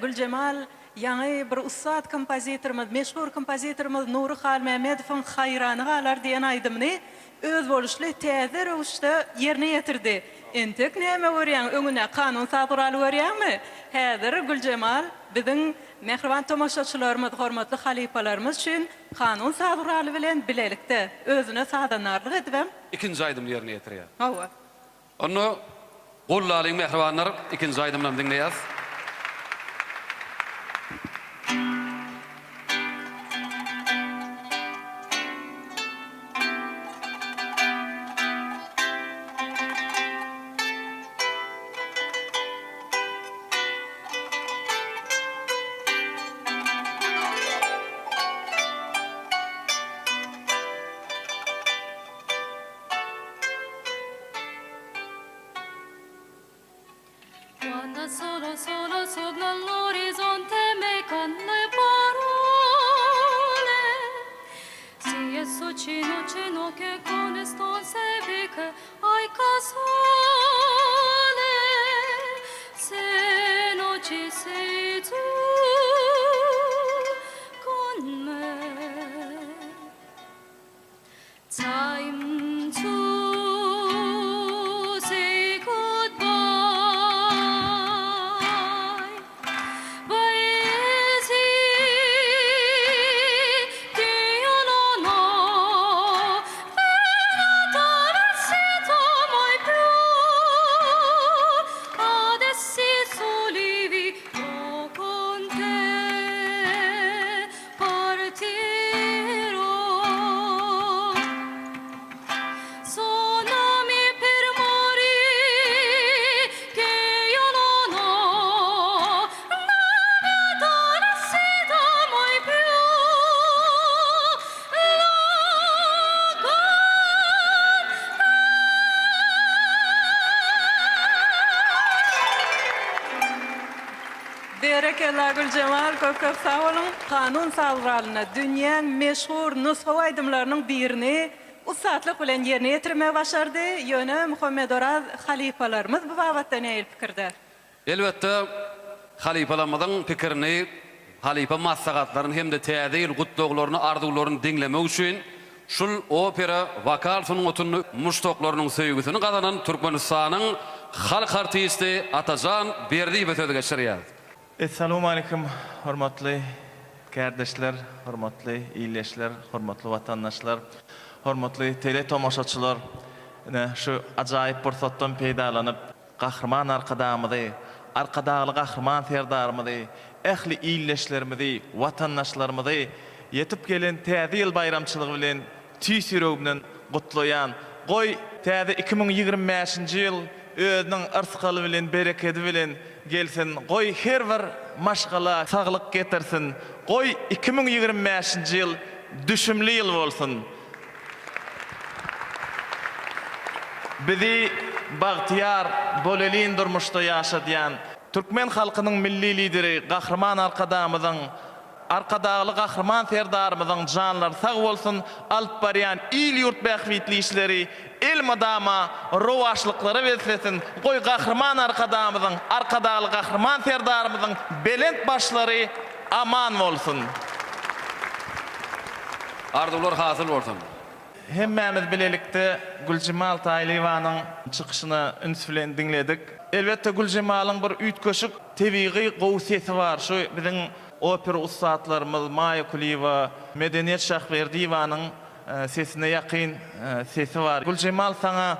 Güljemal ýaňy bir ussat kompozitorymyz, meşhur kompozitorymyz Nury Halmämmedowyň Haýrany galar diýen aýdymyny özboluşly täze röwüşde ýerine ýetirdi. Entek näme görýäň, öňüne kanun saz guraly görýäňmi? Häzir Güljemal biziň mähriban tomaşaçylarymyz, hormatly halypalarymyz üçin kanun saz guraly bilen bilelikde özüne sazandarlyk edibem. Ikinji aýdymyny ýerine ýetirýär. Hawa. Onda gollalyň mähribanlar ikinji aýdymynam diňleýäs. Quando solo solo sopra l'orizzonte me canne parole Si è cino cino che con sto se vic ai casole Se non ci sei tu con me Time to say goodbye. Paesi che io non ho attraversato mai più. Adesso soli vivo con te. Partirò Sonami per morire che io non ho la vita mai più la Berekella Güljemal köp köp sag boluň. Kanun saz guralynda dünýäň meşhur nusgawy aýdymlarynyň birini ussatlyk bilen ýerine ýetirmegi başardy. Ýöne Muhammedoraz halypalarymyz bu babatda nähili pikirde? Elbetde, halypalarymyzyň pikirini, halypa maslahatlaryny hem-de Täze ýyl gutlaglaryny, arzuwlaryny diňlemek üçin Şul opera wokal sungatynda muşdaklarynyň söýgüsini gazanan Türkmenistanyň halk artisti Atajan Berdiýewe söz geçirýäris. Essalawmalikim hormatly kärdeşler, hormatly ildeşler, hormatly watandaşlar, hormatly tele tomaşaçylar! Ine şu ajaýyp pursatdan peýdalanyp, Gahryman Arkadagymyzy, Arkadagly Gahryman Serdarymyzy, ähli ildeşlerimizi, watandaşlarymyzy ýetip gelen Täze ýyl baýramçylygy bilen tüýs ýüregimden gutlaýan. Goý, täze 2025-nji ýyl özüniň yrsgaly bilen, berekedi bilen gelsin. Goý, her bir maşgala saglyk getirsin. Goý, 2025-nji ýyl düşümli ýyl bolsun. Bizi bagtyýar, bolelin durmuşda ýaşadýan türkmen halkynyň Milli Lideri Gahryman Arkadagymyzyň, Arkadagly Gahryman Serdarymyzyň janlary sag bolsun, alyp barýan il-ýurt bähbitli işleri elmydama rowaçlyklara beslesin, goý Gahryman Arkadagymyzyň, Arkadagly Gahryman Serdarymyzyň belent başlary aman bolsun! Arzuwlar hasyl bolsun. Hemmämiz bilelikde Güljemal Taýlyýewanyň çykyşyny üns bilen diňledik. Elbetde Güljemalyň bir üýtgeşik tebigy gowy sesi bar. Şu biziň opera ussatlarymyz Maýa Kulyýewa, Medeniýet Şahberdiýewanyň sesine ýakyn sesi bar. Güljemal saňa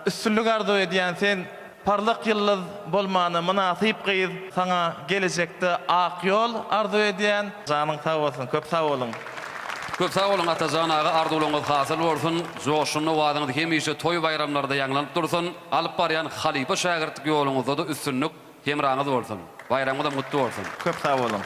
üstünlik arzuw edýän sen Parlak ýyldyz bolmana mynasyp gyz saňa gelejekde ak ýol arzuw edýän. Janyň sag bolsun köp sag boluň. Köp sag boluň Atajan aga arzuwlaryňyz hasyl bolsun, joşgunly owazyňyz hemişe toý baýramlarda ýaňlanyp dursun, alyp barýan halypa şägirtlik ýoluňyzda-da üstünlik hemraňyz bolsun. Baýramyňyzam gutly bolsun. Köp sag boluň.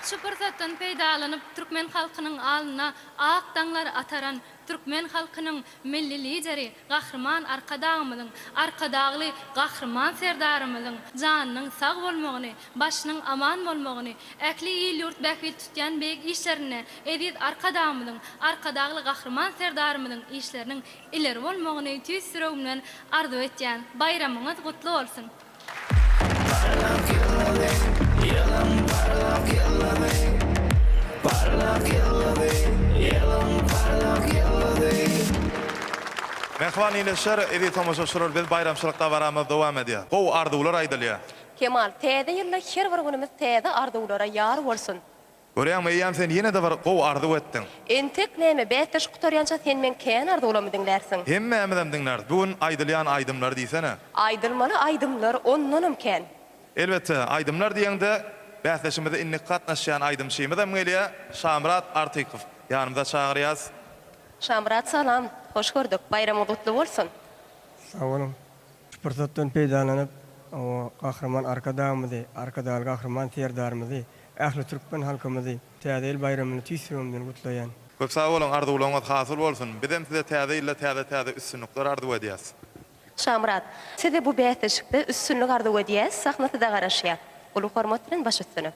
Şu pursatdan peýdalanyp, türkmen halkynyň alnyna ak daňlar ataran Türkmen halkynyň Milli Lideri Gahryman Arkadagymyzyň, Arkadagly Gahryman Serdarymyzyň janynyň sag bolmagyny, başynyň aman bolmagyny, ähli il-ýurt bähbit tutýan beýik işlerinde eziz Arkadagymyzyň, Arkadagly Gahryman Serdarymyzyň işleriniň ileri bolmagyny tüýs ýüregimden arzuw etýän. Baýramyňyz gutly bolsun! Mähriban ildeşler, eziz tomaşaçylar biz baýramçylyk dabaramyz dowam edýär. Gowy arzuwlar aýdylýar. Kemal, täze ýylda her bir günümiz täze arzuwlara ýar bolsun. Görýäňmi, eýýäm sen ýene-de bir gowy arzuw etdiň. Entek näme, bäsleşik gutarýança sen meň kän arzuwlarymy diňlärsiň. Hemmämizem diňläris. Bu gün aýdylýan aýdymlary diýsene. Aýdylmaly aýdymlar ondanam kän. Elbetde, aýdymlar diýeňde, bäsleşigimize indiki gatnaşýan aýdymçymyzam gelýär, Şamyrat Artykow. Ýanymyza çagyrýas. Şamyrat salam, hoş gördük, baýramyň gutly bolsun! Sag boluň. Şu pursatdan peýdalanyp, Gahryman Arkadagymyzy, Arkadagly Gahryman Serdarymyzy, ähli türkmen halkymyzy Täze ýyl baýramyny tüýs ýüregimden gutlaýan. Köp sag boluň, arzuwlaryňyz hasyl bolsun! Bizem size täze ýylda täze-täze üstünlikler arzuw edýäs. Şamyrat, size bu bäsleşikde üstünlik arzuw edýäs, sahna size garaşýar. Uly hormat bilen baş üstüne.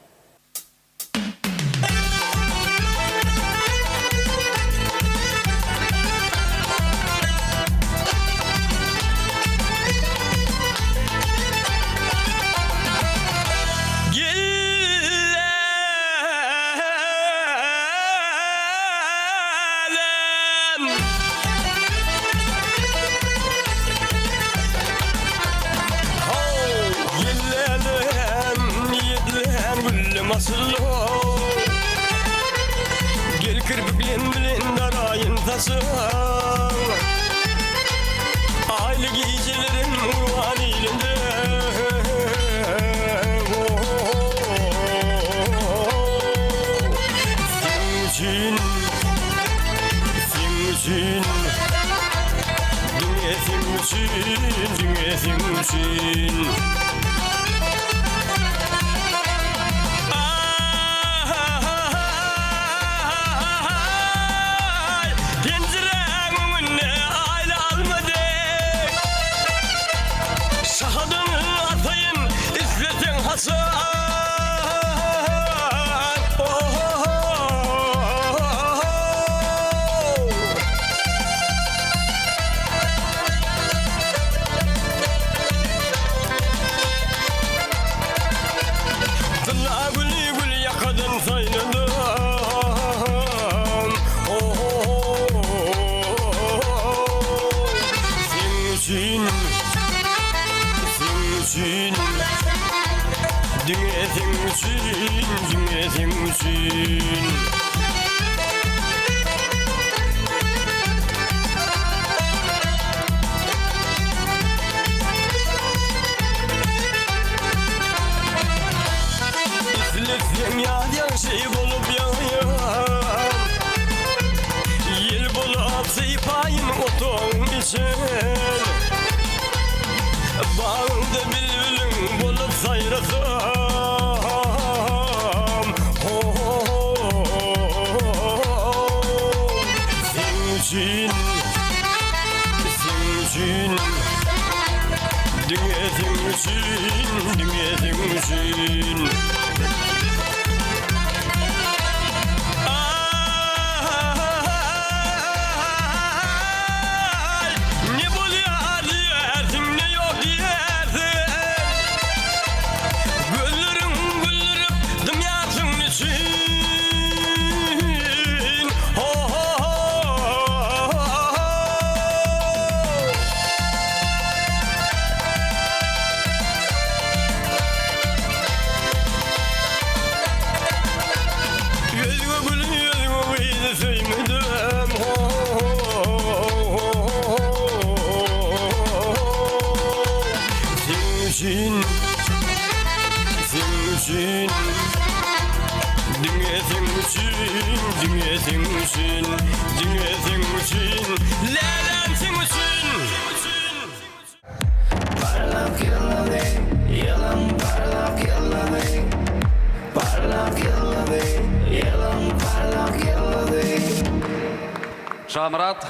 Şamyrat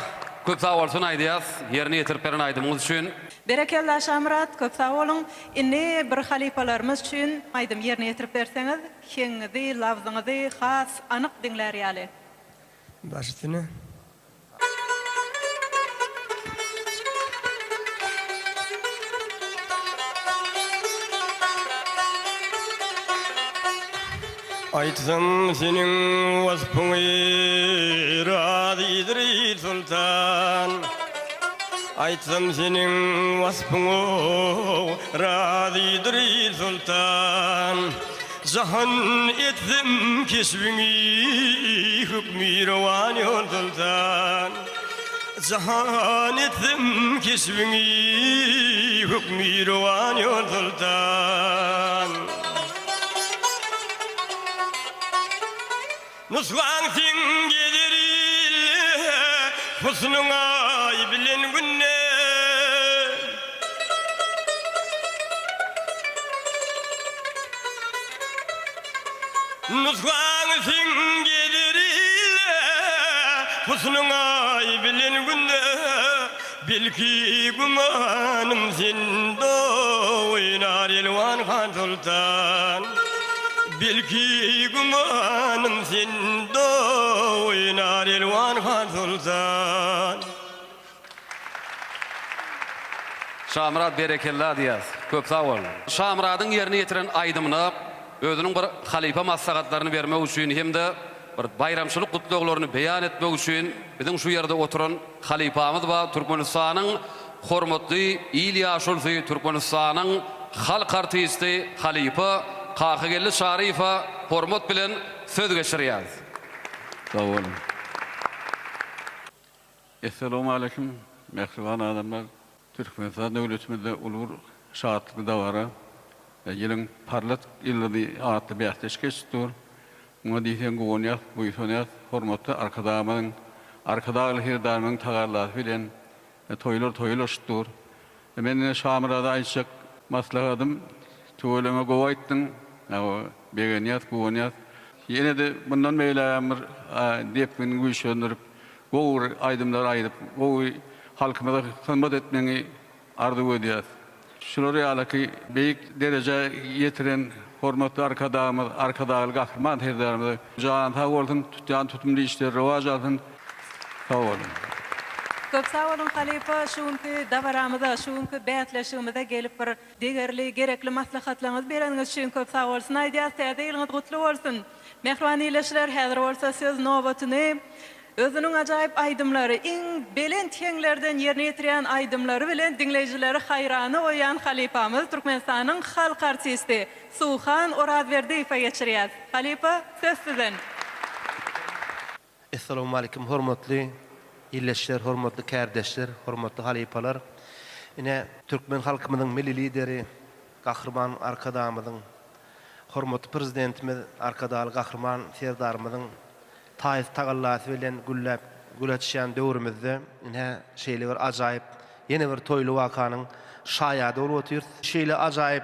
köp sag bolsun aýdýas ýerine ýetirip beren aýdymyňyz üçin. Berekella Şamyrat köp sag boluň. Indi bir halypalarymyz üçin aýdym ýerine ýetirip berseňiz heňiňizi labzyňyzy has anyk diňlär ýaly. Baş üstüne. Aýtsam seniň waspyňy razydyr il soltan. Aýtsam seniň waspyňy razydyr il soltan. Jahan etsem keşbiňi hökmi rowan ýol soltan. Jahan etsem keşbiňi hökmi rowan ýol soltan. Nusgaň seň gezer ilde, Husnuň aý bilen günde. Nusgaň seň gezer ilde, Husnuň aý bilen günde. Belki gümanym sende oýnar Elwan han soltan. Belki gümanym sende oýnar Elwan han soltan. Şamyrat berekella diýýäs. Köp sag bol. Şamyradyň ýerine ýetiren aýdymyna özüniň bir halypa maslahatlaryny bermek üçin hem-de bir baýramçylyk gutlaglaryny beýan etmek üçin biziň şu ýerde oturan Halypamyz bar Türkmenistanyň hormatly il ýaşulusy Türkmenistanyň halk artisti halypa Kakageldi Çaryýewe hormat bilen söz geçirýäris. Sag boluň. Essalawmaleýkim mähriban adamlar. Türkmenistan döwletimizde uly bir şatlykly dabara, Ýylyň parlak ýyldyzy atly bäsleşik geçip dur. Muňa diýseň guwanýas, buýsanýas. Hormatly Arkadagymyzyň, Arkadagly Serdarymyzyň tagallasy bilen toýlar toýa ulaşyp dur. Men ine Şamyrada aýtjak maslahatym, tüweleme gowy aýtdyň. Hawa, begenýäs, guwanýas. Ýene-de mundan beýlägem bir depgini güýçlendirip, gowy bir aýdymlar aýdyp, gowy halkymyza hyzmat etmegiňi arzuw edýäs. Şular ýalyky beýik derejä ýetiren hormatly Arkadagymyz, Arkadagly Gahryman Serdarymyza jany sag bolsun, tutýan tutumly işleri rowaç alsyn. Sag boluň. Köp sag boluň halypa şu günki dabaramyza şu günki bäsleşigimize gelip bir degerli gerekli maslahatlaryňyzy bereniňiz üçin köp sag bolsun aýdýas täze ýylyňyz gutly bolsun mähriban ildeşler häzir bolsa söz nobatyny Özüniň ajaýyp aýdymlary, iň belent heňlerden ýerine ýetirýän aýdymlary bilen diňleýjileri haýrana goýýan halypamyz Türkmenistanyň halk artisti Suhan Orazberdiýewe geçirýäs. Halypa, söz sizden. Essalawmalikim hormatly ildeşler, hormatly kärdeşler, hormatly halypalar. Ine, türkmen halkymyzyň Milli Lideri Gahryman Arkadagymyzyň, hormatly Prezidentimiz Arkadagly Gahryman Serdarymyzyň taýsyz tagallasy bilen gülläp gül açýan döwrümizde ine şeýle bir ajaýyp ýene bir toýly wakanyň şaýady bolup otyrys. Şeýle ajaýyp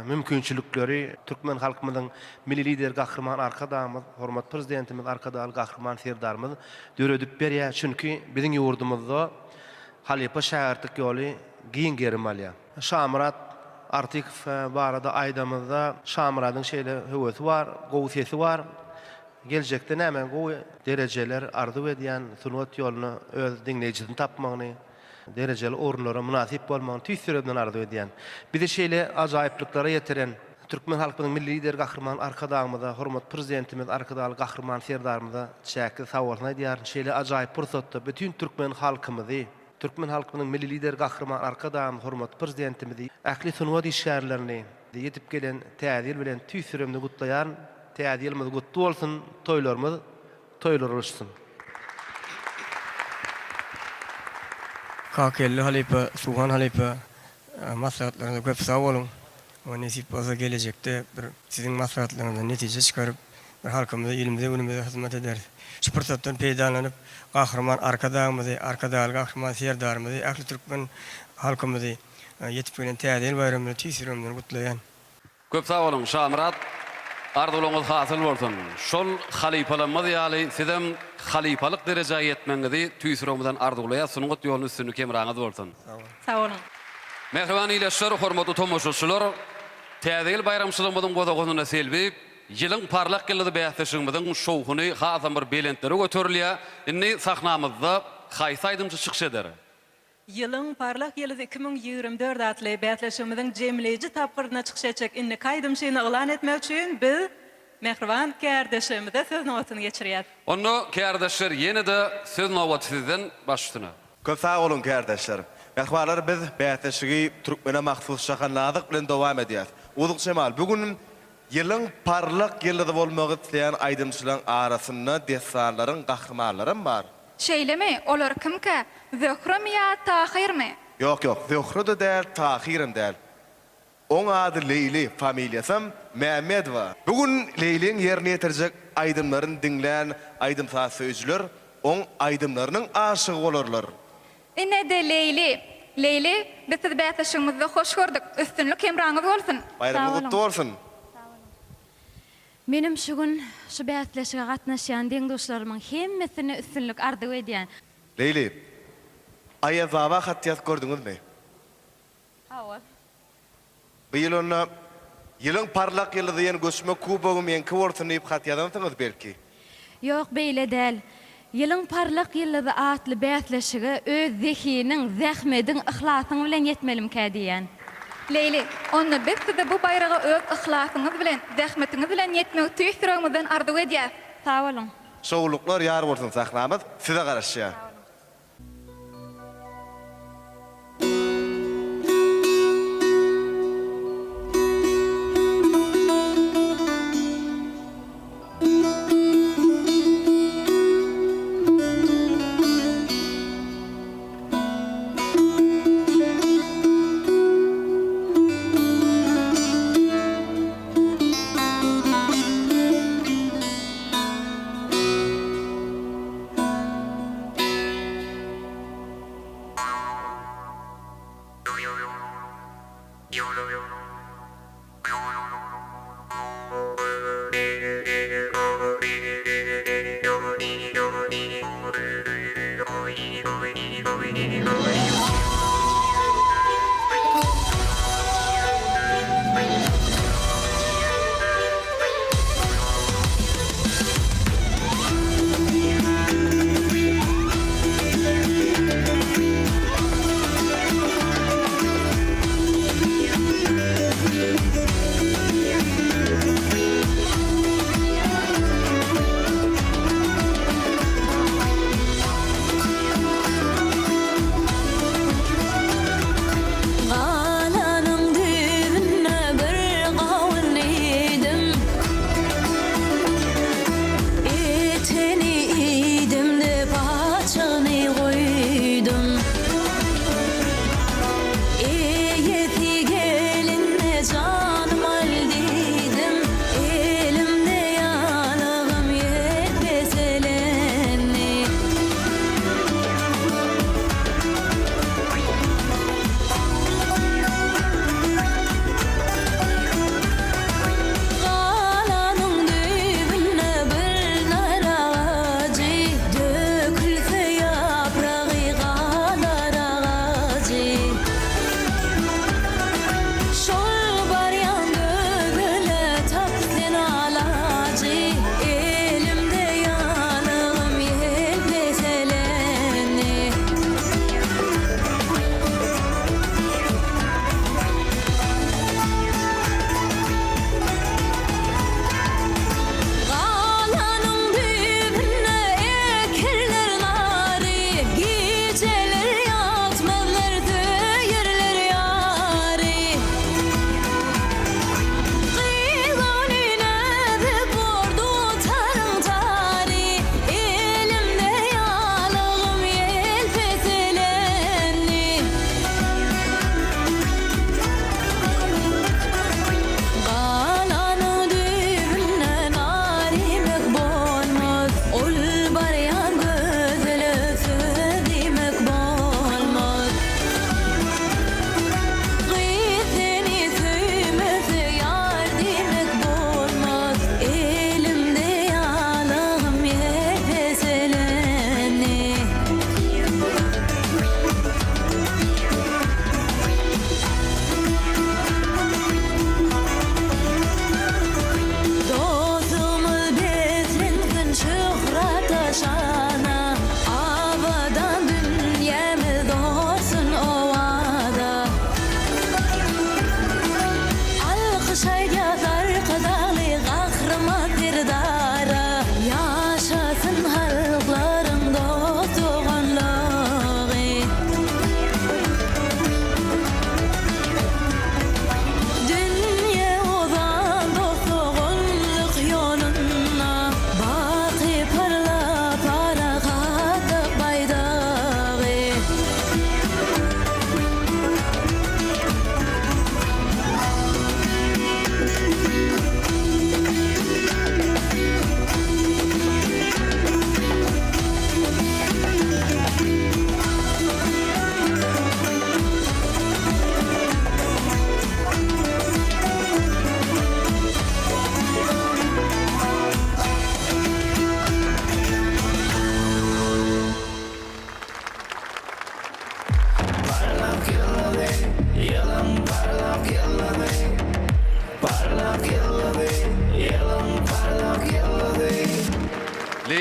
mümkinçilikleri türkmen halkymyzyň Milli Lideri Gahryman Arkadagymyz, hormatly Prezidentimiz Arkadagly Gahryman Serdarymyz döredip berýär. Çünki biziň ýurdumyzda halypa-şägirtlik ýoly giň gerim alýar. Şamyrat Artykow barada aýdamyzda, Şamyradyň şeýle höwesi bar, gowy sesi bar. Geljekde näme gowy derejeler arzuw edýän, sungat ýolunda öz diňleýjisini tapmagyny, derejeli orunlara mynasyp bolmagyny tüýs ýüregimden arzuw edýän. Bizi şeýle ajaýyplyklara ýetiren türkmen halkymyzyň Milli Lideri Gahryman Arkadagymyza, hormatly Prezidentimiz Arkadagly Gahryman Serdarymyza çäksiz sagbolsun aýdýaryn. Şeýle ajaýyp pursatda bütin türkmen halkymyzy, Türkmen halkynyň Milli Lideri Gahryman Arkadagymyzy, hormatly Prezidentimizi, ähli sungat işgärlerini ýetip gelen Täze ýyl bilen tüýs ýüregimden gutlaýaryn. Täze ýylymyz gutly bolsun, toýlarymyz toýlara ulaşsyn! Kakageldi halypa, Suhan halypa maslahatlaryňyza köp sag boluň. Nesip bolsa gelejekde bir siziň maslahatlaryňyzdan netije çykaryp bir halkymyza, ilimize, günümize hyzmat ederis. Şu pursatdan peýdalanyp Gahryman Arkadagymyzy, Arkadagly Gahryman Serdarymyzy, ähli türkmen halkymyzy ýetip gelen Täze ýyl baýramy bilen tüýs ýüregimden gutlaýan. Köp sag boluň Şamyrat arzuwlaryňyz hasyl bolsun. Şol halypalarymyz ýaly sizem halypalyk derejä ýetmegiňizi tüýs ýüregimizden arzuwlaýas sungat ýolunda üstünlik hemraňyz bolsun. Sag boluň. Mähriban ildeşler, hormatly tomaşaçylar, Täze ýyl baýramçylygymyzyň bosagasynda Selbi, Ýylyň parlak ýyldyzy bäsleşigimiziň şowhuny hasam bir belentlere göterilýär. Indi sahnamyzda haýsy aýdymçy çykyş eder? Ýylyň parlak ýyldyzy 2024 atly bäsleşigimiziň jemleýji tapgyrynda çykyş etjek indiki aýdymçyny yglan etmek üçin biz mähriban kärdeşlerimize söz nobatyny geçirýäs. Onda kärdeşler ýene-de söz nobaty sizden, baş üstüne. Köp sag boluň kärdeşler. Mähribanlar biz bäsleşigi türkmene mahsus şahanlazyk bilen dowam edýäs. Uzuk Jemal, bu gün ýylyň parlak ýyldyzy bolmak isleýän aýdymçylaryň arasynda dessanlaryň gahrymanlaram bar. Şeýlemi? Olar kimkä? Zöhremi ýa Tahyrmy? Ýok, ýok, Zöhre-de däl, Tahyram däl. Oň ady Leýli, familiýasam Mämmedowa. Bu gün Leýliň ýerine ýetirjek aýdymlaryny diňlän aýdym-saz söýüjiler oň aýdymlarynyň aşygy bolarlar. Ine-de Leýli. Leýli, biz sizi bäsleşigimizde hoş gördük. Üstünlik hemraňyz bolsun! Baýramyňyz gutly bolsun! Menem şu gün şu bäsleşige gatnaşýan deň-duşlarymyň hemmesine üstünlik arzuw edýän. Leýli, Aýazbaba hat ýazyp gördüňizmi? Hawa. Bu ýyl onda Ýylyň parlak ýyldyzy diýen göçme kubogy meňki bolsun diýip hat ýazansyňyz belki? Ýok, beýle däl. Ýylyň parlak ýyldyzy atly bäsleşige öz zehiniň, zähmediň, yhlasyň bilen ýetmelimkä diýýän. Leýli, onda biz size bu baýraga öz yhlasyňyz bilen, zähmetiňiz bilen ýetmegi tüýs ýüregimizden arzuw edýäs. Sag boluň. Şowluklar ýar bolsun sahnamyz size garaşýar.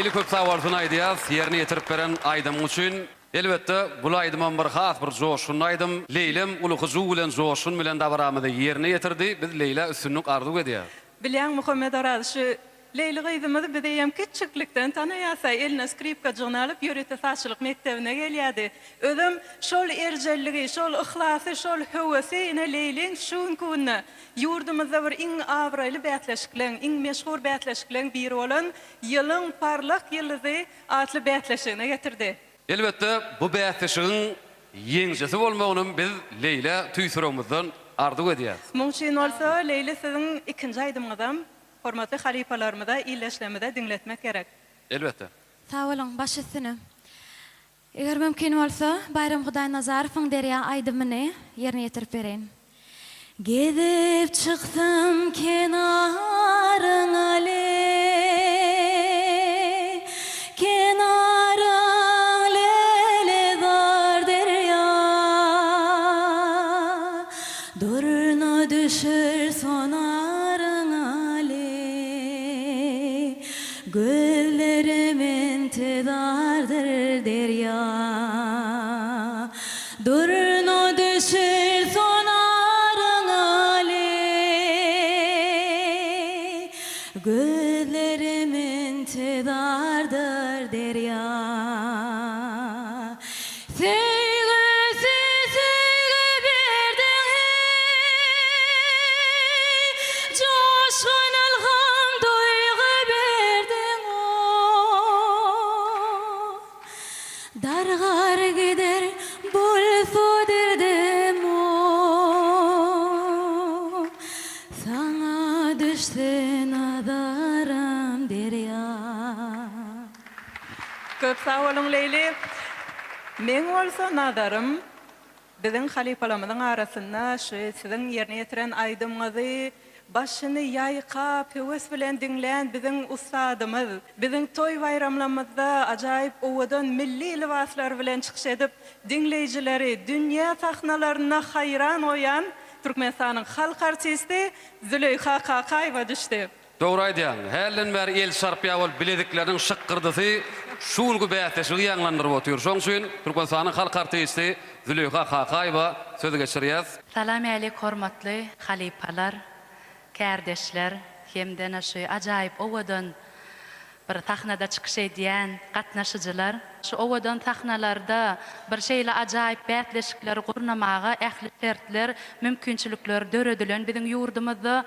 Leýli köp sag bolsun aýdýas ýerine ýetirip beren aýdymyň üçin. Elbetde bul aýdymam bir has bir joşgunly aýdym. Leýlem uly hyjuw bilen joşgun bilen dabaramyzy ýerine ýetirdi. Biz Leýlä üstünlik arzuw edýäs. Bilýäň Muhammet Oraz şu Leýli gyzymyzy biz eýýäm kiçjiklikden tanaýas-a, eline skripkajygyny alyp ýörite sazçylyk mekdebine gelýärdi. Özem şol erjelligi, şol yhlasy, şol höwesi ine Leýliň şu günki günde ýurdumyzda bir iň abraýly bäsleşikleň, iň meşhur bäsleşikleň biri bolan Ýylyň parlak ýyldyzy atly bäsleşigine getirdi. Elbetde, bu bäsleşigiň ýeňijisi bolmagynam biz Leýlä tüýs ýüregimizden arzuw edýäris. Muň üçin bolsa, Leýli siziň ikinji aýdymyňyzam hormatly halypalarymyza, ildeşlerimize diňletmek gerek. Elbetde. Sag boluň, baş üstüne. Eger mümkin bolsa, Baýram Hudaýnazarowyň Derýa aýdymyny ýerine ýetirip bereýin. Gezip çyksam kenaryňa leý, Kenaryň lälezar derýa. Durna düşer sonaryňa leý, Gözlerim intizardyr derýa. Durna düşer sonaryňa leý, Gözlerim intizardyr derýa. Söýgüsi söýgi berdiň heý, Joşgun ylham duýgy berdiň oh. Dargar gider bolsa derdim oh. Saňa düşse nazaram derýa. Köp sag boluň Leýli. Meň bolsa nazarym biziň halypalarymyzyň arasynda şu siziň ýerine ýetiren aýdymyňyzy başyny ýaýkap höwes bilen diňlän biziň ussadymyz, biziň toý baýramlamyzda ajaýyp owadan milli lybaslar bilen çykyş edip diňleýjileri dünýä sahnalarynda haýran goýan Türkmenistanyň halk artisti Züleýha Kakaýewa düşdi. Dogry aýdýaň. Hälden bäri el çarpýar bolup bilezikleriniň şykgyrdysy şu günki bäsleşigi ýaňlandyryp otyr. Şoň üçin Türkmenistanyň halk artisti Züleýha Kakaýewa söz geçirýäs. Salam älik hormatly halypalar, kärdeşler hemdene şu ajaýyp owadan bir sahnada çykyş edýän gatnaşyjylar. Şu owadan sahnalarda bir şeýle ajaýyp bäsleşikleri gurnamaga ähli şertler, mümkinçilikler döredilen biziň ýurdumyzda.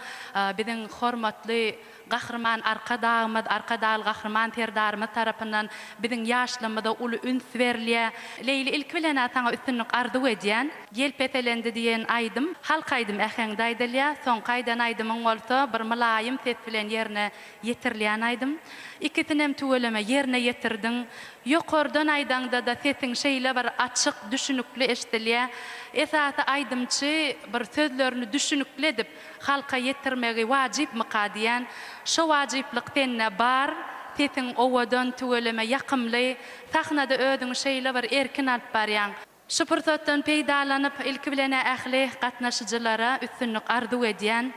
Biziň hormatly Gahryman Arkadagymyz, Arkadagly Gahryman Serdarymyz tarapyndan biziň ýaşlygymyza uly üns berilýär. Leýli ilki bilen-ä saňa üstünlik arzuw edýän. Ýel peselendi diýen aýdym halk aýdym äheňde aýdylýar. Soňky aýdan aýdymyň bolsa bir mylaýym ses bilen ýerine Ýetirilýän aýdym. Ikisinem tüweleme ýerine ýetirdiň. Ýokardan aýdaňda-da sesiň şeýle bir açyk, düşünikli eşdilýär. Esasy aýdymçy bir sözlerini düşünikli edip halka ýetirmegi wajypmyka diýän. Şo wajyplyk sende bar. Sesiň owadan, tüweleme ýakymly. Sahnada özüňi şeýle bir erkin alyp barýaň. Şu pursatdan peýdalanyp, ilki bilen-ä ähli gatnaşyjylara üstünlik arzuw edýän.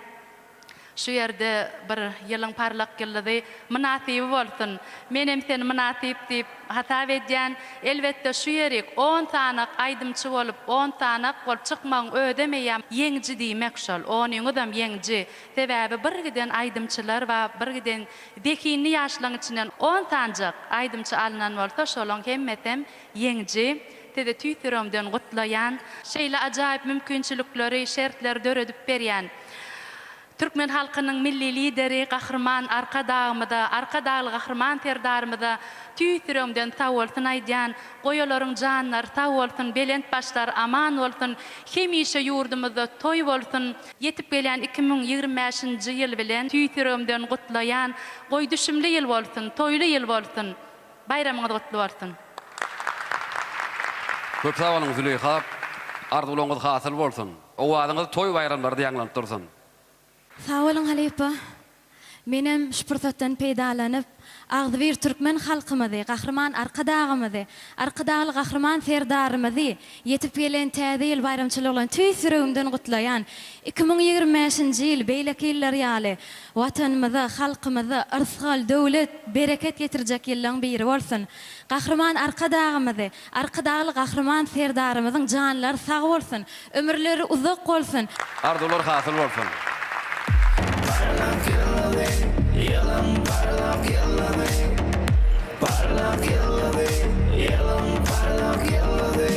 Şu ýerde bir ýylyň parlak ýyldyzy mynasyby bolsun. Menem seni mynasyp diýip hasap edýän. Elbetde, şu ýerik on sanak aýdymçy bolup, on sanak bolup çykmagyň özem eýýäm ýeňiji diýmek şol. Onyňyzam ýeňiji. Sebäbi bir giden aýdymçylar bar, bir giden zehinli ýaşlaň içinden on sanjak aýdymçy alnan bolsa, şolaň hemmesem Ýeňiji, sizi tüýs ýüregimden gutlaýan. Şeýle ajaýyp mümkinçilikleri, şertleri döredip berýän türkmen halkynyň Milli Lideri Gahryman Arkadagymyza, Arkadagly Gahryman Serdarymyza tüýs ýüregimden sagbolsun aýdýan. Goý olaryň janlary sag bolsun, belent başlary aman bolsun, hemişe ýurdumyzda toý bolsun! Ýetip gelýän 2025-nji ýyl bilen tüýs ýüregimden gutlaýan. Goý düşümli ýyl bolsun, toýly ýyl bolsun! Baýramyňyz gutly bolsun! Köp sag boluň Züleýha. Arzuwlaryňyz hasyl bolsun. Owazyňyz toý baýramlarda ýaňlanyp dursun. Sag boluň halypa. Menem şu pursatdan peýdalanyp, agzybir türkmen halkymyzy, Gahryman Arkadagymyzy, Arkadagly Gahryman Serdarymyzy ýetip gelen Täze ýyl baýramçylygy bilen tüýs ýüregimden gutlaýan. 2025-nji ýyl beýleki ýyllar ýaly Watanymyza, halkymyza yrsgal, döwlet, bereket getirjek ýyllaň biri bolsun! Gahryman Arkadagymyzy, Arkadagly Gahryman Serdarymyzyň janlary sag bolsun, ömürleri uzak bolsun! Arzuwlar hasyl bolsun. Parlak ýyldyzy, ýylyň parlak ýyldyzy, Parlak ýyldyzy, ýylyň parlak ýyldyzy.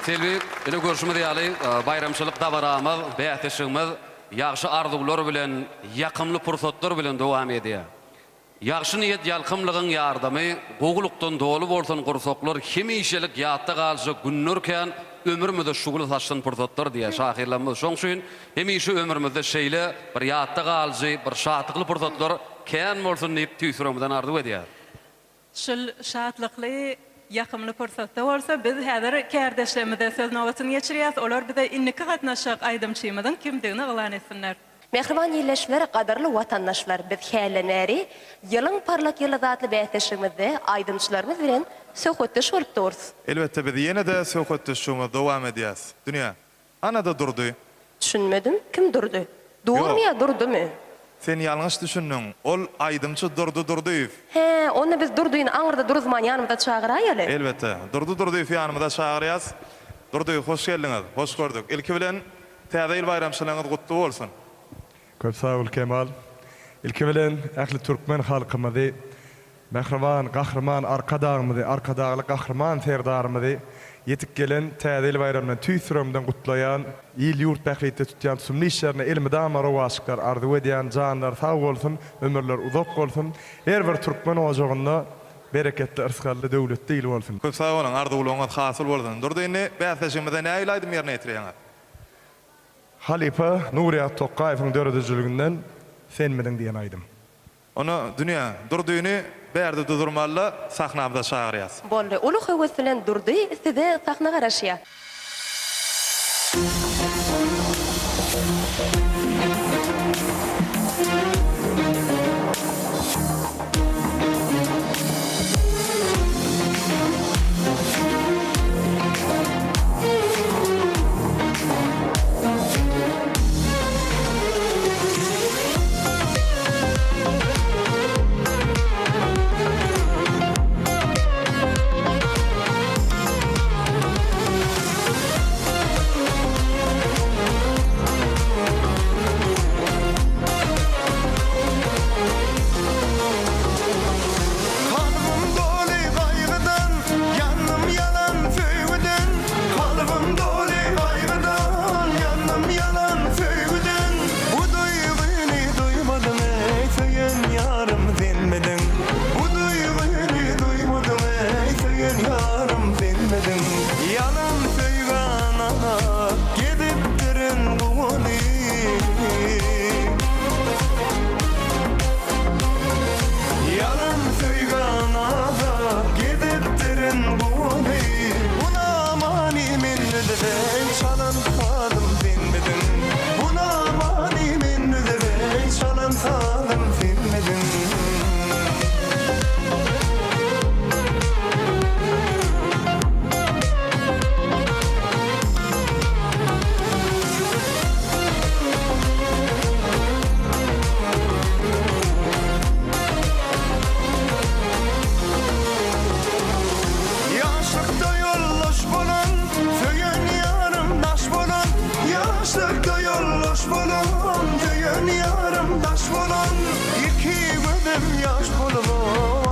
Selbi, ine görşümiz ýaly, baýramçylyk dabaramyz, bäsleşigimiz ýagşy arzuwlar bilen, ýakymly pursatlar bilen dowam edýär. Ýagşy niýet ýalkymlygyň ýardamy, gowulykdan doly bolsun gursaklar, hemişelik ýatda galjak günler kän, ömrümize şugla saçsyn pursatlar diýýär şahyrlarymyz. Şoň üçin hemişe ömrümizde şeýle bir ýatda galyjy, bir şatlykly pursatlar kän bolsun diýip tüýs ýüregimizden arzuw edýäris. Şul şatlykly, ýakymly pursatda bolsa biz häzir kärdeşlerimize söz nobatyny geçirýäs, olar bize indiki gatnaşjak aýdymçymyzyň kimdigini yglan etsinler. Mähriban ildeşler, gadyrly watandaşlar, biz hälden bäri Ýylyň parlak ýyldyzy atly bäsleşigimizde aýdymçylarymyz bilen söhbetdeş bolup durus. Elbetde biz ýene-de söhbetdeşligimizi dowam edýäs. Dünýä. Ana-da Durdy. Düşünmedim, kim Durdy? Durmy Ýok. ýa Durdymy? Sen ýalňyş düşündiň. Ol aýdymçy Durdy Durdyýew. Hä, onda biz Durdyny aňyrda duruzman ýanymyza çagyraýaly. Elbetde. Durdy Durdyýewi ýanymyza çagyrýas. Durdy, hoş geldiňiz. Hoş gördük. Ilki bilen, Täze ýyl baýramçylygyňyz gutly bolsun! Köp sag bol Kemal. Ilki bilen ähli türkmen halkymyzy mähriban Gahryman Arkadagymyzy, Arkadagly Gahryman Serdarymyzy ýetip gelen Täze ýyl baýramy bilen tüýs ýüregimden gutlaýan, il-ýurt bähbitli tutýan tutumly işlerine elmydama rowaçlyklar arzuw edýän, janlary sag bolsun, ömürleri uzak bolsun, her bir türkmen ojagynda bereketli, yrsgally, döwletli ýyl bolsun! Köp sag boluň, arzuwlaryňyz hasyl bolsun. Durdy indi bäsleşigimize nähili aýdym ýerine ýetirýäňiz? Halypa Nurýagt Tokgaýewiň döredijiliginden Senmidiň diýen aýdym. Onda Dünýä, Durdyny bärde duzurmalyda sahnamyza çagyrýas. Boldy. Uly höwes bilen Durdy size sahna garaşýa. Kalbym doly gaýgydan, ýandym ýalan söýgüden Kalbym doly gaýgydan, ýandym ýalan söýgüden Bu duýgyny duýmadyň eý söýen ýarym senmidiň Bu duýgyny duýmadyň eý söýen ýarym senmidiň Ýalan söýgä ynanyp gezipdirin guwanyp. Ýalan söýgä nazap gezipdirin guwany Bu namany mende-de çalan sazym senmidiň Bu namany mende-de çalan sazym senmidiň. Ýaşlykda ýoldaş bolan, söýen ýarym daş bolan, Ýaşlykda ýoldaş bolan, söýen ýarym daş bolan, Iki gözüm ýaş bolup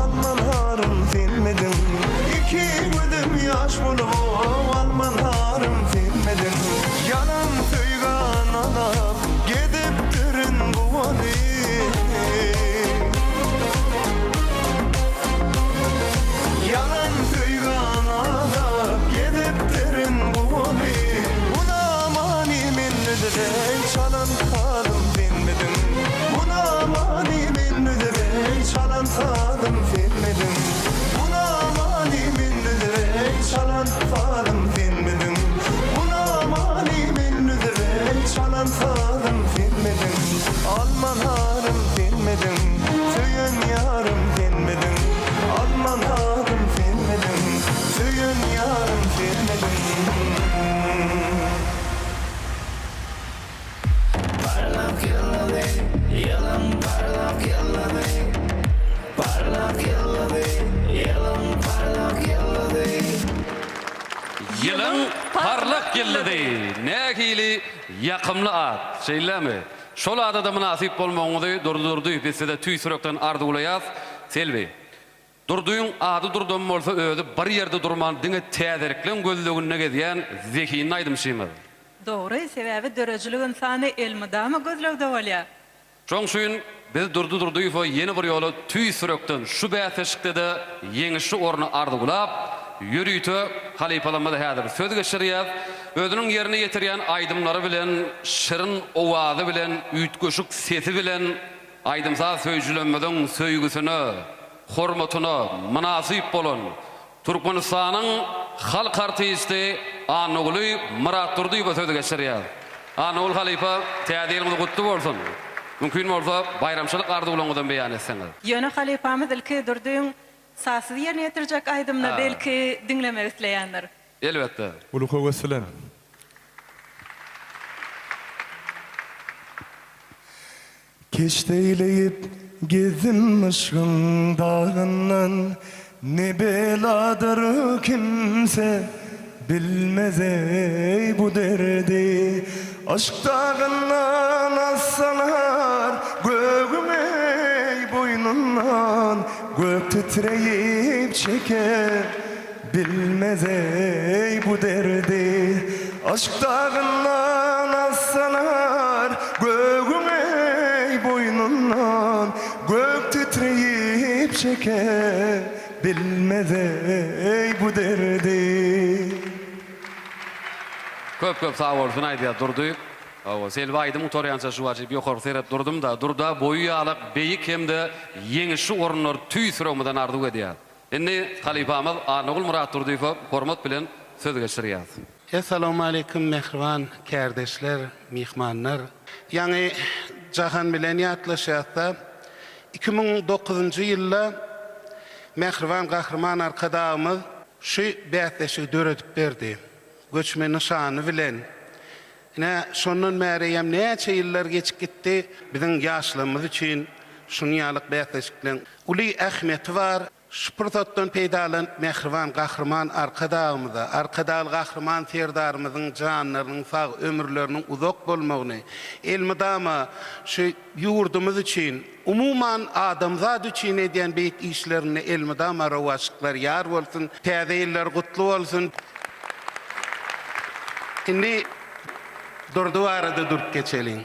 alman harym senmediň, Iki gözüm ýaş bolup alman harym senmediň. Ýalan söýgä ynanyp gezipdirin guwanyp. Ýalan söýgä ynanyp gezipdirin guwanyp. Bu namany mende-de çalan sazym senmidiň? Bu namany mende-de çalan sazym senmidiň? Bu namany mende-de çalan sazym senmidiň? Bu namany mende-de çalan sazym senmidiň? Alman harym senmidiň? Ýylyň parlak ýyldyzy Parlak ýyldyzy Ýylyň parlak ýyldyzy. Ýylyň parlak ýyldyzy! Nähili ýakymly at, şeýlemi? Şol ada-da mynasyp bolmagyňyzy Durdy Durdyýew biz size tüýs ýürekden arzuwlaýas. Selbi. Durdyň ady Durdam bolsa özi bir ýerde durman diňe täzelikleň gözleginde gezýän zehinli aýdymçymyz. Dogry, sebäbi döredijilik ynsany elmydama gözlegde bolýar. Şoň üçin biz Durdy Durdyýewe ýene bir ýola tüýs ýürekden şu bäsleşikde-de ýeňişli orny arzuwlap, ýörite halypalarymyza häzir söz geçirýäs. Özüniň ýerine ýetirýän aýdymlary bilen, şirin owazy bilen, üýtgeşik sesi bilen aýdym-saz söýüjilerimiziň söýgüsine, hormatyna mynasyp bolan Türkmenistanyň halk artisti Annaguly Myratdurdyýewe sözi geçirýär. Annagul halypa, Täze ýylyňyz gutly bolsun! Mümkin bolsa, baýramçylyk arzuwlaryňyzam beýan etseňiz. Ýöne halypamyz ilki Durdyň sazsyz ýerine ýetirjek aýdymyny belki diňlemek isleýändir. Elbetde. Uly höwes bilen. Keşt eýleýip gezdim yşgyň dagyndan, Ne beladyr kimse bilmez eý bu derdi. Yşk dagyndan assalar gögüň eý boýnundan, Gök titreýip çeker Bilmez eý bu derdi Yşk dagyndan assalar Gögüň eý boýnundan Gök titreýip çeker Bilmez eý bu derdi. Köp köp sag bolsun aýdýar Durdy. Hawa Selbi aýdym gutarýança şu wajyp ýokary seret durdumda Durda boýy ýalak beýik hemde ýeňişli orunlar tüýs ýüregimizden arzuw edýäs. Indi halypamyz Annagul Myratdurdyýewe hormat bilen söz geçirýäs. Essalawmaleýkim mähriban kärdeşler, myhmanlar. Ýaňy Jahan bilen ýatlaşýasda, 2009-njy ýylda mähriban Gahryman Arkadagymyz şu bäsleşigi döredip berdi. Göçme nyşany bilen. Ine, şondan bäri hem näçe ýyllar geçip gitdi. Biziň ýaşlarymyz üçin şunuň ýaly bäsleşikleň uly ähmiýeti bar. Şu pursatdan peýdalanyp, mähriban Gahryman Arkadagymyza, Arkadagly Gahryman Serdarymyzyň janlarynyň sag, ömürleriniň uzak bolmagyny, elmydama şu ýurdumyz üçin, umuman, adamzat üçin edýän beýik işlerinde elmydama rowaçlyklar ýar bolsun! Täze ýyllar gutly bolsun! Indi Durdy barada durup geçeliň.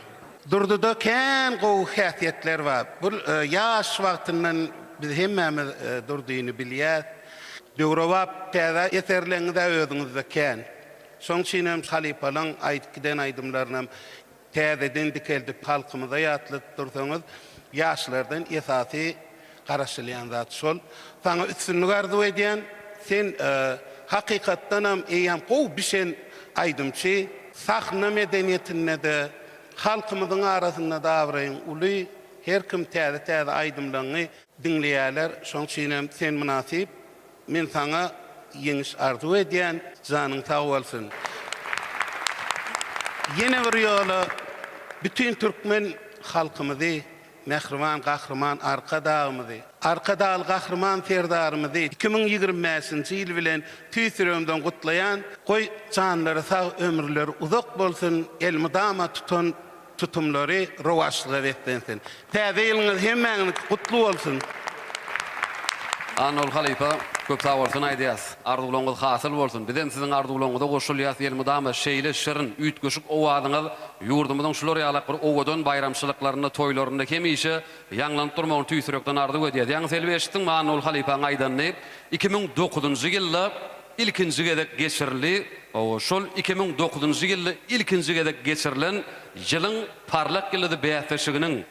Durdyda kän gowy häsiýetler bar. Bu ýaş wagtyndan biz hemmämiz Durdyny bilýäs. Döwrebap täze eserleňiz-ä özüňizde kän. Şoň üçinem halypalaň aýdyp giden aýdymlarynam täzeden dikeldip halkymyza ýatladyp dursaňyz ýaşlardan esasy garaşylýan zat şol. Saňa üstünlik arzuw edýän. Sen hakykatdanam eýýäm gowy bişen aýdymçy. Sahna medeniýetinde-de, halkymyzyň arasynda-da abraýyň uly. Her kim täze-täze aýdymlaryňy diňleýärler. Şoň üçinem sen mynasyp. Men saňa ýeňiş arzuw edýän. Janyň sag bolsun. Ýene bir ýola bütin türkmen halkymyzy Mähriban Gahryman Arkadagymyzy, Arkadagly Gahryman Serdarymyzy 2025-nji ýyl bilen tüýs ýüregimden gutlaýan. Goý, janlary sag, ömürleri uzak bolsun, elmydama tutan tutumlary rowaçlyga beslensin. Täze ýylyňyz hemmäňiziňki gutly bolsun! Annagul halypa köp sag bolsun aýdýas. Arzuwlaryňyz hasyl bolsun. Bizem siziň arzuwlaryňyza goşulýas elmydama şeýle şirin, üýtgeşik owazyňyz Ýurdumyzyň şular ýalak bir owadan baýramçylyklarynda, toýlarynda hemişe ýaňlanyp durmagyny tüýs ýürekden arzuw edýäs. Ýaňy Selbi eşitdiňmi Annagul halypaň aýdanyny? 2009-njy ýylda ilkinji gezek geçirildi. Hawa, şol 2009-njy ýylda ilkinji gezek geçirilen Ýylyň parlak ýyldyzy bäsleşiginiň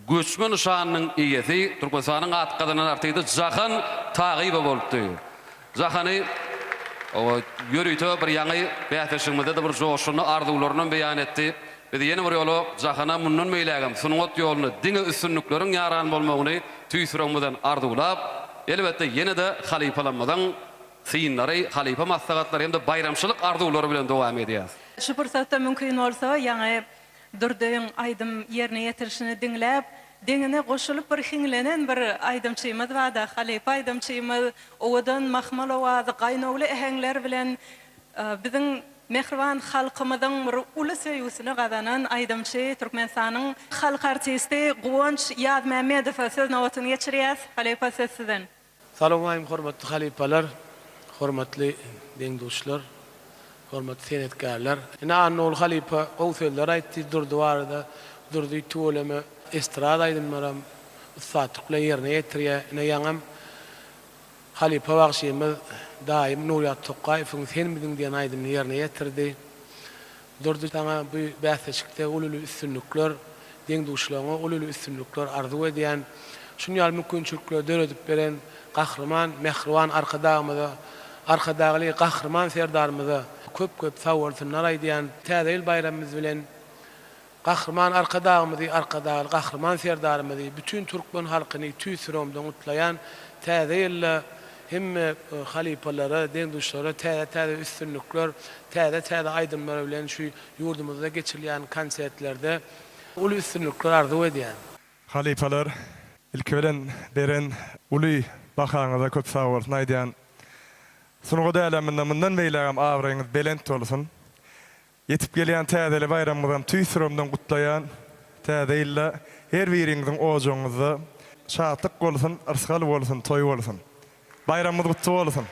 Göçme nyşanynyň eýesi, Türkmenistanyň at gazanan artisti Jahan Tagyýewa bolupdy. Jahany ýörite bir ýaňy bäsleşigimizde-de bir joşgunly arzuwlarynam beýan etdi. Biz ýene bir ýola Jahana mundan beýlägem sungat ýolunda diňe üstünlikleriň ýaran bolmagyny tüýs ýüregimizden arzuwlap, elbetde ýene-de halypalarymyzyň synlary, halypa maslahatlary hem-de baýramçylyk arzuwlary bilen dowam edýäs. Şu pursatda mümkin bolsa ýaňy. Durdyň aýdym ýerine ýetirişini diňläp, deňine goşulyp bir hiňlenen bir aýdymçymyz barda, halypa aýdymçymyz, owadan mahmal owazy, gaýnawly äheňler bilen biziň mähriban halkymyzyň bir uly söýgüsini gazanan aýdymçy, Türkmenistanyň halk artisti Guwanç Ýazmämmedowa söz nobatyny geçirýäs. Halypa söz sizden. Salowmahym hormatly halypalar, hormatly deň-duşlar, hormatly senetkärler. Ine Annaguly halypa gowy sözler aýtdy Durdy barada. Durdy tüweleme estrada aýdymlaram ussatlyk bilen ýerine ýetirýär. Ine ýaňam halypa bagşymyz daýym Nurýagdy Tokgaýewiň Senmidiň diýen aýdymyny ýerine ýetirdi. Durdy saňa bu bäsleşikde uly-uly üstünlikler, deň-duşlaryňa uly-uly üstünlikler arzuw edýän. Şuny ýaly mümkinçilikleri döredip beren Gahryman, mähriban Arkadagymyza, Arkadagly Gahryman Serdarymyza köp-köp sagbolsunlar aýdýan. Täze ýyl baýramymyz bilen Gahryman Arkadagymyzy, Arkadagly Gahryman Serdarymyzy, bütin türkmen halkyny tüýs ýüregimden gutlaýan. Täze ýylda hemme halypalara, deň-duşlara täze-täze üstünlikler, täze-täze aýdymlar bilen şu ýurdumyzda geçirilýän konsertlerde uly üstünlikler arzuw edýän. Halypalar, ilki bilen beren uly bahaňyza köp sagbolsun aýdýan. Sungat äleminde mundan beýlägem abraýyňyz belent bolsun. Ýetip gelýän Täzeli baýramyňyzam tüýs ýüregimden gutlaýan. Täze ýylda her biriňiziň ojagyňyzda şatlyk bolsun, yrsgal bolsun, toý bolsun. Baýramyňyz gutly bolsun.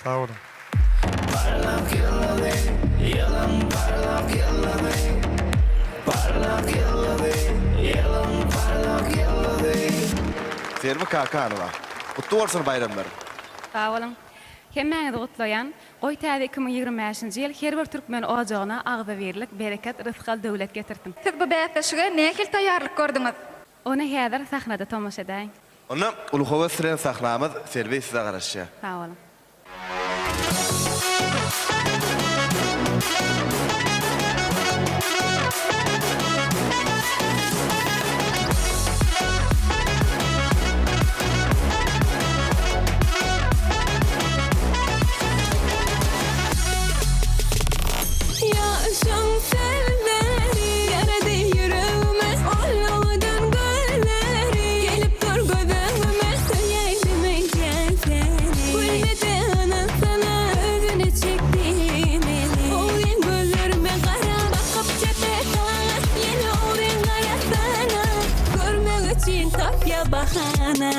Sag boluň. Parlak ýyldyzy, ýylyň parlak ýyldyzy. Parlak ýyldyzy, ýylyň parlak ýyldyzy. Selbi Kakanowa. Gutly bolsun baýramlar. Sag boluň. Hemmäňizi gutlaýan. Goý täze 2025-nji ýyl her bir türkmen ojagyna agzybirlik, bereket, rysgal, döwlet getirsin. Siz bu bäsleşige nähili taýýarlyk gördüňiz? Ony häzir sahnada tomaşa edäýiň. Onda uly höwes bilen sahnamyz Selbi size garaşýar. Sag boluň. Ýaşyň sözleri ýarady ýüregime Ol owadan gözleri gelip dur göz öňüme Söýäýdim öýdýän seni Gülmedi ynansana özüne çekdi meni Ogryn gözlerime gara bakyp çepe saga Ýene ogryn garasana Görmek üçin tapýa bahana.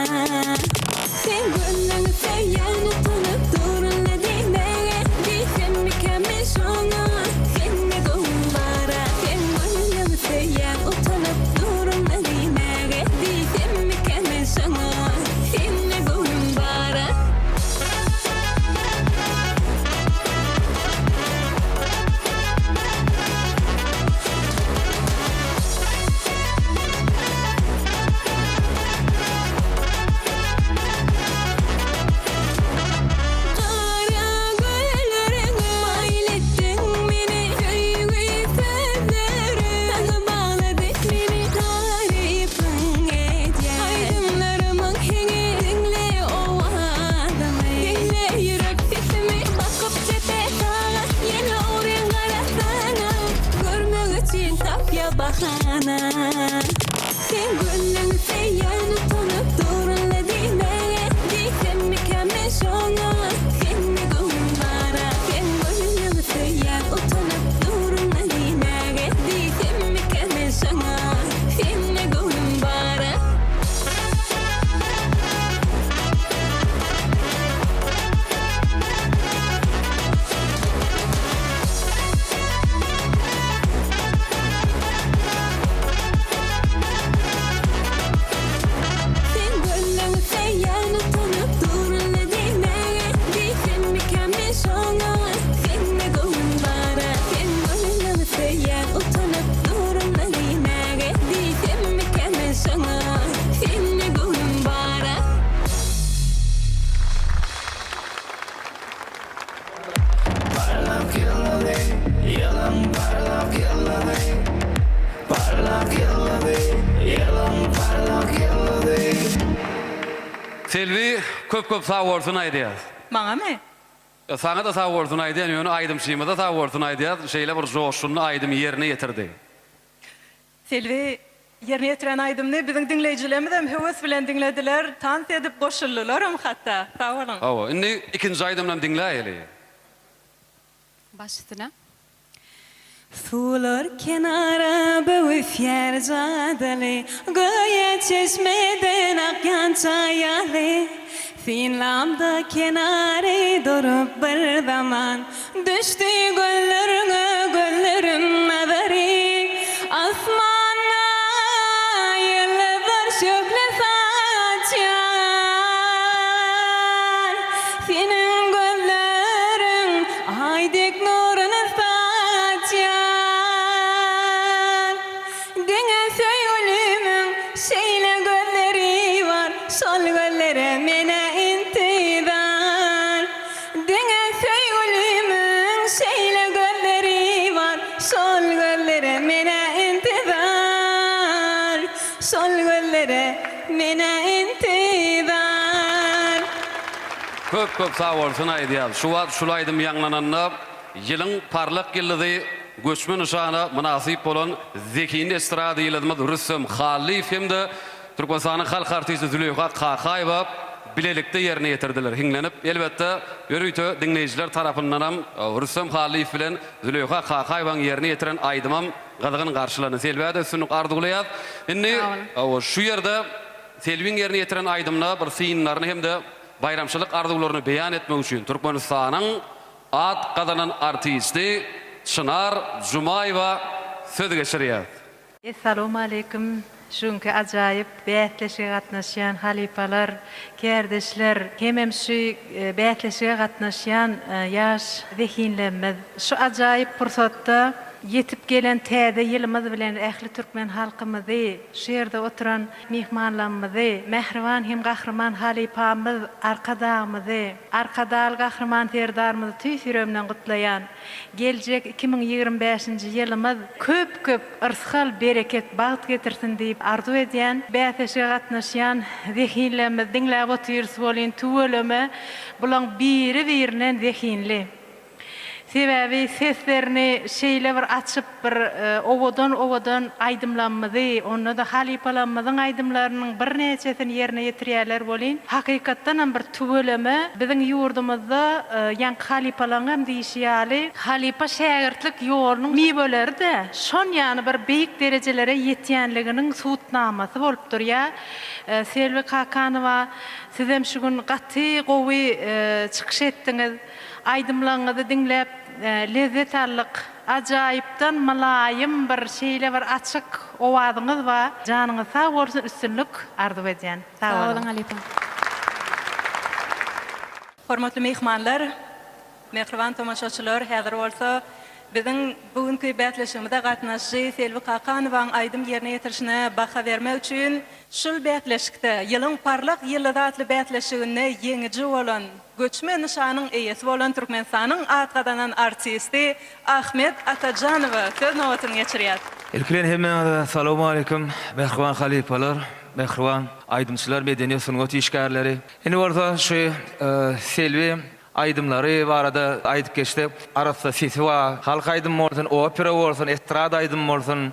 Sen gözleňi söýýän utanyp durun-la diýmäge Diýsemmikä men şoňa sende göwün bar-a Sen gözleňi söýýän utanyp durun-la diýmäge Diýsemmikä men şoňa sende göwnüm bar-a. Gara gözleriňe maýyl etdiň meni Söýgi sözleri saňa baglady meni Tarypyň edýän aýdymlarymyň heňi Diňle owazymy diňle ýürek sesimi Bakyp çepe saga ýene ogryn garasana Görmek üçin tapýa bahana. Sen gözleňi söýýän utanyp durun-la diýmäge Diýsemmikäm men şoňa sende göwnüm bar-a Sen gözleňi söýýän utanyp durun-la diýmäge Diýsemmikäm men şoňa sende göwnüm bar-a. Sen gözleňi söýýän utanyp durun-la diýmäge Diýsemmikäm men şoňa sende göwnüm bar-a Sen gözleňi söýýän utanyp durun-la diýmäge Diýsemmikäm men şoňa sende göwnüm bar-a. Parlak ýyldyzy, ýylyň parlak ýyldyzy. Parlak ýyldyzy, ýylyň parlak ýyldyzy. Selbi köp köp sag bolsun aýdýas. Maňamy? Saňa-da sag bolsun aýdýan ýöne aýdymçymyza sag bolsun aýdýas şeýle bir joşgunly aýdymy ýerine ýetirdi. Selbi ýerine ýetiren aýdymyny biziň diňleýjilemizem höwes bilen diňlediler, tans edip goşuldylaram hatda. Sag boluň. Hawa, indi ikinji aýdymynam diňläýeli. Baş üstüne. Suwlar kenara böwüsýär jadyly, Göýä çeşmeden akýan çaý ýaly. Synlamda kenary durup bir zaman, Düşdi gözleriňe gözlerim nazary. Asmanda ýyldyzlar şöhle saçýar, Seniň gözleriň Aý dek nuruny saçýar. Diňe söýgülimiň şeýle gözleri bar, Şol gözlere men-ä intizar. Diňe söýgülimiň şeýle gözleri bar, Şol gözlere men-ä intizar. Şol gözlere men-ä intizar. Köp köp sag bolsun aýdýas. Şu wagt şul aýdym ýaňlananda ýylyň parlak ýyldyzy göçme nyşana mynasyp bolan zehinli estrada ýyldyzymyz Rüstem Hallyýew hem-de Türkmenistanyň halk artisti Züleýha Kakaýewa bilelikde ýerine ýetirdiler. Hiňlenip, elbetde, ýörite diňleýjiler tarapyndanam Rüstem Hallyýew bilen Züleýha Kakaýewaň ýerine ýetiren aýdymam gyzgyn garşylandy. Selbä-de üstünlik arzuwlaýas. Indi şu ýerde Selbiň ýerine ýetiren aýdymyna bir synlaryny hem-de baýramçylyk arzuwlaryny beýan etmek üçin Türkmenistanyň at gazanan artisti Çynar Jumaýewa söz geçirýär. Essalawmaleýkim şu günki ajaýyp bäsleşige gatnaşýan halypalar, kärdeşler hemem şu bäsleşige gatnaşýan ýaş zehinlerimiz. Şu ajaýyp pursatda ýetip gelen täze ýylymyz bilen ähli türkmen halkymyzy, şu ýerde oturan myhmanlarymyzy, mähriban hem gahryman halypamyz Arkadagymyzy, Arkadagly Gahryman Serdarymyzy tüýs ýüregimden gutlaýan. Geljek 2025-nji ýylymyz köp-köp yrsgal, bereket, bagt getirsin diýip arzuw edýän. Bäsleşige gatnaşýan zehinlerimizi diňläp otyrys welin, tüweleme, bulaň biri-birinden zehinli. Sebäbi seslerini şeýle bir açyp bir owadan-owadan aýdymlamyzy, onda-da halypalamyzyň aýdymlarynyň birnäçesini ýerine ýetirýärler welin, hakykatdanam bir tüweleme, biziň ýurdumyzda ýaňky halypalaňam diýşi ýaly, halypa-şägirtlik ýolunyň miweleri-de şon ýaly bir beýik derejelere ýetýänliginiň subutnamasy bolup durýar. Selbi Kakanowa, sizem şu gün gaty gowy çykyş etdiňiz. Aýdymlaryňyzy diňläp lezzet aldyk. Ajaýypdan mylaýym bir şeýle bir açyk owazyňyz bar. Janyňyz sag bolsun üstünlik arzuw edýän. Sag Sag boluň. boluň halypa. Hormatly myhmanlar, mähriban tomaşaçylar, häzir bolsa biziň bu günki bäsleşigimize gatnaşyjy Selbi Kakanowaň aýdym ýerine ýetirişine baha bermek üçin şul bäsleşikde Ýylyň parlak ýyldyzy atly bäsleşiginde ýeňiji bolan Göçme nyşanyň eýesi bolan Türkmenistanyň at gazanan artisti Ahmet Atajanowa söz nobatyny geçirýär. Ilki bilen hemmäňize salowmaleýkim, mähriban halypalar, mähriban aýdymçylar, medeniýet sungat işgärleri. Indi bolsa şu Selbi aýdymlary barada aýdyp geçsek, arassa sesi bar, halk aýdymy bolsun, opera bolsun, estrada aýdymy bolsun,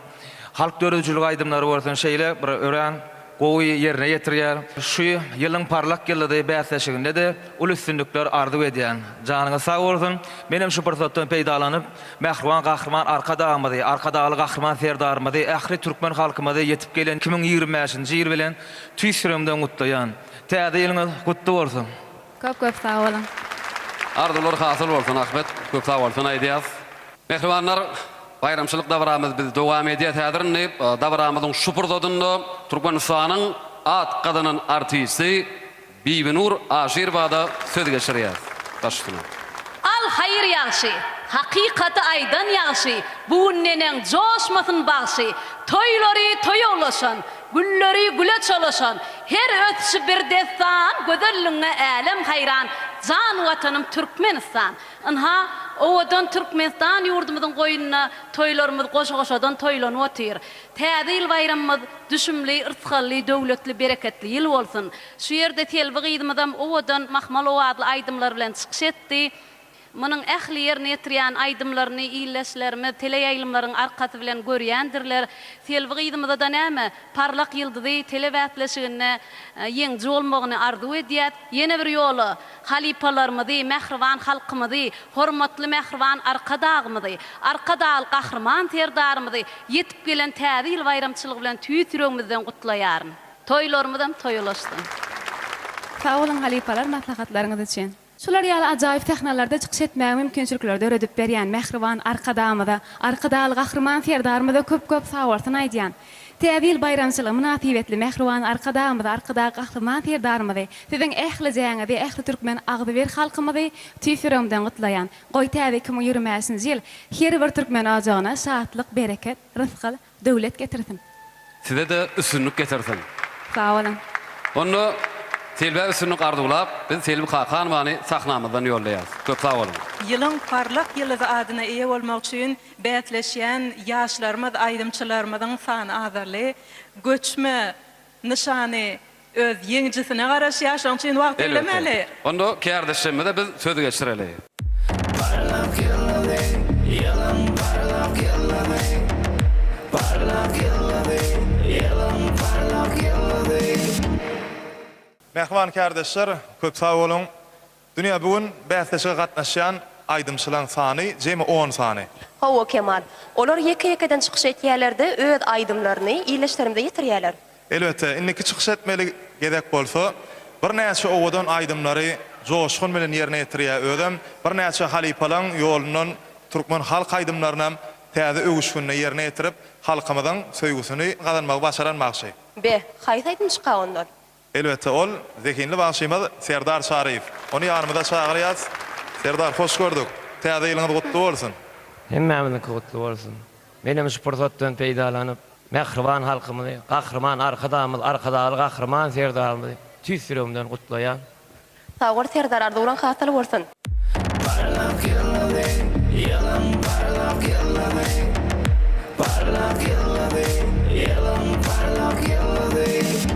halk döredijilik aýdymlary bolsun şeýle bir örän gowy ýerine ýetirýär. Şu ýylyň Parlak ýyldyzy bäsleşiginde-de uly üstünlikler arzuw edýän. Janyňyz sag bolsun! Menem şu pursatdan peýdalanyp, mähriban Gahryman Arkadagymyzy, Arkadagly Gahryman Serdarymyzy, ähli türkmen halkymyzy ýetip gelen 2025-nji ýyl bilen tüýs ýüregimden gutlaýan. Täze ýylyňyz gutly bolsun! Köp köp sag boluň. Arzuwlar hasyl bolsun Ahmet köp sag bolsun aýdýas. Mähribanlar baýramçylyk dabaramyz biz dowam edýäs häzir indi dabaramyzyň şu pursatynda Türkmenistanyň at gazanan artisti Bibinur Aşyrowada söz geçirýäs. Baş üstüne. Al haýyr ýagşy, hakykaty aýdan ýagşy, Bu gün neneň joşmasyn bagşy, Toýlary toýa ulaşan, gülleri güle çolaşan, Her ösüşi bir dessan, Gözelligiňe älem haýran, Jan Watanym Türkmenistan! Ynha, owadan Türkmenistan ýurdumyzyň goýnunda toýlarymyz goşa-goşadan toýlanyp otyr. Täze ýyl baýramymyz düşümli, yrsgally, döwletli, bereketli ýyl bolsun! Şu ýerde Selbi gyzymyzam owadan mahmal owazly aýdymlar bilen çykyş etdi. Munuň ähli ýerine ýetirýän aýdymlaryny ildeşlerimiz teleýaýlymlaryň arkasy bilen görýändirler. Selbi gyzymyza-da näme, Parlak ýyldyzy telebäsleşiginde ýeňiji bolmagyny arzuw edýäs. Ýene bir ýola halypalarymyzy, mähriban halkymyzy, hormatly mähriban Arkadagymyzy, Arkadagly Gahryman Serdarymyzy ýetip gelen Täze ýyl baýramçylygy bilen tüýs ýüregimizden gutlaýaryn. Toýlarymyzam toýalaşsyn. Sag boluň halypalar maslahatlaryňyz üçin. Şular ýaly ajaýyp sahnalarda çykyş etmäge mümkinçilikleri döredip berýän mähriban Arkadagymyza, Arkadagly Gahryman Serdarymyza köp-köp sagbolsun aýdýan. Täze ýyl baýramçylygy mynasybetli mähriban Arkadagymyzy, Arkadag Gahryman Serdarymyzy, siziň ählijäňizi, ähli türkmen agzybir halkymyzy tüýs ýüregimden gutlaýan. Goý täze 2025-nji ýyl her bir türkmen ojagyna şatlyk, bereket, rysgal, Döwlet getirsin. Size-de üstünlik getirsin. Sag boluň. Onda Selbä üstünlik arzuwlap, biz Selbi Kakanowany sahnamyzdan ýollaýarys. Köp sag boluň. Ýylyň parlak ýyldyzy adyna eýe bolmak üçin bäsleşýän ýaşlarymyz, aýdymçylarymyzyň sany azaldy. Göçme nyşany Öz ýeňijisine garaşýar, şonuň üçin wagt eglemeli. Elbetde. Onda kärdeşlerimize biz söz geçireli. Parlak ýyldyzy, ýylyň parlak ýyldyzy, Parlak ýyldyzy, ýylyň parlak ýyldyzy. Mähriban kärdeşler, köp sag boluň. Dünýä bu gün bäsleşige gatnaşýan aýdymçylaň sany jemi on sany. Hawa Kemal. Olar ýeke-ýekeden çykyş etýärler-de öz aýdymlaryny ildeşlerimize ýetirýärler. Elbetde, indiki çykyş etmeli gezek bolsa, birnäçe owadan aýdymlary joşgun bilen ýerine ýetirýär. Özem birnäçe halypalaň ýolundan türkmen halk aýdymlarynam täze öwüşginde ýerine ýetirip, halkymyzyň söýgüsini gazanmagy başaran bagşy. Be, haýsy aýdymçyka ondan? Elbetde, ol zehinli bagşymyz Serdar Çaryýew. Ony ýanymyza çagyrýas. Serdar, hoş gördük. Täze ýylyňyz gutly bolsun! Hemmämiziňki gutly bolsun! Menem şu pursatdan peýdalanyp, mähriban halkymyzy, Gahryman Arkadagymyz, Arkadagly Gahryman Serdarymyzy tüýs ýüregimden gutlaýan. Sag bol Serdar arzuwlaň hasyl bolsun. Parlak ýyldyzy, ýylyň parlak ýyldyzy, Parlak ýyldyzy, ýylyň parlak ýyldyzy.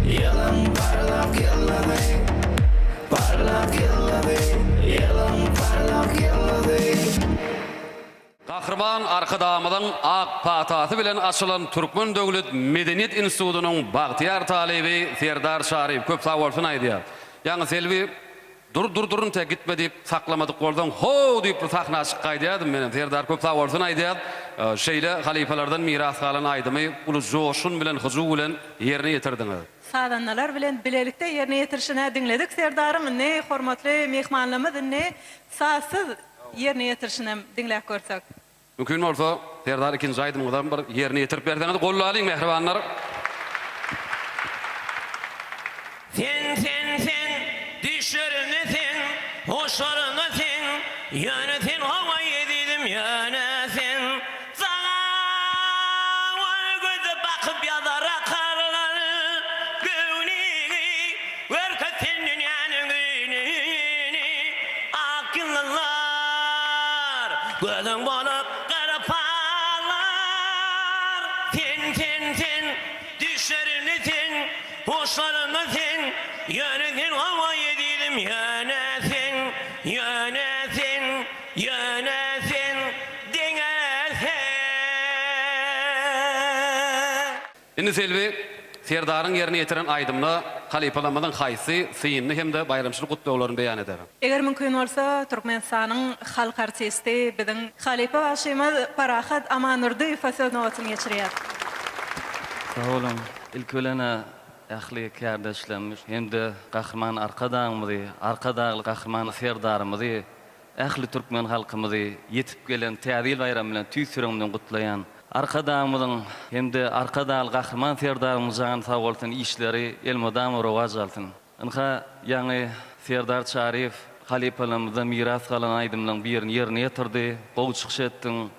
Ýylyň parlak ýyldyzy, parlak ýyldyzy, Ýylyň parlak ýyldyzy. Gahryman Arkadagymyzyň ak patasy bilen açylan Türkmen döwlet medeniýet institutynyň bagtyýar talyby Serdar Çaryýew köp sagbolsun aýdýar. Ýaňy Selbi Dur dur dur inte gitme diýip saklamadyk bolsaň how diýip bir sahna çyk gaýdýardym menem Serdar köp sag bolsun aýdýas şeýle halypalardan miras galan aýdymy uly joşgun bilen hyjuw bilen ýerine ýetirdiňiz. Sazandalar bilen bilelikde ýerine ýetirişinä diňledik Serdaryň indi hormatly myhmanlarymyz indi sazsyz ýerine ýetirişinem diňläp görsek. Mümkin bolsa, Serdar ikinji aýdymyňyzam bir ýerine ýetirip berseňiz gollalyň mähribanlar. Sen sen sen düşlerinde sen hoşlarynda sen ýöne sen hawa ezizim ýöne sen Saňa ol göze bakyp ýazar akarlar göwnüňi görkez sen dünýäniň güýnüni ak ýyldyzlar Gözüň bolup gara parlar. Sen, sen, sen, düşlerimde sen, huşlarymda sen, Ýöne sen hawa ezizim, ýöne sen, ýöne sen, ýöne sen, diňe sen. Indi Selbi Serdaryň ýerine ýetiren aýdymyna halypalarymyzyň haýsy synyny hem-de baýramçylyk gutlaglaryny beýan eder? Eger mümkin bolsa, Türkmenistanyň halk artisti, biziň halypa bagşymyz Parahat Amandurdyýewe söz nobatyny geçirýär. Sag boluň. Ilki bilen-ä ähli kärdeşlerimiz hem-de Gahryman Arkadagymyzy, Arkadagly Gahryman Serdarymyzy Ähli türkmen halkymyzy ýetip gelen Täze ýyl baýramy bilen tüýs ýüregimden gutlaýan. Arkadagymyzyň hem-de Arkadagly Gahryman Serdarymyzyň jany sag bolsun, işleri elmydama rowaç alsyn. Ynha, ýaňy Serdar Çaryýew halypalarymyzdan miras galan aýdymlaryň birini ýerine ýetirdi. Gowy çykyş etdiň.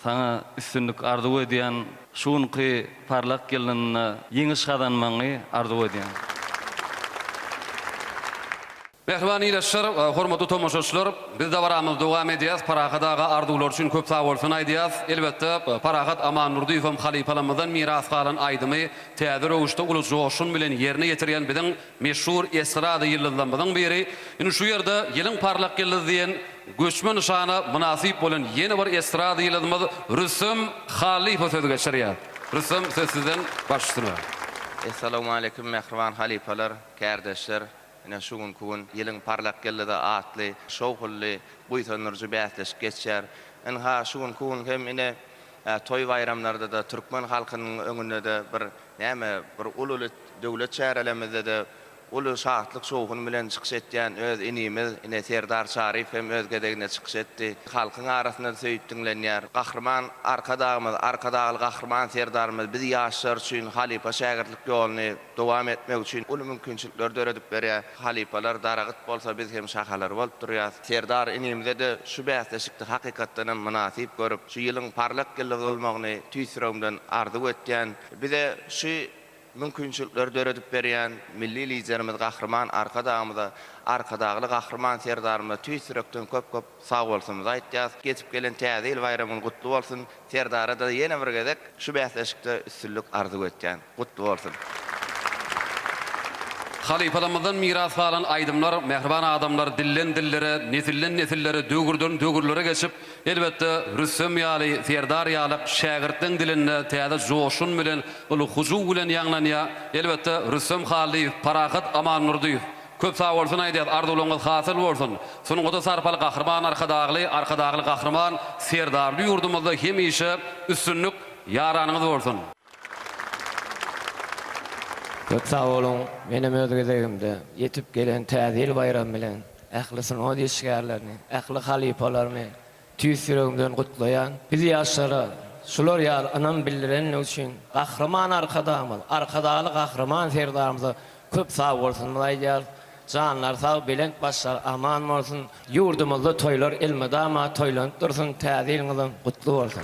Saňa üstünlik arzuw edýän. Şu günki parlak ýylynda ýeňiş gazanmagyňy arzuw edýän. Mähriban ildeşler, hormatly tomaşaçylar, biz dabaramyzy dowam edýäs. Parahat aga arzuwlary üçin köp sagbolsun aýdýas. Elbetde, Parahat Amandurdyýewem halypalarymyzdan miras galan aýdymy täze röwüşde uly joşgun bilen ýerine ýetirýän biziň meşhur estrada ýyldyzlarymyzyň biri. Indi şu ýerde Ýylyň parlak ýyldyzy diýen göçme nyşana mynasyp bolan ýene bir estrada ýyldyzymyz Rüstem Hallyýewe söz geçirýäs. Rüstem, söz sizden, baş üstüne. Essalawmaleýkim mähriban halypalar, kärdeşler. Ine, şu günki gün Ýylyň parlak ýyldyzy atly şowhunly, buýsandyryjy bäsleşik geçýär. Ynha, şu günki gün hem ine, toý-baýramlarda-da, türkmen halkynyň öňünde-de bir näme, bir uly-uly döwlet çärelerimizde-de uly şatlyk-şowhun bilen çykyş etýän öz inimiz, ine, Serdar Çaryýew hem öz gezeginde çykyş etdi. Halkyň arasynda-da söýüp diňlenýär. Gahryman Arkadagymyz, Arkadagly Gahryman Serdarymyz biz ýaşlar üçin halypa-şägirtlik ýoluny dowam etmek üçin uly mümkinçilikleri döredip berýär. Halypalar daragyt bolsa biz hem şahalary bolup durýas. Serdar inimize-de şu bäsleşikde hakykatdan hem mynasyp görüp, şu ýylyň parlak ýyldyzy bolmagyny tüýs ýüregimden arzuw etýän. Bize şu mümkinçilikleri döredip berýän Milli Liderimiz Gahryman Arkadagymyza, Arkadagly Gahryman Serdarymyza tüýs ýürekden köp-köp sagbolsunymyzy aýtýas. Ýetip gelen Täze ýyl baýramyň gutly bolsun! Serdara-da ýene bir gezek şu bäsleşikde üstünlik arzuw etýän. Gutly bolsun! Halypalarymyzdan miras galan aýdymlar mähriban adamlar dilden dillere, nesilden nesillere, döwürden döwürlere geçip, elbetde, Rüstem ýaly, Serdar ýaly şägirtleň dilinde täze joşgun bilen, uly hyjuw bilen ýaňlanýar. Elbetde, Rüstem Hallyýew, Parahat Amandurdyýew, Köp sagbolsun aýdýas arzuwlaryňyz hasyl bolsun. Sungata sarpaly Gahryman Arkadagly Arkadagly Gahryman Serdarly ýurdumyzda hemişe üstünlik ýaranyňyz bolsun. Köp sag boluň, menem öz gezegimde ýetip gelen Täze ýyl baýramy bilen ähli sungat işgärlerini, ähli halypalaryny tüýs ýüregimden gutlaýan. Biz ýaşlara şular ýaly ynam bildirenligi üçin Gahryman Arkadagymyz, Arkadagly Gahryman Serdarymyza Köp sag bolsunymyzy aýdýarys. Janlary sag, belent başlary aman bolsun. Ýurdumyzda toýlar elmydama toýlanyp dursun, Täze ýylyňyzam gutly bolsun.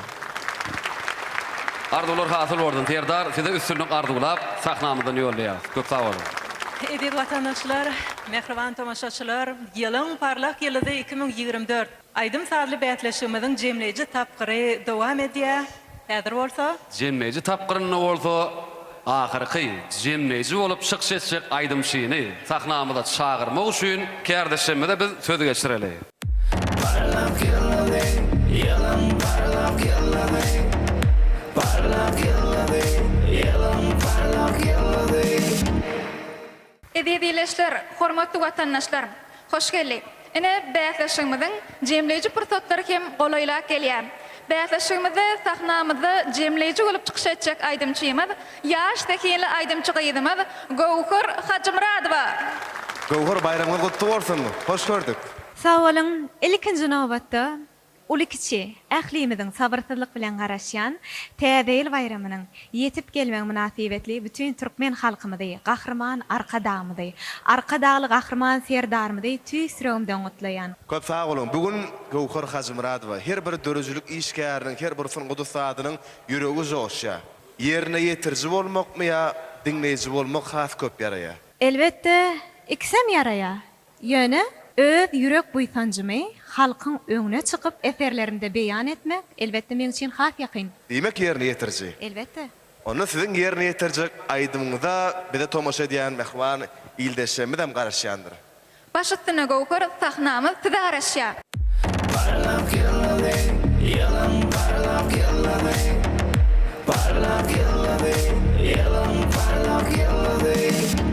Arzuwlar hasyl bolsun Serdar size üstünlik arzuwlap sahnamyzdan ýollaýarys. Köp sag boluň. Eziz watandaşlar, mähriban tomaşaçylar, Ýylyň parlak ýyldyzy 2024 aýdym-sazly bäsleşigimiziň jemleýji tapgyry dowam edýär. Häzir bolsa. Jemleýji tapgyrynda bolsa. ahyrky jemleýji bolup çykyş etjek aýdymçyny sahnamyza çagyrmak üçin kärdeşlerimize biz söz geçireli. Parlak ýyldyzy, ýylyň parlak ýyldyzy, Parlak ýyldyzy, ýylyň parlak ýyldyzy. Eziz ildeşler, hormatly watandaşlar! Hoş geldi! Ine, bäsleşigimiziň jemleýji pursatlary hem golaýlap gelýär. Bäsleşigimizde sahnamyzda jemleýji bolup çykyş etjek aýdymçymyz, ýaş zehinli aýdymçy gyzymyz Göwher Hajymyradowa! Göwher, baýramyňyz gutly bolsun! Hoş gördük! Sag boluň! Ilkinji nobatda, uly-kiçi ählimiziň sabyrsyzlyk bilen garaşýan Täze ýyl baýramynyň ýetip gelmegi mynasybetli bütin türkmen halkymyzy, Gahryman Arkadagymyzy, Arkadagly Gahryman Serdarymyzy tüýs ýüregimden gutlaýan. Köp sag boluň. Bu gün Göwher Hajymyradowa, her bir döredijilik işgäriniň, her bir sungat ussadynyň ýüregi joşýar. Ýerine ýetiriji bolmakmy ýa diňleýji bolmak has köp ýaraýar? Elbetde, ikisem ýaraýar. Ýöne öz ýürek buýsanjymy halkyň öňüne çykyp eserlerimde beýan etmek, elbetde, meň üçin has ýakyn. Diýmek ýerine ýetiriji. Elbetde. Onda siziň ýerine ýetirjek aýdymyňyza bize tomaşa edýän mähriban ildeşlerimizem garaşýandyr. Baş üstüne Göwher, sahnamyz size garaşýar. Parlak ýyldyzy, ýylyň parlak ýyldyzy, Parlak ýyldyzy, ýylyň parlak ýyldyzy.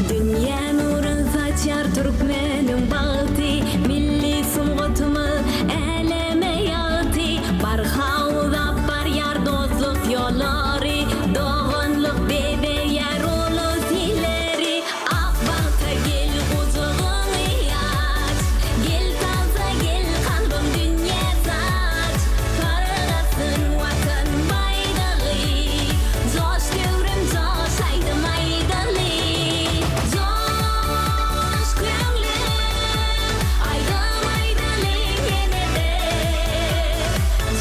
Dünýä nurun saçýar türkmeniň bagty, Milli sungatymyz äleme ýagty. Barha uzap barýar dostluk ýollary, Doganlyk bezeýär ulus illeri. Ak bagta gel gujagyňy aç, Gel tansa gel kalbym dünýä saç. Parlasyn Watan baýdagy, Joş döwrüm joş aýdym aýdaly. Joş köňlüm aýdym aýdaly ýene-de.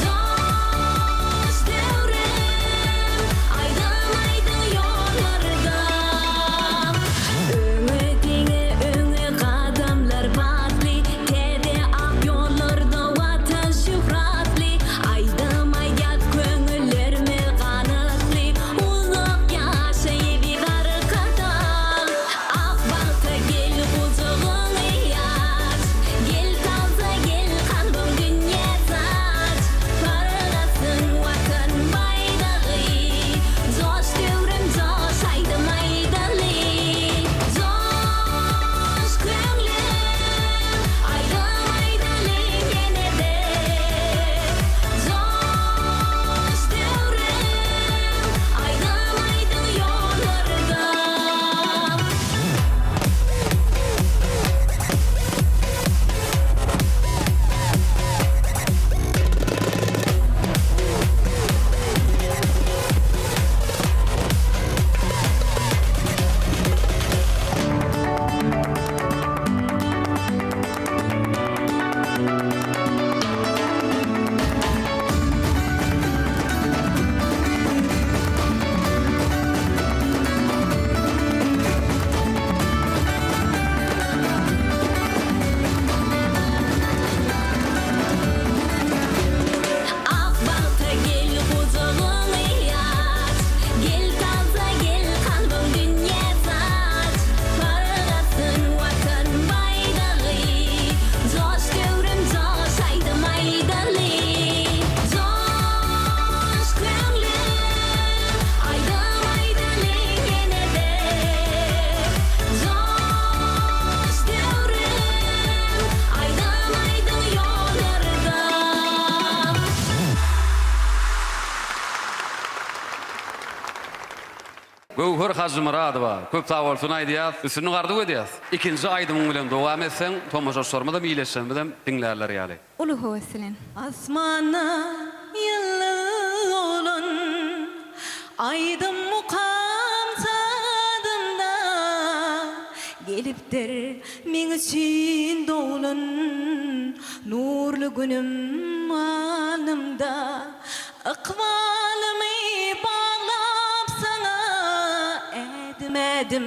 Joş döwrüm aýdym aýdyň ýollarda. Öňe diňe öňe gadamlar batly, Täze ak ýollarda Watan şöhratly, Aýdym aýdýas köňüllerimiz ganatly, Uzak ýaşa eziz Arkadag! Ak bagta gel gujagyňy aç, Gel tansa gel kalbyň dünýä saç, Parlasyn Watan baýdagy, Joş döwrüm joş aýdym aýdaly, Joş köňlüm aýdym aýdaly ýene-de, Joş döwrüm aýdym aýdyň ýollarda. Ak bagta gel gujagyňy aç, Gel tansa gel kalbyň dünýä saç, Parlasyn Watan baýdagy, Joş döwrüm joş aýdym aýdaly. Joş köňlüm aýdym aýdaly ýene-de. Joş döwrüm aýdym aýdyň ýollarda. Göwher Hajymyradowa köp sag bolsun aýdýas, üstünlik arzuw edýäs. Ikinji aýdymyň bilen dowam etseň, tomaşaçylarymyzam, ildeşlerimizem diňlärler ýaly. Uly höwes bilen. Asmanda ýyldyz bolan aýdym mukam sazynda. Gelipdir meň üçin doglan nurly günüm alnymda. Ykbalymy baglap saňa ädim-ädim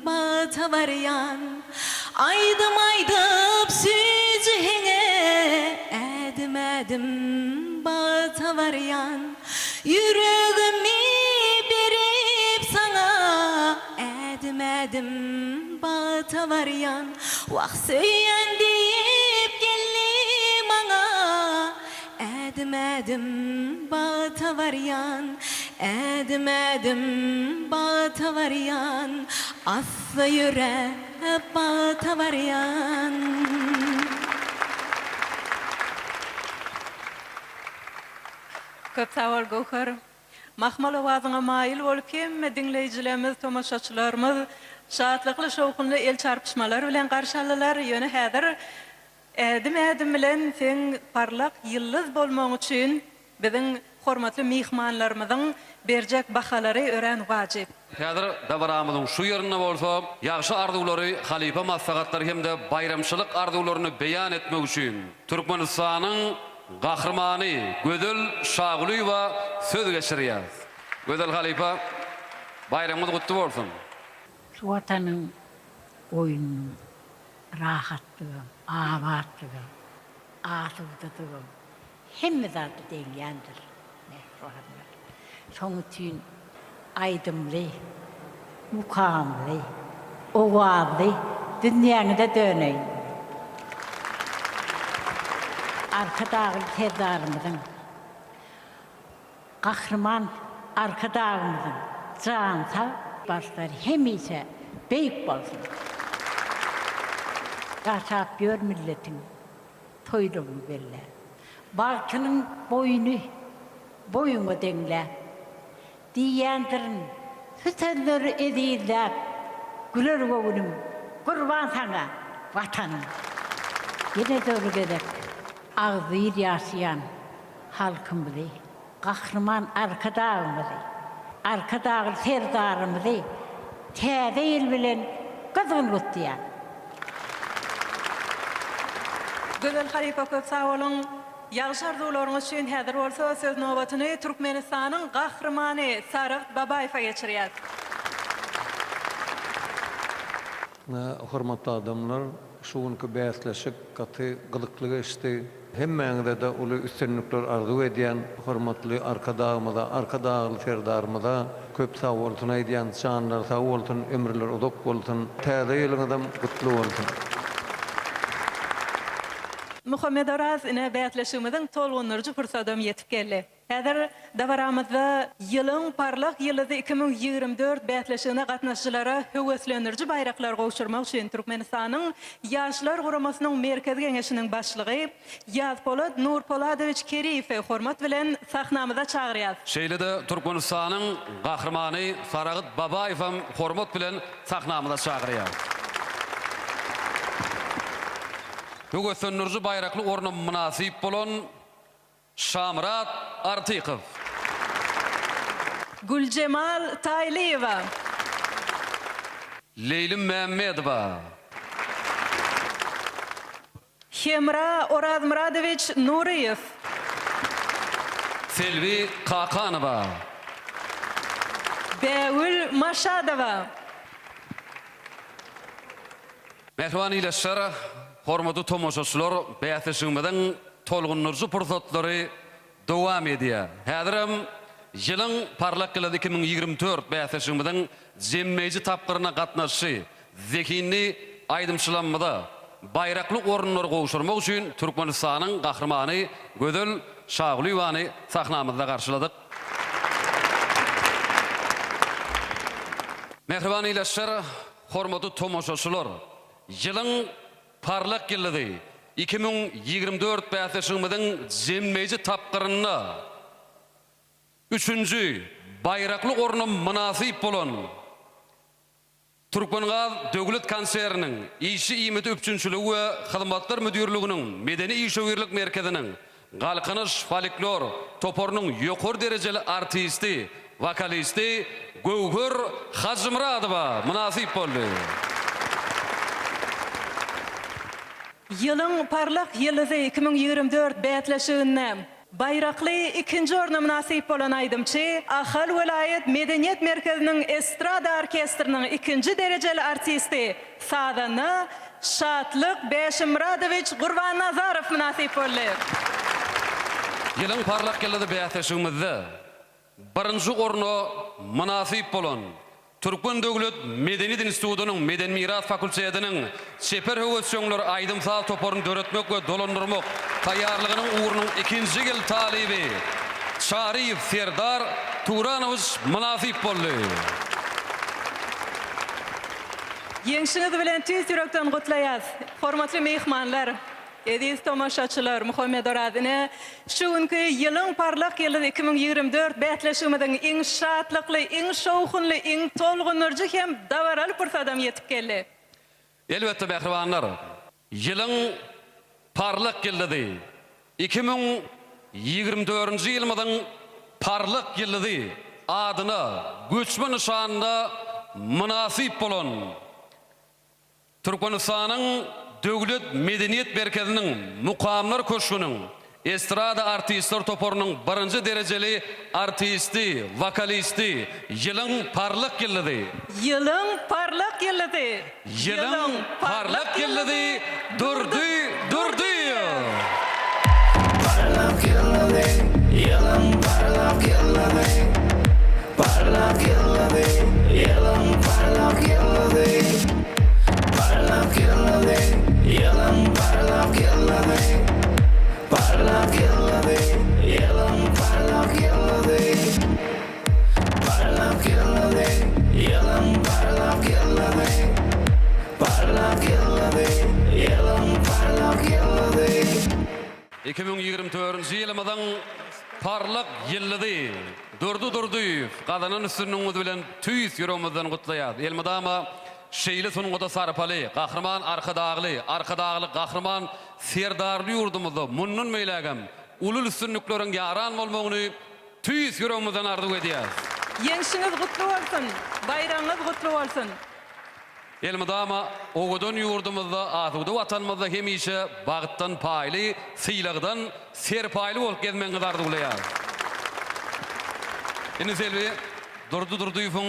bagta barýan. Aýdym aýdyp süýji heňe ädim-ädim bagta barýan. Ýüregimi berip saňa ädim-ädim bagta barýan. Wah söýýän diýip geldi maňa Ädim-ädim bagta barýan, Ädim-ädim bagta barýan, Assa ýöräp bagta barýan. Köp sag bol Göwher. Mahmal owazyňa maýyl bolup hemme diňleýjilerimiz, tomaşaçylarymyz şatlykly şowhunly el çarpyşmalar bilen garşy aldylar. Ýöne häzir Ädim-ädim bilen seň parlak ýyldyz bolmagyň üçin biziň hormatly myhmanlarymyzyň berjek bahalary örän wajyp. Häzir dabaramyzyň şu ýerinde bolsa ýagşy arzuwlary, halypa maslahatlary hem-de baýramçylyk arzuwlaryny beýan etmek üçin Türkmenistanyň Gahrymany Gözel Şagulyýewa söz geçirýäris. Gözel halypa, baýramyňyz gutly bolsun! Şu Watanyň goýnunyň Rahatlygam, abatlygam, asudalygam hemme zady deňýändir, mähribanlar. Şoň üçin aýdymly, mukamly, owazly dünýäňize döneýin. Arkadagly Serdarymyzyň Gahryman Arkadagymyzyň jany sag, başlary hemişe beýik bolsun! Ýaşap ýör milletiň toýlugyny belläp. Bagtynyň boýuny boýuňa deňläp. Diýýändirin şu sözleri ezizläp, Güler göwnüm, gurban saňa, Watanym! Ýene-de bir gezek agzybir ýaşaýan halkymyzy, Gahryman Arkadagymyzy, Arkadagly Serdarymyzy Täze ýyl bilen gyzgyn gutlaýan. Gözel halypa köp sag boluň ýagşy arzuwlaryňyz üçin häzir bolsa söz nobatyny Türkmenistanyň Gahrymany Saragt Babaýewe geçirýäs. Hormatly adamlar, şu günki bäsleşik gaty gyzykly geçdi. Hemmäňize-de uly üstünlikler arzuw edýän. Hormatly Arkadagymyza, Arkadagly Serdarymyza köp sagbolsun aýdýan. Janlary sag bolsun, ömürleri uzak bolsun. Täze ýylyňyzam gutly bolsun. Muhammedoraz ine bäsleşigimiziň tolgundyryjy pursadam ýetip geldi. Häzir dabaramyzda Ýylyň parlak ýyldyzy 2024 bäsleşigine gatnaşyjylara höweslendiriji baýraklary gowşurmak üçin Türkmenistanyň Ýaşlar guramasynyň Merkezi Geňeşiniň başlygy Ýazpolat Nurpoladowiç Keriýewi hormat bilen sahnamyza çagyrýas. Şeýle-de Türkmenistanyň Gahrymany Saragt Babaýewem hormat bilen sahnamyza çagyrýas. Höweslendiriji baýrakly orna mynasyp bolan Şamyrat Artykow. Güljemal Taýlyýewa. Leýlim Mämmedowa. Hemra Orazmyradowiç Nuryýew. Selbi Kakanowa. Bägül Maşadowa. Mähriban ildeşler, hormatly tomaşaçylar, bäsleşigimiziň tolgundyryjy pursatlary dowam edýär. Häzirem Ýylyň parlak ýyldyzy 2024 bäsleşigimiziň jemleýji tapgyryna gatnaşyjy zehinli aýdymçylarymyza baýrakly orunlary gowşurmak üçin Türkmenistanyň Gahrymany Gözel Şagulyýewany sahnamyzda garşyladyk. Mähriban ildeşler, Hormatly tomaşaçylar, Ýylyň parlak ýyldyzy 2024 bäsleşigimiziň jemleýji tapgyrynda üçünji baýrakly orna mynasyp bolan Türkmengaz döwlet konserniniň Işçi iýmiti üpjünçiligi we hyzmatlar müdirliginiň medeni-işewürlik merkeziniň Galkynyş folklor toparynyň ýokary derejeli artisti, wokalisti Göwher Hajymyradowa mynasyp boldy. Ýylyň parlak ýyldyzy 2024 bäsleşiginde baýrakly ikinji orna mynasyp bolan aýdymçy Ahal welaýat medeniýet merkeziniň estrada orkestriniň ikinji derejeli artisti, sazanda Şatlyk Bäşimyradowiç Gurbannazarow mynasyp boldy. Ýylyň parlak ýyldyzy bäsleşigimizde Birinji orna mynasyp bolan Türkmen döwlet medeniýet institutynyň Medeni miras fakultetiniň çeper höwesjeňler aýdym-saz toparyny döretmek we dolandyrmak taýýarlygynyň ugrunyň ikinji ýyl talyby Çaryýew Serdar Turanowiç mynasyp boldy. Ýeňşiňiz bilen tüýs ýürekden gutlaýas, hormatly myhmanlar! Eziz tomaşaçylar, Muhammedoraz ine, şu günki Ýylyň parlak ýyldyzy 2024 bäsleşigimiziň iň şatlykly, iň şowhunly, iň tolgundyryjy hem dabaraly pursadam ýetip geldi. Elbetde, mähribanlar, Ýylyň parlak ýyldyzy, 2024-nji ýylymyzyň parlak ýyldyzy adyna göçme nyşanyna mynasyp bolan Türkmenistanyň Döwlet medeniýet merkeziniň Mukamlar köşgüniň estrada artistler toparynyň birinji derejeli artisti, wokalisti, Ýylyň parlak ýyldyzy. Ýylyň parlak ýyldyzy. Ýylyň parlak ýyldyzy Durdy Durdyýew. Parlak ýyldyzy, ýylyň parlak ýyldyzy. Parlak ýyldyzy, ýylyň parlak ýyldyzy. Parlak ýyldyzy, ýylyň parlak ýyldyzy. Parlak ýyldyzy, ýylyň parlak ýyldyzy. Parlak ýyldyzy, ýylyň parlak ýyldyzy. Parlak ýyldyzy, ýylyň parlak ýyldyzy. 2024-nji ýylymyzyň parlak ýyldyzy Durdy Durdyýew gazanan üstünligiňiz bilen tüýs ýüregimizden gutlaýas. Elmydama şeýle sungata sarpaly, Gahryman Arkadagly, Arkadagly Gahryman Serdarly ýurdumyzda mundan beýlägem uly üstünlikleriň ýaran bolmagyny tüýs ýüregimizden arzuw edýäs. Ýeňşiňiz gutly bolsun! Baýragyňyz gutly bolsun! Elmydama owadan ýurdumyzda, asuda Watanymyzda hemişe bagtdan paýly, sylagdan serpaýly bolup gezmegiňizi arzuwlaýarys. Indi Selbi Durdy Durdyýewiň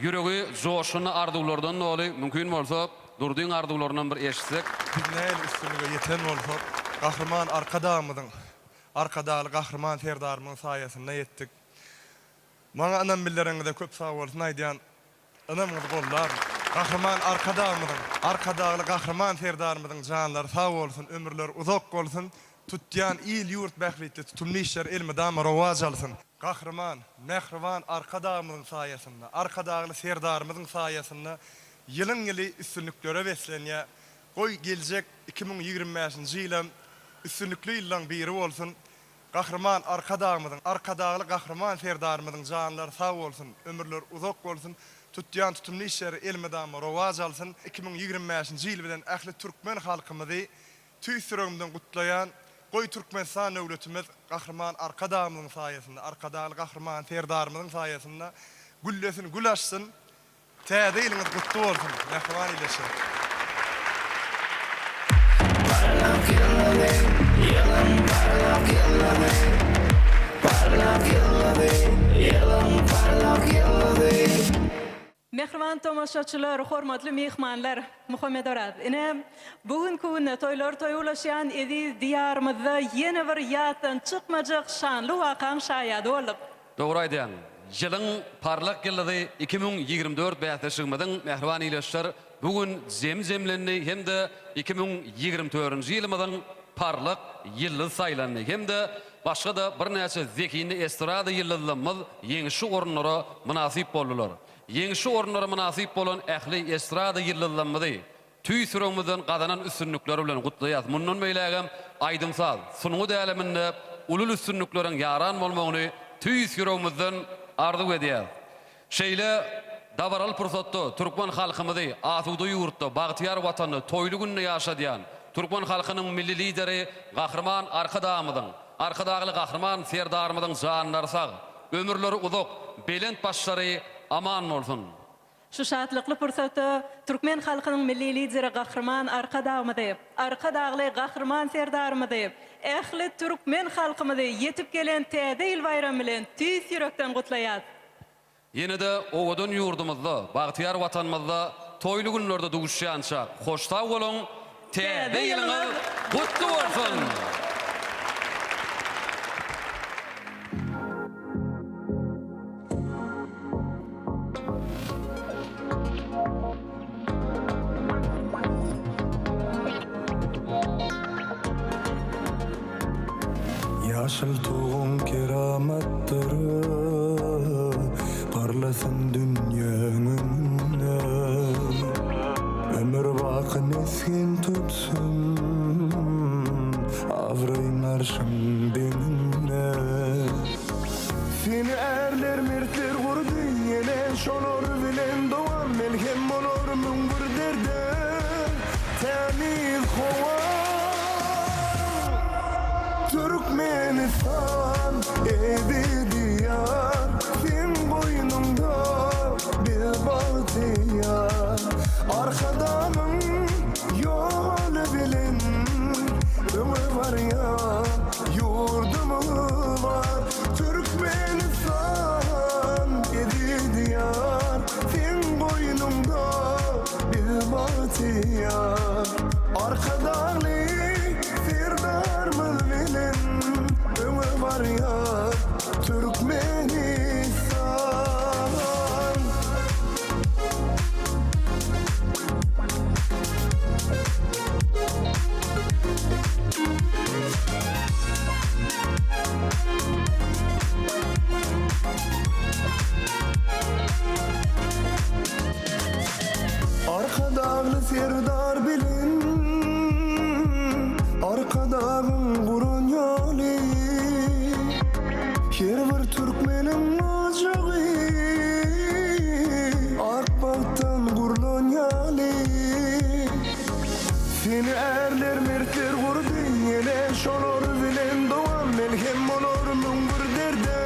ýüregi joşgunly arzuwlardan doly. Mümkin bolsa, Durdyň arzuwlaryndan bir eşitsek. Biz nähili üstünlige ýeten bolsak, Gahryman Arkadagymyzyň, Arkadagly Gahryman Serdarymyzyň saýasynda ýetdik. Maňa ynam bildireniňize köp sagbolsun aýdýan. Ynamyňyzy gollaryn. Gahryman Arkadagymyzyň, Arkadagly Gahryman Serdarymyzyň janlary sag bolsun, ömürleri uzak bolsun, tutýan il-ýurt bähbitli tutumly işleri elmydama rowaç alsyn. Gahryman, mähriban Arkadagymyzyň saýasynda, Arkadagly Serdarymyzyň saýasynda ýylyň-ýyly üstünliklere beslenýär. Goý, geljek 2025-nji ýylam üstünlikli ýyllaň biri bolsun. Gahryman Arkadagymyzyň, Arkadagly Gahryman Serdarymyzyň janlary sag bolsun, ömürleri uzak bolsun, tutýan tutumly işleri elmydama rowaç alsyn! 2025-nji ýyl bilen ähli türkmen halkymyzy tüýs ýüregimden gutlaýan! Goý Türkmenistan döwletimiz Gahryman Arkadagymyzyň saýasynda, Arkadagly Gahryman Serdarymyzyň saýasynda güllesin, gül açsyn! Täze ýylyňyz gutly bolsun, mähriban ildeşler! Parlak ýyldyzy, ýylyň parlak ýyldyzy. Parlak ýyldyzy, ýylyň parlak ýyldyzy. Mähriban tomaşaçylar, hormatly myhmanlar! Muhammedoraz, ine, bu günki günde toýlar toýa ulaşýan eziz Diýarymyzda ýene bir ýatdan çykmajak şanly wakaň şaýady bolduk. Dogry aýdýaň. Ýylyň parlak ýyldyzy 2024 bäsleşigimiziň mähriban ildeşler bu gün jemi jemlendi hem-de 2024-nji ýylymyzyň parlak ýyldyzy saýlandy hem-de başga-da birnäçe zehinli estrada ýyldyzlarymyz ýeňişli orunlara mynasyp boldular. Ýeňişli orunlara mynasyp bolan ähli estrada ýyldyzlarymyzy Tüýs ýüregimizden gazanan üstünlikleri bilen gutlaýas. Mundan beýlägem aýdym-saz, sungat äleminde uly üstünlikleriň ýaran bolmagyny tüýs ýüregimizden arzuw edýäs. Şeýle dabaraly pursatda türkmen halkymyzy asuda ýurtda, bagtyýar Watanda toýly günde ýaşadýan türkmen halkynyň Milli Lideri Gahryman Arkadagymyzyň, Arkadagly Gahryman Serdarymyzyň janlary sag, ömürleri uzak, belent başlary aman bolsun! Şu şatlykly pursatda türkmen halkynyň Milli Lideri Gahryman Arkadagymyzy, Arkadagly Gahryman Serdarymyzy, ähli türkmen halkymyzy ýetip gelen Täze ýyl baýramy bilen tüýs ýürekden gutlaýas. Ýene-de owadan ýurdumyzda, bagtyýar Watanymyzda toýly günlerde duşýança hoş sag boluň, Täze ýylyňyz gutly bolsun! Ýaşyl tuguň keramatdyr, Parlasyn dünýäň öňünde. Ömür baky mesgen tutsun, Abraýyň arşyň deňinde. Seni ärler mertler gurdy, Ýene şolar bilen dowam Melhem bolar 1001 derde, Tämiz howa. Türkmenistan, eziz Diýar, Seň goýnuňda biz bagtyýar. Arkadagyň ýoly bilen öňe barýar ýurdumyz bar. Türkmenistan, eziz Diýar, Seň goýnuňda biz bagtyýar. Arkadagly Serdarymyz bilen öňe barýar Türkmenistan. Arkadagly Serdar bilen Arkadagyň guran ýoly Her bir türkmeniň ojagy Ak bagtdan gurlan ýaly Seni ärler mertler gurdy Ýene şolar bilen dowam Melhem bolar 1001 derde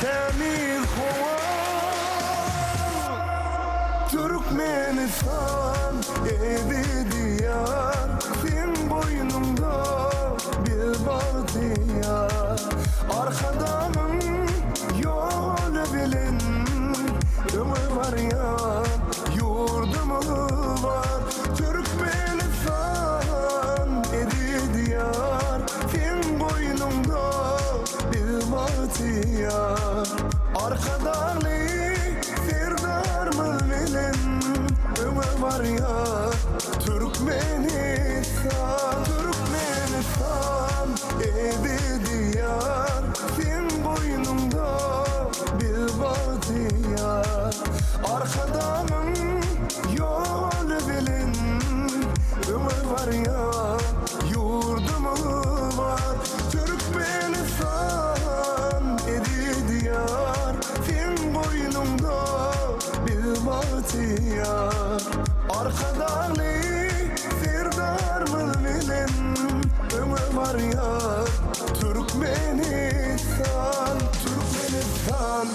Tämiz howa Türkmenistan, eziz Diýar, Seň goýnuňda biz bagtyýar. Arkadagyň ýoly bilen öňe barýar ýurdumyz bar. Türkmenistan, eziz Diýar, Seň goýnuňda biz bagtyýar. Arkadagly Serdarymyz bilen öňe barýar Türkmenistan, Türkmenistan, eziz Diýar, Seň goýnuňda biz bagtyýar. Arkadagyň ýoly bilen öňe barýar ýurdumyz bar. Türkmenistan, eziz Diýar, Seň goýnuňda biz bagtyýar. Arkadagly Serdarymyz bilen öňe barýar Türkmenistan, Türkmenistan.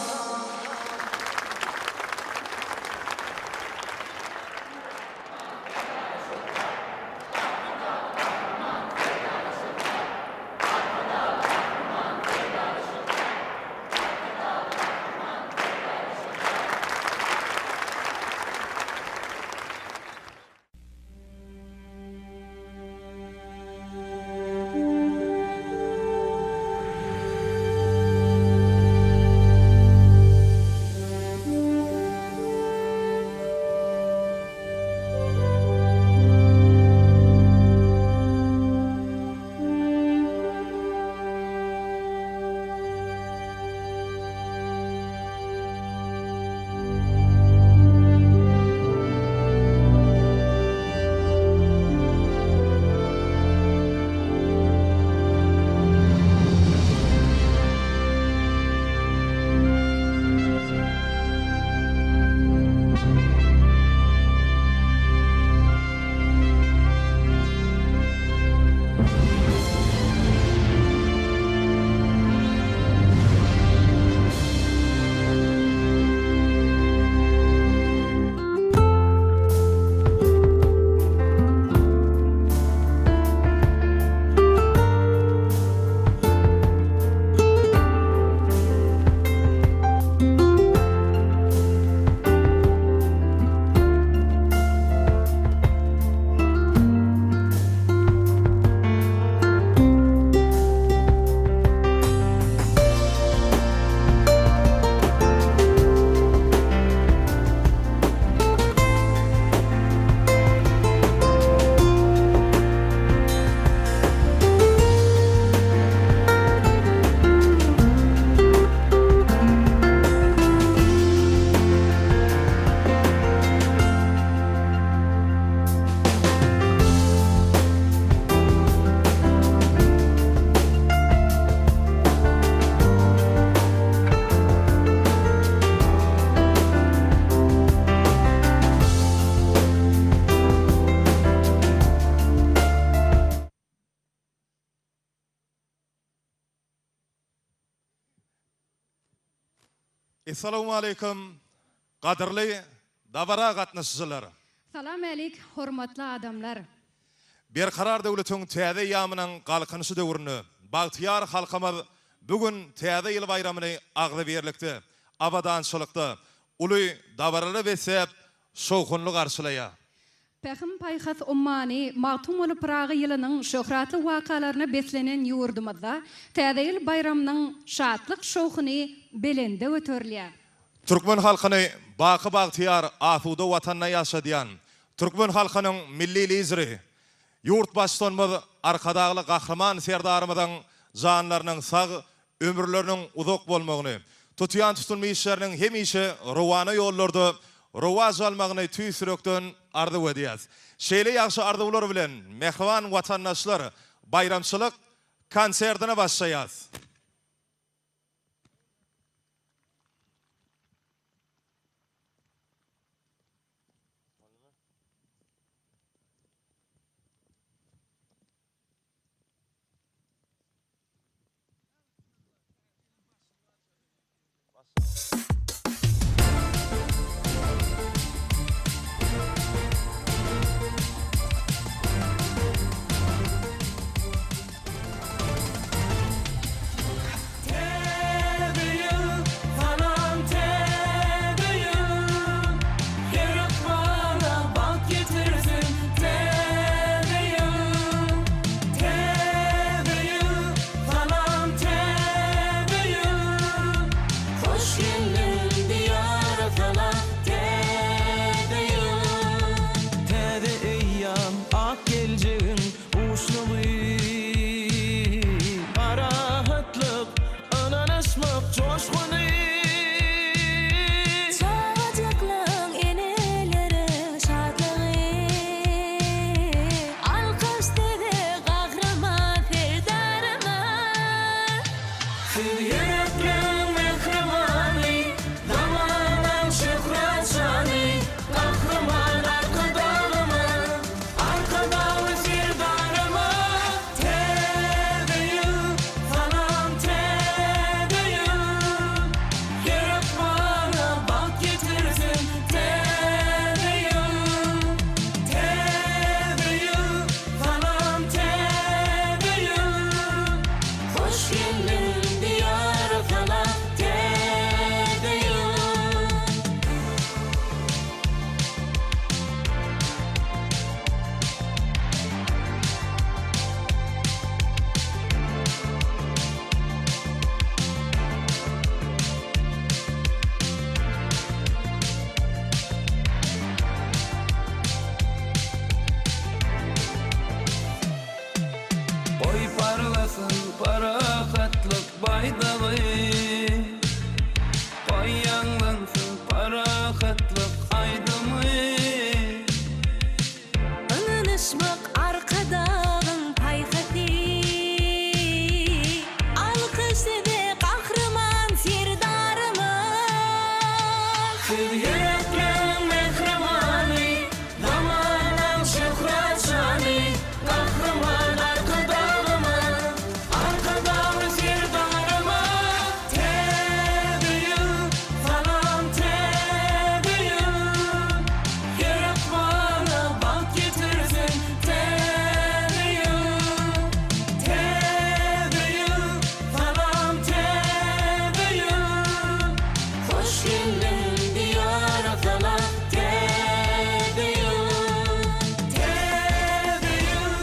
Essalawmaleýkim gadyrly dabara gatnaşyjylar! Salam älik hormatly adamlar! Berkarar döwletiň täze eýýamynyň Galkynyşy döwründe bagtyýar halkymyz bu gün Täze ýyl baýramyny agzybirlikde, abadançylykda, uly dabaralara besläp, şowhunly garşylaýar. Pähim-paýhas ummany Magtymguly Pyragy ýylynyň şöhratly wakalaryna beslenen ýurdumyzda Täze ýyl baýramynyň şatlyk-şowhuny belende göterilýär. Türkmen halkyny baky bagtyýar, asuda Watanda ýaşadýan, türkmen halkynyň Milli Lideri, ýurt Baştutanymyz Arkadagly Gahryman Serdarymyzyň janlarynyň sag, ömürleriniň uzak bolmagyny, tutýan tutumly işleriniň hemişe rowana ýollarda rowaç almagyny tüýs ýürekden arzuw edýäs. Şeýle ýagşy arzuwlar bilen, mähriban watandaşlar, baýramçylyk konsertine başlaýas. Täze ýyl, salam täze ýyl, Her ykbala bagt getirsin täze ýyl. Täze ýyl, salam täze ýyl, Hoş geldiň Diýara salam täze ýyl. Täze eýýam, ak geljegiň Buşlugy, parahatlyk, ynanyşmak joşguny. Çagajyklaň, eneleriň şatlygy. Alkyş size Gahryman Serdarymyz! Siz ýürekleň mähribany, zamanaň şöhrat-şany, Gahryman Arkadagymyz! Arkadagly Serdarymyz! Täze ýyl, salam täze ýyl! Her ykbala bagt getirsin täze ýyl! Täze ýyl, salam täze ýyl! Hoş geldiň Diýara salam täze ýyl! Goý parlasyn parahatlyk baýdagy. Goý ýaňlansyn parahatlyk aýdymy. Ynanyşmak Arkadagyň paýhasy. Alkyş size Gahryman Serdarymyz! Siz ýürekleň mähribany, zamanaň şöhrat-şany, Gahryman Arkadagymyz! Arkadagly Serdarymyz! Täze ýyl, salam täze ýyl! Her ykbala bagt getirsin täze ýyl! Täze ýyl, salam täze ýyl! Hoş geldiň Diýara salam täze ýyl! Täze ýyl!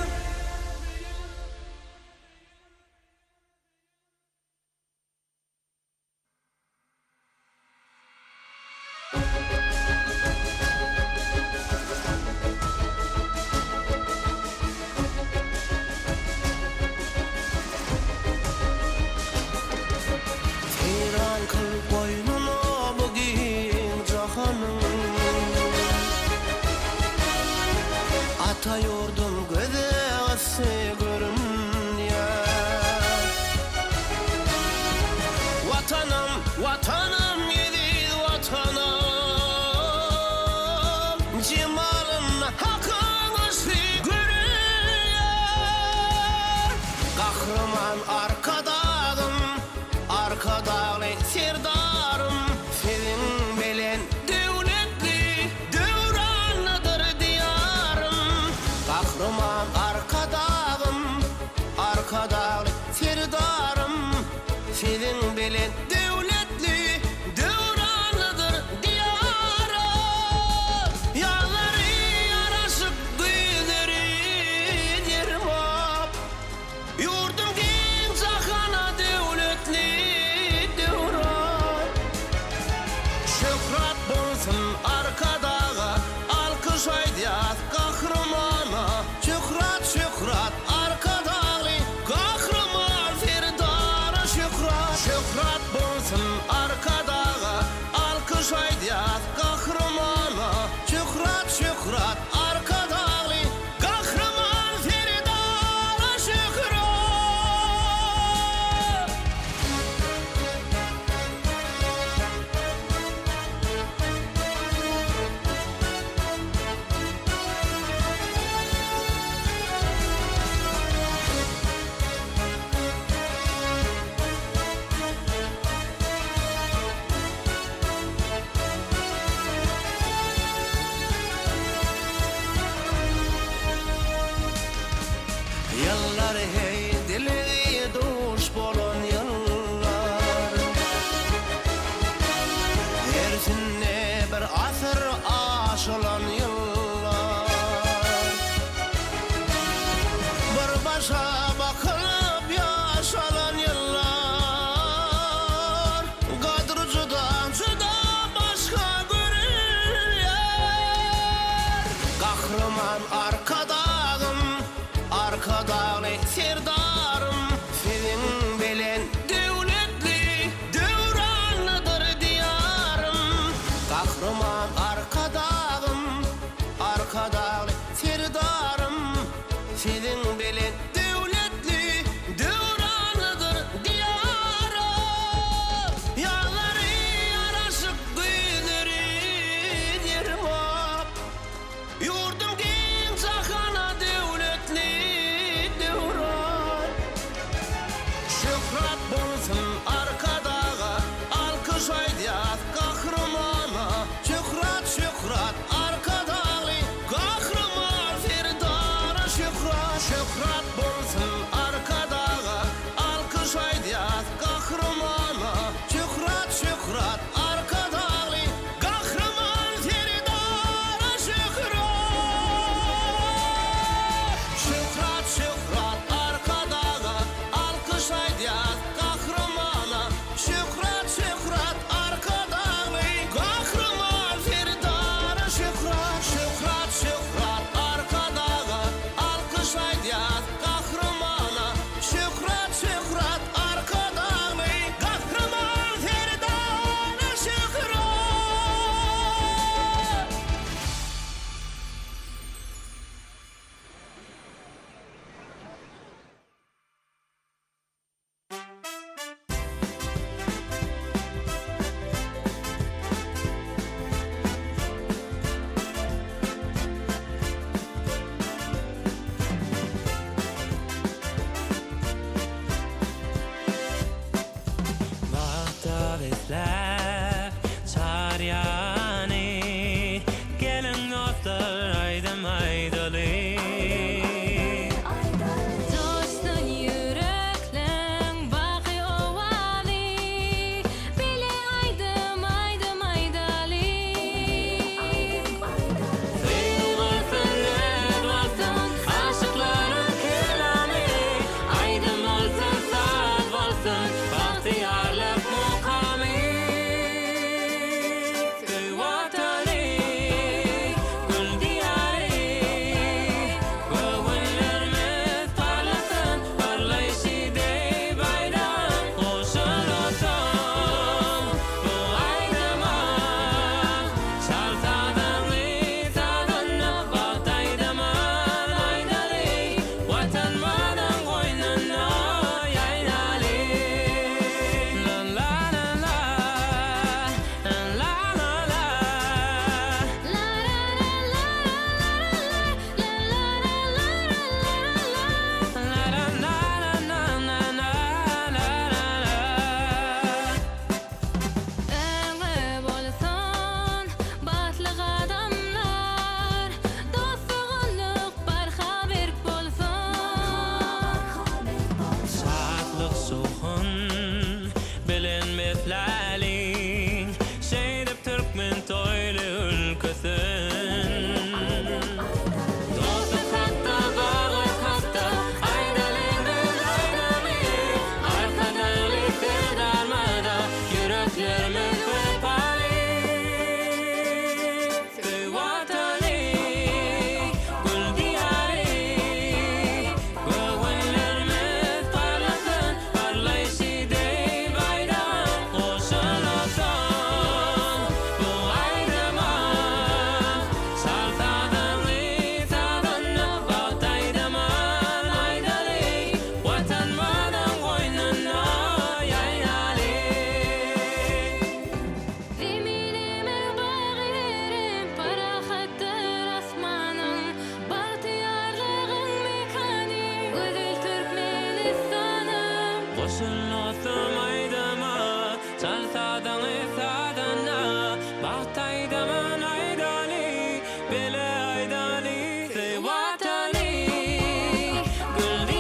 Seýran kyl goýnuna bu giň jahanyň. Ata ýurdum göze yssy görünýär. Watanym, Watanym, eziz Watanym, Jemalynda Hakyň yşgy görünýär. Gahryman Arkadagym, Arkadagly Serdarym. Ýyllar heý dilegi duş bolan ýyllar. Hersinde bir asyr aşylan ýyllar. Bir başa bakylyp ýaşalan ýyllar. Gadry juda, juda başga görülýär. Gahryman Arkadagym, Arkadagly Serdarym, Siziň bilen döwletli, döwranlydyr Diýarym. Gahryman Arkadagym, Arkadagly Serdarym, Siziň bilen döwletli, döwranlydyr Diýarym. Ýazlary ýaraşyk, güýzleri derman. Ýurdum giň jahana döwletli döwran. Şöhrat bolsun Arkadaga, alkyş aýdýas Gahrymana. Şöhrat, şöhrat Arkadagly Gahryman Serdara şöhrat. Şöhrat bolsun Arkadaga, alkyş aýdýas Gahrymana. Şöhrat, şöhrat Arkadagly Gahryman Serdara şöhrat! Şöhrat, şöhrat Arkadaga, Alkyş aýdýas Gahrymana. Şöhrat, şöhrat Arkadagly, Gahryman Serdara şöhrat! Şöhrat, şöhrat Arkadaga, Alkyş aýdýas Gahrymana. Şöhrat, şöhrat Arkadagly, Gahryman Serdara şöhrat! Bagta besläp çar ýany, Geliň dostlar aýdym aýdaly. Joşsun ýürekleň baky owazy, Bile aýdym aýdym aýdaly. Söýgi bolsun, öz bolsun, aşyklaryň kelamy, Aýdym bolsun, saz bolsun, bagtyýarlyk mukamy. Söý Watany, gül Diýary, Göwünlerimiz parlasyn, parlaýşy deý baýdagyň. Goşulasyn bu aýdyma, çal sazyňy sazanda, bagt aýdymyn aýdaly, Watanymyzyň goýnunda ýaýnaly. La la la la, la la la. La la la la la la la la la la la La la la la la la la la la. Öňe bolsun batly gadamlar, Dost-doganlyk barha berk bolsun. Şatlyk şowhun bilen besläliň, Şeýdip türkmen toýly ülkesin. Dostluk hakda, bagyt hakda aýdalyň biz aýdamy, Arkadagly Serdarmyza ýüreklerimiz wepaly. Söý Watany, gül Diýary, Göwünlerimiz parlasyn, parlaýşy deý baýdagyň. Goşulasyn bu aýdyma, çal sazyňy sazanda, bagt aýdymyn aýdaly, Watanymyzyň goýnunda ýaýnaly. Zeminime bagy berip, parahatdyr asmanyň, Bagtyýarlygyň mekany, gözel Türkmenistanym. Goşul dostum aýdyma, çal sazyňy sazanda, Bagt aýdymyn aýdaly, bile aýdaly, Söý Watany, gül.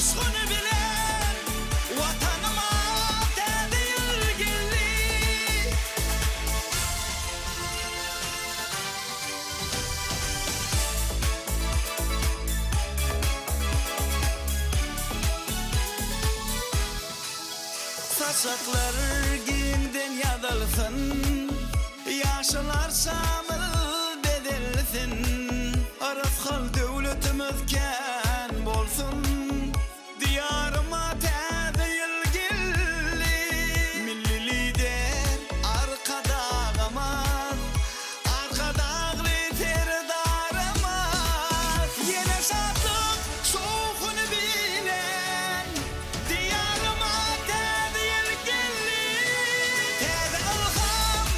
joşguny bilen Watanyma Täze ýyl geldi. Saçaklar giňden ýazylsyn, Ýaşyl arçamyz bezelsin, Rysgal döwletimiz kän bolsun, Diýaryma Täze ýyl geldi. Milli Lider Arkadagymyz, Arkadagly Serdarymyz Ýene şatlyk şowhuny bilen Diýaryma Täze ýyl geldi. Täze ylham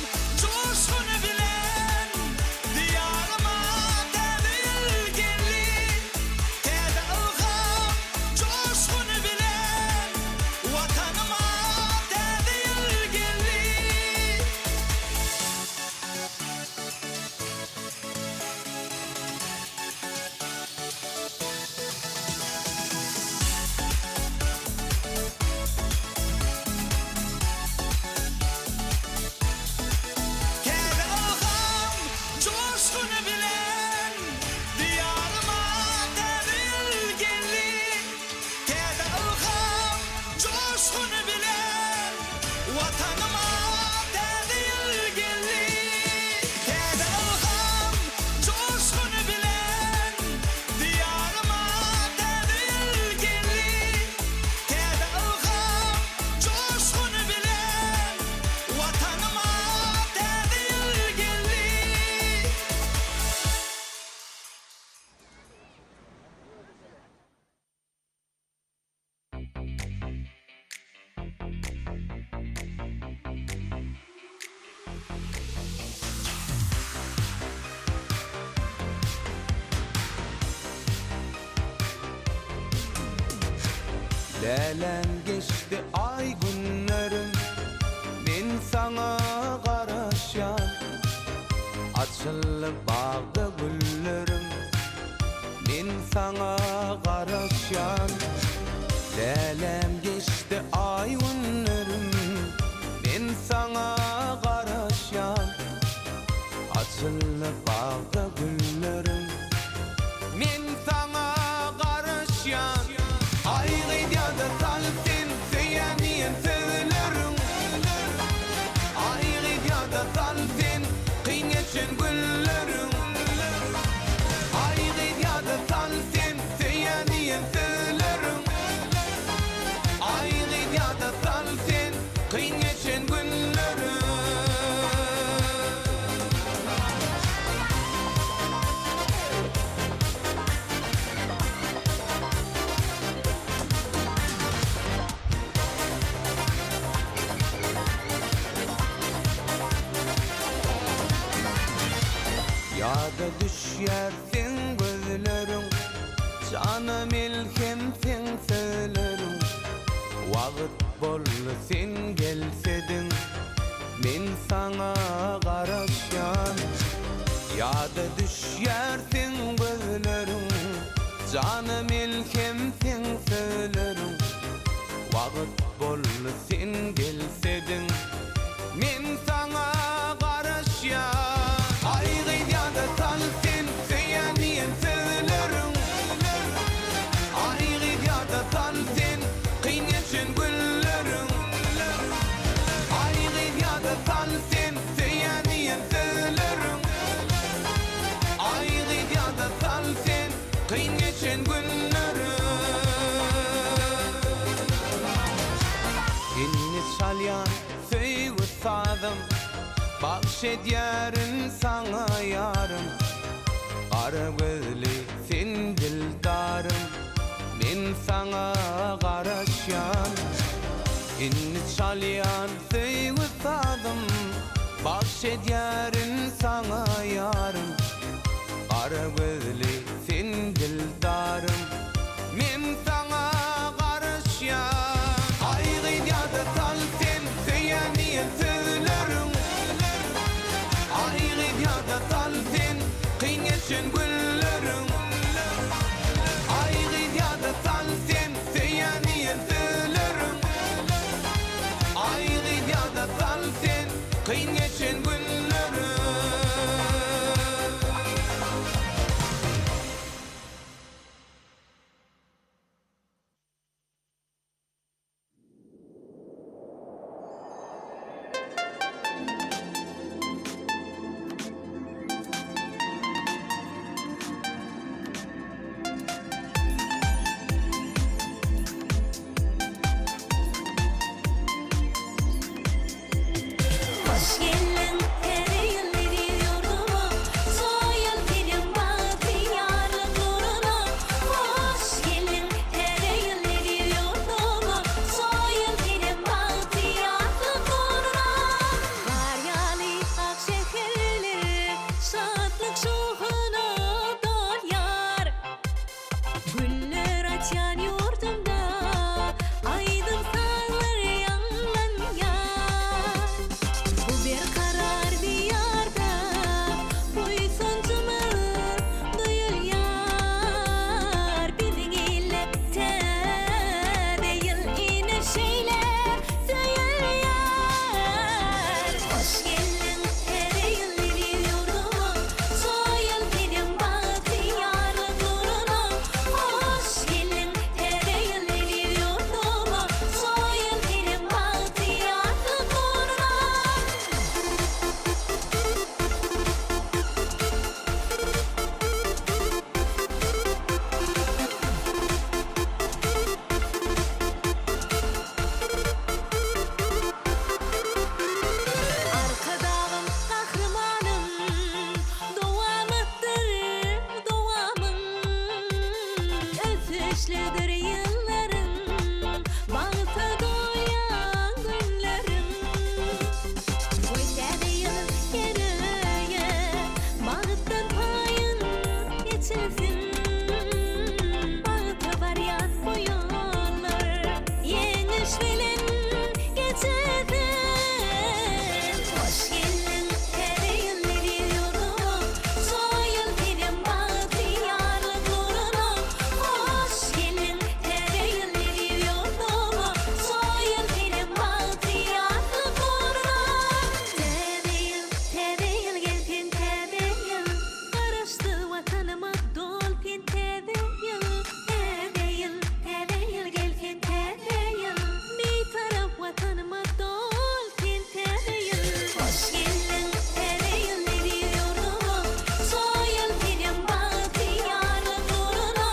joşguny bilen Diýaryma Täze ýyl geldi. Täze ylham joşguny bilen Watanyma Täze ýyl geldi. Täze ylham joşguny bilen Diýaryma Täze ýyl geldi. Täze ylham joşguny bilen Watanyma Täze ýyl geldi. Täze ylham joşguny bilen Diýaryma Täze ýyl geldi. Täze ylham joşguny bilen Watanyma Täze ýyl geldi. Läläm geçdi aý günlerim Men saňa garaşýan Açyldy bagda güllerim Men saňa garaşýan Läläm geçdi aý günlerim Men saňa garaşýan Açyldy bagda güllerim Men saňa garaşýan Aý gyz ýada sal sen söýýän diýen sözleriň Aý gyz ýada sal sen kyn geçen günleriň Aý gyz ýada sal sen söýýän diýen sözleriň Aý gyz ýada sal sen kyn geçen günleriň. Ýada düşýär seň gözleriň, Jana melhem seň sözleriň. Wagt boldy sen gelsediň, Men saňa garaşýan. Ýada düşýär seň gözleriň, Jana melhem seň sözleriň. Wagt boldy sen gelsediň. Men saňa garaşýan. Aý gyz ýada sal sen söýýän diýen sözleriň. Aý gyz ýada sal sen kyn geçen günleriň. Aý gyz ýada sal sen söýýän diýen sözleriň. Aý gyz ýada sal sen kyn geçen günleriň. Indi çalýan söýgi sazym, Bagş edýärin saňa ýarym. Gara gözli sen dildarym, Men saňa garaşýan. Indi çalýan söýgi sazym, Bagş edýärin saňa ýarym. Gara gözli sen dildarym, Men saňa garaşýan. Aý gyz ýada sal sen söýýän diýen sözleriň. Aý gyz ýada sal sen kyn geçen günleriň. Aý gyz ýada sal sen söýýän. Güneş bilen gece sen. Hoş geldiň täze ýyl eziz ýurduma, Çoýul senem bagtyýarlyk nuruna. Hoş geldiň täze ýyl eziz ýurduma, Çoýul senem bagtyýarlyk nuruna. Täze ýyl, täze ýyl gel sen täze ýyl, Garaşsyz Watanyma dol sen täze ýyl. Täze ýyl, täze ýyl gel sen täze ýyl, Bitarap Watanyma dol sen täze ýyl. Hoş geldiň täze ýyl eziz ýurduma, Çoýul senem bagtyýarlyk nuruna.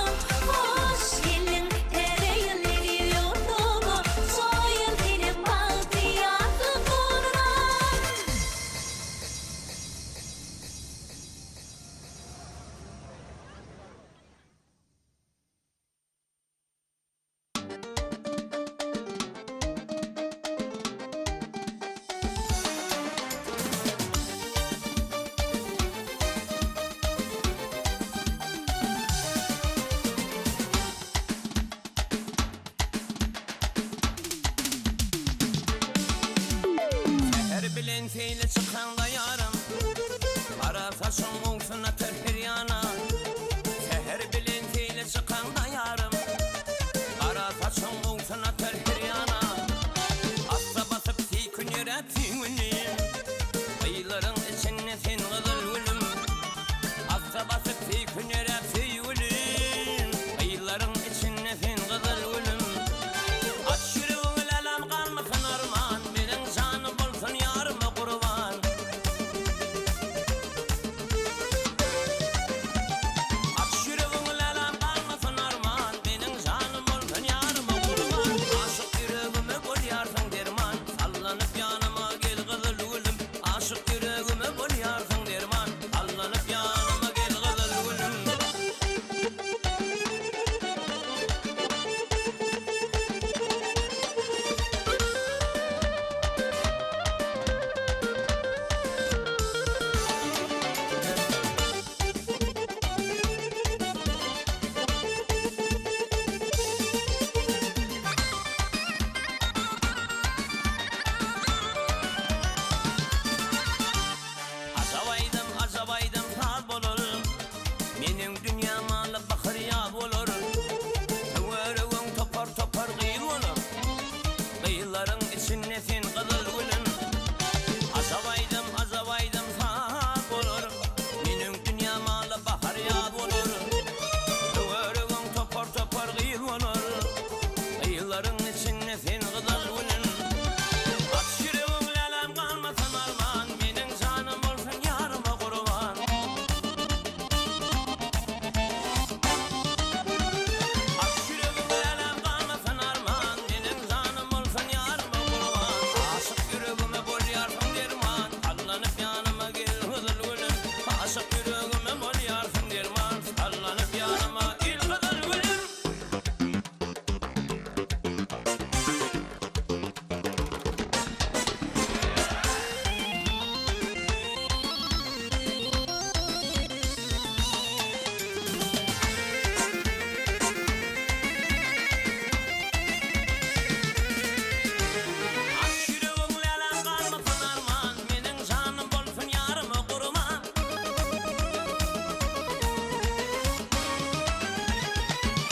Hoş geldiň täze ýyl eziz ýurduma, Çoýul senem bagtyýarlyk nuruna. Säher bilen seýle çykaňda ýarym, Gara saçyň owsun atar her ýana. Säher bilen seýle çykaňda ýarym, Gara saçyň owsun atar her ýana. Assa basyp seýkin ýöräp söýgülim, Gyzlaryň içinde sen gyzyl gülüm. Assa basyp seýkin ýöräp söýgülim, Gyzlaryň içinde sen gyzyl gülüm. Aç ýüregiňi läläm galmasyn arman, Meniň janym bolsun ýaryma gurban. Aç ýüregiňi läläm galmasyn arman, Meniň janym bolsun ýaryma gurban. Aşyk ýüregime bolýarsyň derman, Sallanyp ýanyma gel gyzyl gülüm. Aşyk ýüregime bolýarsyň derman, Sallanyp ýanyma gel gyzyl gülüm. Ajap aýdym, ajap aýdym saz bolar, Meniň dünýäm aly bahyr ýaz bolar. Töweregiň topar-topar gyz bolar, Gyzlaryň içinde sen gyzyl gülüm. Ajap aýdym, ajap aýdym saz bolar, Meniň dünýäm aly bahar ýaz bolar. Töweregiň topar-topar gyz bolar, Gyzlaryň içinde sen gyzyl gülüm. Aç ýüregiň läläm galmasyn arman, Meniň janym bolsun ýaryma gurban. Aç ýüregiň läläm galmasyn arman, Meniň janym bolsun ýaryma gurban. Aşyk ýüregime bolýarsyň derman, Sallanyp ýanyma gel gyzyl gülüm. Aşyk ýüregime bolýarsyň derman, Sallanyp ýanyma gel gyzyl gülüm. Aç ýüregiň läläm galmasyn arman, Meniň janym bolsun ýaryma gurban.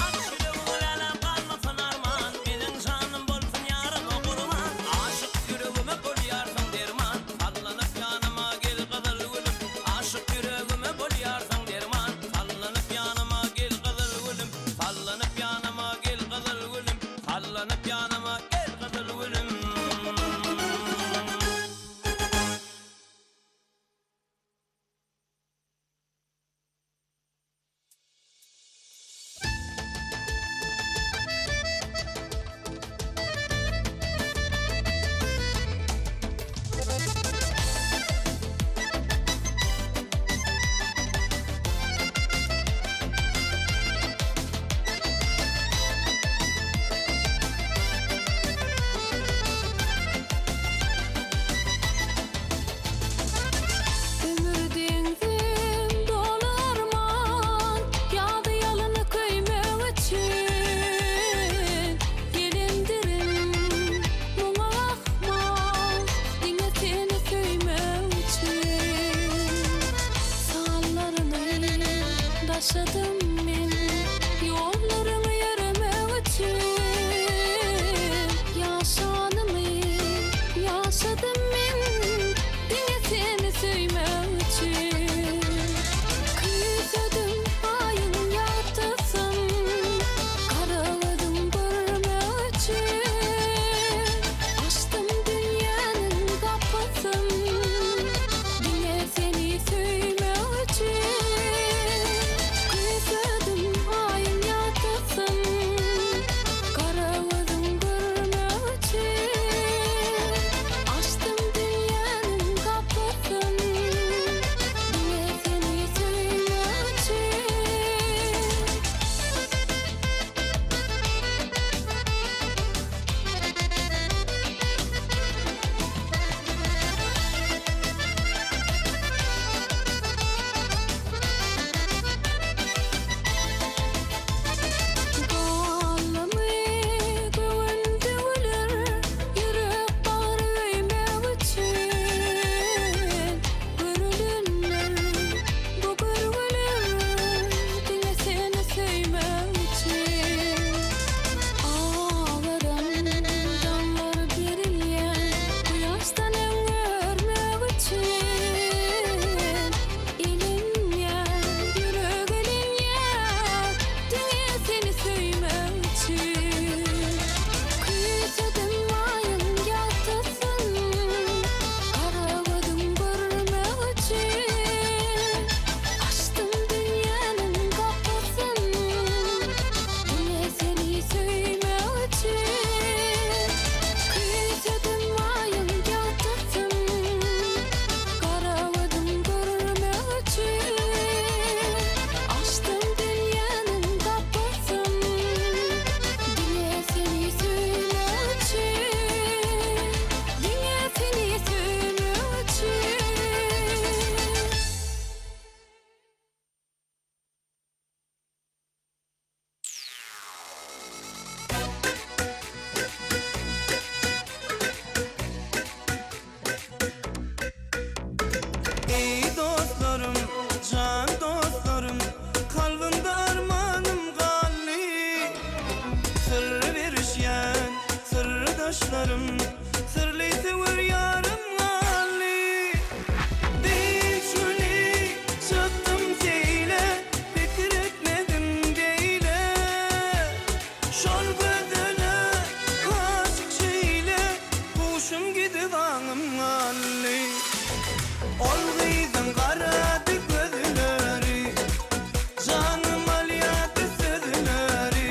Aç ýüregiň läläm galmasyn arman, Meniň janym bolsun ýaryma gurban. Aşyk ýüregime bolýarsyň derman, Sallanyp ýanyma gel gyzyl gülüm. Aşyk ýüregime bolýarsyň derman, Sallanyp ýanyma gel gyzyl gülüm. Sallanyp ýanyma gel gyzyl gülüm, Sallanyp ýanyma gel gyzyl gülüm. garyndaşlarym, Syrly söwer ýarym galdy. Dynç güni çykdym seýle, Pikir etmedim beýle. Şol gözele aşyk şeýle, Huşum gidip aňym galdy. Ol gyzyň garady gözleri, Janym alýardy sözleri.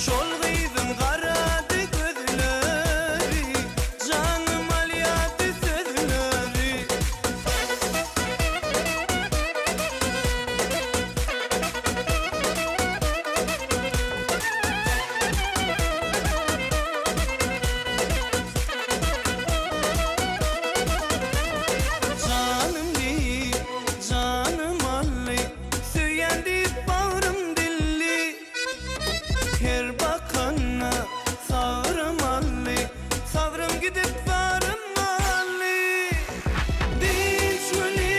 Şol gyzyň garady gözleri, Janym alýardy sözleri. Janym diýip, janym aldy, Söýýän diýip bagrym dildi. Her bakanda sagrym aldy, Sabrym gidip zarym galdy. Dynç güni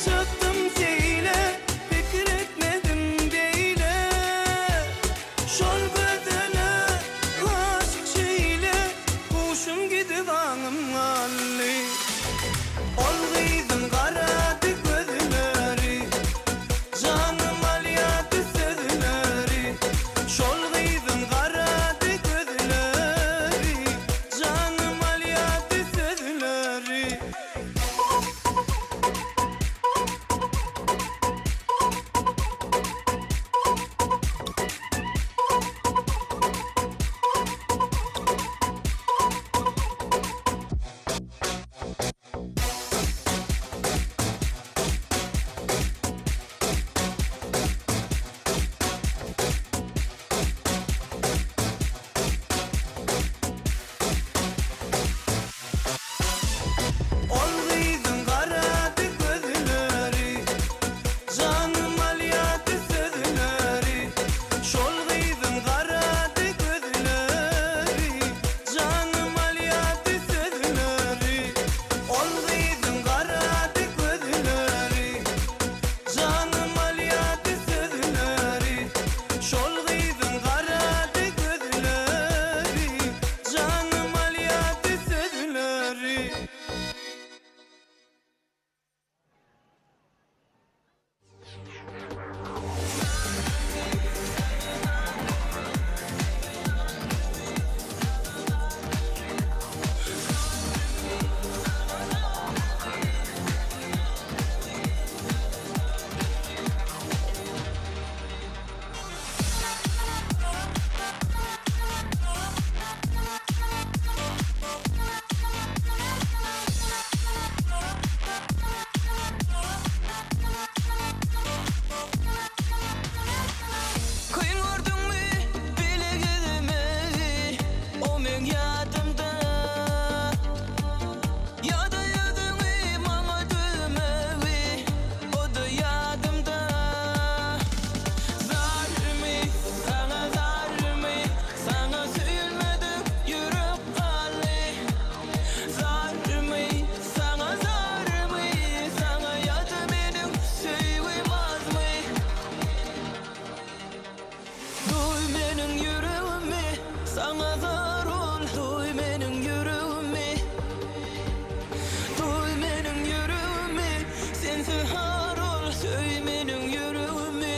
çykdym seýle, Pikir etmedim beýle. Şol gözele aşyk şeýle, Huşum gidip aňym galdy. Ol gyzyň garady gözleri, Janym alýardy sözleri. Şol gyzyň garady gözleri, Janym alýardy sözleri. Ol gyzyň garady gözleri, Janym alýardy sözleri. Şol gyzyň garady gözleri, Janym alýardy sözleri. Ol gyzyň garady gözleri, Janym alýardy sözleri. Şol gyzyň garady gözleri, Janym alýardy sözleri. Kyn gördüňmi bile gezmegi, o meň ýadymda. Ýa-da ýüzüňi maňa düzmegi, o-da ýadymda. Zarymy, saňa zarymy, saňa söýülmedik ýürek galdy. Zarymy, saňa zarymy, saňa ýa-da meniň söýgim azmy? Duý meniň ýüregimi, saňa zar ol, duý meniň ýüregimi. Duý meniň ýüregimi, sensiz har ol, söý meniň ýüregimi.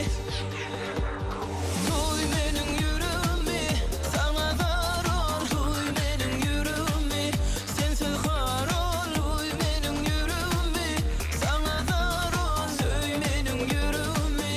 Duý meniň ýüregimi, saňa zar ol, duý meniň ýüregimi, sensiz har ol, duý meniň ýüregimi, saňa zar ol, söý meniň ýüregimi.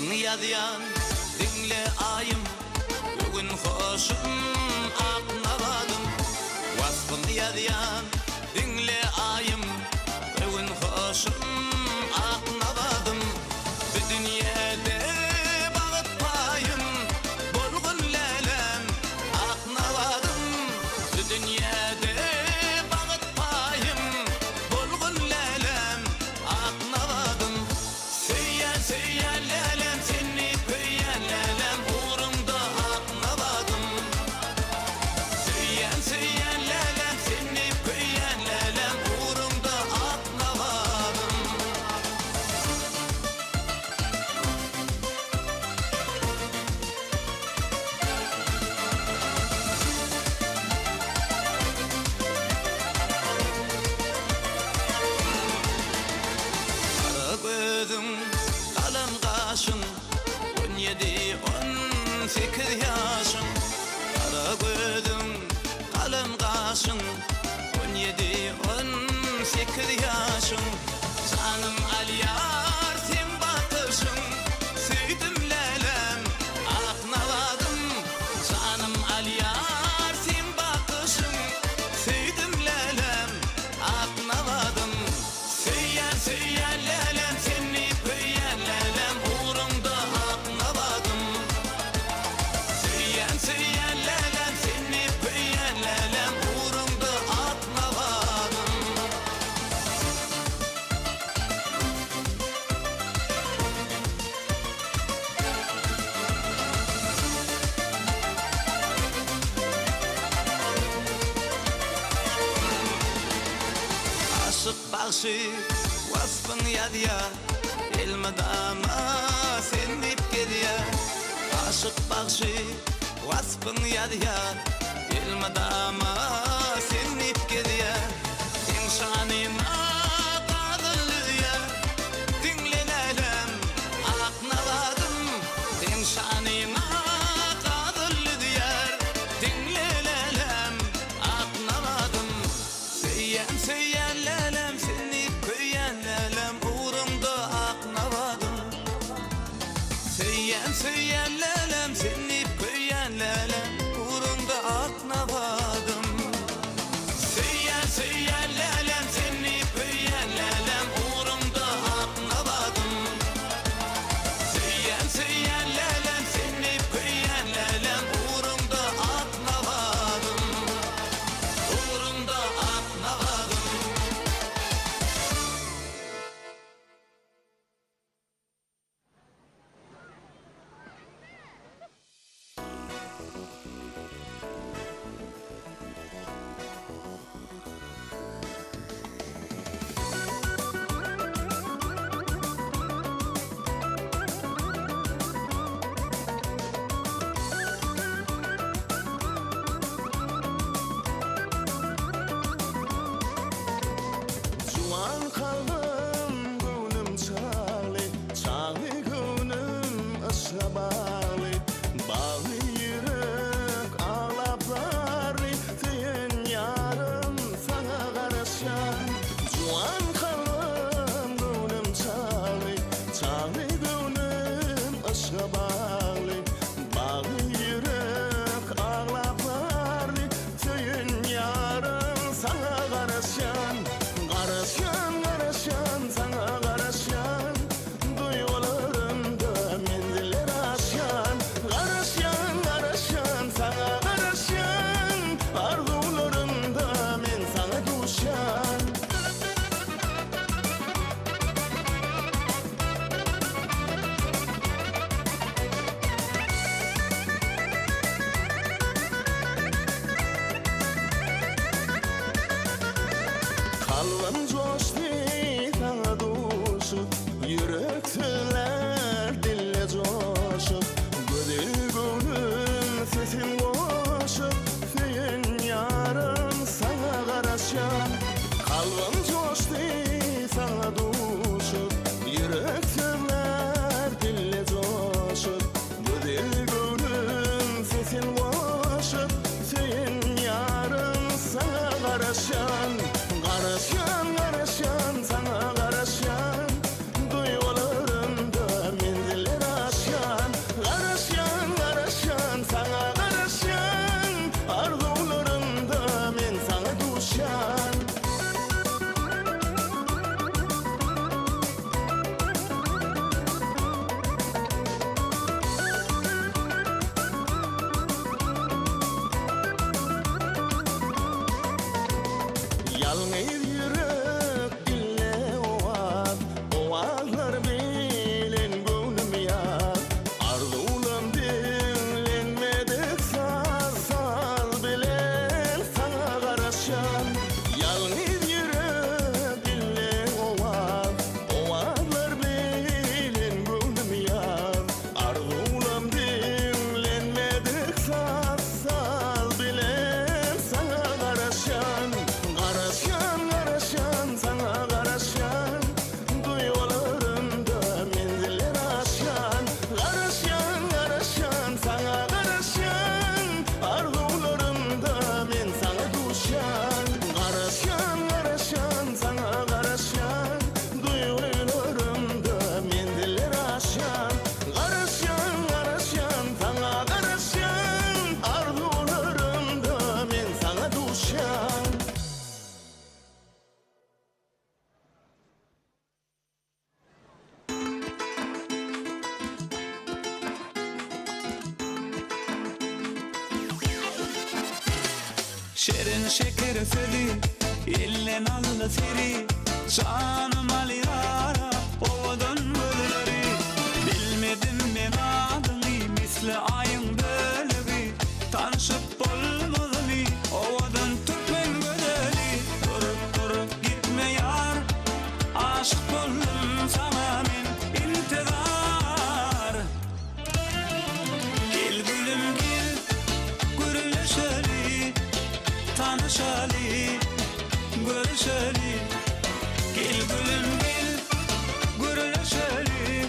Waspyňy ýazýan, diňle Aýym, Göwün hoşum, ak nabadym. Waspyňy ýazýan, diňle Aýym, Göwün hoşum, ak nabadym. Bu dünýede bagt paýym, Bolgun läläm, ak nabadym. Bu dünýede bagt paýym, Bolgun läläm, ak nabadym. Söýýän, söýýän läläm seni köýýän läläm Ugruňda ak nabadym. Söýýän, söýýän läläm seni köýýän läläm Ugruňda ak nabadym. Gara gözüň, galam gaşyň, On ýedi, on sekiz ýaşyň. Gara gözüň, galam gaşyň, On ýedi, on sekiz ýaşyň. Janym alýar seň bakyşyň, Söýdüm läläm, ak nabadym. Janym alýar seň bakyşyň, Söýdüm läläm, ak nabadym. Söýýän, söýýän läläm seni köýýän läläm Ugruňda ak nabadym. Söýýän, söýýän läläm seni köýýän läläm Ugruňda ak nabadym. Aşyk bagşy waspyň ýazýa, Elmydama sen diýip gezýä. Aşyk bagşy waspyň ýazýa, Elmydama sen diýip gezýä. Seň şanyňa gazal düzýä, Diňle läläm, ak nabadym. Seň şanyňa gazal düzýär, Diňle läläm, ak nabadym. Söýýän, söýýän läläm seni köýýän läläm Ugruňda ak nabadym. Söýýän, söýýän läläm seni köýýän läläm Ugruňda ak nabadym. Söýýän, söýýän läläm seni köýýän läläm Ugruňda ak nabadym. Söýýän, söýýän läläm seni köýýän läläm Ugruňda ak nabadym. Ugruňda ak nabadym. Juwan kalbym, göwnüm çagly, Çagly göwnüm yşga bagly. Bagly ýürek aglap zarly, Söýen ýarym saňa garaşýan. Juwan kalbym, göwnüm çagly, Çagly göwnüm yşga bagly. Bagly ýürek aglap zarly, Söýen ýarym saňa garaşýan. Garaşýan, garaşýan, saňa garaşýan. Duýgularymda menziller aşýan. Garaşýan, garaşýan, saňa garaşýan. Arzuwlarymda men saňa duşýan. Kalbym joşdy saňa duşup, Ýürek sözlär dille joşup, Gözel göwnüm sesin goşup, Söýen ýarym saňa garaşýan. Kalbym joşdy saňa duşup, Ýürek sözlär dille joşup, Gözel göwnüm sesin goşup, Söýen ýarym saňa garaşýan. Garaşýan, garaşýan, saňa garaşýan. Duýgularymda menziller aşýan. Ýalňyz ýürek dille owaz, Owazlar bilen göwnüm ýaz. Arzuwlam diňlenmedik saz, Saz bilen saňa garaşýan. Ýalňyz ýürek dille owaz, Owazlar bilen göwnüm ýaz. Arzuwlam diňlenmedik saz, Saz bilen saňa garaşýan. Garaşýan, garaşýan, saňa garaşýan. Duýgularymda menziller aşýan. Garaşýan, garaşýan, saňa garaşýan. Arzuwlarymda men saňa duşýan. Garaşýan, garaşýan, saňa garaşýan. Duýgularymda menziller aşýan. Garaşýan, garaşýan, saňa garaşýan. Arzuwlarymda men saňa duşýan. Şirin şeker sözi elden aldy seri Janym alýara owadan gözleri Bilmedim men adyňy misli aýyň bölegi Tanşyp bolmazmy owadan türkmen gözeli Dur dur gitme ýar aşyk boldum saňa men intizar Gel gülüm gel gürleşeli Tanyşaly görüşeli Gel gülüm gel gürleşeli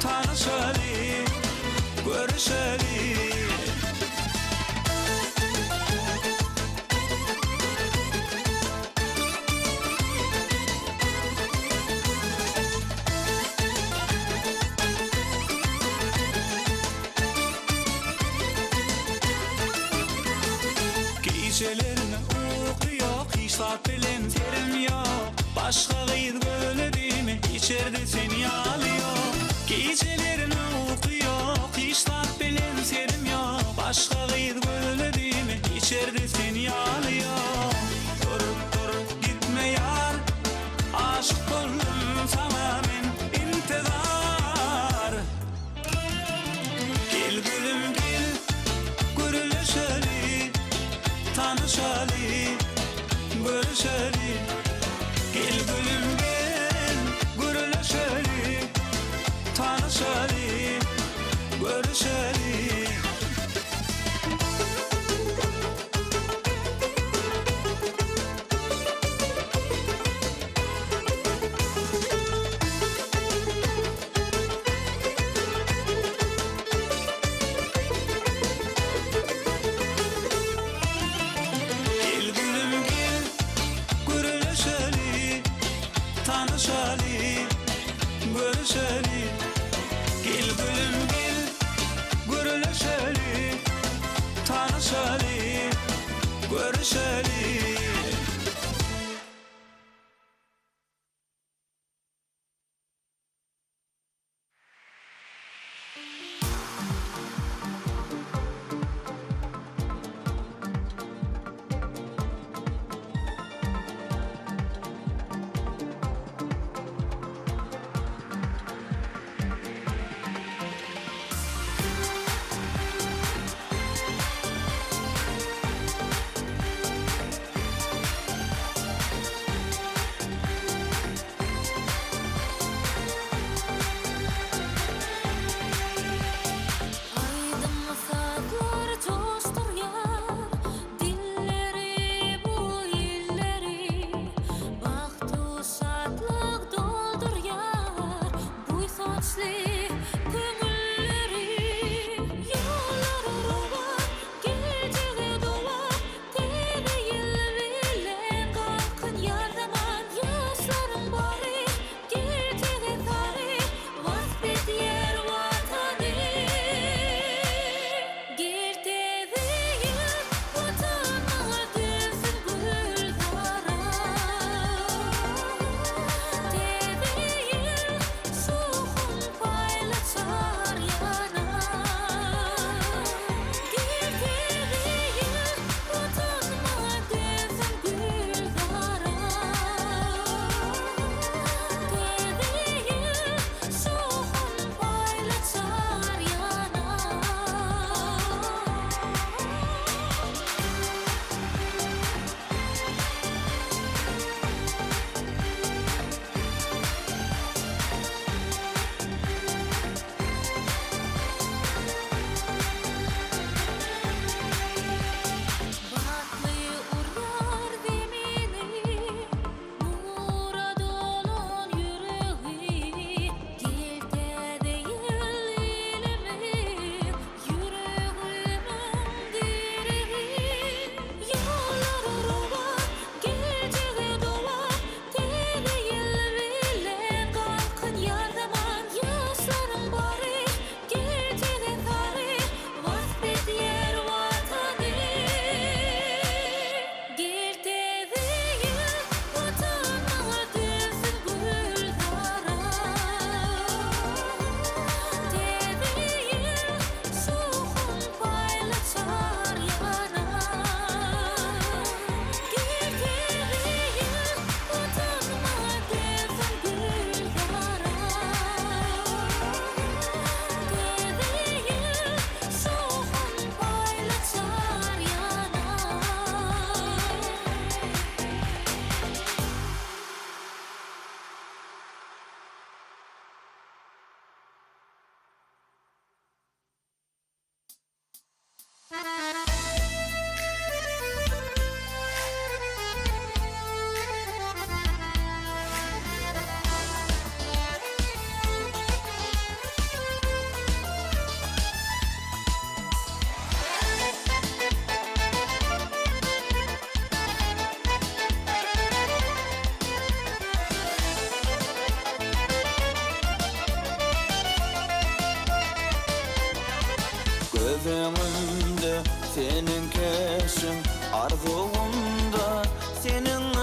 Tanyşaly görüşeli. Gijelerine uky ýok, hiç zat bilen serim ýok. Başga gyz gözledimi, içerde sen ýaly ýok. Gijelerine uky ýok, hiç zat bilen serim ýok. Başga gyz gözledimi, içerde sen ýaly ýok. Dur, dur, gitme ýar, aşyk boldum saňa men intizar. Gel gülüm gel, gürleşeli, tanyşaly, görüşeli. Gel gülüm gel, gürleşeli, tanyşaly, görüşeli. Gel gülüm gel, gürleşeli, tanyşaly, görüşeli. Gel gülüm gel, gürleşeli, tanyşaly, görüşeli.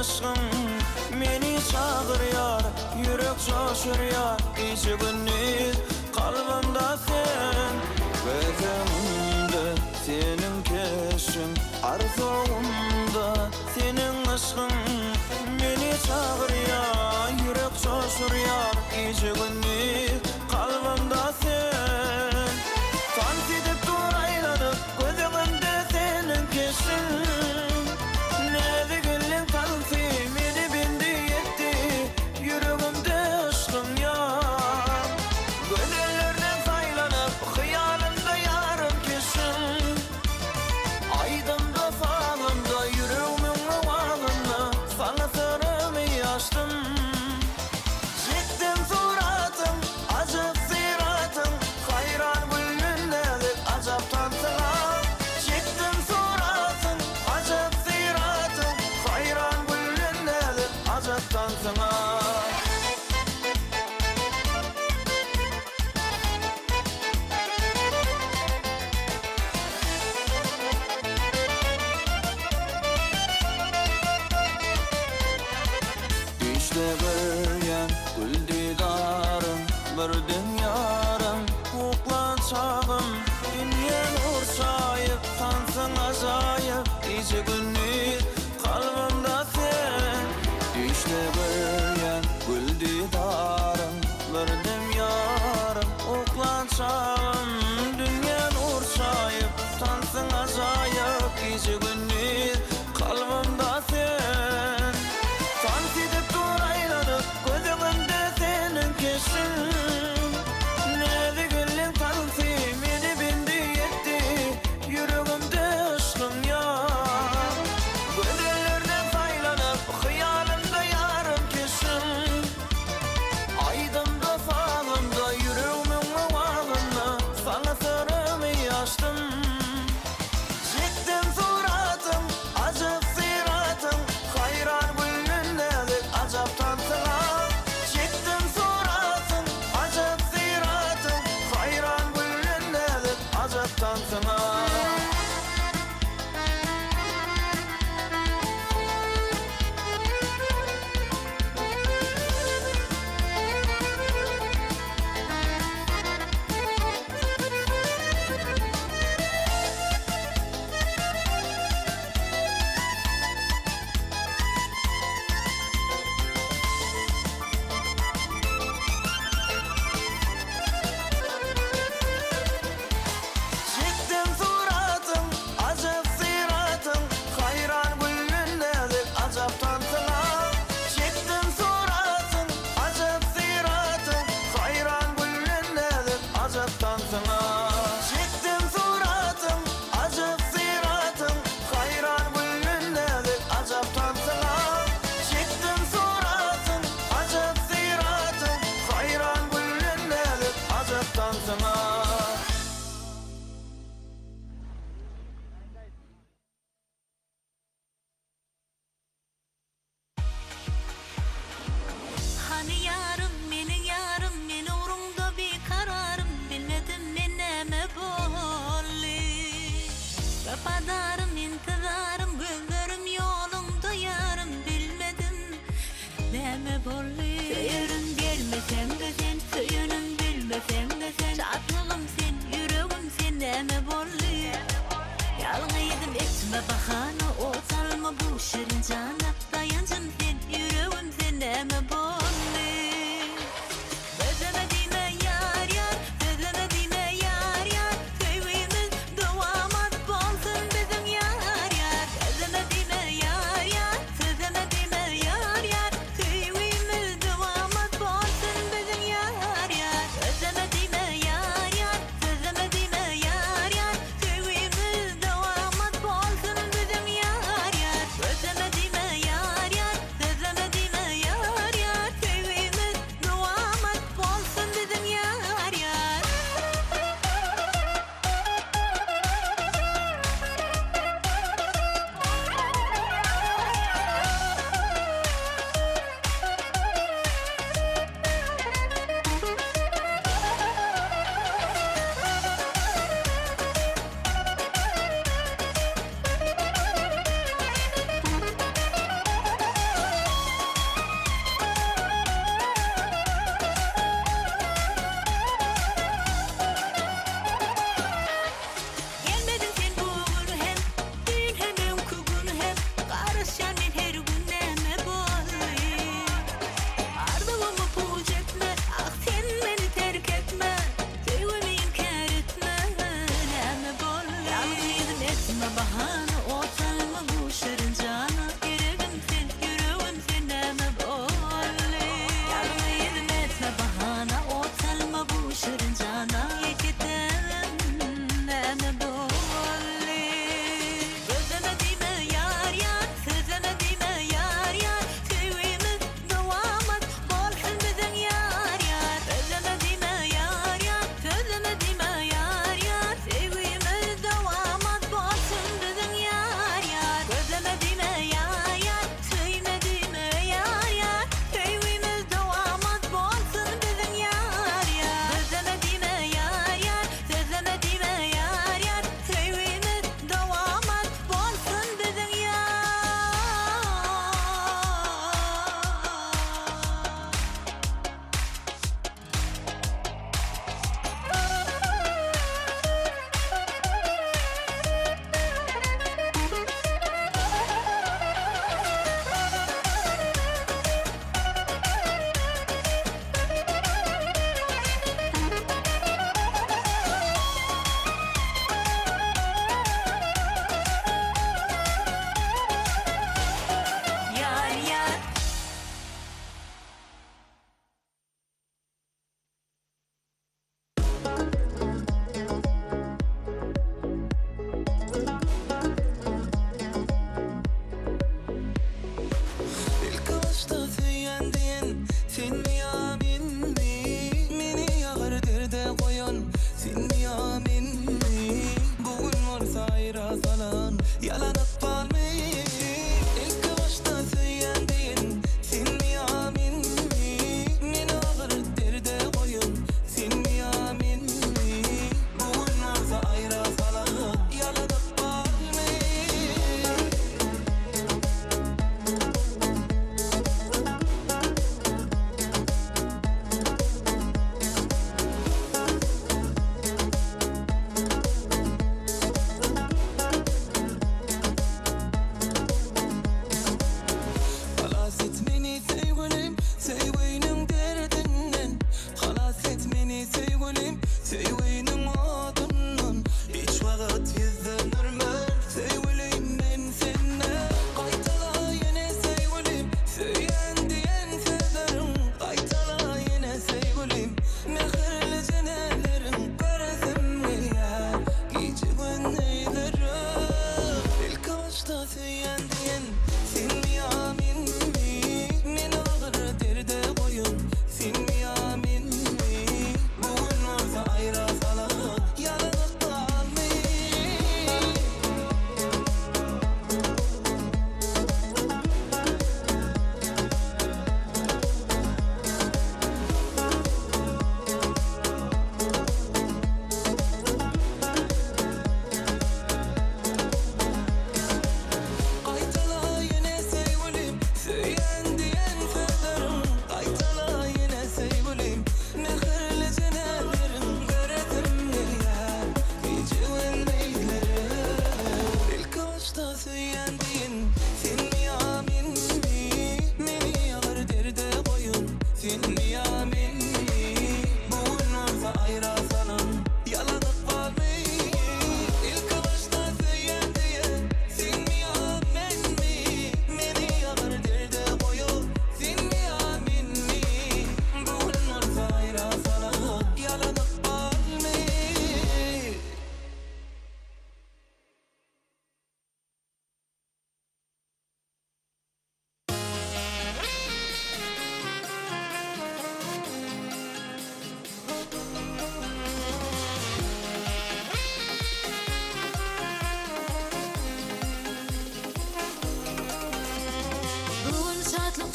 yşgyň Meni çagyrýar, ýürek joşurýar Gije-gündiz kalbymda sen Göz öňümde seniň keşbiň Arzuwymda seniň yşgyň Meni çagyrýar, ýürek joşurýar Gije-gündiz kalbymda sen Tans edip dur aýlanyp Göz öňümde seniň keşbiň Näzik elleň tansy meni bendi etdi Ýüregimde yşkyň ýar Gözellerden saýlanyp hyýalymda ýarym keşbiň Aýdymda sazymda ýüregimiň owazynda Saňa syrymy açdym Çekdim suratyň Ajap syratyň haýran güllün näzik ajap tansyňa Çekdim suratyň ajap syratyň haýran güllün näzik ajap tansyňa. Düýşde görýän gül didarym, Birden ýarym, uklan çagym. Dünýä nur çaýyp, tansyň ajaýyp, Gije-gündiz kalbymda sen. Düýşde görýän gül didarym, Birden ýarym, uklan çagym. Dünýä nur çaýyp, tansyň ajaýyp, Gije-gündiz Kalbymda sen Tans edip dur aýlanyp Göz öňümde seniň keşbiň Näzik elleň tansy Meni bendi etdi Ýüregimde yşkyň ýar Gözellerden saýlanyp Hyýalymda ýarym keşbiň Aýdymda sazymda Ýüregimiň owazynda Saňa syrymy açdym Çekdim suratyň, ajap syratyň, Haýran güllün näzik ajap tansyňa. Çekdim suratyň, ajap syratyň, Haýran güllün näzik ajap tansyňa. Çekdim suratyň, ajap syratyň, Haýran güllün näzik ajap tansyňa. Çekdim suratyň, ajap syratyň, Haýran güllün näzik ajap tansyňa. Çekdim suratyň, ajap syratyň, Haýran güllün näzik ajap tansyňa. Çekdim suratyň, ajap syratyň, Haýran güllün näzik ajap tansyňa. Hany ýarym, meniň ýarym, Men ugruňda bikararym, Bilmedim men näme boldy. Wepadarym, intizarym, Gözlerim ýoluňda ýarym, Bilmedim näme boldy. Söýerin gelmeseň-de sen, Söýenim bilmeseň-de sen, Şatlygym sen, ýüregim sen, Näme boldy? Ýalňyzym etme bahana, Ot salma bu şirin jana, Daýanjym sen, ýüregim sen, Näme boldy? Sözleme diýme ýar ýar, Sözleme diýme ýar ýar, Söýgimiz dowamat bolsun biziň ýar ýar. Sözleme diýme ýar ýar, Sözleme diýme ýar ýar, Söýgimiz.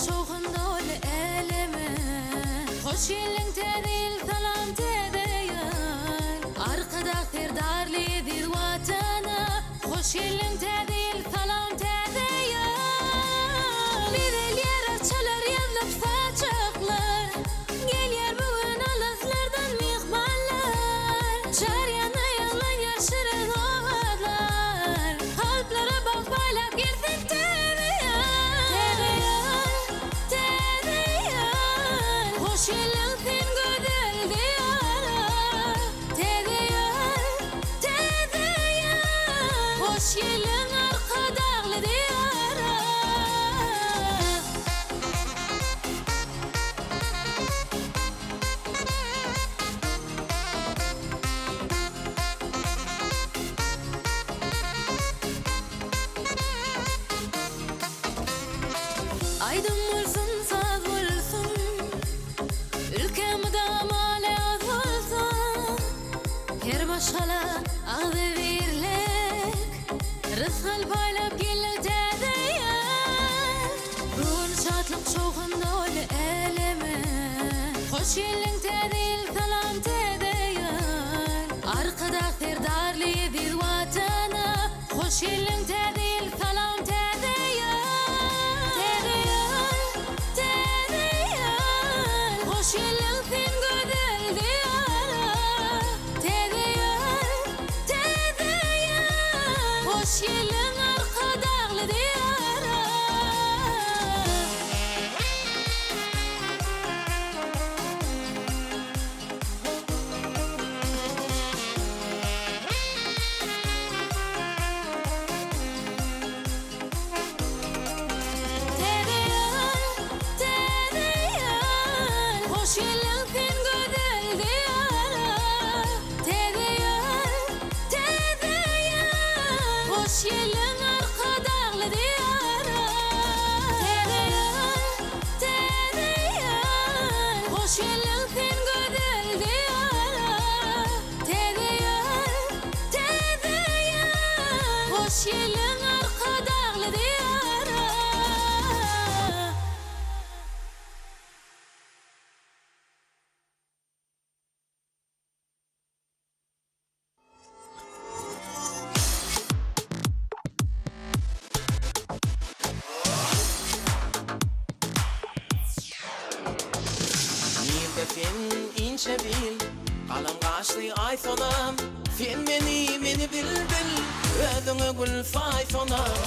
şatlyk-şowhun doly äleme. Hoş geldiň Täze ýyl, salam Täze ýyl! Arkadag Serdarly eziz Watana. Hoş geldiň Täze ýyl, salam Täze ýyl! Bezelýär arçalar, ýazlyk saçaklar. Gelýär bu gün alyslardan myhmanlar. Çar ýana ýaňlanýar şirin owazlar. Kalplara bagt paýlap gelsin täze ýyl. Täze ýyl, täze ýyl. Hoş geldiň sen gözel Diýara. Täze ýyl, täze ýyl. Hoş geldiň Arkadagly Diýara. Aýdym bolsun, saz bolsun, Ülkäm mydama läz bolsun. Her maşgala agzybirlik, Rysgal paýlap geldi täze ýyl. Bu gün şatlyk şowhun doly äleme. Hoş geldiň täze ýyl, salam täze ýyl. Arkadag Serdarly eziz Watana. Hoş geldiň täze ýyl, salam täze ýyl. Täze ýyl, täze ýyl. Hoş geldiň sen gözel Diýara. Täze ýyl, täze ýyl. Hoş geldiň Arkadagly Diýara. Täze ýyl, täze ýyl, hoş geldiň sen gözel Diýara. Täze ýyl, täze ýyl, hoş geldiň Arkadagly Diýara. Täze ýyl, täze ýyl, hoş geldiň sen gözel Diýara. Täze ýyl, täze ýyl, hoş geldiň Arkadagly Diýara. Nirde sen inçe bil, galam gaşly Aýsonam, Sen meni, meni bilbil, özüňe gül saý sonam.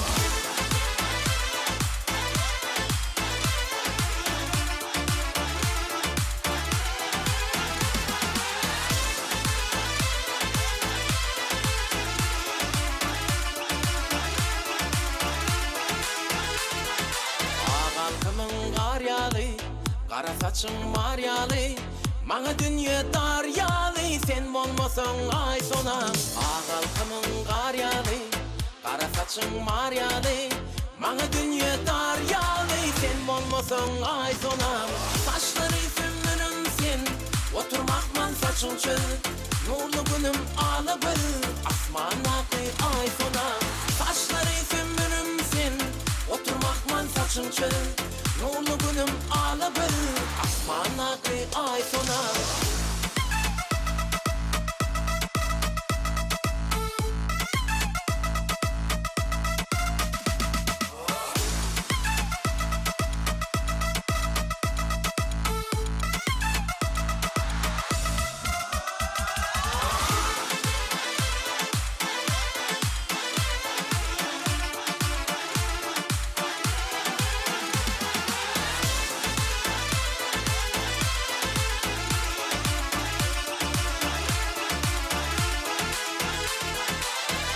Ak alkymyň gar ýaly, Gara saçyň mar ýaly, Maňa dünýe dar ýaly, Sen bolmasaň Aýsona. Ak alkymyň gar ýaly, Gara saçyň mar ýaly, Maňa dünýe dar ýaly, Sen bolmasaň Aýsona. Saçlary sümmülüm sen, Otur mahmal saçyň çöz, Nurly günüm ala göz, Asmandaky Aýsona. Saçlary sümmülüm sen, Otur mahmal saçyň çöz, Nurly günüm ala göz, Asmandaky Aýsona.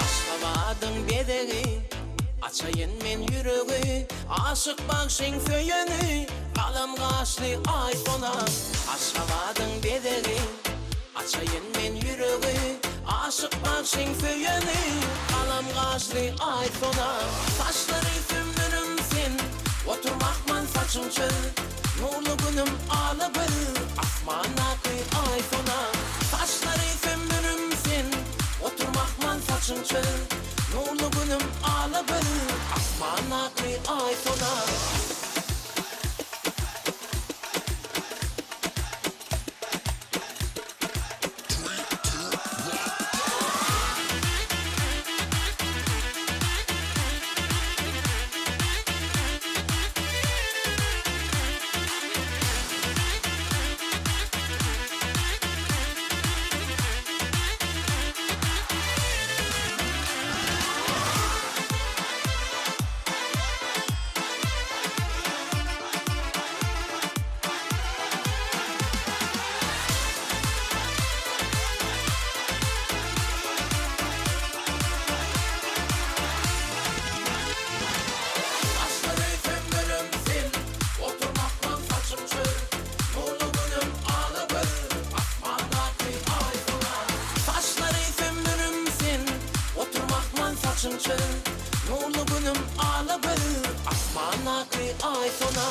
Aşgabadyň bezegi, Açaýyn men ýüregi, Aşyk bagşyň söýeni, Galam gaşly Aýsona. Aşgabadyň bezegi, Açaýyn men ýüregi, Aşyk bagşyň söýeni, Galam gaşly Aýsona. Saçlary sümmülüm sen, Otur mahmal saçyň çöz, Nurly günüm ala göz, Asmandaky Aýsona. Saçlary sümmülüm sen, Otur mahmal saçyň çöz, Nurly günüm ala göz, Asmandaky Aýsona. Aý sona.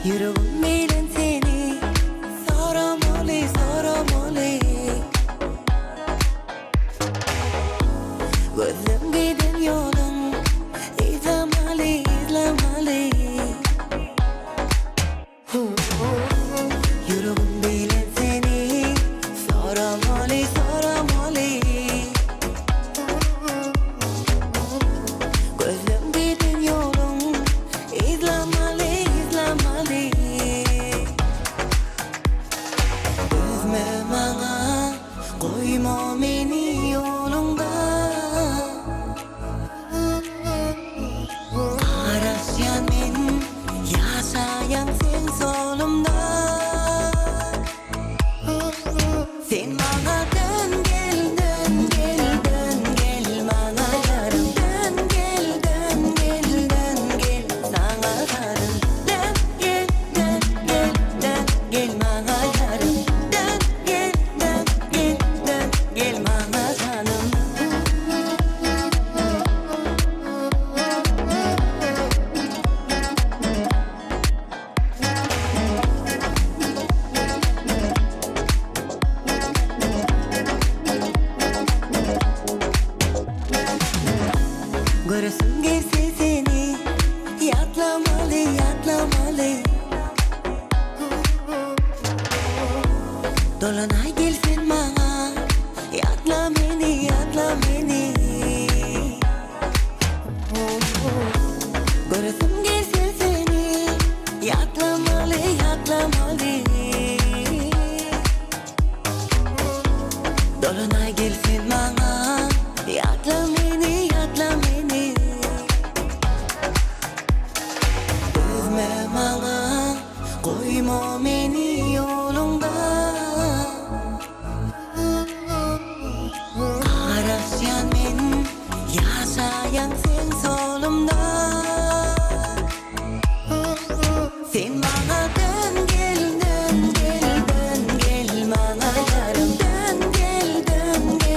Ýüregim bilen seni soramaly, soramaly. Gözlem giden ýoluň yzlamaly, yzlamaly. Ýüregim bilen seni soramaly, soramaly. Gözlem giden ýoluň yzlamaly, yzlamaly. Dözme maňa, goýma meni ýoluňda. Garaşýan men, ýaşaýan seň solumda. Sen maňa dön gel, dön gel, dön gel maňa ýarym. Dön gel, dön gel, dön gel saňa zarym. Dön gel, dön gel, dön gel maňa ýarym. Dön gel, dön gel, dön gel maňa janym. Göresim gelse seni ýatlamaly, ýatlamaly. Dolanaý gel sen maňa, ýatla meni, ýatla meni. Göresim gelse seni ýatlamaly, ýatlamaly. Dolanaý gel sen maňa, ýatla meni, ýatla meni. Dözme maňa, goýma meni ýoluňda. Garaşýan men, ýaşaýan seň solumda. Sen maňa dön gel, dön gel, dön gel maňa ýarym. Dön gel, dön gel.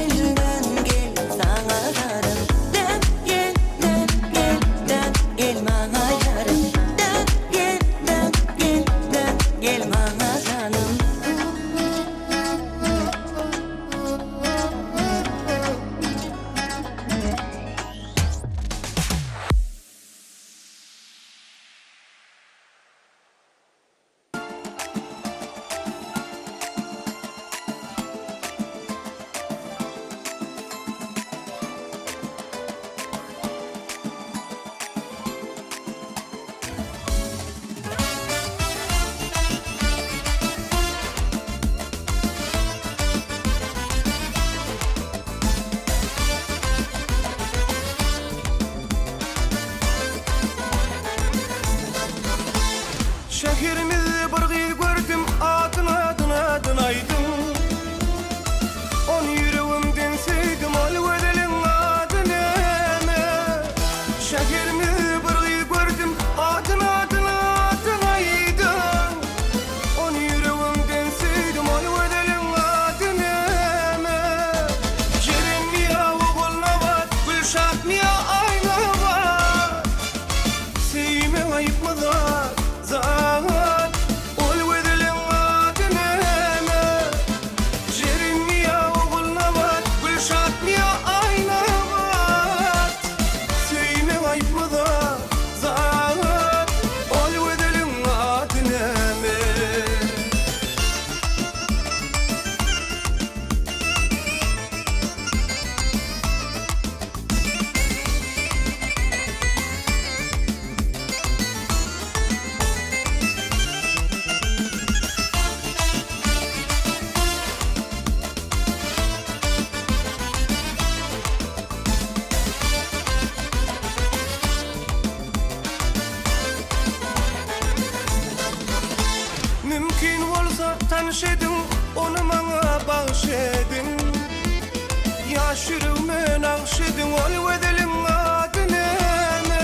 Ýaş ýüregime nagş ediň ol gözeliň ady näme?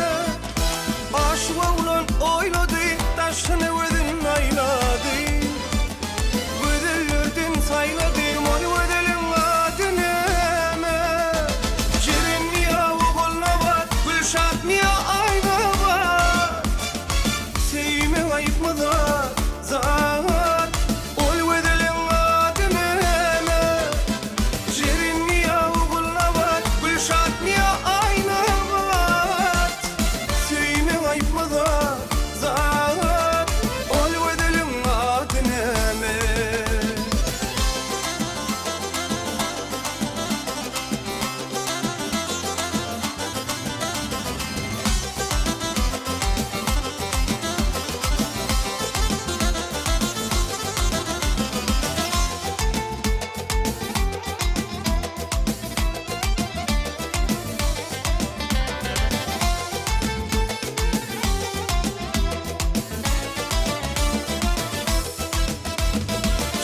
Aşyk oglan oýlady, daşyna gözün aýlady. Gözellerden saýlady, ol gözeliň ady näme? Jerenmi ýa Ogulnabat, Gülşatmy ýa Aýnabat? Söýmek aýypmy zat, zat? Ol gözeliň ady näme? Jerinmi ýa Ogulnabat, Gülşatmy ýa Aýnabat? Söýmek aýypmy zat, zat? Ol gözeliň ady näme?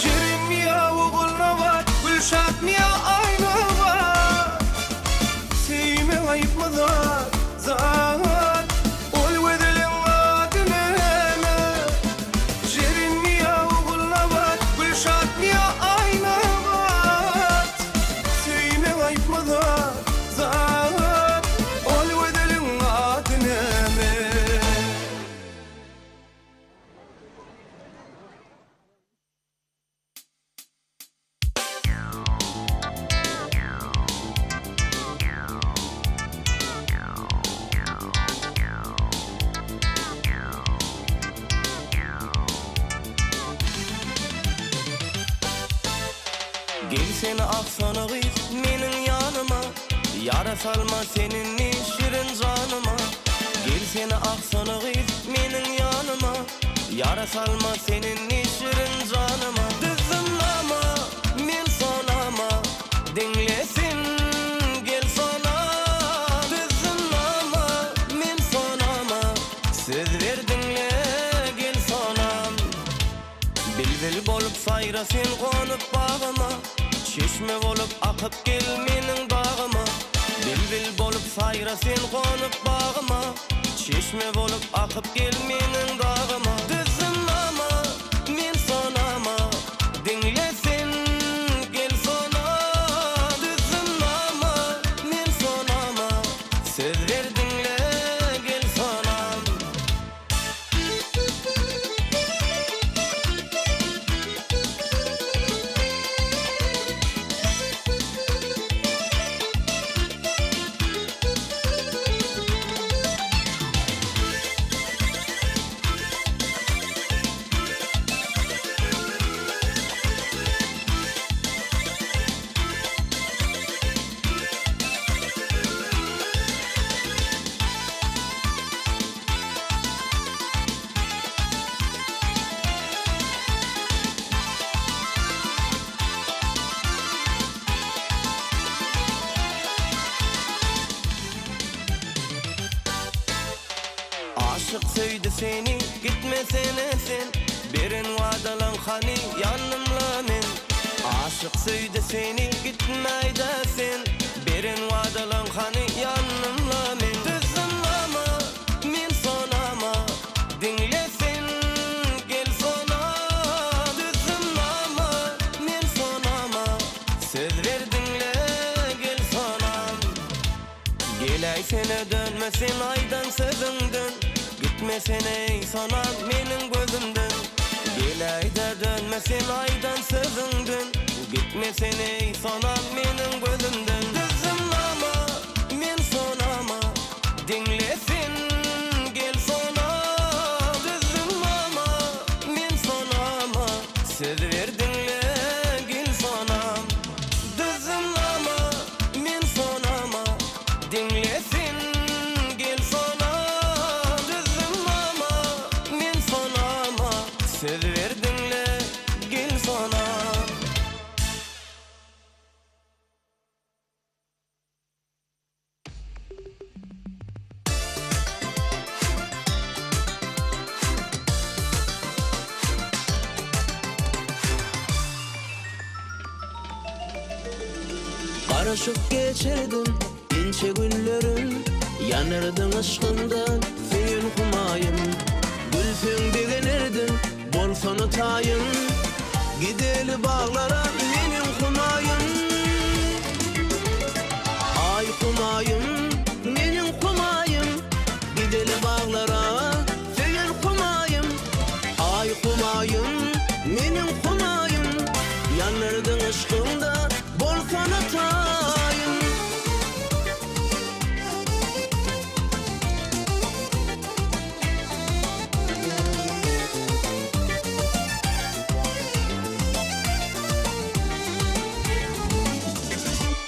Jerenmi ýa Ogulnabat, Gülşatmy ýa Aýnabat? Söýmek aýypmy zat, zat? Ol gözeliň ady näme? Jerinmi ýa Ogulnabat, Gülşatmy ýa Aýnabat? Söýmek aýypmy zat, zat? Ol gözeliň ady näme? Gelsene aksana gyz meniň ýanyma Ýara salma sen indi şirin janyma Gelsene aksana gyz meniň ýanyma Ýara salma sen indi şirin janyma Düzdüm nama men sonama Diňle sen gel sona Düzdüm nama men sonama Söz ber diňle gel sonam Bilbil bolup saýra sen gonup bagyma Çeşme bolup akyp gel meniň dagyma Bilbil bolup saýra sen gonup bagyma Çeşme bolup akyp gel meniň dagyma Düzdüm nama, men sonama Diňle sen, gel sona Düzdüm nama, men sonama Söz ber diňle, gel sonam. Aşyk söýdi seni gitmesene sen Beren wadalaň hany ýanymla men Aşyk söýdi seni gitmäýdä sen Beren wadalaň hany ýanymla men Düzdüm nama men sonama Diňle sen gel sona Düzdüm nama men sonama Söz ber diňle gel sonam Geläýsene dönme sen aýdan sözüňden Gitmesene eý sonam meniň gözümden Geläýdä dönme sen aýdan sözüňden Gitmesene eý sonam meniň gözümden Düzdüm nama men sonama Diňle sen gel sona Düzdüm nama men sonama Söz ber diňle gel sonam Düzdüm nama Men sonama Diňle sen gel sona Düzdüm nama Men sonama Söz ber diňle gel sona. Garaşyp geçirdim inçe günlerim, Ýanardyň yşkyňda söýen Humaýym. Gülseň begenerdim, bolsana taýyn, Gideli baglara meniň Humaýym. Aý Humaýym, meniň Humaýym, Gideli baglara söýen Humaýym. Aý Humaýym, meniň Humaýym, Ýandyrdyň yşkyňda bolsana taýyn.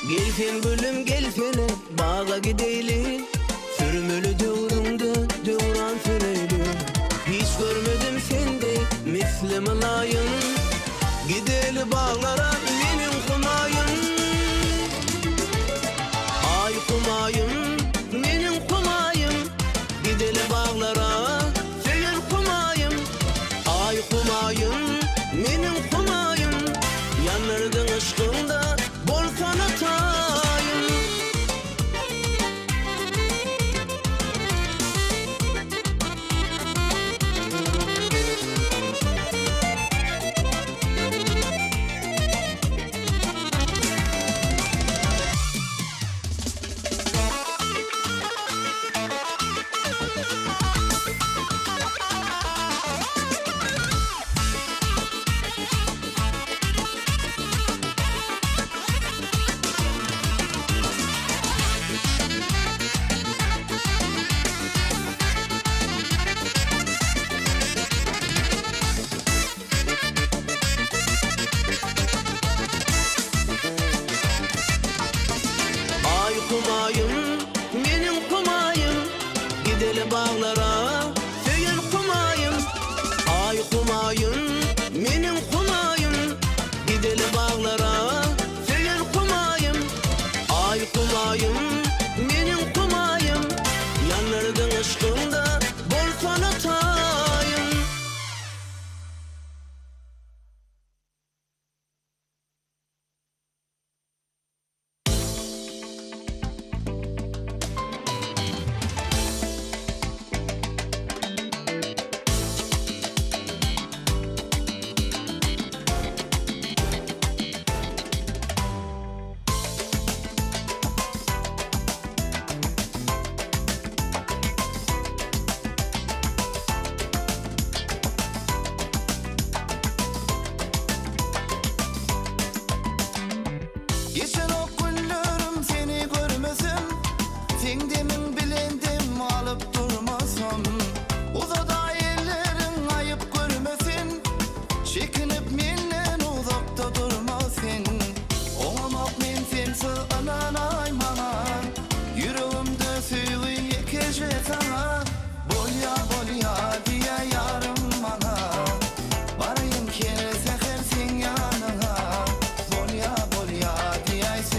Gel sen gülüm gelsene baga gideýli Sürmeli döwrüňde döwran süreýli Hiç görmedim sende misli mylaýym Gideli baglara meniň Humaýym Aý Humaýym meniň Humaýym Gideli baglara söýen Humaýym Aý Humaýym meniň Humaýym Ýandyrdyň yşkyňda bolsana taýyn. Aý Humaýym, meniň Humaýym, Gideli baglara, söýen Humaýym. Aý Humaýym, meniň Humaýym, Gideli baglara, söýen Humaýym. Aý Humaýym, meniň Humaýym, Ýandyrdyň yşkyňda, bolsana taýyn. Geçenok günlerim seni görmesem Seň demiň bilen dem alyp durmasam Uzadaý elleriň aýyp görme sen Çekinip menden uzakda durma sen Oňamok men sensiz ynanaý maňa Ýüregimde söýgi ýekeje saňa Bolýa bolýa diýä ýarym maňa Baraýyn her säher seň ýanyňa Bolýa bolýa diýäý.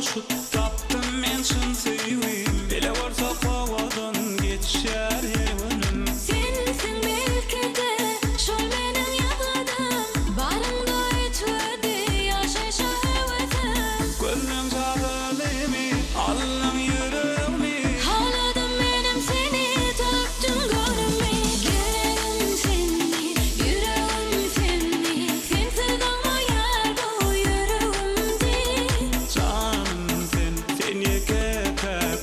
duşup tapdym men çyn söýgim Bile bolsak owadan geçýär her günüm. Sensiň belki-de şol meniň ýazgadym Baryňda üýtgedi ýaşaýşa höwesim. Gözleň jadylymy aldyň ýüregmi. Haladym menem seni tapdym göwnümi. Geregim senli ýüregim senli Sensiz ogmaýar bu ýüregim diý. Janym sen, sen ýeke-täk.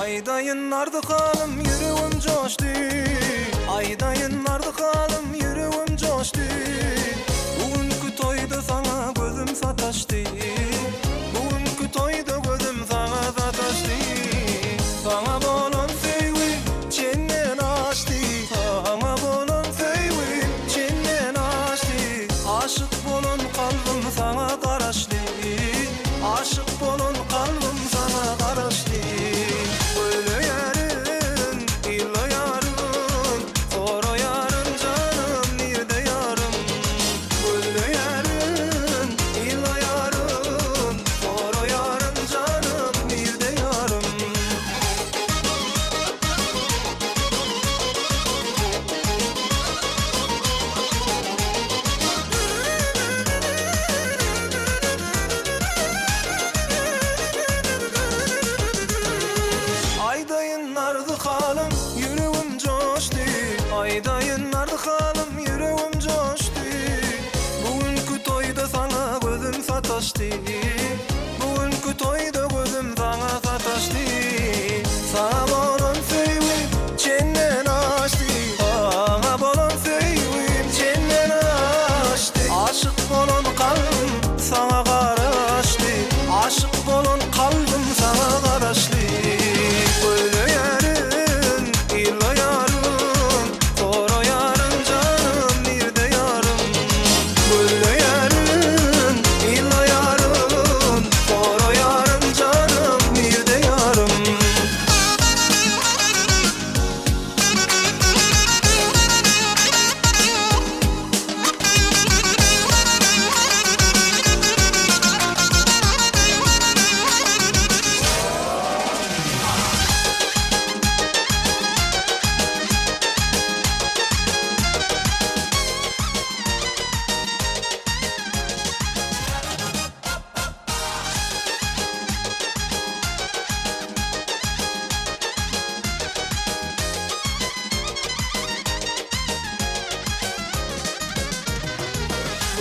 Aýdaýyn arzy-halym ýüregim joşdy Aýdaýyn arzy-halym ýüregim joşdy Bu günki toýda saňa gözüm sataşdy Bu günki toýda gözüm saňa sataşdy Saňa bolan söýgim çenden aşdy Saňa bolan söýgim çenden aşdy Aşyk bolan kalbym saňa garaşdy Aşyk bolan kalbym saňa garaşdy. Gözleýärin, yzlaýaryn, soraýaryn janym nirde ýarym. Gözleýärin, yzlaýaryn, soraýaryn janym nirde ýarym. Aýdaýyn arzy-halym, ýüregim joşdy, Aýdaýyn arzy-halym, ýüregim joşdy. Bu günki toýda saňa gözüm sataşdy, Bu günki toýda gözüm saňa sataşdy. Saňa bolan söýgim çenden aşdy, Saňa bolan söýgim çenden aşdy. Aşyk bolan kalbym saňa garaşdy, Aşyk bolan kalbym saňa garaşdy. Gözleýärin, yzlaýaryn, soraýaryn janym nirde ýarym. Gözleýärin, yzlaýaryn, soraýaryn janym nirde ýarym.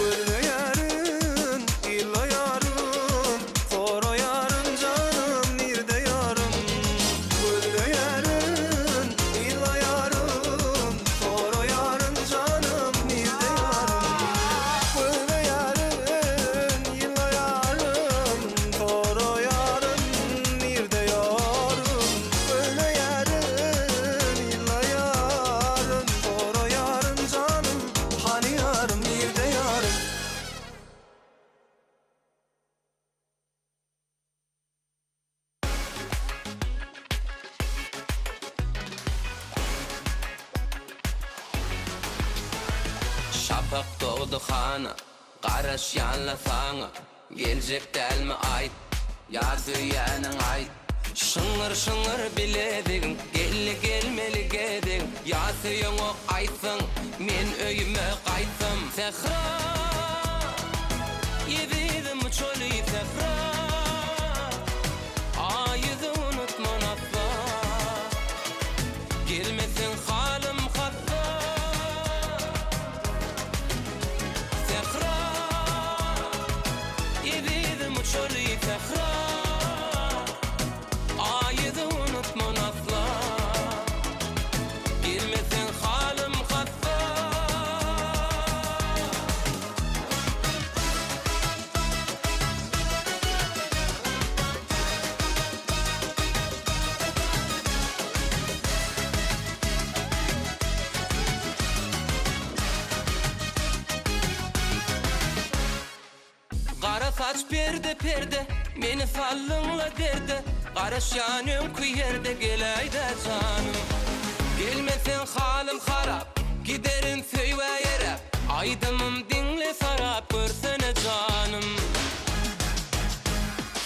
Gözleýärin, yzlaýaryn, soraýaryn janym nirde ýarym. Gözleýärin, yzlaýaryn, soraýaryn janym nirde ýarym. Gözleýärin, yzlaýaryn, soraýaryn nirde ýarym. Gözleýärin, yzlaýaryn, soraýaryn janym Hany ýarym, nirde ýarym? Şapak dogdy hana, garaşýanla saňa. Geljek dälmi aýt, ýa söýýäniň aýt. Şyňňyr şyňňyr bilezigiň, geldi gelmeli gezegiň. Ýa söýeňok aýtsaň, men öýüme gaýtsam. Sähra, ezizim çöli sähra, Aý ýüzi unutman asla. Gelmeseň halym hassa. Sähra, ezizim çöli sähra, Aý ýüzi unutman asla. Gelmeseň halym hassa. Gara saç perde-perde, meni saldyň-la derde, Garaşýan öňki ýerde geläý-dä janym. Gelmeseň halym harap, giderin söýgä eräp, Aýdymym diňle sarap görsene janym.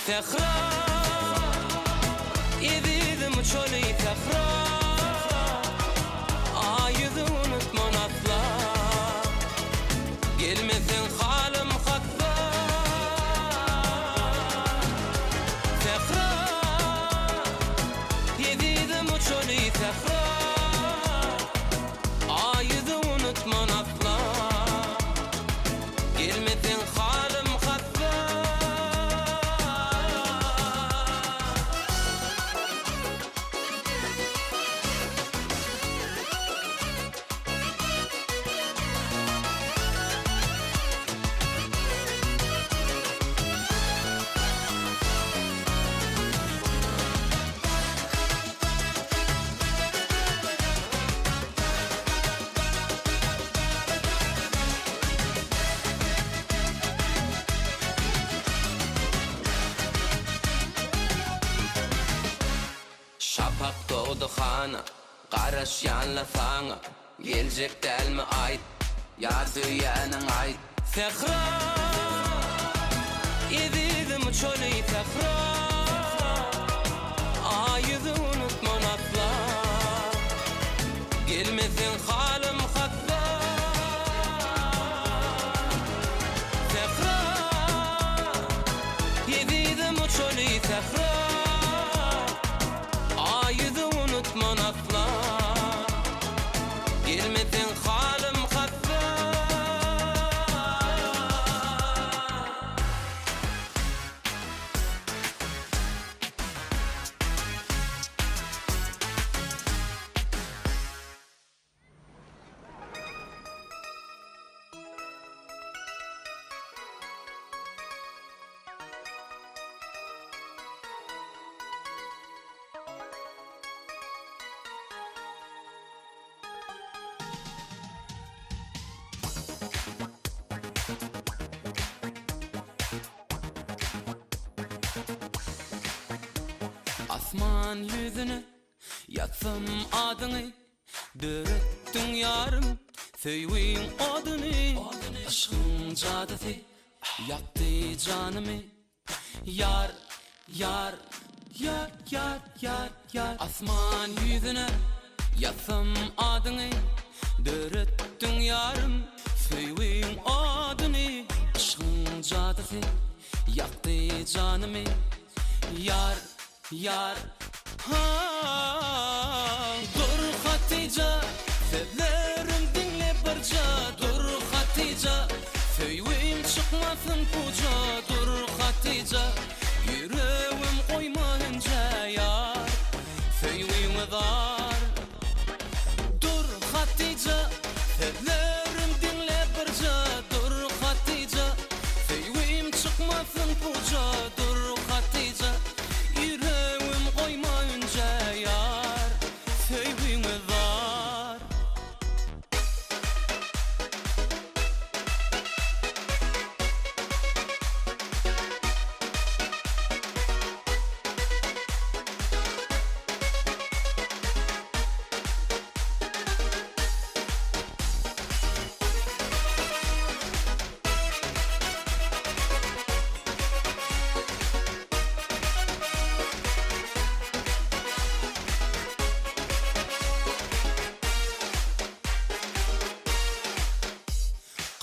Sähra, ezizim çöli sähra, Aý ýüzi unutman asla. Gelmeseň halym hassa. Sähra, ezizim çöli sähra, Aý ýüzi unutman asla. Gelmeseň halym hassa. Şapak dogdy hana, garaşýanla saňa, Geljek dälmi aýt, ýa söýýäniň aýt. Sähra, ezizim çöli sähra, Aý ýüzi unutman asla, Gelmeseň halym hassa. Sähra, ezizim çöli sähra, Aý ýüzi unutman asla. Gelmeseň halym hassa. Asman ýüzüne ýazsam adyňy Döretdiň ýarym söýgiň oduny Yşgyň jadysy ýakdy janymy Ýar, ýar, ýar, ýar, ýar, ýar Asman ýüzüne ýazsam adyňy Döretdiň ýarym söýgiň oduny Yşgyň jadysy ýakdy janymy Ýar, Ýar, ha, dur Hatyja, Sözlerim diňle birja, dur Hatyja, Söýgim çykmasyn puja, dur Hatyja, Ýüregim goýma hünjä, ýar, Söýgiňe zar. Dur Hatyja, Sözlerim diňle birja, dur Hatyja, Söýgim çykmasyn puja, dur Hatyja, Ýüregim goýma ünjä ýar, Söýgiňe zar.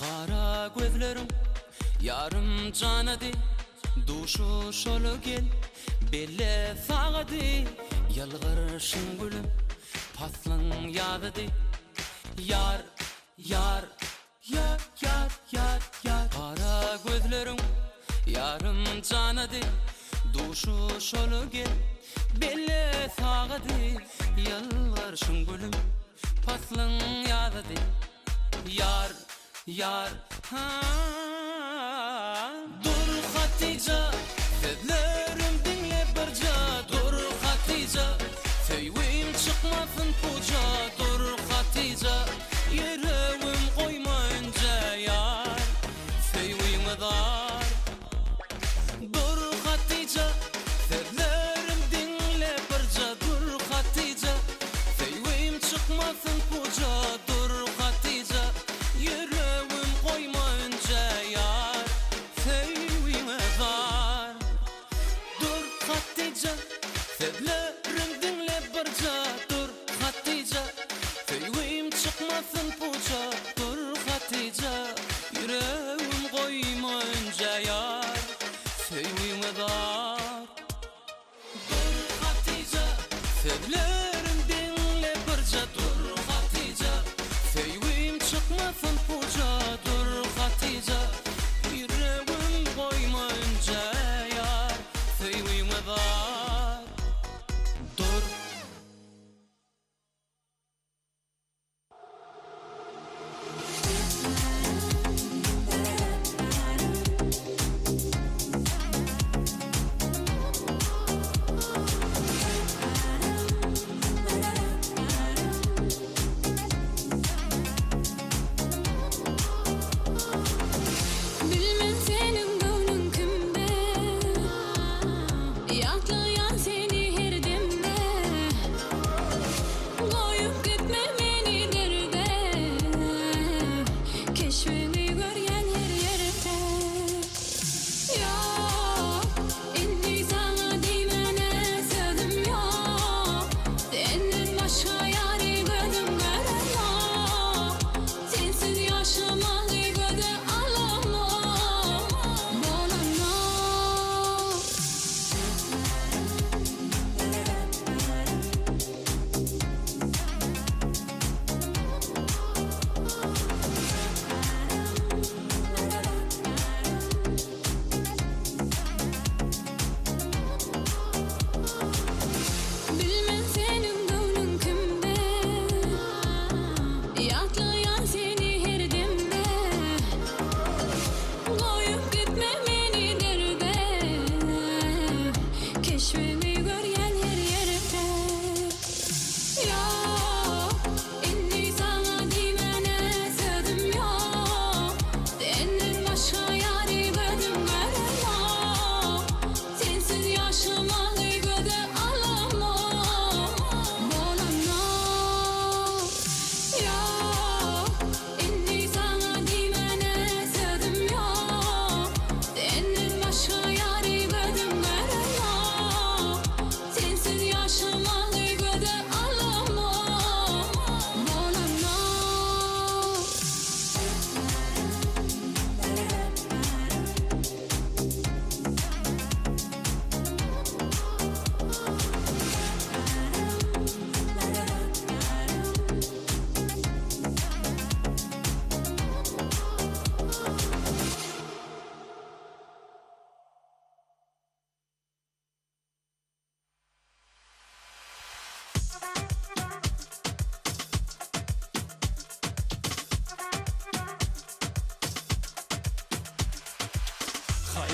Gara gözleriň ýarym janady, Duşuşaly gel, belle sagady, Ýylgyrşyň gülüm, paslyň ýazydy, Ýar, ýar, ýar, ýar, ýar, ýar. Gara gözleriň ýarym janady, Duşuşaly gel, belle sagady, Ýylgyrşyň gülüm, paslyň ýazydy, Ýar, ýar, ha. Dur Hatyja, sözlerim diňle birja, Dur Hatyja, söýgim çykmasyn puja, Dur Hatyja, ýüregim goýma ünjä, Ýar, söýgiňe zar. Dur Hatyja, sözlerim diňle birja, Dur Hatyja, söýgim çykmasyn puja, Dur Hatyja, ýüregim goýma ünjä, Ýar, söýgiňe zar. Dur Hatyja, sözlerim diňle birja, Dur Hatyja, söýgim çykmasyn puja, Dur Hatyja, ýüregim goýma ünjä, Ýar, söýgiňe zar. Dur Hatyja, sözlerim diňle birja, Dur Hatyja, söýgim çykmasyn puja, Dur Hatyja, ýüregim goýma ünjä, Ýar, söýgiňe zar. Dur.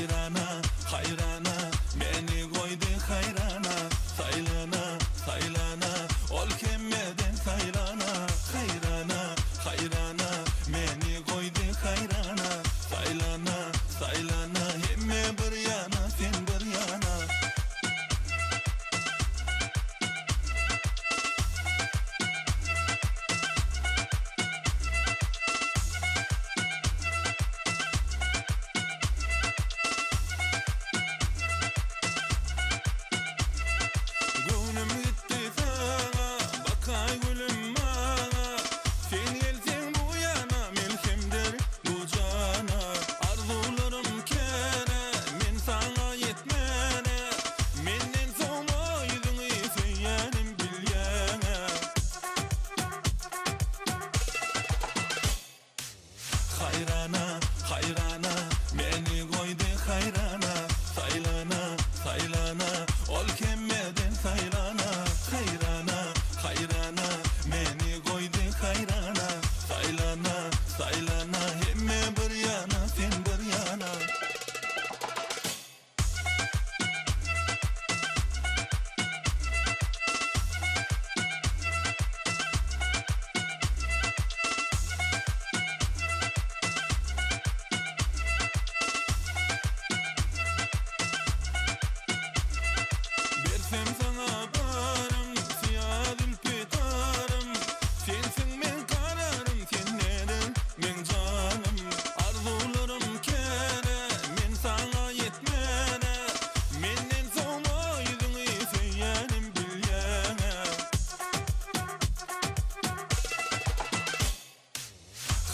Haýrana, haýrana, meni goýdy haýrana Saýlana, saýlana, ol hemmeden saýlana Haýrana, haýrana, meni goýdy haýrana Saýlana, saýlana, hemme bir ýana, sen bir ýana. Göwnüm gitdi saňa, bakaý gülüm maňa, Sen gelseň bu ýana, melhemdir bu jana. Arzuwlarym kän-ä, men saňa ýetmen-ä, Menden sowma ýüzüňi söýýänim bilýäň-ä. Haýrana, haýrana, meni goýdy haýrana, Saýlana, saýlana, ol hemmeden saýlana, Haýrana, haýrana, meni goýdy haýrana, Saýlana, saýlana, hemme bir ýana, sen bir ýana. Bersem saňa barym, syýa zülpi tarym, Sensiň meň kararym, sen nedir meň janym. Arzuwlarym kän-ä, men saňa ýetmen-ä, Menden sowma ýüzüňi söýýänim bilýäň-ä.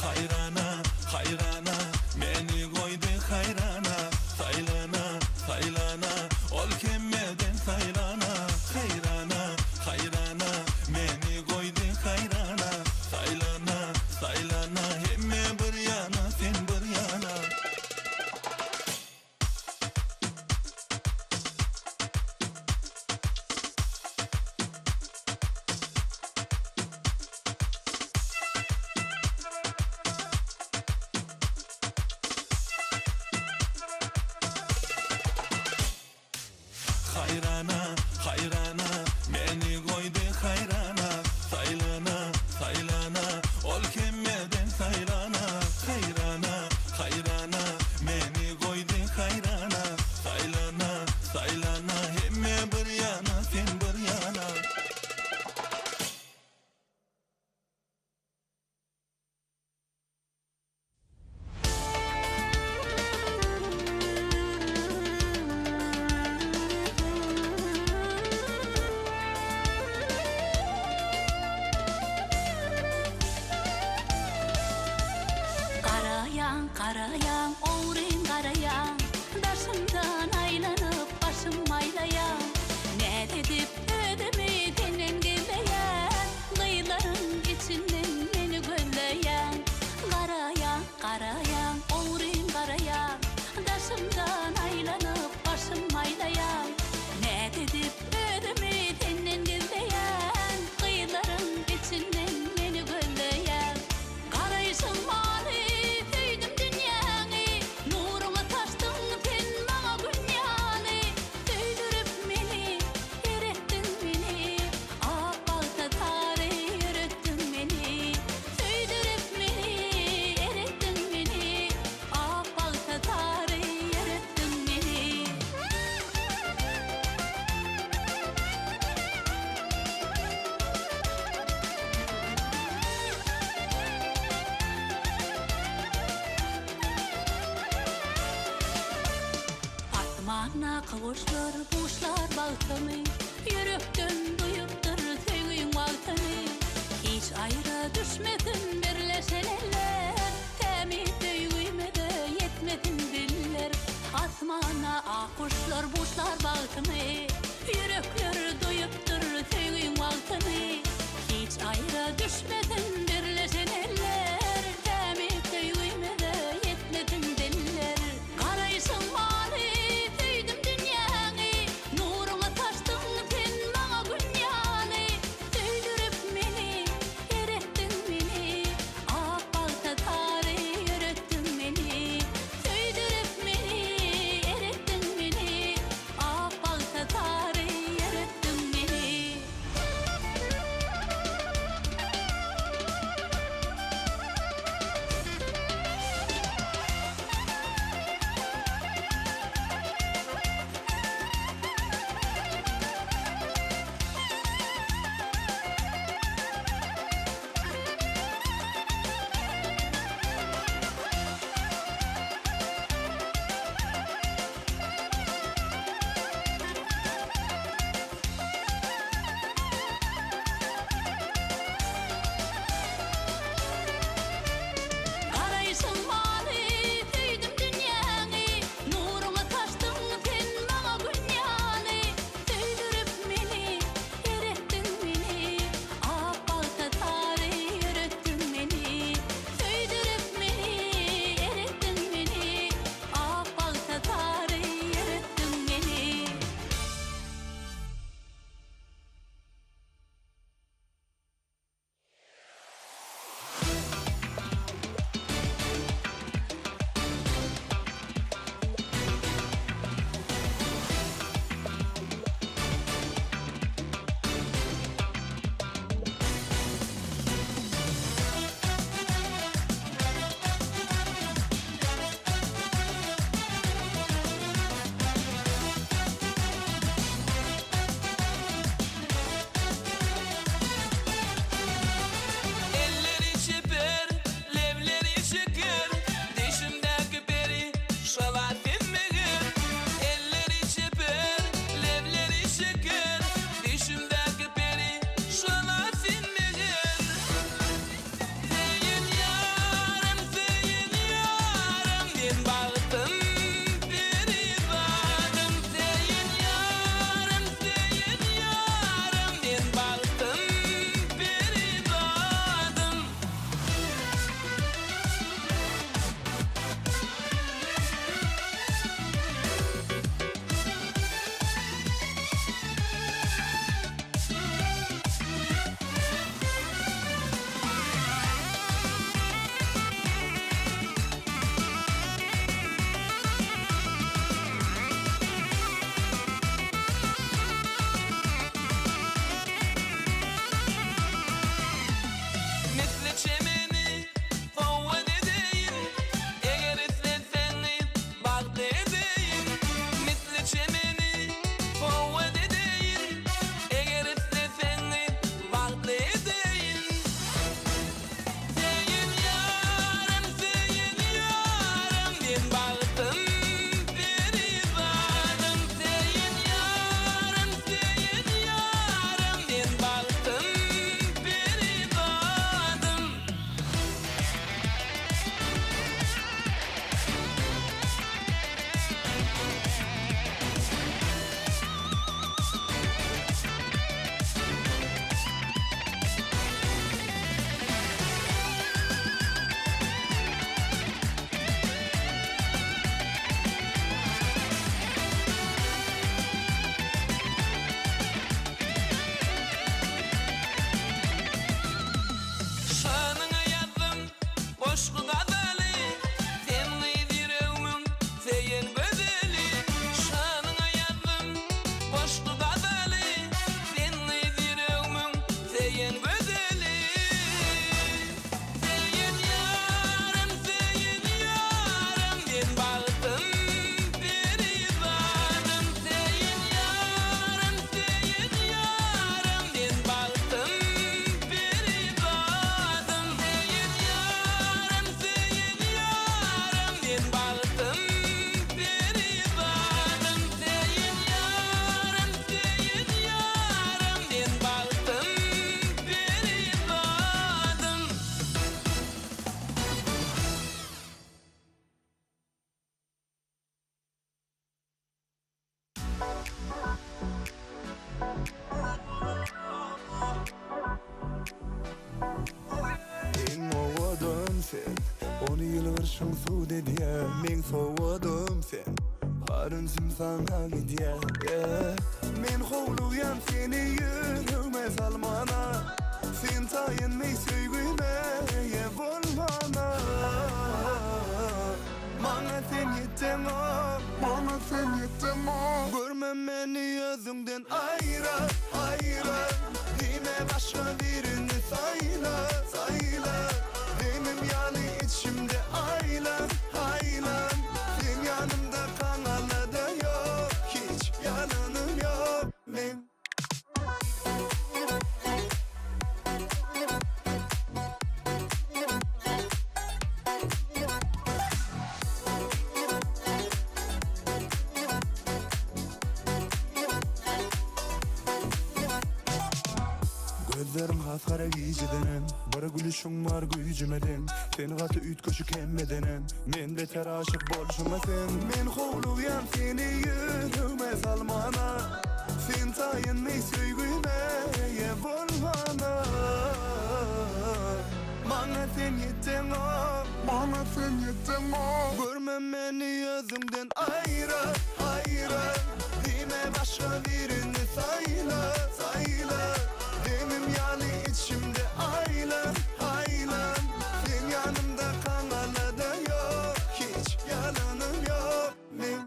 Haýrana, haýrana, meni goýdy haýrana, Saýlana, saýlana, ol hemmeden saýlana, Haýrana, haýrana, meni goýdy haýrana, Saýlana, saýlana, hemme bir ýana, sen bir ýana. Haýrana, haýrana, meni goýdy haýrana, Saýlana, saýlana, ol hemmeden saýlana, Haýrana, haýrana, meni goýdy haýrana, Saýlana, saýlana, hemme bir ýana, sen bir ýana. Garaýaň, garaýaň, ogryn garaýaň, Daşymdan aýlanyp, başym aýlaýaň. Näz edip özümi senden gizleýän, Gyzlaryň içinden meni gözleýäň. Garaýaň, garaýaň, ogryn garaýaň, Daşymdan aýlanyp, başym aýlaýaň. Näz edip özümi senden gizleýän, Gyzlaryň içinden meni gözleýäň. Garaýşyň many, söýdüm dünýäňi, Nuruňy saçdyň sen maňa Gün ýaly. Söýdürip meni, eretdiň meni, Ak bagta sary ýöretdiň meni. Söýdürip meni, eretdiň meni, Ak bagta sary ýöretdiň meni. Asmandaky guşlar buşlar bagtymy, Ýürekden duýupdyr söýgiň wagtyny. Hiç aýra düşmesin birleşen eller, Tämiz söýgimize ýetmesin diller. Asmanda ak guşlar buşlar bagtymy, Ýürekler duýupdyr söýgiň wagtyny. Hiç aýra düşmesin birleşen eller, Tämiz söýgimize ýetmesin diller. Garaýşyň many, söýdüm dünýäňi, Nuruňy saçdyň. magsut edýär Meň sowgadym sen Bar ünsüm saňa gidýär Men howlugýan seni ýüregme salmana Sen taýynmy söýgüme eýe bolmana Maňa sen ýeteňok Maňa sen ýeteňok Görme meni özüňden aýra, aýra Diýme başga birini saýla, saýla Demim ýaly içimde aýlan, aýlan Sen ýanymda kaňalada ýok Hiç ýalanym ýok meň. Gözleriň has gara gijedenem Bir gülüşiň bar güýjüme deň Sen gaty üýtgeşik hemmedenem Men beter aşyk bolşuma sen Men howlugýan seni ýüregme salmana Sen taýynmy söýgüme eýe bolmana Maňa sen ýeteňok Maňa sen ýeteňok Görme meni özüňden aýra, aýra Diýme başga birini saýla, saýla Demim ýaly içimde aýlan, aýlan Sen ýanymda kaňalada ýok Hiç ýalanym ýok meň.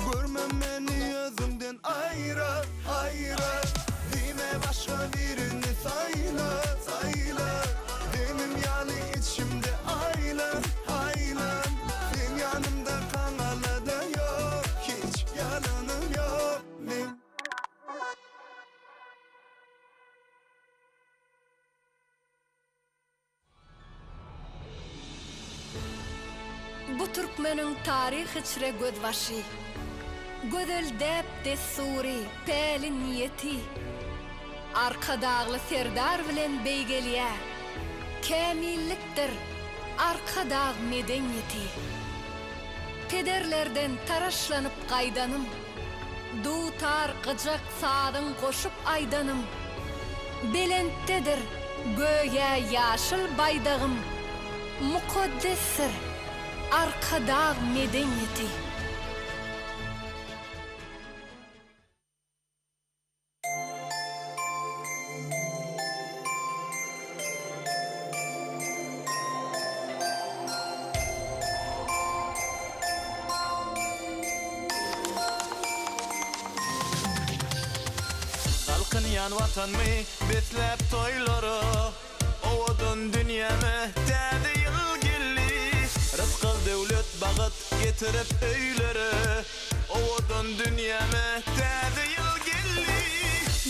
Görme meni özüňden aýra, aýra Diýme başga birini saýla, saýla Demim ýaly içimde aýlan, aýlan Sen ýanymda kaňalada ýok Hiç ýalanym ýok meň. Bu türkmeniň taryh içre gözbaşy, Gözel däp-dessury, päli-niýeti. Arkadagly Serdar bilen beýgelýär, Kämillikdir Arkadag medeniýeti. Pederlerden taraşlanyp gaýdanym, Dutar, gyjak sazyň goşup aýdanym, Belentdedir göýä ýaşyl baýdagym, Mukaddesdir Arkadag medeniýeti. Galkynýan Watanmy besläp toýlara, Owadan dünýäme Täze ýyl geldi. Rysgal-döwlet, bagyt getirip öýlere, Owadan dünýäme Täze ýyl geldi.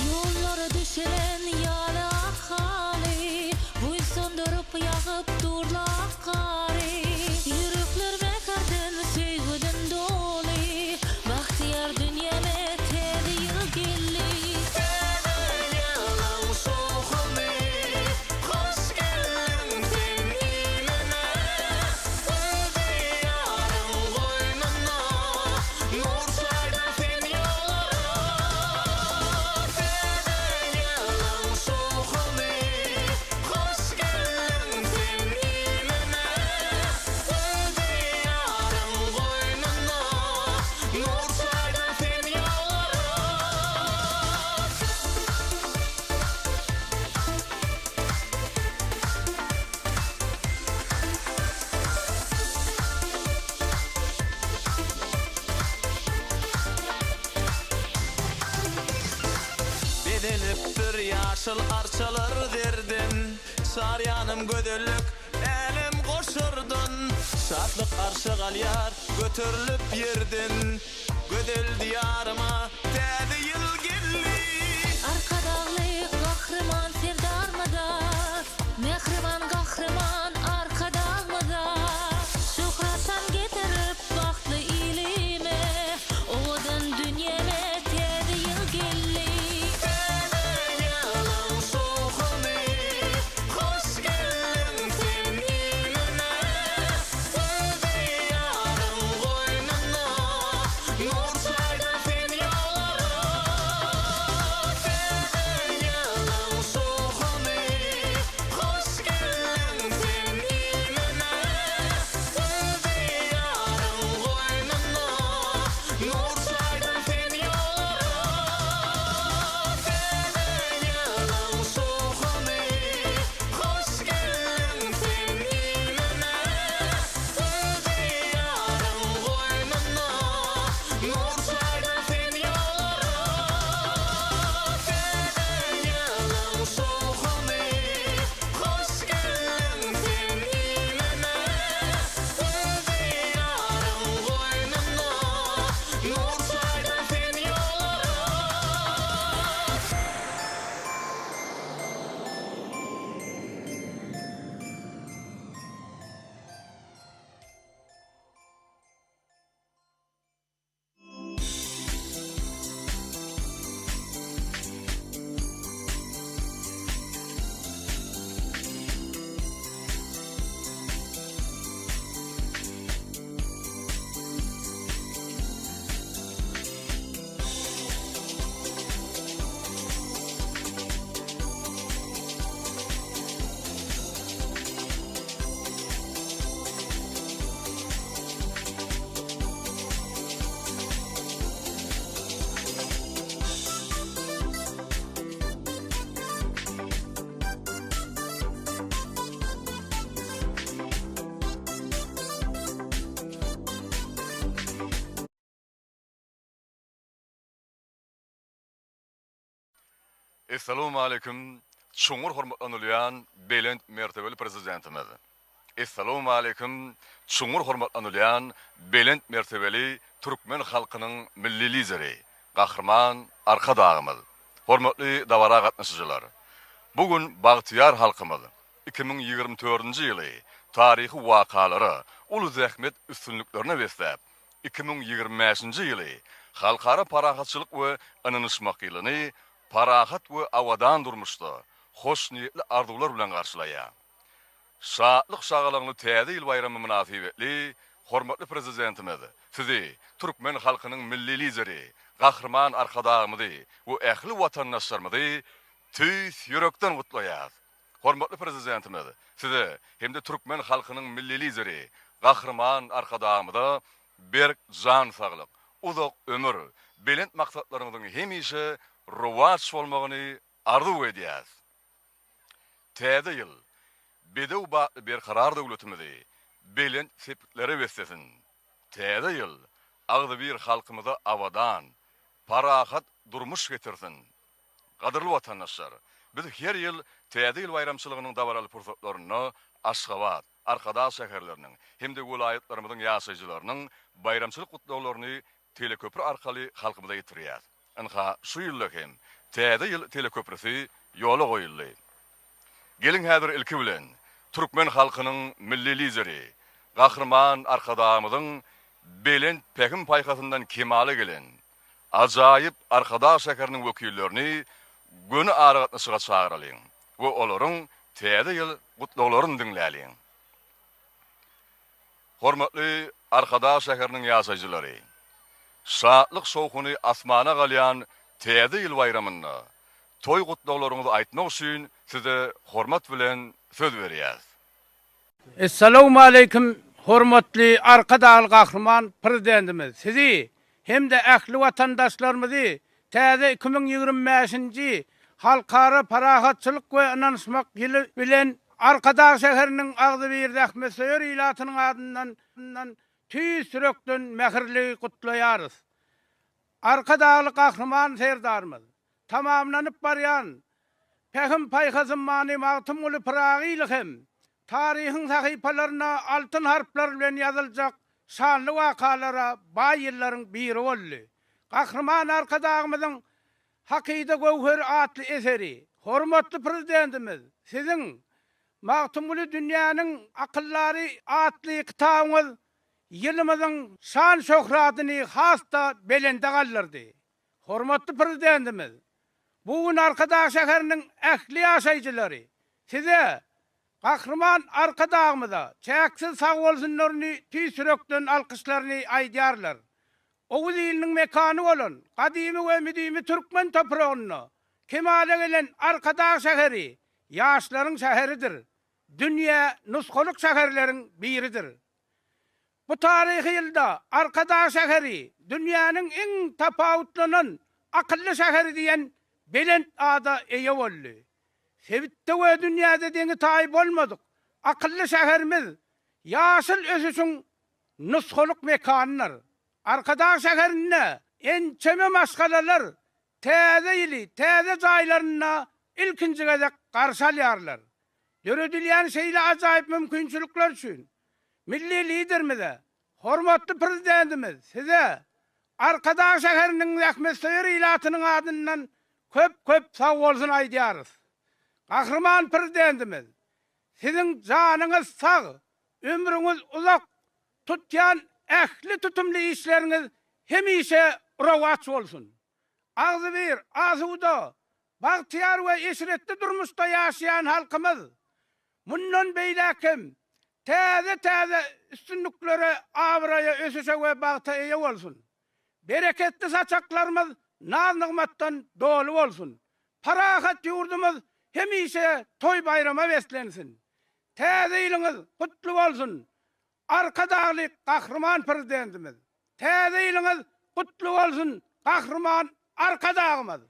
Ýollara düşelen ýaly ak haly, Buýsandyryp ýagyp durla ak gary. Ýürekler mähirden, söýgüden doly, Bagtyýar dünýäme Täze ýyl geldi. Täze ýylyň şowhuny, Hoş geldiň sen ilime. Gül diýaryň goýnuna, Nur çaýdyň sen ýollara. Täze ýylyň şowhuny, Hoş geldiň sen ilime. Gül diýaryň goýnuna, Nur çaýdyň sen ýollara. Bezelipdir ýaşyl arçalar zerden, Çar ýanym gözellik, älem goşardan. Şatlyk arşa galýar göterilip ýerden, Gözel Diýaryma Täze ýyl geldi. Arkadagly Gahryman Serdarmyza, Mähriban Gahryman Arkadagmyza, Şöhrat-şan getirip bagtly ilime, Owadan dünýäme Täze ýyl geldi. Täze ýylyň şowhuny, Hoş geldiň sen ilime, Gül Diýaryň. Essalawmaleýkim, çuňňur hormatlanylýan belent mertebeli Prezidentimiz! Essalawmaleýkim, çuňňur hormatlanylýan belent mertebeli türkmen halkynyň Milli Lideri, Gahryman Arkadagymyz! Hormatly dabara gatnaşyjylar! Bu gün bagtyýar halkymyz 2024-nji ýyly taryhy wakalara, uly zähmet üstünliklerine besläp, 2025-nji ýyly Halkara parahatçylyk we ynanyşmak ýylyny parahat we abadan durmuşda, hoşniýetli arzuwlar bilen garşylaýar. Şatlyk-şagalaňly Täze ýyl baýramy mynasybetli hormatly Prezidentimiz Sizi, türkmen halkynyň Milli Lideri, Gahryman Arkadagymyzy we ähli watandaşlarymyzy tüýs ýürekden gutlaýarys. Hormatly Prezidentimiz Size hem-de türkmen halkynyň Milli Lideri, Gahryman Arkadagymyza berk jan saglyk, uzak ömür, belent maksatlaryňyzyň hemişe rowaç bolmagyny arzuw edýäris. Täze ýyl bedew batly Berkarar döwletimizi belent sepgitlere beslesin! Täze ýyl agzybir halkymyza abadan, parahat durmuş getirsin! Gadyrly watandaşlar, biz her ýyl Täze ýyl baýramçylygynyň dabaraly pursatlarynda Aşgabat, Arkadag şäherleriniň hem-de welaýatlarymyzyň ýaşaýjylarynyň baýramçylyk gutlaglaryny teleköpri arkaly halkymyza ýetirýäris. Ynha, şu ýylda hem Täze ýyl teleköprüsi ýola goýuldy. Geliň häzir ilki bilen, türkmen halkynyň Milli Lideri, Gahryman Arkadagymyzyň belent pähim-paýhasyndan kemala gelen ajaýyp Arkadag şäheriniň wekillerini göni aragatnaşyga çagyralyň we olaryň Täze ýyl gutlaglaryny diňläliň. Hormatly Arkadag şäheriniň ýaşaýjylary! Şatlyk-şowhuny asmana galýan Täze ýyl baýramynda toý gutlaglaryňyzy aýtmak üçin size hormat bilen söz berýäris. Essalawmaleýkim hormatly Arkadagly Gahryman Prezidentimiz sizi hem-de ähli watandaşlarymyzy täze 2025-nji Halkara parahatçylyk we ynanyşmak ýyly bilen Arkadag şäheriniň agzybir zähmetsöýer ilatynyň adyndan tüýs ýürekden mähirli gutlaýarys. Arkadagly Gahryman Serdarymyz, tamamlanyp barýan Pähim-paýhas ummany Magtymguly Pyragy ýyly hem taryhyň sahypalaryna altyn harplar bilen ýazyljak şanly wakalara baý ýyllaryň biri boldy. Gahryman Arkadagymyzyň Hakyda göwheri atly eseri, hormatly Prezidentimiz, Siziň Magtymguly dünýäniň akyldary atly kitabyňyz ýylymyzyň şan-şöhratyny has-da belende galdyrdy. Hormatly Prezidentimiz, bu gün Arkadag şäheriniň ähli ýaşaýjylary Size, Gahryman Arkadagymyza çäksiz sagbolsunlaryny tüýs ýürekden alkyşlaryny aýdýarlar. Oguz iliniň mekany bolan gadymy we müdimi türkmen topragynda kemala gelen Arkadag şäheri ýaşlaryň şäheridir, dünýä nusgalyk şäherleriň biridir. Bu taryhy ýylda Arkadag şäheri dünýäniň iň tapawutlanan akylly şäheri diýen belent ada eýe boldy. Sebitde we dünýäde deňi-taýy bolmadyk akylly şäherimiz ýaşyl ösüşiň nusgalyk mekanydyr. Arkadag şäherinde ençeme maşgalalar Täze ýyly täze jaýlarynda ilkinji gezek garşy alýarlar. Döredilýän şeýle ajaýyp mümkinçilikler üçin milli Liderimize, hormatly Prezidentimiz Size, Arkadag şäheriniň zähmetsöýer ilatynyň adyndan köp-köp sagbolsun aýdýarys. Gahryman Prezidentimiz, Siziň janyňyz sag, ömrüňiz uzak, tutýan ähli tutumly işleriňiz hemişe rowaç bolsun! Agzybir, asuda, bagtyýar we eşretli durmuşda ýaşaýan halkymyz mundan beýläk hem täze-täze üstünliklere, abraýa, ösüşe we bagta eýe bolsun! Bereketli saçaklarymyz naz-nygmatdan doly bolsun! Parahat ýurdumyz hemişe toý-baýrama beslensin! Täze ýylyňyz gutly bolsun, Arkadagly Gahryman Prezidentimiz! Täze ýylyňyz gutly bolsun, Gahryman Arkadagymyz!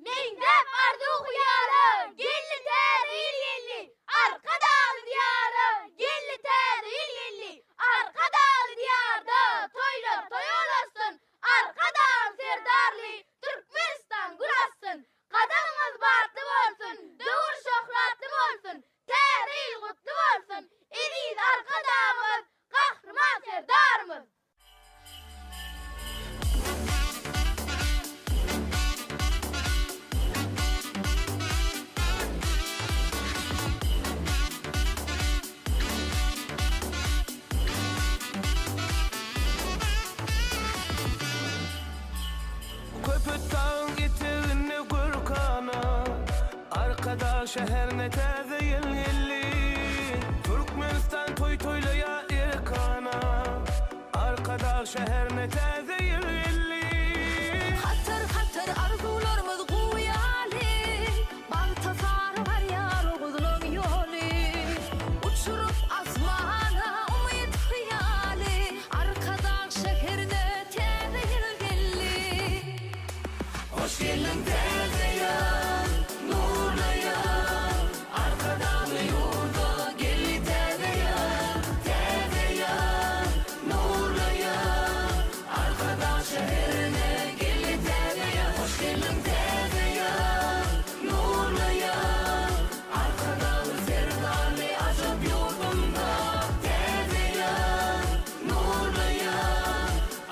Meňzäp arzuw-hyýala, geldi Täze ýyl geldi! Arkadagly Diýara, geldi Täze ýyl geldi! Arkadagly Diýarda toýlar toýa ulaşsyn, Arkadagly Serdarly Türkmenistan gül açsyn! Gadamyňyz batly. şäherine täze ýyl geldi. Türkmenistan toý toýlaýar erkana. Arkadag şäherine täze ýyl geldi. Hatar-hatar arzuwlarymyz guw ýaly, Bagta sary barýar oguzlaň ýoly. Uçuryp asmana umyt-hyýaly, Arkadag şäherine täze ýyl geldi. Hoş geldiň täze ýyl, nurly ýyl, Arkadagly ýurda geldi täze ýyl, Täze ýyl, nurly ýyl, Arkadag şäherine geldi täze ýyl. Hoş geldiň täze ýyl, nurly ýyl, Arkadagly Serdarly ajap ýurdumda. Täze ýyl, nurly ýyl,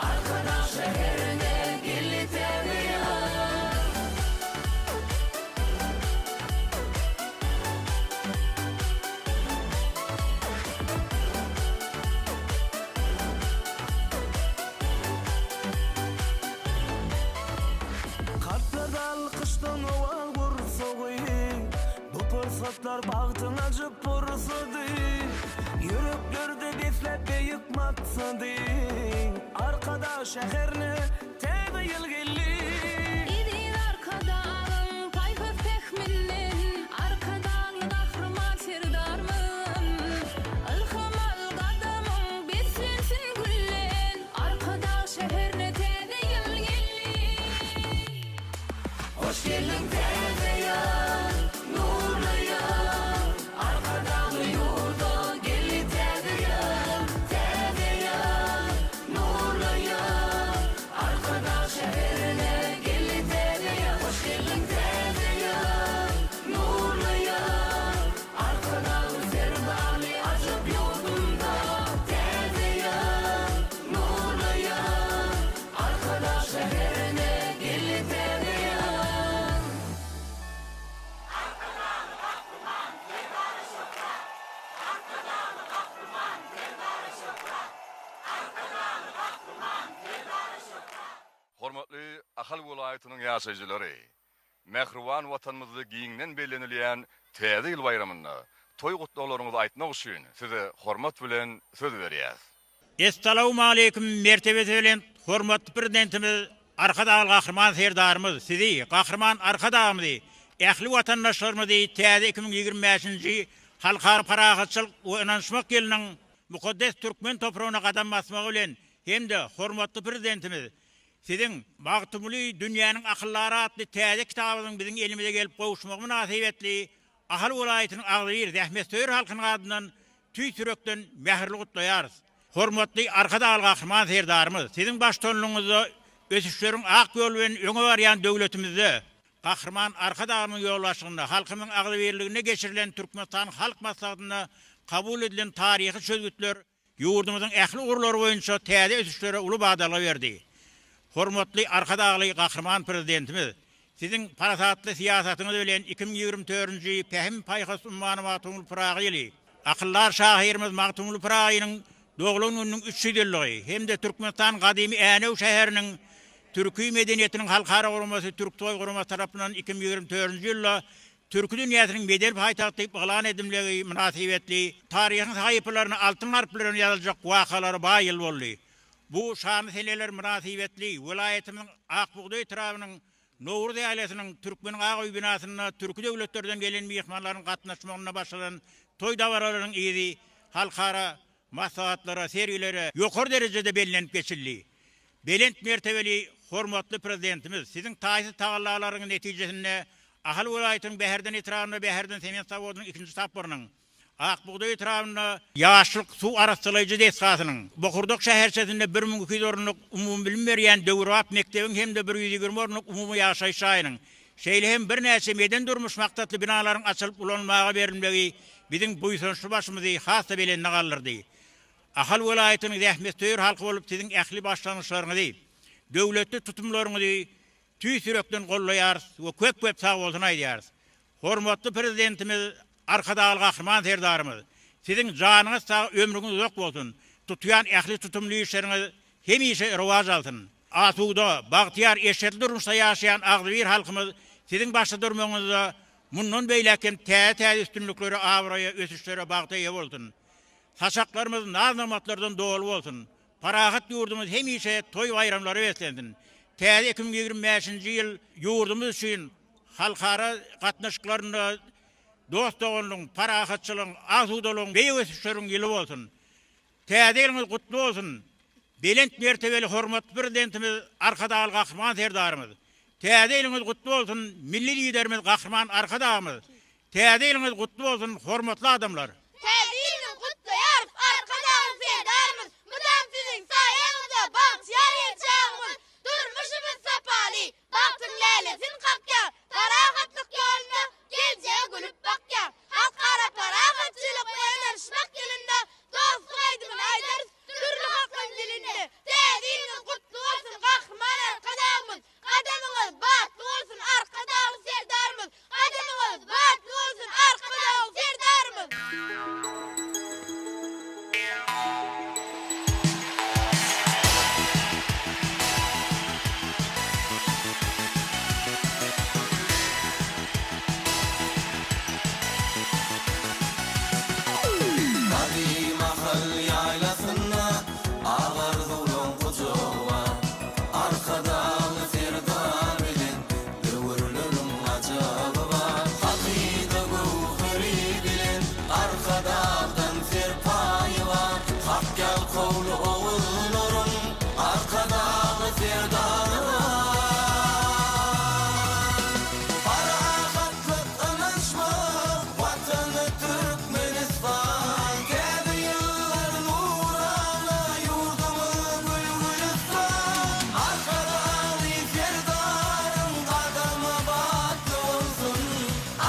Arkadag şäherine geldi täze ýyl. Kalplarda alkyşdan owal gursagy, Bu pursatlar bagtyň ajy pursady. Ýüreklerde besläp beýik maksady, Arkadag şäherine Täze ýyl geldi. Eziz Arkadagyň paýhas-pähminden, Arkadagly Gahryman Serdarymyzdan Ylham al, gadamyň beslensin gülden, Arkadag şäherine Täze ýyl geldi. Hoş geldiň Täze ýyl, nurly ýyl, Arkadagly ýurda geldi Täze ýyl, Täze ýyl, Nurly ýyl, Arkadag şäherine geldi täze ýyl. Hoş geldiň täze ýyl, nurly ýyl, Arkadagly Serdarly ajap ýurdumda. Täze ýyl, nurly ýyl, Arkadag şäherine geldi täze ýyl. Arkadagly Gahryman Serdara şöhrat! Arkadagly Gahryman Serdara şöhrat! Arkadagly Gahryman Serdara şöhrat! Hormatly Ahal welaýatynyň ýaşaýjylary! Mähriban Watanymyzda giňden bellenilýän Täze ýyl baýramynda toý gutlaglaryňyzy aýtmak üçin size hormat bilen söz berýäs. Essalawmaleýkim mertebesi belent hormatly Prezidentimiz Arkadagly Gahryman Serdarymyz sizi, Gahryman Arkadagymyzy, ähli watandaşlarymyzy täze 2025-nji Halkara parahatçylyk we ynanyşmak ýylynyň Mukaddes türkmen topragyna gadam basmagy bilen hem-de hormatly Prezidentimiz Siziň Magtymguly, dünýäniň akyldary atly täze kitabyňyzyň biziň elimize gelip gowuşmagy mynasybetli Ahal welaýatynyň agzybir, zähmetsöýer halkynyň adyndan tüýs ýürekden mähirli gutlaýarys. Hormatly Arkadagly Gahryman Serdarymyz, Siziň baştutanlygyňyzda ösüşleriň ak ýoly bilen öňe barýan döwletimizde Gahryman Arkadagymyzyň ýolbaşçylygynda halkymyzyň agzybirliginde geçirilen Türkmenistanyň Halk Maslahatynda kabul edilen taryhy çözgütler ýurdumyzyň ähli ugurlary boýunça täze ösüşlere uly badalga berdi. Hormatly Arkadagly Gahryman Prezidentimiz, Siziň parasatly syýasatyňyz bilen 2024-nji Pähim-paýhas ummany Magtymguly Pyragy ýyly, akyldar şahyrymyz Magtymguly Pyragynyň doglan gününiň 300 ýyllygy hem-de Türkmenistanyň gadymy Änew şäheriniň Türki medeniýetiniň halkara guramasy Türksoý guramasy tarapyndan 2024-nji ýylda Türki dünýäsiniň medeni paýtagty diýip yglan edilmegi mynasybetli taryhyň sahypalaryna altyn harplar bilen ýazyljak wakalara baý ýyl boldy. Bu şanly seneler mynasybetli welaýatymyzyň Ak bugdaý etrabynyň Nowruz ýaýlasynyň Türkmeniň ak öýi binasynda türki döwletlerden gelen myhmanlaryň gatnaşmagynda başlanan toý dabaralarynyň yzy halkara maslahatlara, sergilere ýokary derejede bellenip geçildi. Belent mertebeli hormatly Prezidentimiz, Siziň taýsyz tagallalaryňyz netijesinde Ahal welaýatynyň Bäherden etrabynda Bäherden sement zawodynyň ikinji tapgyrynyň, Ak bugdaý etrabynda Ýaşlyk suw arassalaýjy desgasynyň, Bokurdak şäherçesinde 1200 orunlyk umumybilim berýän döwrebap mekdebiň hem-de 120 orunlyk umumy ýaşaýyş jaýynyň, şeýle hem birnäçe medeni-durmuş maksatly binalaryň açylyp ulanylmaga berilmegi biziň buýsançly başymyzy has-da belende galdyrdy. Ahal welaýatynyň zähmetsöýer halky bolup siziň ähli başlangyçlaryňyzy, döwletli tutumlaryňyzy tüýs ýürekden goldaýarys we köp-köp sagbolsun aýdýarys. Hormatly Prezidentimiz Arkadagly Gahryman Serdarymyz, Siziň janyňyz sag, ömrüňiz uzak bolsun, tutýan ähli tutumly işleriňiz hemişe rowaç alsyn! Asuda, bagtyýar, eşretli durmuşda ýaşaýan agzybir halkymyz Siziň başda durmagyňyzda. Mundan beýläk hem täze-täze üstünliklere, abraýa, ösüşlere, bagta eýe bolsun. Saçaklarymyz naz-nygmatlardan doly bolsun. Parahat ýurdumyz hemişe toý-baýramlara beslensin. Täze 2025-nji ýyl ýurdumyz üçin halkara gatnaşyklarynda dost-doganlygyň, parahatçylygyň, asudalygyň, beýik ösüşleriň ýyly bolsun. Täze ýylyňyz gutly bolsun! Belent mertebeli hormatly Prezidentimiz Arkadagly Gahryman Serdarymyz! Täze ýylyňyz gutly bolsun, Milli Liderimiz Gahryman Arkadagymyz! Täze ýylyňyz gutly bolsun, hormatly adamlar! Täze ýylyňyzy gutlaýarys, Arkadagly Serdarymyz! Mydam siziň saýaňyzda bagtyýar her çagymyz! Durmuşymyz sapaly, Bagtyň lälesin kakýar, Parahatlyk ýolunda geljege gülüp bakýar. Halkara parahatçylyk we ynanyşmak ýylynda Dostluk aýdymyny aýdarys dürli halklaň dilinde. Täze ýylyňyz gutly bolsun, Gahryman Arkadagymyz! Gadamyňyz batly bolsun, Arkadagly Serdarymyz! Gadamyňyz batly bolsun, Arkadagly Serdarymyz! Gadym Ahal ýaýlasynda ak arzuwlaň gujagy bar. Arkadagly Serdar bilen Döwürleriň ajaby bar. Hakyda göwheri bilen Arkadagdan serpaýy bar. Hak ýalkawly ogullaryň Arkadagly Serdary bar. Parahatlyk, ynanyşmak, Watany Türkmenistan. Täze ýyllar nurana, ýurdumyz gül-gülistan. Arkadagly Serdaryň gadamy batly bolsun!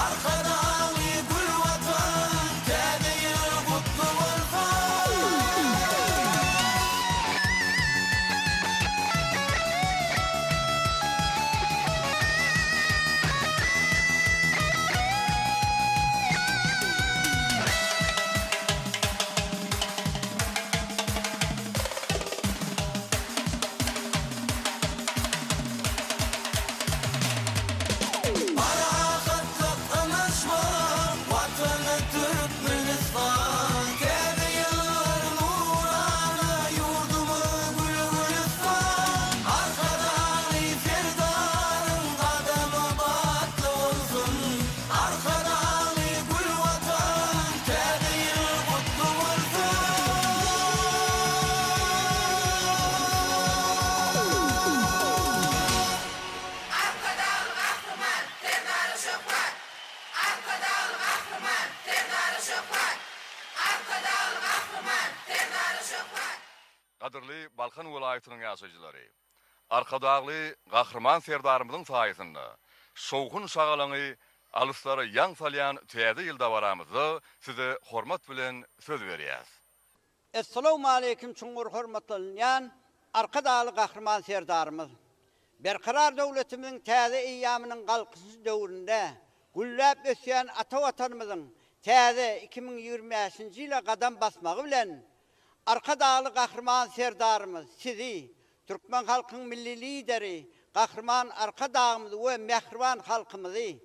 Arkadagly gül Watan, Täze ýyl gutly bolsun! Parahatlyk, ynanyşmak, Watany Türkmenistan. Täze ýyllar nurana, ýurdumyz gül-gülistan. Arkadagly Serdaryň gadamy batly bolsun! Arkadagly gül Watan, Täze ýyl gutly bolsun! Arkadagly Gahryman Serdara şöhrat! Arkadagly Gahryman Serdara şöhrat! Arkadagly Gahryman Serdara şöhrat! Gadyrly Balkan welaýatynyň ýaşaýjylary! Arkadagly Gahryman Serdarymyzyň saýasynda şowhun-şagalaňy alyslara ýaň salýan Täze ýyl dabaramyzda size hormat bilen söz berýäs. Essalawmaleýkim çuňňur hormatlanylýan Arkadagly Gahryman Serdarymyz! Berkarar döwletimiziň täze eýýamynyň Galkynyşy döwründe gülläp ösýän ata Watanymyzyň täze 2025-nji ýyla gadam basmagy bilen Arkadagly Gahryman Serdarymyz Sizi, türkmen halkyň Milli Lideri Gahryman Arkadagymyzy we mähriban halkymyzy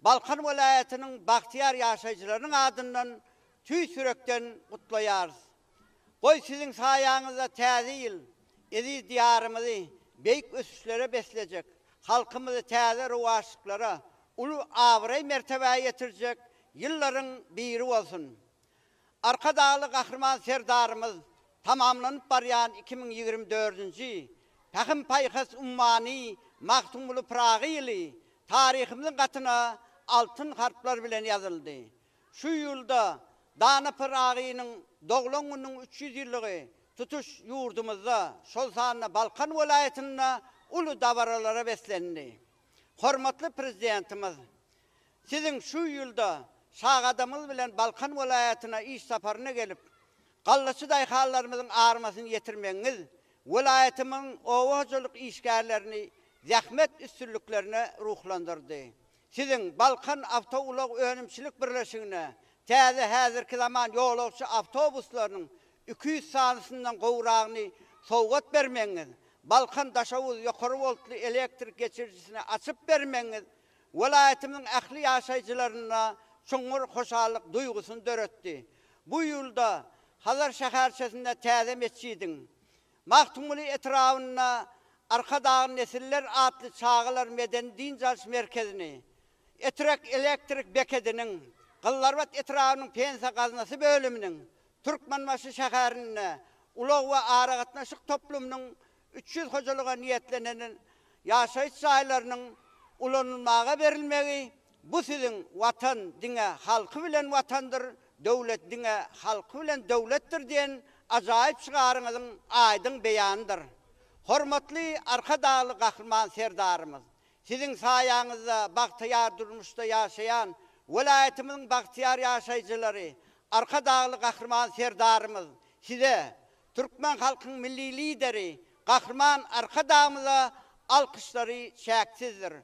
Balkan welaýatynyň bagtyýar ýaşaýjylarynyň adyndan tüýs ýürekden gutlaýarys. Goý, Siziň saýaňyzda Täze ýyl eziz Diýarymyzy beýik ösüşlere beslejek, halkymyzy täze rowaçlyklara, uly abraý-mertebä ýetirjek ýyllaryň biri bolsun! Arkadagly Gahryman Serdarymyz tamamlanyp barýan 2024-nji Pähim-paýhas ummany Magtymguly Pyragy ýyly taryhymyzyň gatyna altyn harplar bilen ýazyldy. Şu ýylda dana Pyragynyň doglan gününiň 300 ýyllygy tutuş ýurdumyzda, şol sanda Balkan welaýatynda uly dabaralara beslendi. Hormatly Prezidentimiz Siziň şu ýylda şagadamyz bilen Balkan welaýatyna iş saparyna gelip, gallaçy daýhanlarymyzyň armasyny ýetirmegiňiz welaýatymyzyň oba hojalyk işgärlerini zähmet üstünliklerine ruhlandyrdy. Siziň Balkan awtoulag önümçilik birleşigine täze häzirki zaman ýolagçy awtobuslarynyň 200 sanysyndan gowragyny sowgat bermegiňiz, Balkan-Daşoguz ýokary woltly elektrik geçirijisini açyp bermegiňiz. welaýatymyzyň ähli ýaşaýjylarynda çuňňur hoşallyk duýgusyny döretdi. Bu ýylda Hazar şäherçesinde täze metjidiň, Magtymguly etrabynda Arkadagly nesiller atly çagalar medeni-dynç alyş merkezini, Etrek elektrik bekediniň, Gyzlarbat etrabynyň Pensiýa gaznasy bölüminiň, Türkmenbaşy şäherinde ulag we aragatnaşyk toplumynyň 300 hojalyga niýetlenen ýaşaýyş jaýlarynyň ulanylmaga berilmegi bu siziň Watan diňe halky bilen Watandyr, döwlet diňe halky bilen döwletdir diýen ajaýyp şygaryňyzyň aýdyň beýanydyr. Hormatly Arkadagly Gahryman Serdarymyz, Siziň saýaňyzda bagtyýar durmuşda ýaşaýan welaýatymyzyň bagtyýar ýaşaýjylary Arkadagly Gahryman Serdarymyz Size, türkmen halkyň Milli Lideri Gahryman Arkadagymyza alkyşlary çäksizdir.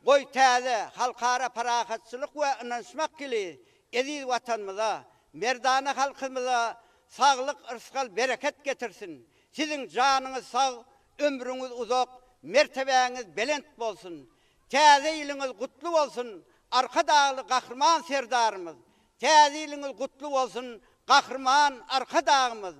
Goý, täze Halkara parahatçylyk we ynanyşmak ýyly eziz Watanymyza, merdana halkymyza saglyk, yrsgal, bereket getirsin! Siziň janyňyz sag, ömrüňiz uzak, mertebäňiz belent bolsun! Täze ýylyňyz gutly bolsun, Arkadagly Gahryman Serdarymyz! Täze ýylyňyz gutly bolsun, Gahryman Arkadagymyz!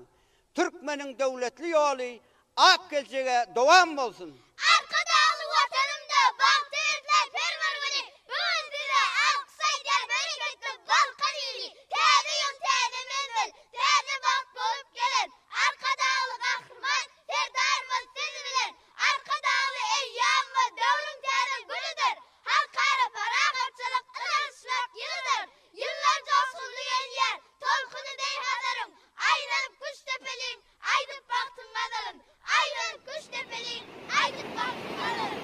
Türkmeniň döwletli ýoly ak geljege dowam bolsun! Arkadagly Watanymda bagta besläp her bir güni, Bu gün size alkyş aýdýar bereketli Balkan ili! Täze ýyl täze menzil, täze bagt bolup geler, Arkadagly Gahryman Serdarymyz siz bilen! Arkadagly eýýamymyz döwrüň täze günüdir, Halkara parahatçylyk, ynanyşmak ýylydyr. Ýyllar joşgunly gelýär, tolkuny deý Hazaryň, Aýlanyp Kuşdepeliň, aýdyp bagtyň gazalyn. Aýlanyp Kuşdepeliň, aýdyp bagtyň gazalyn.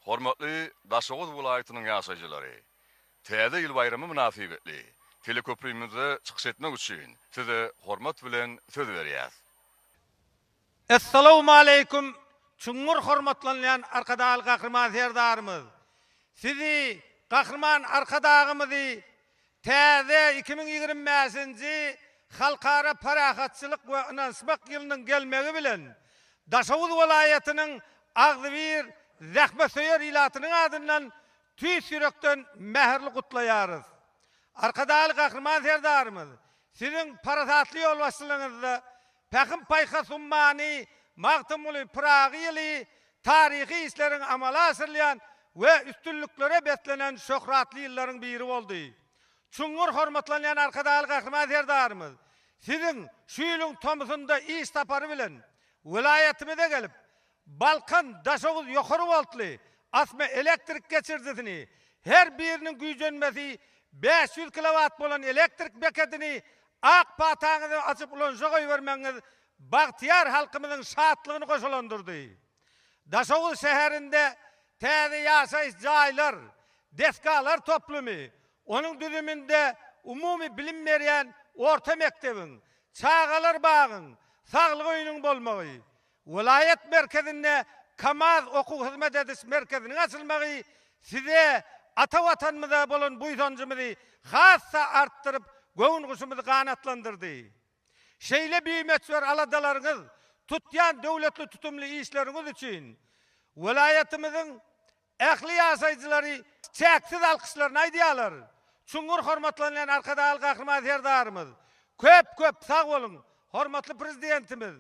Hormatly Daşoguz welaýatynyň ýaşaýjylary! Täze ýyl baýramy mynasybetli teleköprümizde çykyş etmek üçin size hormat bilen söz berýäs. Essalawmaleýkum çuňňur hormatlanylýan Arkadagly Gahryman Serdarymyz! Sizi, Gahryman Arkadagymyzy täze 2025-nji Halkara parahatçylyk we ynanyşmak ýylynyň gelmegi bilen Daşoguz welaýatynyň agzybir. zähmetsöýer ilatynyň adyndan tüýs ýürekden mähirli gutlaýarys. Arkadagly Gahryman Serdarymyz, Siziň parasatly ýolbaşçylygyňyzda Pähim-paýhas ummany Magtymguly Pyragy ýyly taryhy işleriň amala aşyrylýan we üstünliklere beslenen şöhratly ýyllaryň biri boldy. Çuňňur hormatlanýan Arkadagly Gahryman Serdarymyz, Siziň şu ýylyň tomusynda iş sapary bilen welaýatymyza gelip, Balkan, Daşoguz ýokary woltly asma elektrik geçirijisini, her biriniň güýjenmesi 500 kilowat bolan elektrik bekedini ak pataňyzy açyp ulanyşa goýbermegiňiz bagtyýar halkymyzyň şatlygyny goşalandyrdy. Daşoguz şäherinde täze ýaşaýyş jaýlar, desgalar toplumy, onuň düzüminde umumy bilim berýän orta mekdebiň, çagalar bagyň, saglyk öýüniň bolmagy, Welaýat merkezinde KAMAZ okuw-hyzmat ediş merkeziniň açylmagy size ata Watanymyza bolan buýsanjymyzy has-da artdyryp, göwün guşumyzy ganatlandyrdy. Şeýle bimöçber aladalaryňyz, tutýan döwletli tutumly işleriňiz üçin welaýatymyzyň Ähli ýaşaýjylary çäksiz alkyşlaryny aýdýarlar. Çuňňur hormatlanýan Arkadagly Gahryman Serdarymyz, köp-köp sag boluň! Hormatly Prezidentimiz,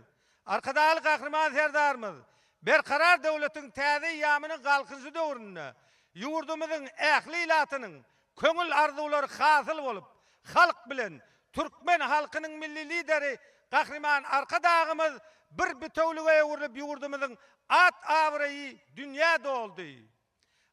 Arkadagly Gahryman Serdarymyz Berkarar döwletiň täze eýýamynyň Galkynyşy döwründe ýurdumyzyň ähli ilatynyň köňül arzuwlary hasyl bolup, halk bilen türkmen halkynyň Milli Lideri Gahryman Arkadagymyz bir bitewülige öwrülip ýurdumyzyň at-abraýy dünýä doldy.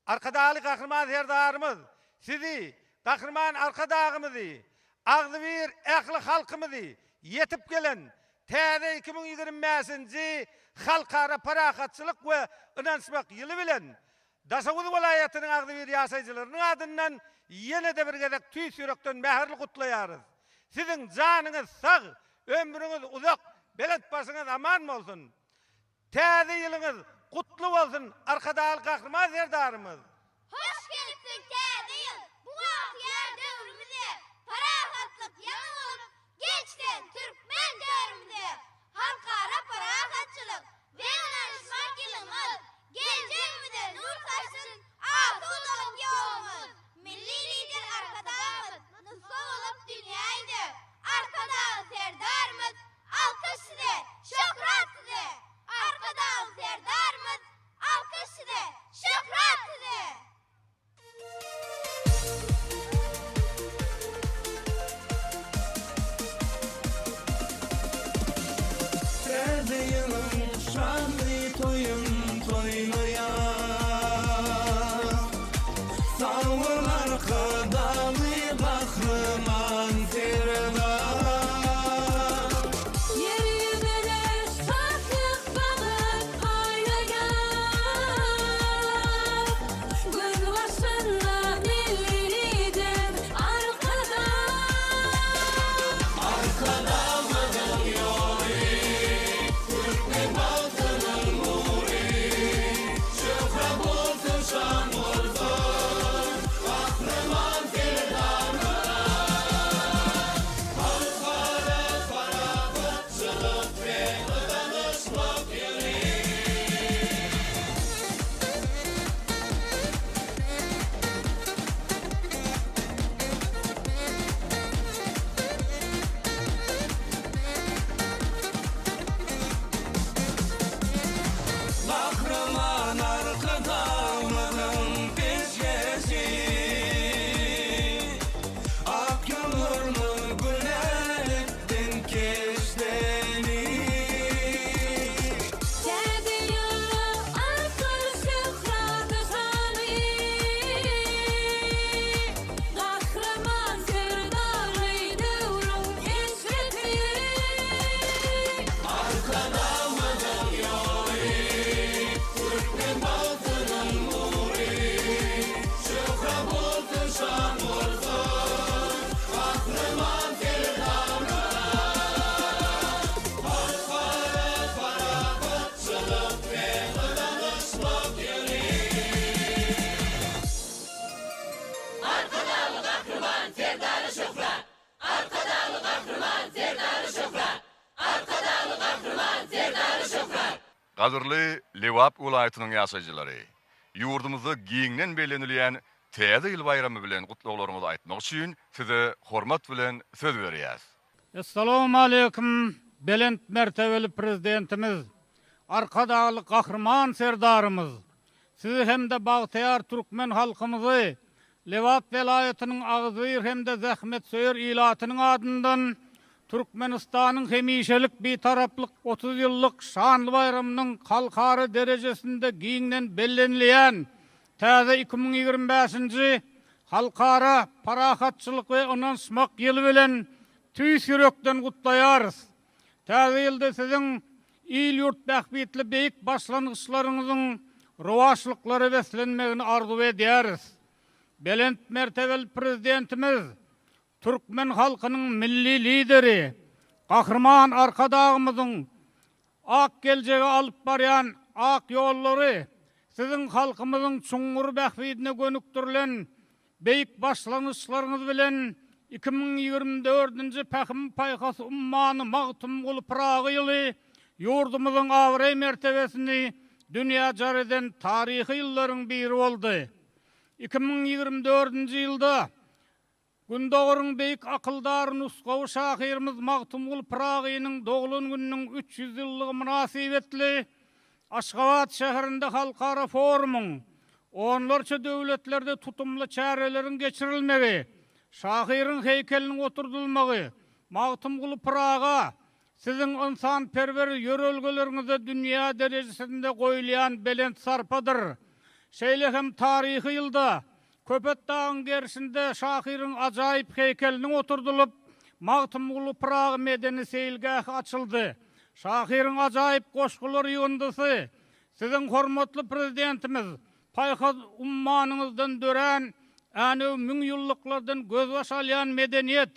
Arkadagly Gahryman Serdarymyz Sizi, Gahryman Arkadagymyzy, agzybir ähli halkymyzy ýetip gelen täze 2025-nji Halkara parahatçylyk we ynanyşmak ýyly bilen Daşoguz welaýatynyň agzybir ýaşaýjylarynyň adyndan ýene-de bir gezek tüýs ýürekden mähirli gutlaýarys. Siziň janyňyz sag, ömrüňiz uzak, belent başyňyz aman bolsun! Täze ýylyňyz gutly bolsun, Arkadagly Gahryman Serdarymyz! Hoş gelipsiň Täze ýyl bu bagtyýar döwrümize, Parahatlyk ýaňy bolup geç sen türkmen törümize! Halkara parahatçylyk we ynanyşmak ýylymyz, Geljegimize nur saçsyn asudalyk ýolumyz! Milli Lider Arkadagymyz nusga bolup dünýä ýüze, Arkadagly Serdarymyz alkyş size, şöhrat size! Arkadagly Serdarymyz alkyş size, şöhrat size! Täze ýylyň şanly toýun toýlaýas. Sag bol Arkadagly Gahryman Serdar. Ýer ýüzüne şatlyk bagyr paýlaýar. Gözbaşynda Milli Lider Arkadag. Arkadagymyzyň ýoly, türkmen bagtynyň nury. Şöhrat bolsun, şan bolsun, Gahryman Serdarymyza. Halkara parahatçylyk we ynanyşmak ýyly. Gahryman Arkadagymyzyň peşgeşi, Ak ýumurly gülälekden keşdeli. Täze ýyla artdyr şöhraty şany, Gahryman Serdarly döwrüň eşreti. Arkadagymyzyň ýoly, türkmen bagtynyň nury. Şöhrat bolsun, şan bolsun, Gahryman Serdarymyza. Halkara parahatçylyk we ynanyşmak ýyly. Arkadagly Gahryman Serdara şöhrat! Arkadagly Gahryman Serdara şöhrat! Arkadagly Gahryman Serdara şöhrat! Gadyrly Lebap welaýatynyň ýaşaýjylary! ýurdumyzda giňden bellenilýän Täze ýyl baýramy bilen gutlaglaryňyzy aýtmak üçin Size hormat bilen söz berýäs. Essalawmaleýkim belent mertebeli Prezidentimiz Arkadagly Gahryman Serdarymyz! Sizi hem-de bagtyýar türkmen halkymyzy Lebap welaýatynyň agzybir hem-de zähmetsöýer ilatynyň adyndan Türkmenistanyň hemişelik Bitaraplyk 30 ýyllyk şanly baýramynyň halkara derejesinde giňden bellenilýän täze 2025-nji Halkara parahatçylyk we ynanyşmak ýyly bilen tüýs ýürekden gutlaýarys. Täze ýylda siziň il-ýurt bähbitli beýik başlangyçlaryňyzyň rowaçlyklara beslenmegini arzuw edýäris. Belent mertebeli Prezidentimiz, türkmen halkynyň Milli Lideri Gahryman Arkadagymyzyň ak geljege alyp barýan ak ýollary siziň halkymyzyň çuňňur bähbidine gönükdirilen Beýik başlangyçlaryňyz bilen 2024-nji Pähim-paýhas ummany Magtymguly Pyragy ýyly ýurdumyzyň abraý-mertebesini dünýä jar eden taryhy ýyllaryň biri boldy. 2024-nji ýylda Gündogaryň beýik akyldary nusgawy şahyrymyz Magtymguly Pyragynyň doglan gününiň 300 ýyllygy mynasybetli Aşgabat şäherinde halkara forumyň, onlarça döwletlerde tutumly çäreleriň geçirilmegi, şahyryň heýkeliniň oturdylmagy Magtymguly Pyraga Siziň ynsanperwer ýörelgeleriňize dünýä derejesinde goýulýan belent sarpadyr. Şeýle hem taryhy ýylda Köpetdagyň gerşinde şahyryň ajaýyp heýkeliniň oturdylyp, Magtymguly Pyragy medeni seýilgähi açyldy. Şahyryň ajaýyp goşgular ýygyndysy Siziň hormatly Prezidentimiz paýhas ummanyňyzdan dörän Änew müňýyllyklardan gözbaş alýan medeniýet,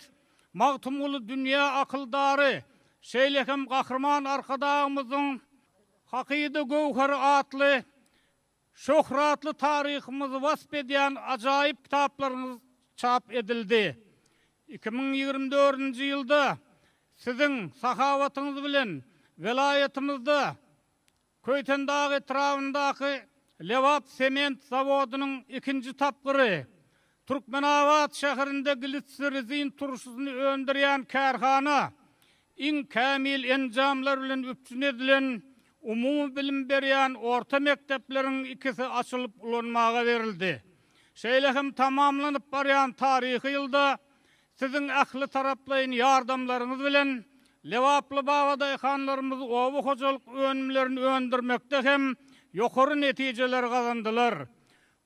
Magtymguly dünýä akyldary, şeýle hem Gahryman Arkadagymyzyň Hakyda göwheri atly şöhratly taryhymyzy wasp edýän ajaýyp kitaplaryňyz çap edildi. 2024-nji ýylda Siziň sahawatyňyz bilen welaýatymyzda Köýtendag etrabyndaky Lebap sement zawodynyň ikinji tapgyry, Türkmenabat şäherinde glitsirrizin turşusyny öndürýän kärhana, iň kämil enjamlar bilen üpjün edilen umumybilim berýän orta mekdepleriň ikisi açylyp ulanmaga berildi. Şeýle hem tamamlanyp barýan taryhy ýylda Siziň ähli taraplaýyn ýardamlaryňyz bilen lebaply babadaýhanlarymyz oba hojalyk önümlerini öndürmekde hem ýokary netijeleri gazandylar.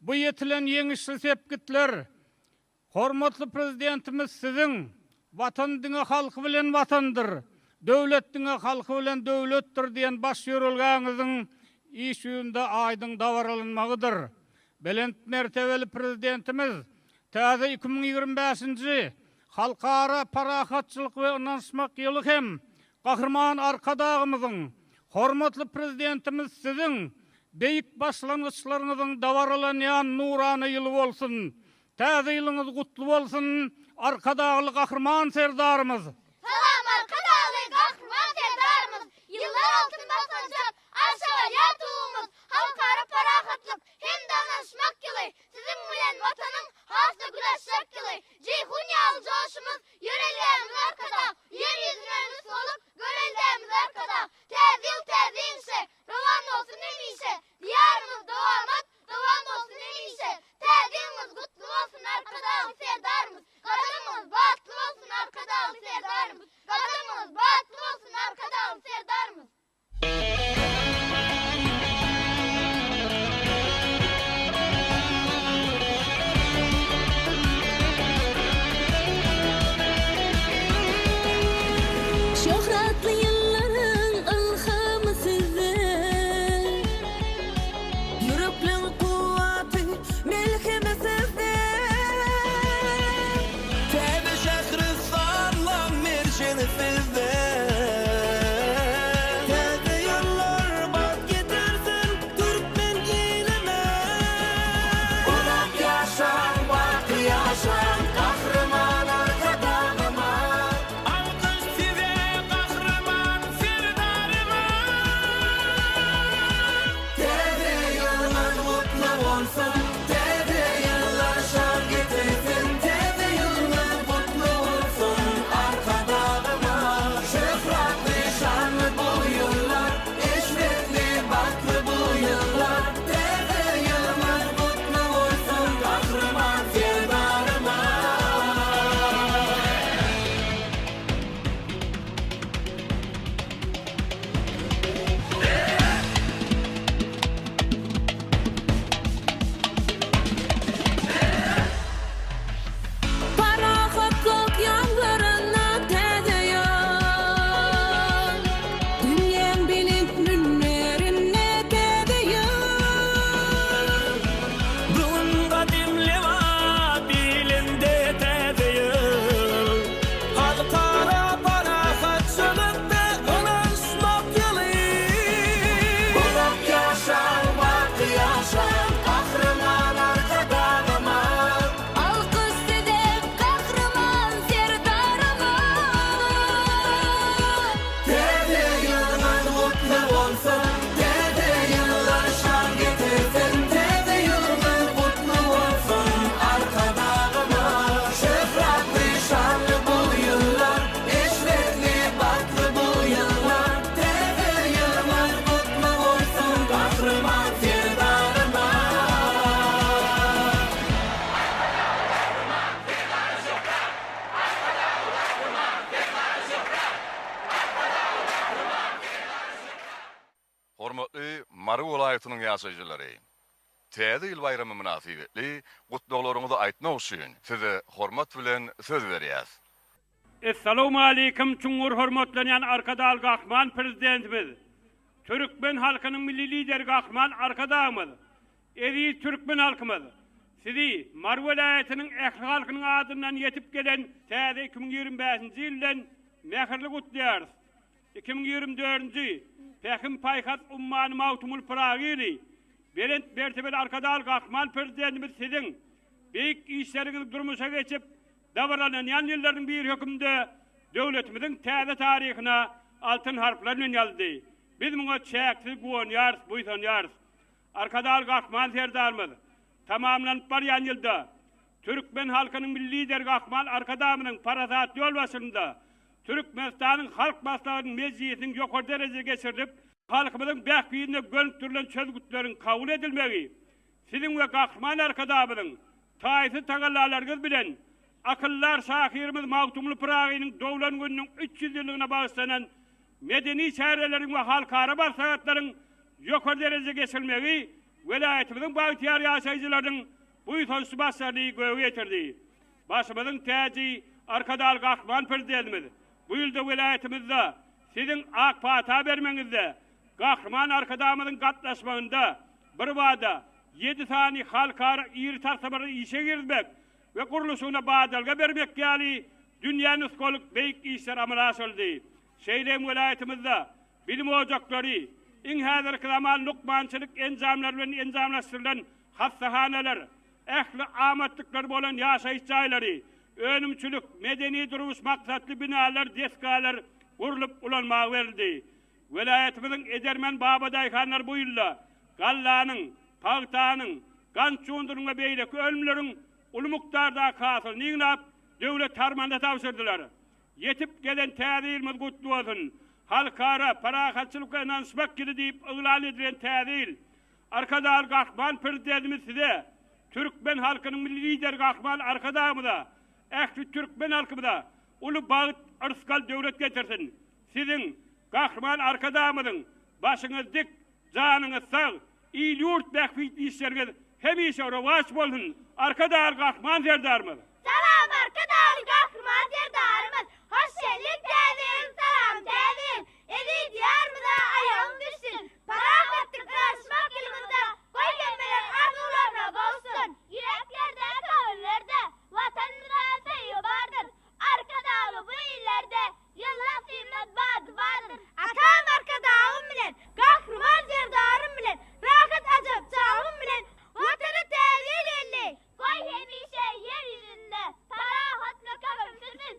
Bu ýetilen ýeňişli sepgitler hormatly Prezidentimiz Siziň, Watan diňe halky bilen Watandyr, döwlet diňe halky bilen döwletdir diýen baş ýörelgäňiziň iş ýüzünde aýdyň dabaralanmagydyr. Belent mertebeli Prezidentimiz Täze 2025-nji Halkara parahatçylyk we ynanyşmak ýyly hem Gahryman Arkadagymyzyň, hormatly Prezidentimiz Siziň beýik başlangyçlaryňyzyň dabaralanýan nurana ýyly bolsun! Täze ýylyňyz gutly bolsun, Arkadagly Gahryman Serdarymyz! Salam Arkadagly Gahryman Serdarymyz! Ýyllar altyn basgançak, arşa galýar tugumyz, Halkara parahatlyk hem-de ynanyşmak ýyly, Siziň bilen Watanyň has-da gül açjak ýyly, Jeýhun ýaly joşumyz, ýörelgämiz Arkadag, Ýer ýüzüne nusgalyk göreldämiz Arkadag! Täze ýyl täze ýeňşe, rowan bolsun hemişe, Diýarymyz dowamat, dowam bolsun hemişe! Täze ýylyňyz gutly bolsun Arkadagly Serdarymyz! Gadamyňyz batly bolsun Arkadagly Serdarymyz! Gadamyňyz batly bolsun Arkadagly Serdarymyz! Şöhratly ýyllaryň ylhamy sizde. Ýürekleň kuwwaty, melhemi sizde. Täze şähristanlaň merjeni. Mary welaýatynyň ýaşaýjylary! Täze ýyl baýramy mynasybetli gutlaglaryňyzy aýtmak üçin size hormat bilen söz berýäs. Essalawmaleýkim çuňňur hormatlanýan Arkadagly Gahryman Prezidentimiz, Türkmen halkynyň Milli Lideri Gahryman Arkadagymyz, eziz türkmen halkymyz, sizi Mary welaýatynyň ähli halkynyň adyndan ýetip gelen täze 2025-nji ýyl bilen mähirli gutlaýarys. 2024-nji Pähim-paýhas ummany Magtymguly Pyragy ýyly Belent mertebeli Arkadagly Gahryman Prezidentimiz siziň beýik işleriňiziň durmuşa geçip, dabaralanýan ýyllarynyň biri hökmünde döwletimiziň täze taryhyna altyn harplar bilen ýazyldy. Biz muňa çäksiz guwanýarys, buýsanýarys. Arkadagly Gahryman Serdarymyz tamamlanyp barýan ýylda türkmen halkynyň Milli Lideri Gahryman Arkadagymyzyň parasatly ýolbaşçylygynda Türkmenistanyň Halk Maslahatynyň mejlisiniň ýokary derejede geçirilip, halkymyzyň bähbidine gönükdirilen çözgütleriň kabul edilmegi Siziň we Gahryman Arkadagymyzyň taýsyz tagallalaryňyz bilen akyldar şahyrymyz Magtymguly Pyragynyň doglan gününiň 300 ýyllygyna bagyşlanan medeni çäreleriň we halkara maslahatlaryň ýokary derejede geçirilmegi welaýatymyzyň bagtyýar ýaşaýjylarynyň buýsançly başlaryny göge ýetirdi. Başymyzyň täji Arkadagly Gahryman Prezidentimiz bu ýylda welaýatymyzda Siziň ak pata bermegiňizde Gahryman Arkadagymyzyň gatnaşmagynda birbada ýedi sany halkara iri taslamalary işe girizmek we gurluşygyna badalga bermek ýaly dünýä nusgalyk beýik işler amala aşyryldy. Şeýle hem welaýatymyzda bilim ojaklary, iň häzirki zaman lukmançylyk enjamlary bilen enjamlaşdyrylan hassahanalar, ähli amatlyklary bolan ýaşaýyş jaýlary, önümçilik, medeni-durmuş maksatly binalar, desgalar gurlup ulanmaga berildi. Welaýatymyzyň edermen babadaýhanlary bu ýylda gallanyň, pagtanyň, gant şugundyrynyň we beýleki önümleriň uly mukdardaky hasylyny ýygnap, döwlet harmanyna tabşyrdylar. Ýetip gelen Täze ýylymyz gutly bolsun! Halkara parahatçylyk we ynanyşmak ýyly diýip yglan edilen Täze ýyl Arkadagly Gahryman Prezidentimiz size, türkmen halkynyň Milli Lideri Gahryman Arkadagymyza, ähli türkmen halkymyza uly bagt, yrsgal, döwlet getirsin! Siziň, Gahryman Arkadagymyzyň başyňyz dik, janyňyz sag, il-ýurt bähbitli işleriňiz hemişe rowaç bolsun, Arkadagly Gahryman Serdarymyz! Salam Arkadagly Gahryman Serdarymyz! Hoş geldiň Täze ýyl salam Täze ýyl! Eziz Diýarymyza aýagyň düşsün! Parahatlyk ynanyşmak ýylymyzda goý hemmeler arzuwlaryna gowuşsyn! Ýüreklerde köňüllerde Watanymyza söýgi bardyr! Arkadagly bu illerde ýyllar synmaz bady bardyr! Atam Arkadagym bilen, Gahryman Serdarym bilen, Rahat ajap çagym bilen Watana Täze ýyl geldi! Goý hemişe ýer ýüzünde parahatlyk höküm sürsün!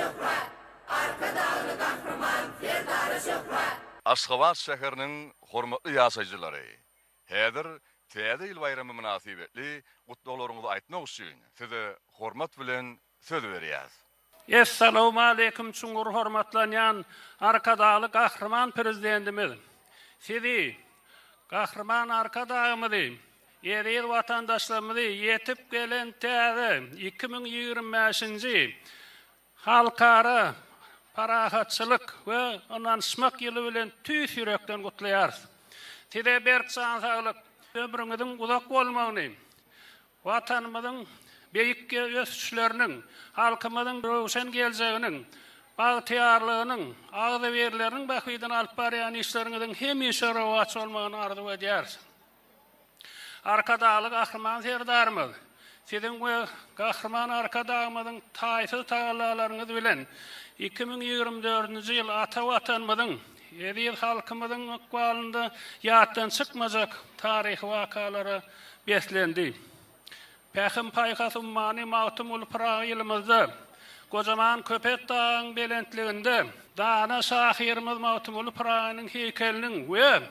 şöhrat! Arkadagly Gahryman Serdara şöhrat! Aşgabat şäheriniň hormatly ýaşaýjylary! Häzir Täze ýyl baýramy mynasybetli gutlaglaryňyzy aýtmak üçin size hormat bilen söz berýäs. Essalawmaleýkim çuňňur hormatlanýan Arkadagly Gahryman Prezidentimiz! Sizi, Gahryman Arkadagymyzy, eziz watandaşlarymyzy ýetip gelen täze 2025-nji Halkara parahatçylyk we ynanyşmak ýyly bilen tüýs ýürekden gutlaýarys. Size berk jan saglyk, ömrüňiziň uzak bolmagyny, Watanymyzyň beýik ösüşleriniň, halkymyzyň röwşen geljeginiň, bagtyýarlygynyň, agzybirliginiň bähbidine alyp barýan işleriňiziň hemişe rowaç bolmagyny arzuw edýäris. Arkadagly Gahryman Serdarymyz, Siziň we Gahryman Arkadagymyzyň taýsyz tagallalaryňyz bilen 2024-nji ýyl ata Watanymyzyň, eziz halkymyzyň ykbalynda ýatdan çykmajak taryhy wakalara beslendi. Pähim-paýhas ummany Magtymguly Pyragy ýylymyzda gojaman Köpetdagyň belentliginde dana şahyrymyz Magtymguly Pyragynyň heýkeliniň we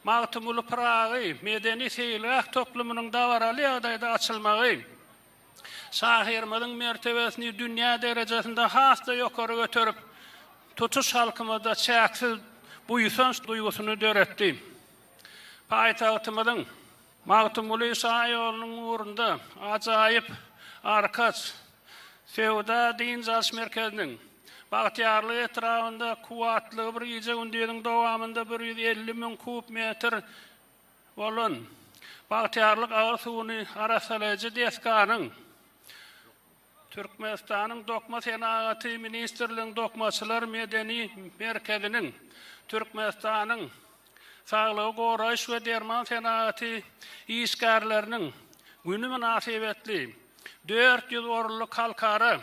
Magtymguly Pyragy medeni-seýilgäh toplumynyň dabaraly ýagdaýda açylmagy şahyrymyzyň mertebesini dünýä derejesinde has-da ýokary göterip, tutuş halkymyzda çäksiz buýsanç duýgusyny döretdi. Paýtagtymyzyň Magtymguly şaýolunyň ugrunda ajaýyp Arkaç söwda-dynç alyş merkeziniň, Bagtyýarlyk etrabynda kuwwatlygy bir gije-gündiziň dowamynda 150 müň kub metr bolan Bagtyýarlyk agyz suwuny arassalaýjy desganyň, Türkmenistanyň Dokma senagaty ministrliginiň Dokmaçylar medeni merkeziniň, Türkmenistanyň Saglygy goraýyş we derman senagaty işgärleriniň güni mynasybetli 400 orunlyk halkara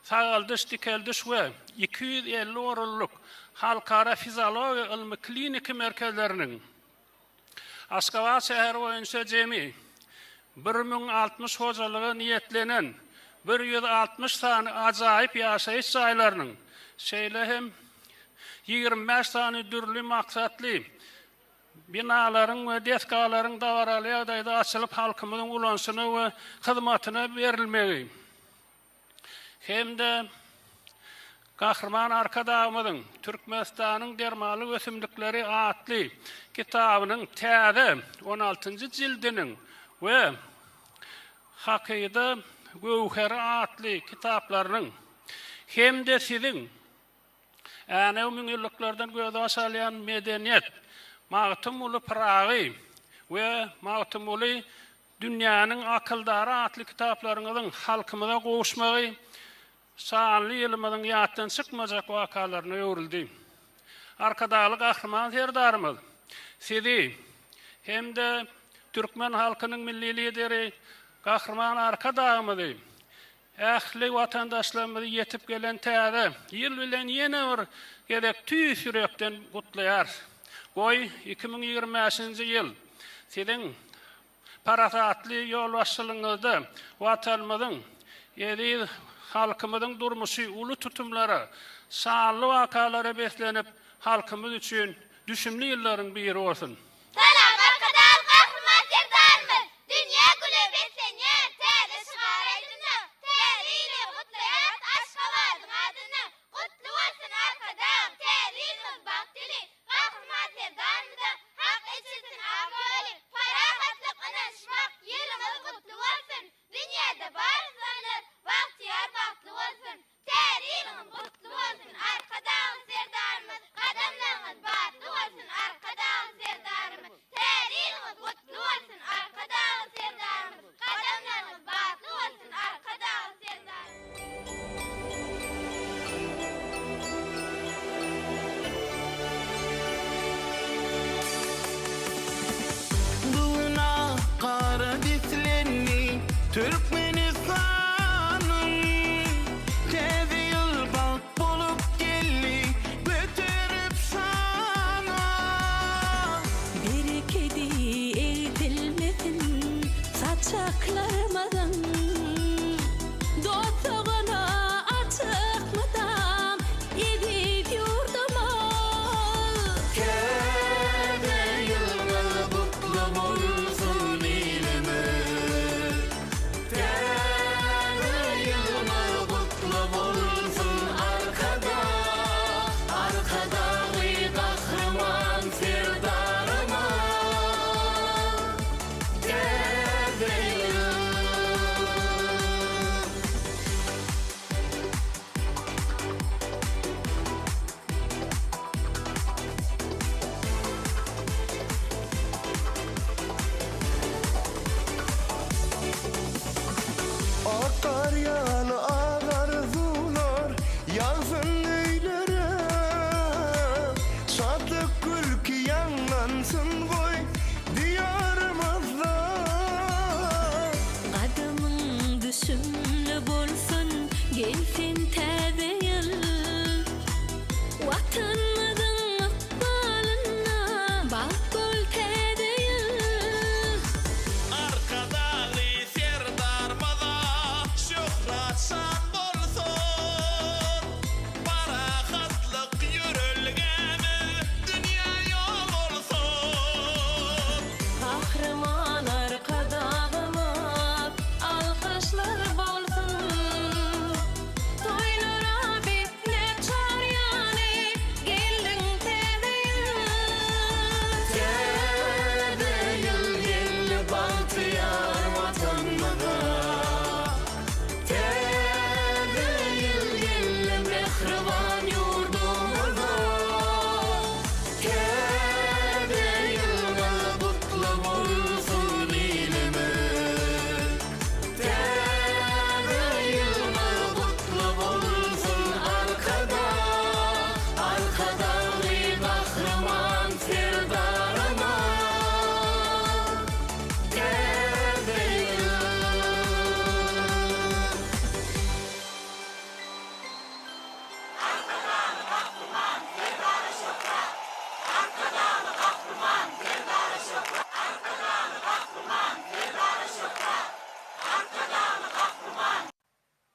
sagaldyş-dikeldiş we 250 orunlyk halkara fiziologiýa ylmy-kliniki merkezleriniň, Aşgabat şäheri boýunça jemi 1060 hojalyga niýetlenen 160 sany ajaýyp ýaşaýyş jaýlarynyň, şeýle hem 25 sany dürli maksatly binalaryň we desgalaryň dabaraly ýagdaýda açylyp halkymyzyň ulanyşyna we hyzmatyna berilmegi, hem-de Gahryman Arkadagymyzyň Türkmenistanyň dermanlyk ösümlikleri atly kitabynyň täze on altynjy jildiniň we Hakyda göwheri atly kitaplarynyň hem-de Siziň Änew müňýyllyklardan gözbaş alýan medeniýet, Magtymguly Pyragy we Magtymguly Dünýäniň akyldary atly kitaplaryňyzyň halkymyza gowuşmagy şanly ýylymyzyň ýatdan çykmajak wakalaryna öwrüldi. Arkadagly Gahryman Serdarymyz Sizi hem-de türkmen halkynyň Milli Lideri Gahryman Arkadagymyzy, ähli watandaşlarymyzy ýetip gelen täze ýyl bilen ýene bir gezek tüýs ýürekden gutlaýarys. Goý, 2025-nji ýyl Siziň parasatly ýolbaşçylygyňyzda Watanymyzyň, eziz halkymyzyň durmuşy uly tutumlara, şanly wakalara beslenip, halkymyz üçin düşümli ýyllaryň biri bolsun! Salam Arkadag Gahryman Serdarymyz! Dünýä güle beslenýär täze şygar aýdymda, Täze ýyly gutlaýarys Aşgabadyň adyndan! Gutly bolsun Arkadag, täze ýylyňyz bagt ýyly, Gahryman Serdarymyza Hak eçilsin ak ýoly! Parahatlyk, ynanyşmak, ýylyňyz gutly bolsun! Dünýäde bar ynsanlar bagtyýar bagtly bolsun! Täze ýylyňyz gutly bolsun Arkadagly Serdarymyz gadamlaryňyz batly bolsun Arkadagly Serdarymyz.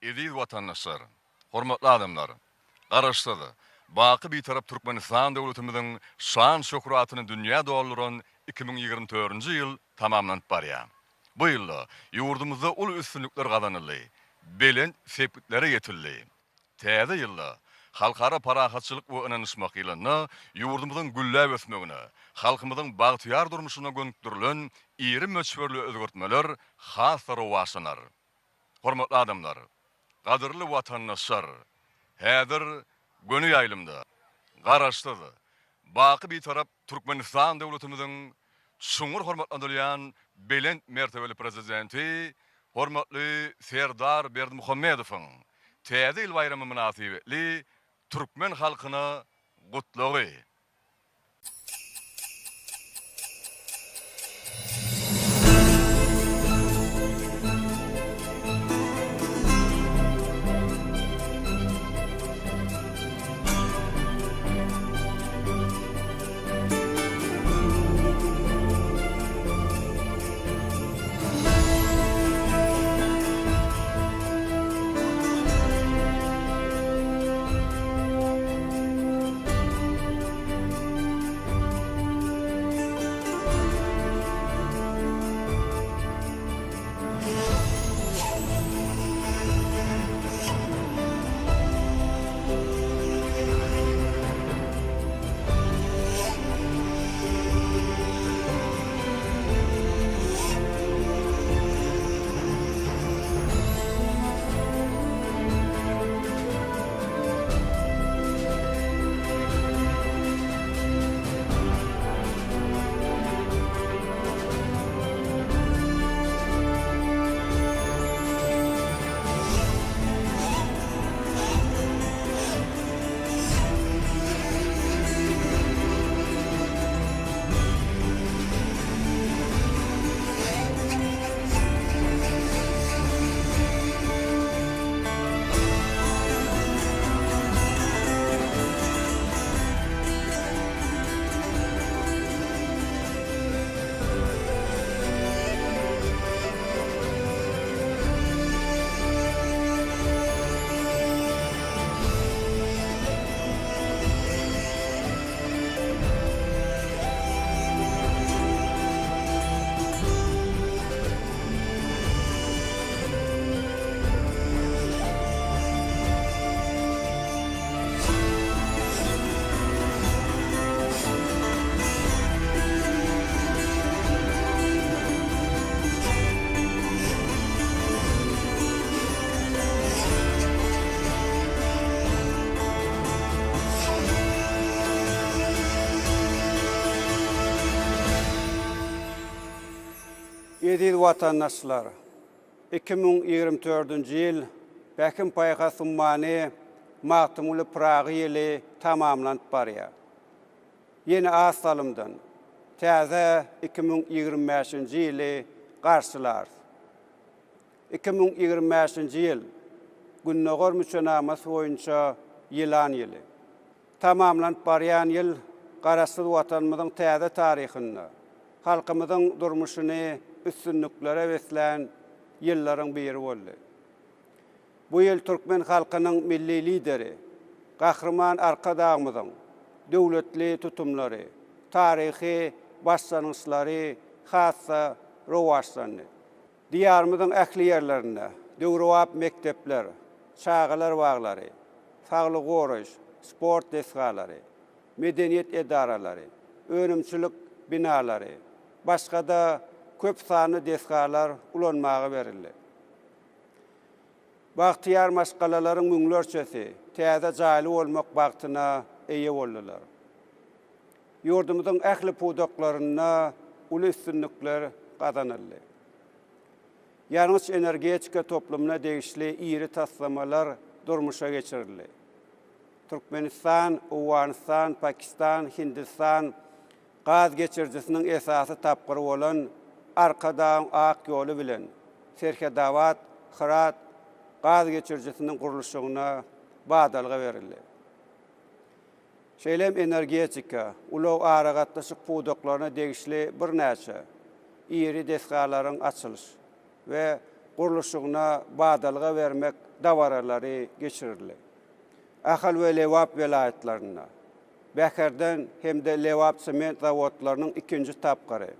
Eziz watandaşlar, hormatly adamlar! Garaşsyz, baky Bitarap Türkmenistan döwletimiziň şan-şöhratyny dünýä dolduran 2024-nji ýyl tamamlanyp barýar. Bu ýylda ýurdumyzda uly üstünlikler gazanyldy, belent sepgitlere ýetildi. Täze ýylda, Halkara parahatçylyk we ynanyşmak ýylynda ýurdumyzyň gülläp ösmegine, halkymyzyň bagtyýar durmuşyna gönükdirilen iri möçberli özgertmeler has-da rowaçlanar. Hormatly adamlar! Gadyrly watandaşlar! Häzir göni ýaýlymda Garaşsyz, baky Bitarap Türkmenistan döwletimiziň çuňňur hormatlanylýan belent mertebeli Prezidenti hormatly Serdar Berdimuhamedowyň Täze ýyl baýramy mynasybetli türkmen halkyna Gutlagy. Eziz watandaşlar! 2024-nji ýyl Pähim-paýhas ummany Magtymguly Pyragy ýyly tamamlanyp barýar. Ýene az salymdan täze 2025-nji ýyly garşylarys. 2025-nji ýyl Gündogar müçenamasy boýunça ýylan ýyly. Tamamlanyp barýan ýyl Garaşsyz Watanymyzyň täze taryhynda halkymyzyň durmuşyny üstünliklere beslän ýyllaryň biri boldy. Bu ýyl türkmen halkynyň Milli Lideri Gahryman Arkadagymyzyň döwletli tutumlary, taryhy başlangyçlary has-da rowaçlandy. Diýarymyzyň ähli ýerlerinde döwrebap mekdepler, çagalar baglary, saglygy goraýyş, sport desgalary, medeniýet edaralary, önümçilik binalary, başga-da köp sanly desgalar ulanmaga berildi. Bagtyýar maşgalalaryň müňlerçesi täze jaýly bolmak bagtyna eýe boldular. Ýurdumyzyň ähli pudaklarynda uly üstünlikler gazanyldy. Ýangyç-energetika toplumyna degişli iri taslamalar durmuşa geçirildi. Türkmenistan, Owganystan, Pakistan, Hindistan gaz geçirijisiniň esasy tapgyry bolan Arkadagyň ak ýoly bilen Serhetabat, Hyrat gaz geçirijisiniň gurluşygyna badalga berildi. Şeýle hem energetika, ulag-aragatnaşyk pudaklaryna degişli birnäçe iri desgalaryň açylyş we. gurluşygyna badalga bermek dabaralary geçirildi. Ahal we Lebap welaýatlarynda Bäherden hem-de Lebap sement zawodlarynyň ikinji tapgyry,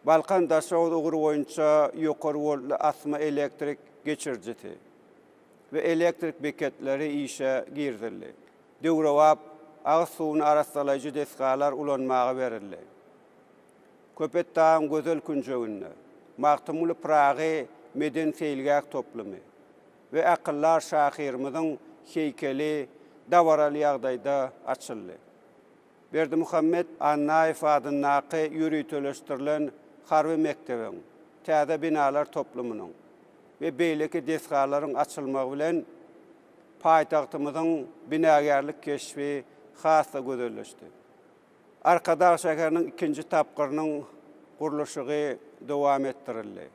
Balkan-Daşoguz ugry boýunça ýokary woltly asma elektrik geçirijisi we elektrik beketleri işe girizildi. Döwrebap agyz suwuny arassalaýjy desgalar ulanmaga berildi. Köpetdagyň gözel künjeginde Magtymguly Pyragy medeni-seýilgäh toplumy we akyldar şahyrymyzyň heýkeli dabaraly ýagdaýda açyldy. Berdimuhamet Annaýew adyndaky ýöriteleşdirilen harby mekdebiň täze binalar toplumynyň we beýleki desgalaryň açylmagy bilen paýtagtymyzyň binagärlik keşbi has-da gözelleşdi. Arkadag şäheriniň ikinji tapgyrynyň gurluşygy dowam etdirildi.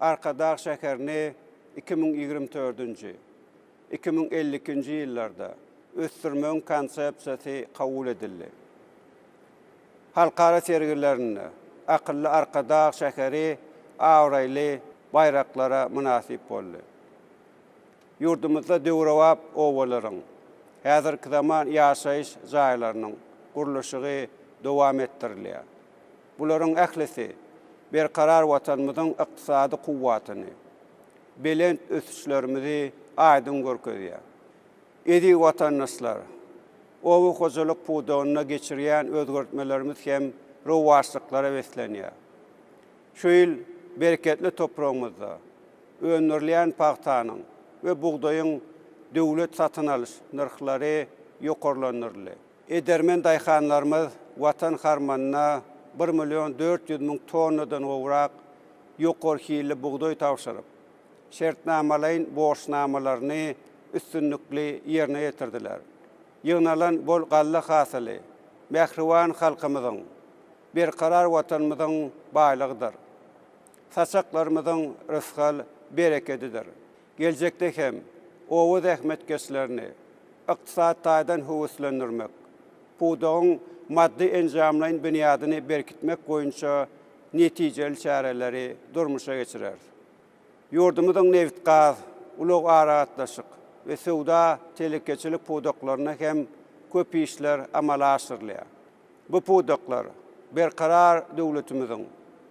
Arkadag şäherini 2024-nji, 2052-nji ýyllarda ösdürmegiň Konsepsiýasy kabul edildi. Halkara sergilerinde akylly Arkadag şäheri abraýly baýraklara mynasyp boldy. Ýurdumyzda döwrebap obalaryň, häzirki zaman ýaşaýyş jaýlarynyň gurluşygy dowam etdirilýär. Bularyň ählisi Berkarar Watanymyzyň ykdysady kuwwatyny, belent ösüşlerimizi aýdyň görkezýär. Eziz watandaşlar, oba hojalyk pudagynda geçirýän özgertmelerimiz hem rowaçlyklara beslenýär. Şu ýyl bereketli topragymyzda öndürilýän pagtanyň we bugdaýyň döwlet satyn alyş nyrhlary ýokarlandyryldy. Edermen daýhanlarymyz Watan harmanyna bir million 400 müň tonnadan gowrak ýokary hilli bugdaý tabşyryp, şertnamalaýyn borçnamalaryny üstünlikli ýerine ýetirdiler. Ýygnalan bol galla hasyly mähriban halkymyzyň, berkarar Watanymyzyň baýlygydyr. Saçaklarymyzyň rysgal berekedidir. Geljekde hem oba zähmetkeşlerini ykdysady taýdan höweslendirmek, pudagyň maddy-enjamlaýyn binýadyny berkitmek boýunça netijeli çäreleri durmuşa geçireris. Ýurdumyzyň nebitgaz, ulag-aragatnaşyk we söwda-telekeçilik pudaklarynda hem köp işler amala aşyrylýar. Bu pudaklar Berkarar döwletimiziň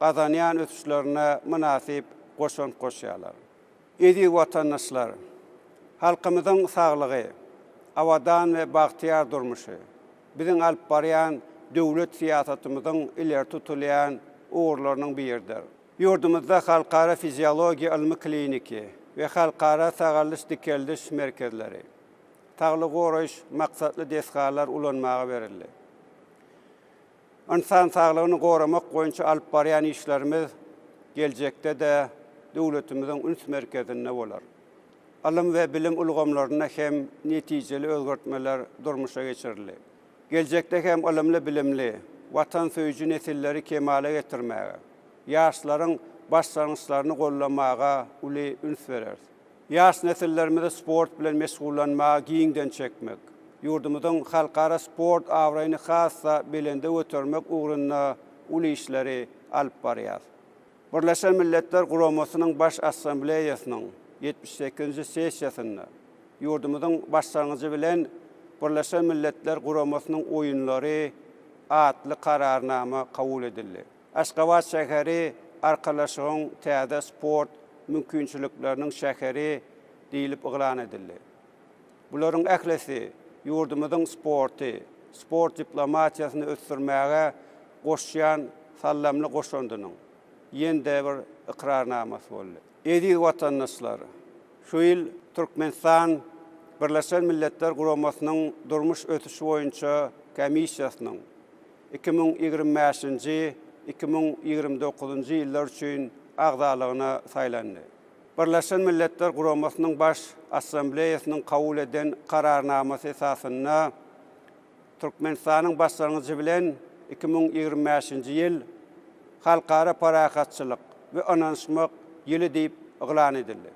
gazanýan ösüşlerine mynasyp goşant goşýarlar. Eziz watandaşlar! Halkymyzyň saglygy, abadan we bagtyýar durmuşy biziň alyp barýan döwlet syýasatymyzyň ileri tutulýan ugurlarynyň biridir. Ýurdumyzda Halkara fiziologiýa ylmy-kliniki we Halkara sagaldyş-dikeldiş merkezleri, saglygy goraýyş maksatly desgalar ulanmaga berildi. Ynsan saglygyny goramak boýunça alyp barýan işlerimiz geljekde-de döwletimiziň üns merkezinde bolar. Ylym we bilim ulgamlarynda hem netijeli özgertmeler durmuşa geçirildi. Geljekde hem ylymly-bilimli, watansöýüji nesilleri kemala getirmäge, ýaşlaryň başlangyçlaryny goldamaga uly üns bereris. Ýaş nesillerimizi sport bilen meşgullanmaga giňden çekmek, ýurdumyzyň halkara sport abraýyny has-da belende götermek ugrunda uly işleri alyp barýar. Birleşen Milletler Guramasynyň Baş Assambleýasynyň 78-nji sessiýasynda ýurdumyzyň başlangyjy bilen Birleşen Milletler Guramasynyň oýunlary atly Kararnama kabul edildi. Aşgabat şäheri Arkalaşygyň täze sport mümkinçilikleriniň şäheri diýlip yglan edildi. Bularyň ählisi ýurdumyzyň sporty, sport diplomatiýasyny ösdürmäge goşýan saldamly goşandynyň ýene-de bir ykrarnamasy boldy. Eziz watandaşlar! Şu ýyl Türkmenistan Birleşen Milletler Guramasynyň Durmuş ösüşi boýunça komissiýasynyň 2025-nji, 2029-njy ýyllar üçin agzalygyna saýlandy. Birleşen Milletler Guramasynyň Baş Assambleýasynyň kabul eden Kararnamasy esasynda Türkmenistanyň başlangyjy bilen 2025-nji ýyl Halkara parahatçylyk we ynanyşmak ýyly diýip yglan edildi.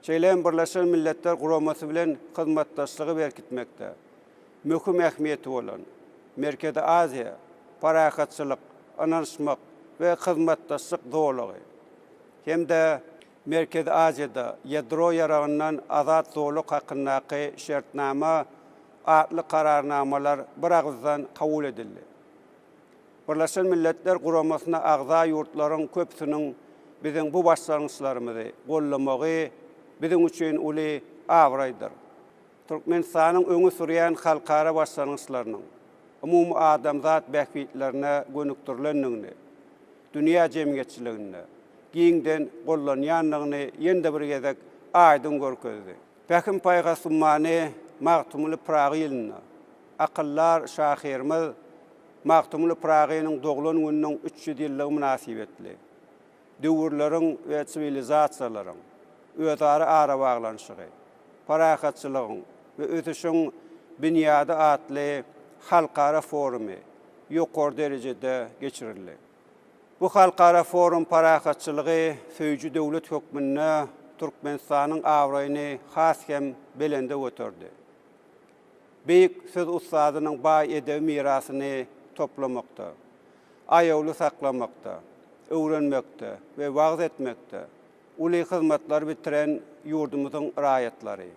Şeýle hem Birleşen Milletler Guramasy bilen hyzmatdaşlygy berkitmekde möhüm ähmiýeti bolan Merkezi Aziýa parahatçylyk, ynanyşmak we hyzmatdaşlyk zolagy. hem-de Merkezi Aziýada ýadro ýaragyndan azat zolak hakyndaky şertnama atly Kararnamalar biragyzdan kabul edildi. Birleşen Milletler Guramasyna agza ýurtlaryň köpüsiniň biziň bu başlangyçlarymyzy goldamagy biziň üçin uly abraýdyr. Türkmenistanyň öňe sürýän halkara başlangyçlarynyň umumy adamzat bähbitlerine gönükdirilendigini dünýä jemgyýetçiliginde giňden gollanýandygyny ýene-de bir gezek aýdyň görkezdi. Pähim-paýhas ummany Magtymguly Pyragy ýylynda akyldar şahyrymyz Magtymguly Pyragynyň doglan gününiň 300 ýyllygy mynasybetli döwürleriň we siwilizasiýalaryň özara arabaglanyşygy, parahatçylygyň we ösüşiň binýady atly halkara forumy ýokary derejede geçirildi. Bu halkara forum parahatçylygy söýüji döwlet hökmünde Türkmenistanyň abraýyny has hem belende göterdi. Beýik söz ussadynyň baý edebi mirasyny toplamakda, aýawly saklamakda, öwrenmekde we wagyz etmekde uly hyzmatlar bitiren ýurdumyzyň raýatlary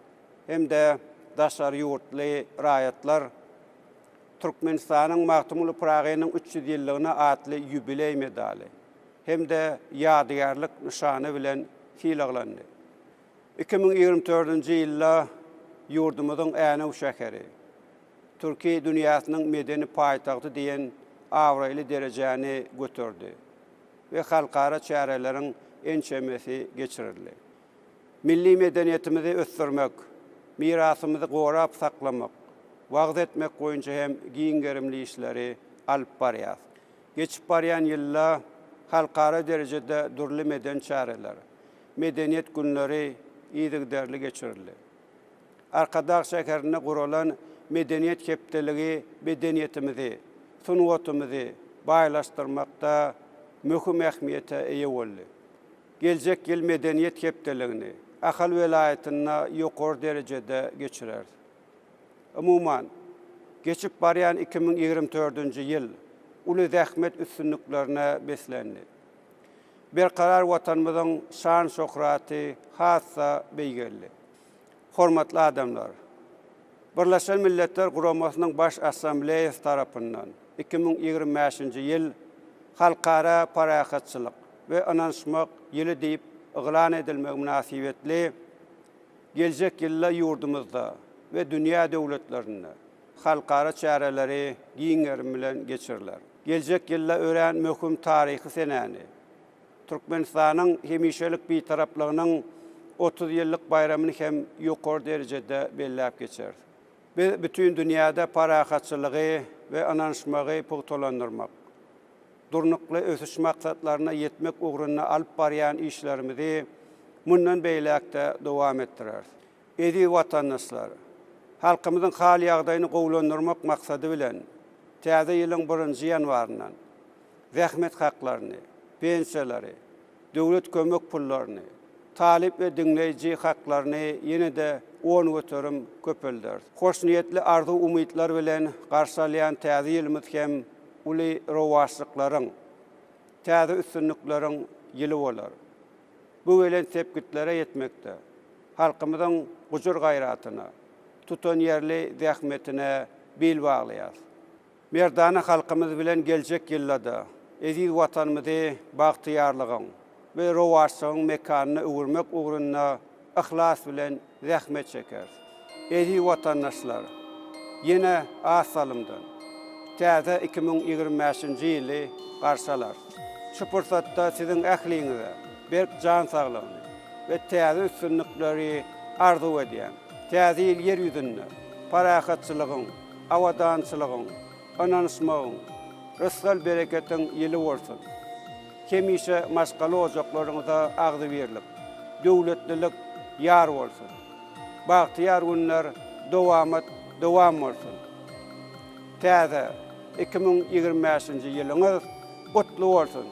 hem-de daşary ýurtly raýatlar Türkmenistanyň Magtymguly Pyragynyň 300 ýyllygyna atly ýubileý medaly hem-de ýadygärlik nyşany bilen sylaglandy. 2024-nji ýylda ýurdumyzyň Änew şäheri Türki dünýäsiniň medeni paýtagty diýen abraýly derejäni göterdi we halkara çäreleriň ençemesi geçirildi. Milli medeniýetimizi ösdürmek, mirasymyzy gorap saklamak, wagyz etmek boýunça hem giň gerimli işleri alyp barýarys. Geçip barýan ýylda halkara derejede dürli medeni çäreler, Medeniýet günleri yzygiderli geçirildi. Arkadag şäherinde guralan Medeniýet hepdeligi medeniýetimizi, sungatymyzy baýlaşdyrmakda möhüm ähmiýete eýe boldy. Geljek ýyl Medeniýet hepdeligini Ahal welaýatynda ýokary derejede geçireris. Umuman, geçip barýan 2024-nji ýyl uly zähmet üstünliklerine beslendi. Berkarar Watanymyzyň şan-şöhraty has-da beýgeldi. Hormatly adamlar! Birleşen Milletler Guramasynyň Baş Assambleýasy tarapyndan 2025-nji ýyl Halkara parahatçylyk we ynanyşmak ýyly diýip yglan edilmegi mynasybetli geljek ýylda ýurdumyzda we dünýä döwletlerinde halkara çäreleri giň gerim bilen geçiriler. Geljek ýylda örän möhüm taryhy senäni, Türkmenistanyň hemişelik Bitaraplygynyň 30 ýyllyk baýramyny hem ýokary derejede belläp geçeris. Biz bütin dünýäde parahatçylygy we ynanyşmagy pugtalandyrmak, Durnukly ösüş maksatlaryna ýetmek ugrunda alyp barýan işlerimizi mundan beýläk-de dowam etdireris. Eziz watandaşlar! Halkymyzyň hal-ýagdaýyny gowulandyrmak maksady bilen, täze ýylyň birinji ýanwaryndan zähmet haklaryny, pensiýalary, döwlet kömek pullaryny, talyp we diňleýji haklaryny ýene-de 10% köpelderis. Hoşniýetli arzuw-umytlar bilen garşy alýan täze ýylymyz hem uly rowaçlyklaryň, täze üstünlikleriň ýyly bolar. Bu belent sepgitlere ýetmekde halkymyzyň gujur-gaýratyna, tutanýerli zähmetine bil baglaýarys. Merdana halkymyz bilen geljek ýylda-da eziz Watanymyzy bagtyýarlygyň we rowaçlygyň mekanyna öwürmek ugrunda yhlas bilen zähmet çekeris. Eziz watandaşlar, ýene az salymdan täze 2025-nji ýyly garşy alarys. Şu pursatda siziň ähliňize berk jan saglygyny we täze üstünlikleri arzuw edýän. Täze ýyl Ýer ýüzünde parahatçylygyň, abadançylygyň, ynanyşmagyň, rysgal-bereketiň ýyly bolsun! Hemişe maşgala ojaklaryňyza agzybirlik, döwletlilik ýar bolsun! Bagtyýar günler dowamat dowam bolsun! Täze 2025-nji ýylyňyz gutly bolsun!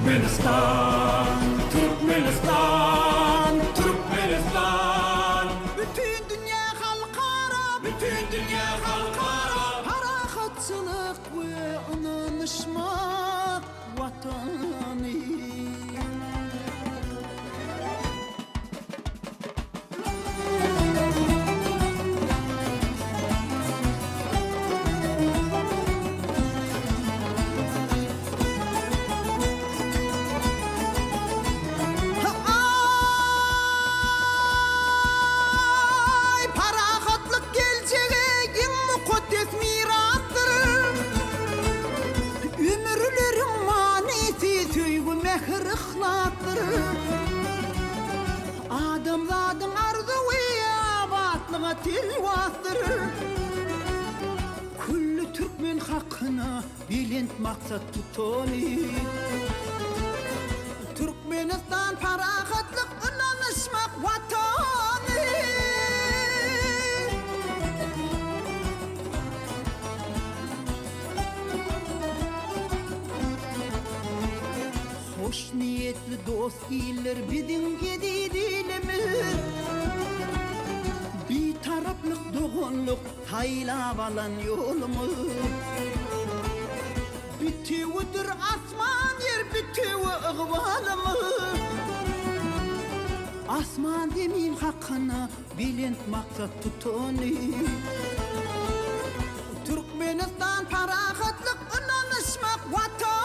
Türkmenistan, Türkmenistan, Türkmenistan. Bütin dünýä halkara, Bütin dünýä halkara. Parahatçylyk we ynanyşmak Watany. Aý, parahatlyk geljege iň mukaddes mirasdyr. Ömürleriň manysy söýgi, mähir, yhlasdyr. Adamzadyň arzuwy abatlyga telwasdyr. Külli türkmen hakyna belent maksat tutany. Türkmenistan parahatlyk, ynanyşmak Watany. Hoşniýetli dost iller biziň eziz ilimiz. Bitaraplyk doganlyk saýlap alan ýolumyz. Bitewidir asman ýer bitewi ygbalymyz. Asman zemin hakyna belent maksat tutany. Türkmenistan parahatlyk ynanyşmak Watany.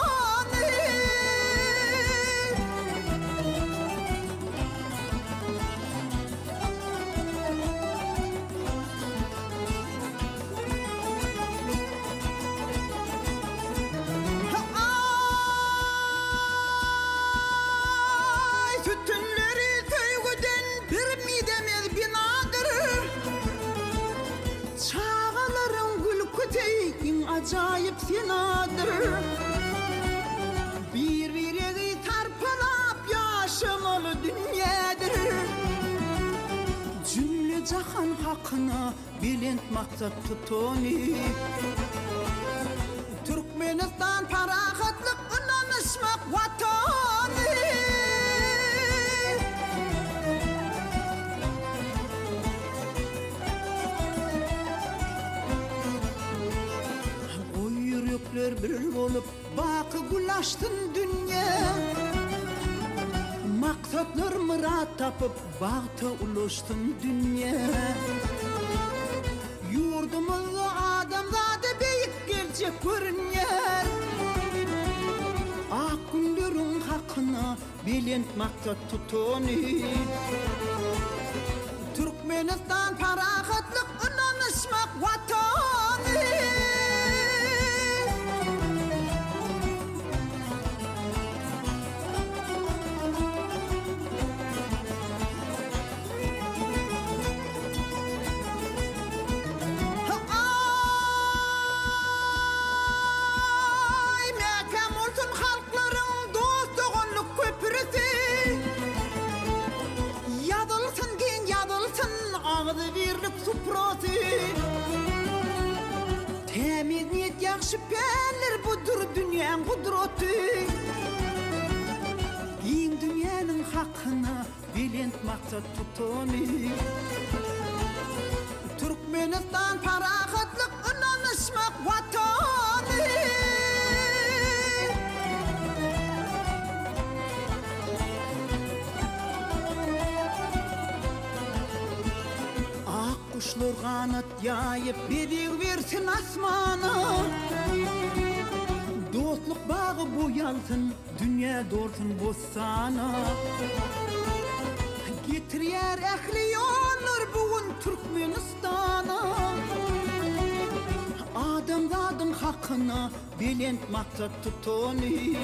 Aý, sütünleri söýgüden bir mizemez binadyr. Çagalaryň gülküsi iň ajaýyp senadyr. Bir-biregi sarpalap ýaşamaly dünýädir. Jahan hakyna belent maksat tutany. Türkmenistan parahatlyk ynanyşmak Watany. Goý ýürekler bir bolup baky gül açsyn dünýä. Maksatlar myrat tapyp bagta ulaşsyn dünýä. Ýurdumyzda adamzada beýik geljek görünýär. Ak günleriň hakyna belent maksat tutany. Türkmenistan parahatlyk, ynanyşmak Watany. Aý, mäkäm bolsun halklaryň dost-doganlyk köprüsi. Ýazylsyn giň ýazylsyn agzybirlik suprasy. Tämiz niýet ýagşy päller budur dünýäň gudraty. Giň dünýäniň hakyna Belent maksat tutany. Türkmenistan parahatlyk ynanyşmak Watany. Ak guşlar ganat ýaýyp bezeg bersin asmana. Dostluk bagy boýalsyn dünýä dolsun bossana. Getirýär ähli ýollar bu gün Türkmenistana. Adamzadyň hakyna belent maksat tutany.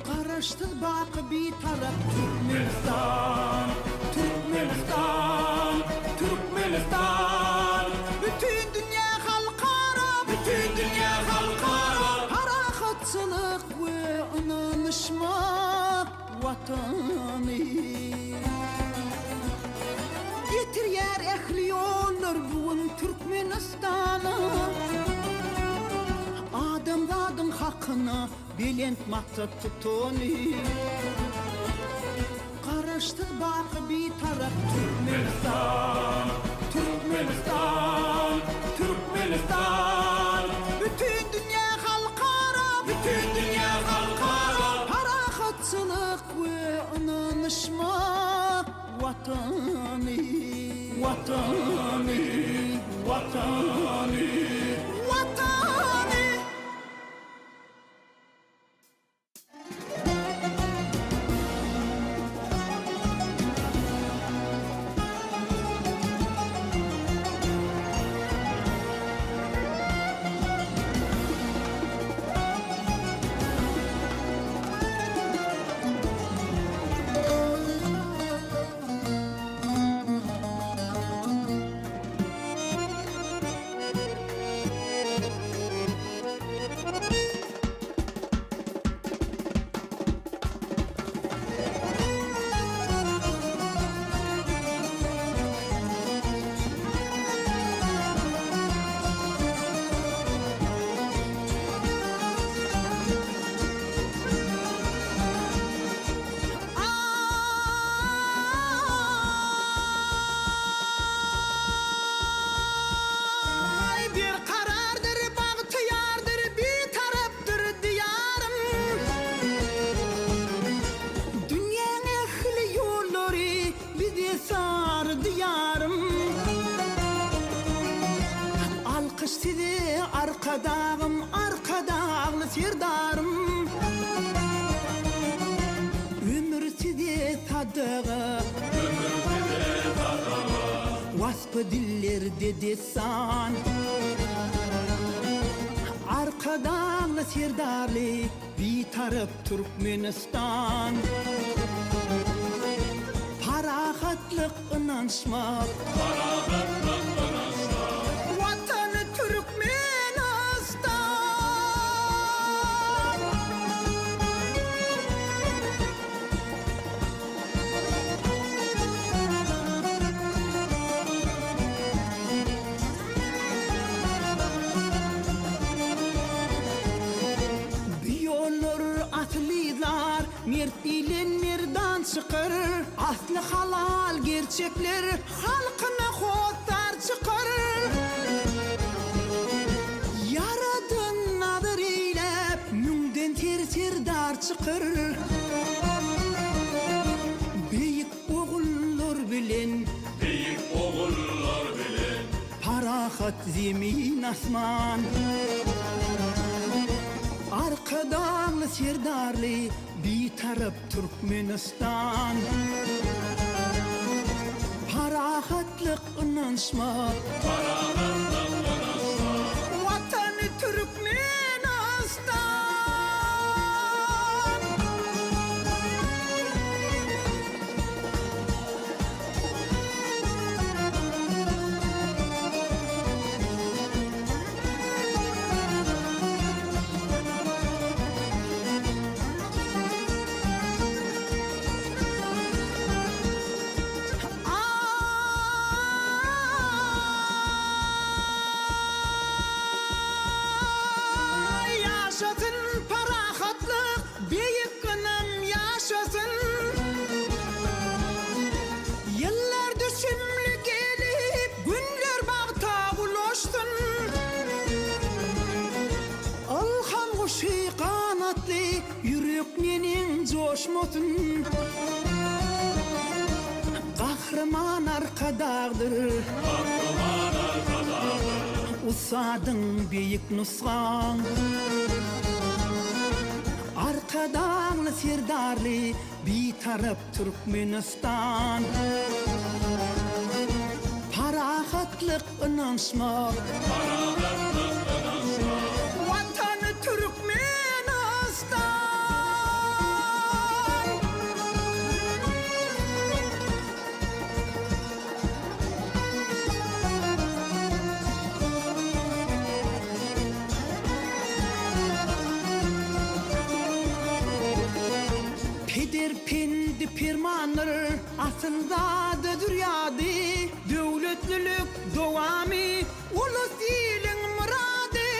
Garaşsyz baky Bitarap Türkmenistan, Türkmenistan, Türkmenistan. Bütin dünýä halkara, bütin dünýä halkara. Parahatçylyk we ynanyşmak Watany. Getirýär ähli ýollar bu gün Türkmenistana. Adamzadyň hakyna Belent maksat tutany. Garaşsyz baky Bitarap Türkmenistan, Türkmenistan, Türkmenistan. Bütin dünýä halkara, bütin dünýä halkara. Parahatçylyk we ynanyşmak Watany, Watany, Watany, Watany. Aý, berkarardyr, bagtyýardyr, bitarapdyr Diýarym. Dünýäň ähli ýollary bize sary Diýarym. Alkyş size, Arkadagym, Arkadagly Serdarym. Ömür size sadaga. Ömür size sadaga. Waspy dillerde dessan. Arkadagly Serdarly Bitarap Türkmenistan. Parahatlyk ynanşmak. Parahatlyk ynanşmak. Watany Türkmenistan. Asly halal gerçekler halkyna hossar çykar. Ýaradan nazar eýläp müňden ter serdar çykar. Beýik ogullar bilen. Beýik ogullar bilen. Parahat zemin asman. Arkadagly Serdarly Bitarap Türkmenistan. Parahatlyk ynanyşmak. Parahatlyk ynanyşmak. Watany Türkmenistan. Aý, ýaşasyn parahatlyk, beýik ynam ýaşasyn! Ýyllar düşümli gelip, günler bagta ulaşsyn! Ylham guşy ganatly, ýürek neneň joşmasyn! Gahryman Arkadagdyr. Gahryman Arkadagdyr. Ussadyň beýik nusgaň. Arkadagly Serdarly Bitarap Türkmenistan. Parahatlyk ynanyşmak. Parahatlyk ynanyşmak. Watany Türkmenistan. Peder pendi permandyr, asylzada zürýady, Döwletlilik dowamy, ulus iliň myrady.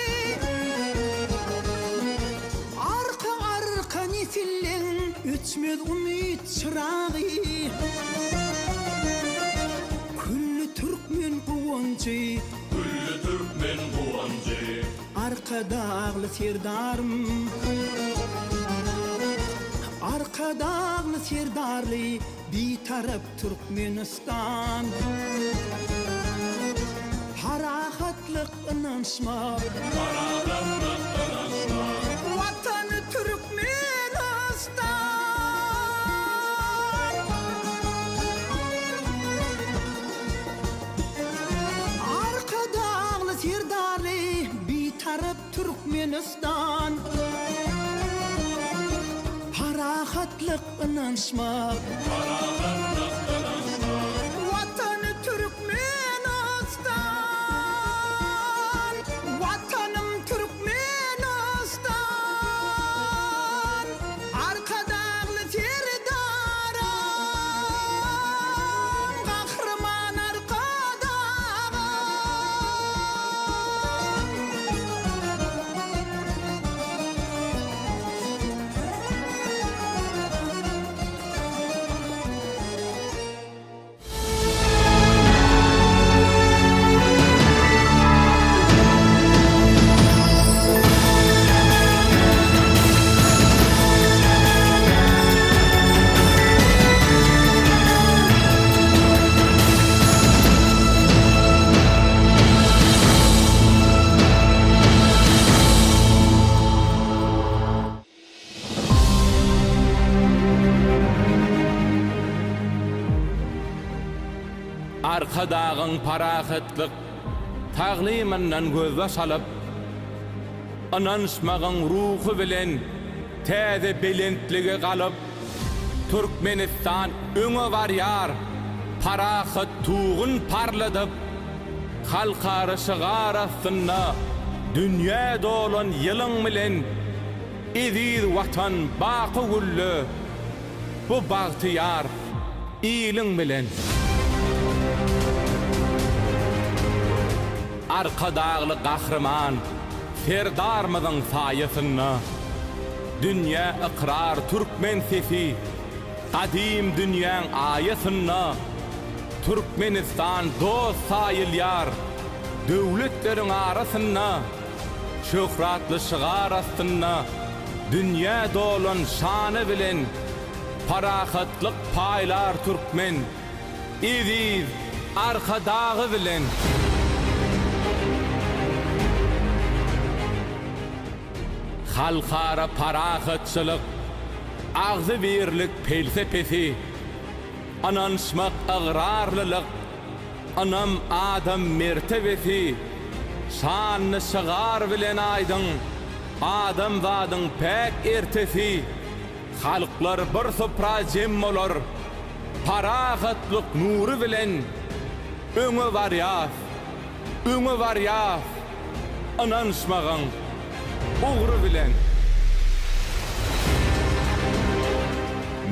Arka-arka nesilleň öçmez umyt çyragy. Külli türkmen guwanjy. Külli türkmen guwanjy. Arkadagly Serdarym. Arkadagly Serdarly Bitarap Türkmenistan. Parahatlyk ynanyşmak. Parahatlyk ynanyşmak. Watany Türkmenistan. Arkadagly Serdarly Bitarap Türkmenistan. Parahatlyk ynanyşmak. Parahatlyk ynanyşmak. Watany Türkmenistan. Watanym Türkmenistan. Arkadagly Serdarym. Gahryman Arkadagym. Arkadagyň parahatlyk taglymyndan gözbaş alyp, ynanyşmagyň ruhy bilen täze belentlige galyp, Türkmenistan öňe barýar, parahat Tugun parladyp, halkara şygar astynda dünýä dolan ýylyň bilen eziz Watan baky gülle, bu bagtyýar iliň bilen. Arkadagly Gahryman Serdarymyzyň saýasynda dünýä ykrar türkmen sesi. Gadym dünýäň aýasynda Türkmenistan dost saýylýar döwletleriň arasynda Şöhratly şygar astynda dünýä dolan şany bilen Parahatlyk paýlar türkmen eziz Arkadagy bilen. Halkara parahatçylyk, agzybirlik pelsepesi, ynanyşmak ygrarlylyk, ynam adam mertebesi, şanly şygar bilen aýdyň adamzadyň päk ertesi, halklar bir supra jem bolar, parahatlyk nury bilen öňe barýas. Öňe barýas ynanyşmagyň ugry bilen.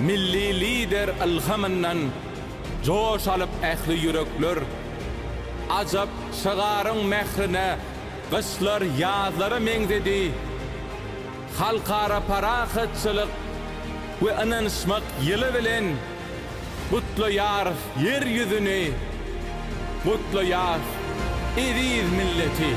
Milli Lider ylhamyndan joş alyp ähli ýürekler, Ajap şygaryň mährine gyşlar ýazlara meňzedi. Halkara parahatçylyk we ynanyşmak ýyly bilen gutlaýarys Ýer ýüzüni, gutlaýas eziz milleti!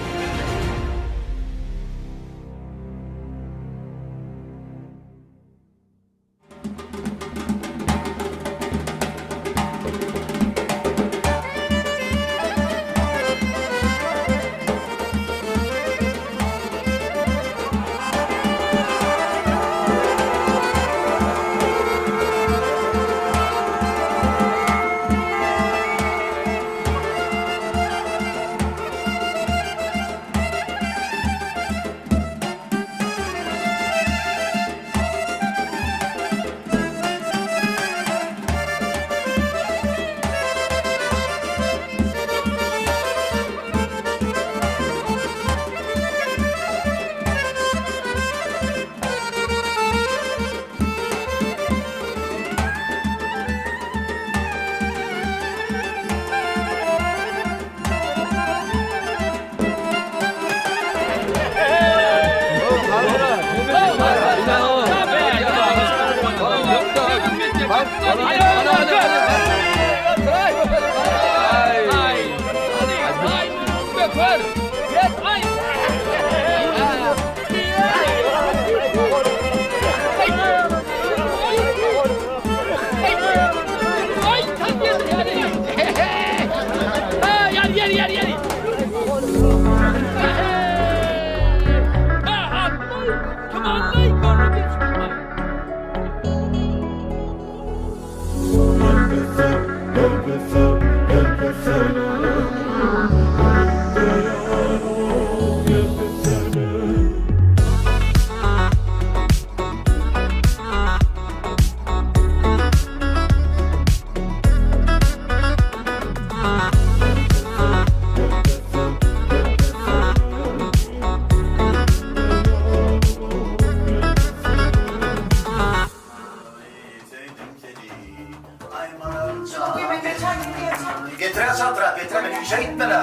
Getirä çaltrak getirä men işe gitmeli.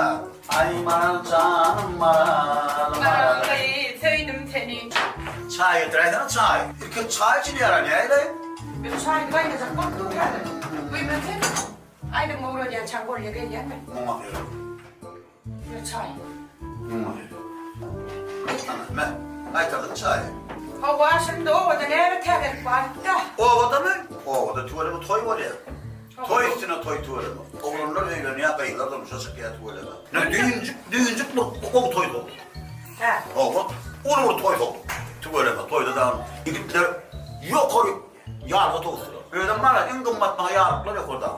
Aý maral janym maral maral. Maral söýdüm seni. Çaý getiräýsene çaý. Irki çaý içilýär a näleý? Biz çaýyny gaýnajak bolup dur häzir. Guýman sen. Aýdyň ugradýançaň bolýa gelýän men. Muňa seret. Ýa çaý. Muňa seret. Ana, me, gaýtardyň çaýy. Hawa, şunda obada näme täzelik bar-da? Obadamy? Obada tüweleme toý bolýar. Toý üstüne toý tüweleme. Oglanlar öýlenýär, gyzlar durmuşa çykýar tüweleme. Ne düýnjük, düýnjük bir gowy toý boldy. Hä. Hawa, uly bir toý boldy. Tüweleme, toýda dagy ýigitler ýokary Ýarga towusdylar. Özem bar-a, iň gymmat maňa ýaryklar ýokarda.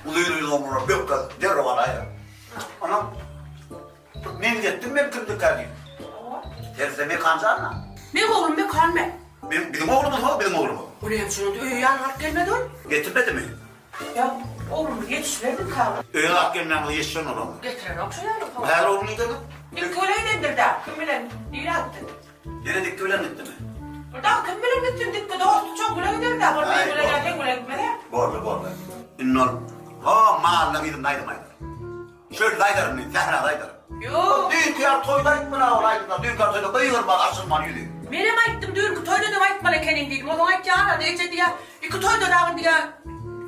Uzyn-uzyn oglanlar bökde derrew alaýar. Onam meňzetdim men kimdikä diýip. Seretse Mekan janyna. Meň oglum Mekan men. Men, biziň oglumyz ho, biziň oglumyz. O näme üçin onda öýe ýalyk alyp gelmedi ol? Getirmedimi? Ýa, oglumyz ýetişmezmikä ol? Öýe alyp gelmän ýetişen ol onda. Getirenok şo ýalyk. Häzir ogluny nirede? Ilki ol öýlendird-ä, kim bilen, nirä gitdi? Ýene Dikgi bilen gitdimi? Bir dagy kim bilen gitsin, Dikgi dosty çoň bile gider-dä, ol men bilen ýa seň bilen gitmez-ä. Boldy, boldy. Indi ol ho malynyň yzynda aýdym aýdar. Çölde aýdar indi, sährada aýdar. Ýok. Düýnki ýaly toýda aýtmaly-a ol aýdymlary, düýnki ýaly toýda gygyrman, açylman ýüzi. Menem aýtdym, düýnki toýda-da aýtmaly ekeniň diýdim. Onuň aýtýany, eje diýýär. Iki toýda dagy diýýär,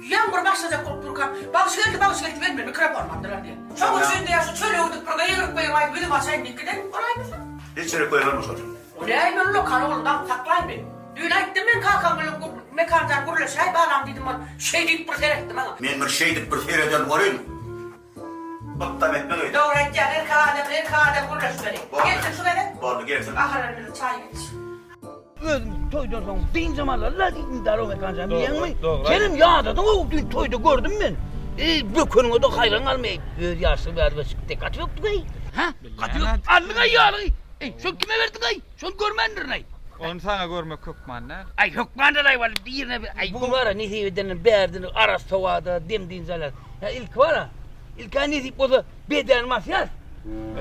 ýaňbur başlajak bolup durkam, bagşy geldi, bagşy geldi diýip elimden mikrofonymy aldylar diýýär. Şoň üçin diýýär, şu çöle gidip bir gygyryp gygyryp aýdyp ýüzümi açaýyn diýip giden bolaýmasa. Hiç ýere goýberme şony. O näme ullakan ogluny daňyp saklaýmy? Düýn aýtdym men kakam bilen Mekan jan gürleşäý balam diýdim ol şeýdip bir seretdi maňa. Men bir şeýdip bir sereden welin, Ykdam etmez öýdýän. Dogry aýtýaň erkek adam bilen erkek adam gürleşmeli. Gelsin şu gezek. Boldy gelsin. Ahyry bizi çaý iç. Özüm toýdan soň dynjam alarla diýdim Darow Mekanjan bilýäňmi? Senem ýadadyň-ow düýn toýda gördüm men. Eý bökeniňe-de haýran galmaý. Öz ýaşlygy bäri çykdy gaty bökdük-eý. Hä? Gaty bökdük. Aldyň-aý ýalygy. Eý şony kime berdiň-aý? Şony görmändirin-aý. Ony saňa görmek hökman däl. Aý hökman däl-aý walla birine bir aý bu bara nesip edenden bärden arassa howada dem dynç alýas. Hä ilki bara ilk-ä nesip bolsa bedäni basýas.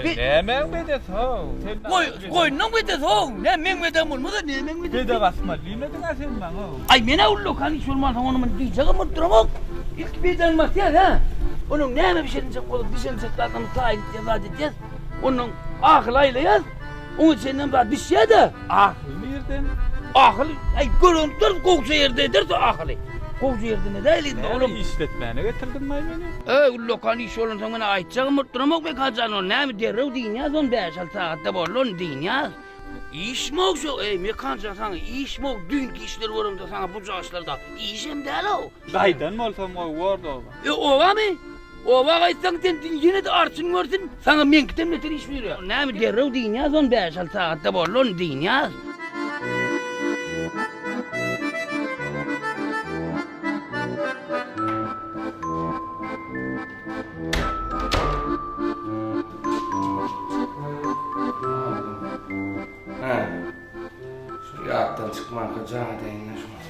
Eý nämäň bedesi how? Sen Goý goýnuň bedesi how. Nä meň bedäm bolmasa nämäň bedesi? Bede basmaly diýmediň-ä sen maňa how. Aý men-ä ullakan iş bolmansoň ony muny diýjegem bolup duramok. Ilki bedäni basýas hä. Onuň näme bişiriljek bolsa bişiriljek zadymyzy taýyn etýäs zat etýäs. Ondan ahyl aýlaýas. Oňa çenlem zat bişýä-de. Ahyl nirden? Ahyl, aý görünip dur, gowja ýerde ederdi ahyly. Gowja ýerde nädäýeli indi olam. Näme işletmäne getirdiňmi-aý meni? Öý, ullakan iş bolansoň men aýtjagym bolup duramok Mekan jan, ony näme derrew dynýas ony bäş-alty sagatda boldy ony dynýas. Işmi-ow şo, eý Mekan jan saňa işmi-ow düýnki işleri göremde saňa bujaşlarda işem däl-ow. Gaýdan bolsam gowy bordy oba. E obamy? Oba gaýtsaň sen ýene-de arçyn görsün, saňa meňkiden beter iş buýurýar. Näme derrew dynýas ony bäş-alty sagatda boldy ony dynýas. Hä. Şu ýatdan çykmanka jaň edeýin-le şuňa.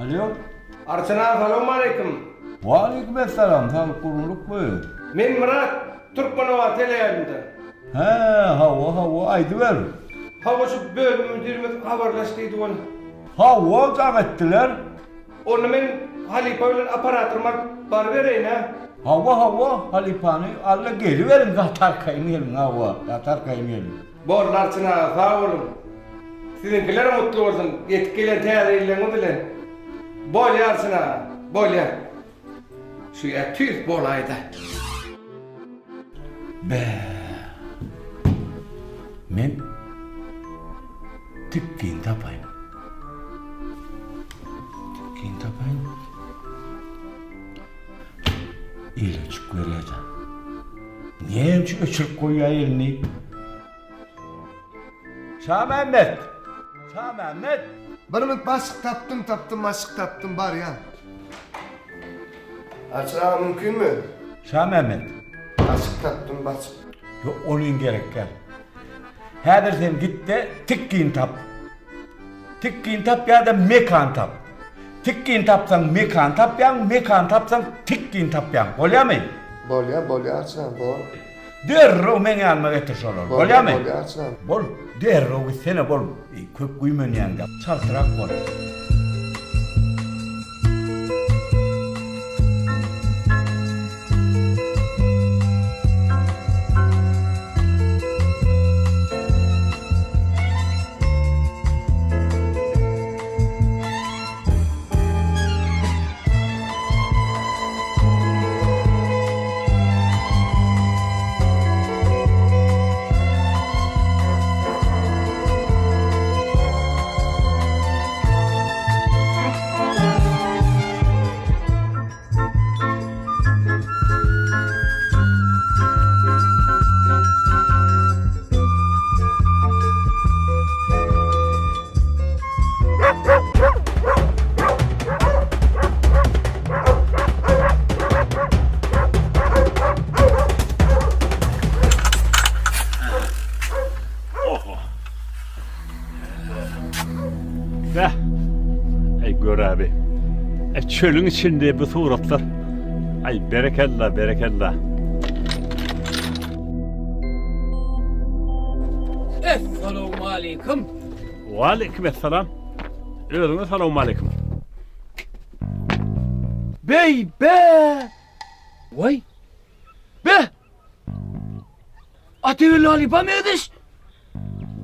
Alýo. Arçyn aga salowmaleýkim. Waleýkim essalam, saglyk gurgunlykmy? Men Myrat, Türkmenobat teleýaýlymdan. Hä, hawa, hawa, aýdyber. Hawa şu bölüm müdirimiz habarlaş diýdi ol. Hawa, jaň etdiler. Onda men halypa bilen apparatorymy alyp barybereýin-ä. Hawa, hawa, halypany al-da geliberiň, gaty arkaýyn geliň, hawa, gaty arkaýyn geliň. Boldy Arçyn aga, sag boluň. Siziňkilerem gutly bolsun, ýetip gelen täze ýyllaryňyz bilen. Bolýa Arçyn aga, bolýa. Şu ýer tüýs bolaýda. Bä. Men tikgin tapaýyn. Tikgin tapaýyn. Eli öçük görýär-de. Näme üçin öçürip goýýar elini? Şamämmet! Şamämmet! Bir minut başlyk tapdym tapdym başlyk tapdym barýan. Arçyn aga mümkinmi? Şamämmet. Başlyk tapdym başlyk. Ýok onuň gerek däl. Häzir sen gitde tikgin tap. Tikgin tap ýa-da mekan tap. Tikgin tapsaň mekan tapýaň, mekan tapsaň tikgin tapýaň. Bolýamy? Bolýa bolýa Arçyn aga bor. Derrew meň ýanyma getir şolary. Bolýamy? Bolýa bolýa Arçyn aga. Bol, derrew gitsene bol. Köp güýmenýäňdä. Çaltrak bol. Beh. Eý gör abi. E çölüň içinde bu suratlar. Ay berekella berekella. Essalawmaleýkim. Waleýkim essalam. Özüňe salawmaleýkim. Beý be! Waý! Be! Atageldi halypa meňzeş.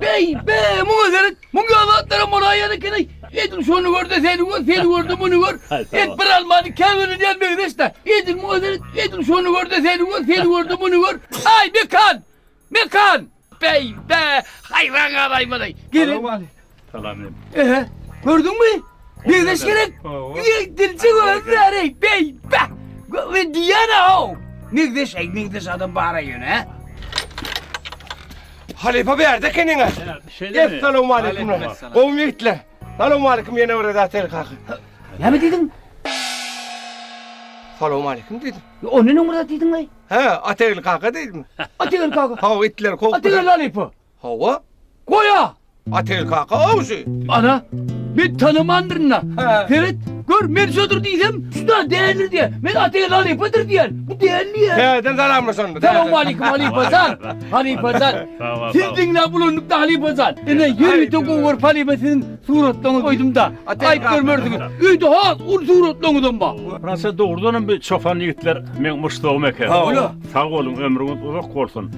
Beý, be, muňa seret, muň ýaly zatlaram bolaýýan eken-eý. Edil şony gör-de, seni gör, seni gör-de, muny gör. Et bir almany ikä bölünýän meňzeş-dä. Edil muňa seret, edil şony gör-de, seni gör, seni gör-de, muny gör. Aý, Mekan! Mekan! Beý, be, haýran galaýmaly. Gelin. Salam inim. Ehe, gördüňmi? Meňzeş gerek. Dilçi gözleri, beý, be. Men diýýän-ä, how. Meňzeş, eý, meňzeş adam bar-a ýöne, hä? Halypa bärde ekeniň-ä. Şeýlemi? Essalawmaleýkum. Gowumy ýigitler? Salowmaleýkim ýene bir gezek Atel kaka. Näme diýdiň? Salowmaleýkim diýdim. Ondan öň bir zat diýdiň-laý. Hä, Ategil kaka diýdim. Ategil kaka. Hawa, itler kowup. Ategil halypa. Hawa. Goýa! Ategil kaka awşy. Ana, men tanamandyryn-da. Seret, gör, men şodur diýsem, şu-da däldir diýýär. Men Ategil halypadyr diýýän. Bu däl diýýär. Täzeden salamlaşanda. Salowmaleýkim halypa jan. Halypa jan. Siz diňläp ulandyk-da halypa jan. Ine, ýörite gowy görüp halypa siziň suratlaryňyzy goýdum-da. Aýyp görmersiňiz. Öýde has uly suratlaryňyzam bar. Fransa dogrudanam bu çopan ýigitler meň muşdagym eken. Sag boluň ömrüňiz uzak bolsun.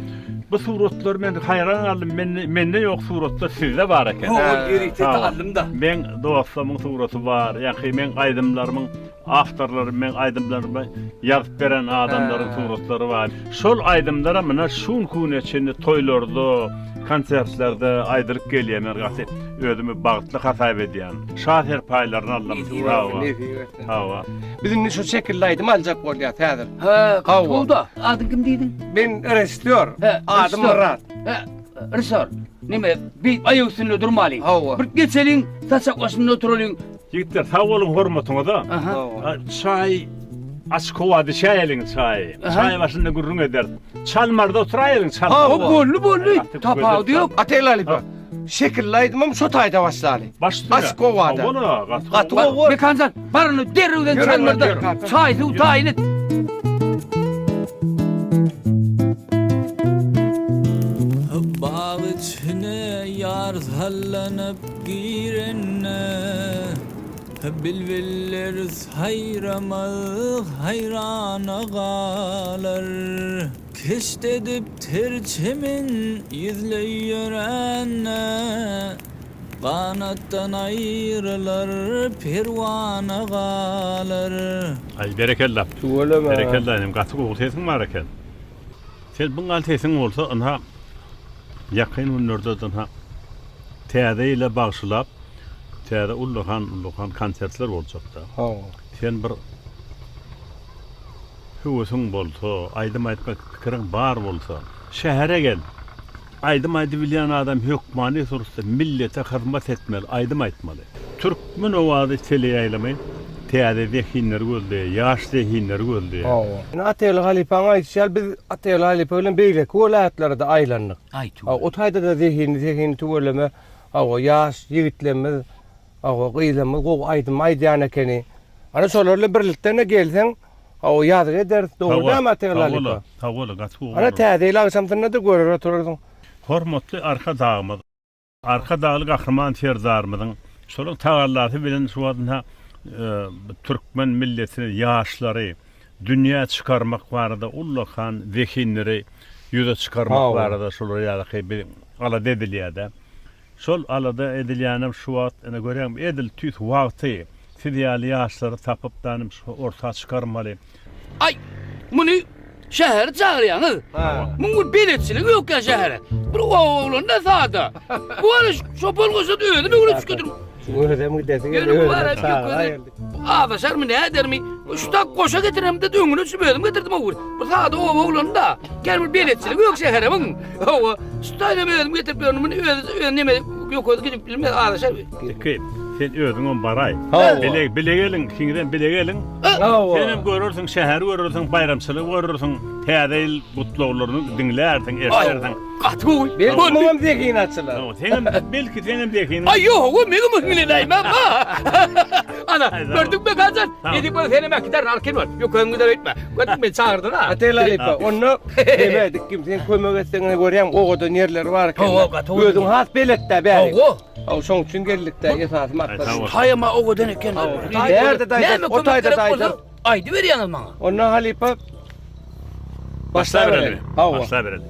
Bu suratlar men haýran galdym mende mende ýok suratlar sizde bar eken. Hawa ýörite aldym-da. Meň dostlarymyň suraty bar ýaňky meň aýdymlarymyň awtorlary meň aýdymlarymy ýazyp beren adamlaryň suratlary bar. Şol aýdymlaram mine şu günki güne çenli toýlarda, konsertlerde aýdylyp gelýär. Men gaty özümi bagtly hasap edýän. Şa serpaýlaryny aldym. Hawa. Hawa. Biz indi şu şekilli aýdym aljak bolýas häzir. Hä, gaty Adyň kim diýdiň? Men režissýor. Adym Myrat. Hä, režissýor. Neme, beýdip aýak üstünde durmalyň. Hawa. Bir geçeliň, saçak başynda oturalyň. Ýigitler sag boluň hormatyňyza. Çaý açyk howa düşäýeliň çaý. Çaý başynda gürrüň ederis. Çalmarda oturaýalyň çalmarda. Hawa boldy boldy. Tapawudy ýok. Ataly halypa. Şekilli aýdymam şo taýda başlaly. Baş üstüne. Açyk howada. Hawa-la, gaty Gaty gowy. gowy. Mekanjan, bar indi derrewden çalmarda çaý suw taýyn et. Bag içine ýar sallanyp girende, Bilbiller saýramaz, haýrana galar. Keşt edip ter çemen ýüzleý ýörände, Ganatdan aýrylar, perwana galar. Aý berekella. Tüweleme. Berekella inim gaty gowy sesiň bar eken. Sen buňal sesiň bolsa ynha ýakyn günlerde ynha täze ýyla bagşylap täze ullakan ullakan konsertler boljakda. Hawa. Sen bir höwesiň bolsa, aýdym aýtmak pikiriň bar bolsa, şähere gel. Aýdym aýdybilýän adam hökmany suratda millete hyzmat etmeli, aýdym aýtmaly. Türkmen owazy teleýaýlymy täze zehinleri gözleýär, ýaş zehinleri gözleýär. Hawa. Ine Ataly halypaň aýdyşy ýaly biz Ataly halypa bilen beýleki welaýatlara-da aýlandyk. Aý tüweleme. O taýda-da zehinli zehinli tüweleme hawa ýaş ýigitlerimiz hawa gyzlarymyz gowy aýdym aýdýan ekeni. Ana şolar bilen birlikde-de gelseň hawa ýazgy ederis dogry dälmi Ataly halypa? Hawa-la, gaty gowy Ana bolar. täze ýyl agşamsynda-da görer oturarsyň. Hormatly Arkadagymyz Arkadagly Gahryman Serdarymyzyň şolaryň tagallasy bilen şu wagt ynha türkmen milletini, ýaşlary dünýä çykarmak barada ullakan zehinleri ýüze çykarmak barada şolar ýalyky bir alada edilýär-de. Şol alada edilýänem şu wagt ine görýäňmi edil tüýs wagty siz ýaly ýaşlary tapyp danym şu orta çykarmaly. Aý, muny şähere çagyrýaňyz. Muň bir beletçiligi ýok ýa şähere. Bir oba oglany-da sada. Bu wara çopan goşa-da özüm öwre çükedim. Özem gidesi geldi. Ýöne bu wara ýok Azaşarmy, nädermi? Şu tak goşa getiremde öňüne düşüp özüm getirdim o Bir sada oba oglany-da. Gel bir beletçiligi ýok şähere muň. Hawa, şu taýdan özüm getirip ýörün, muny özi öz neme ýok özi gidip bilmez, azaşar. Iki, sen özüňem baraý. Bile bile geliň, ikiňizem bile geliň. Senem görersiň, şäheri görersiň, baýramçylygy görersiň, täze ýyl gutlaglaryny diňlärsiň, eşidersiň. Gaty gowy. Belki muňam zehini açylar. Seňem belki seňem zehiniň. Aý ýok, meňem hiňlenäýmem ha. Ana, gördüňmi Gajan? Edip bol senem äkiderin arkin bol. Ýok, özüň gider öýtme. Gördüňmi meni çagyrdyň ha. Atel halypa, onda neme edik kim sen kömek etseň görýäň owadan ýerleri bar eken. Hawa, gaty owadan. Özüň has beletdä bäri. Hawa. Hawa, şoň üçin geldik-dä, esasy maksat. Taýama owadan eken. Bärde daýza, o taýda daýza. Aýdyberýäňiz maňa. Onda halypa başlabereli. Hawa. Başlabereli.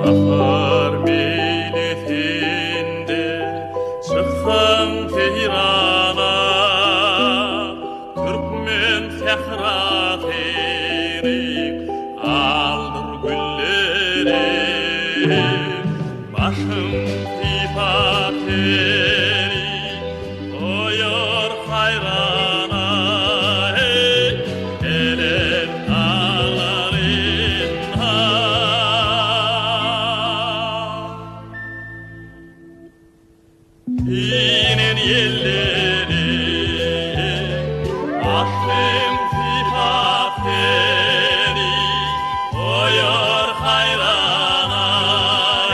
Bahar meýlisinde çyksaň seýrana, Türkmen sährasyny aldyr gülleri. Başym sypap seni goýar haýrana, Eý, belent daglarynda. Inen ýelleri Başym sypap seni goýar haýrana,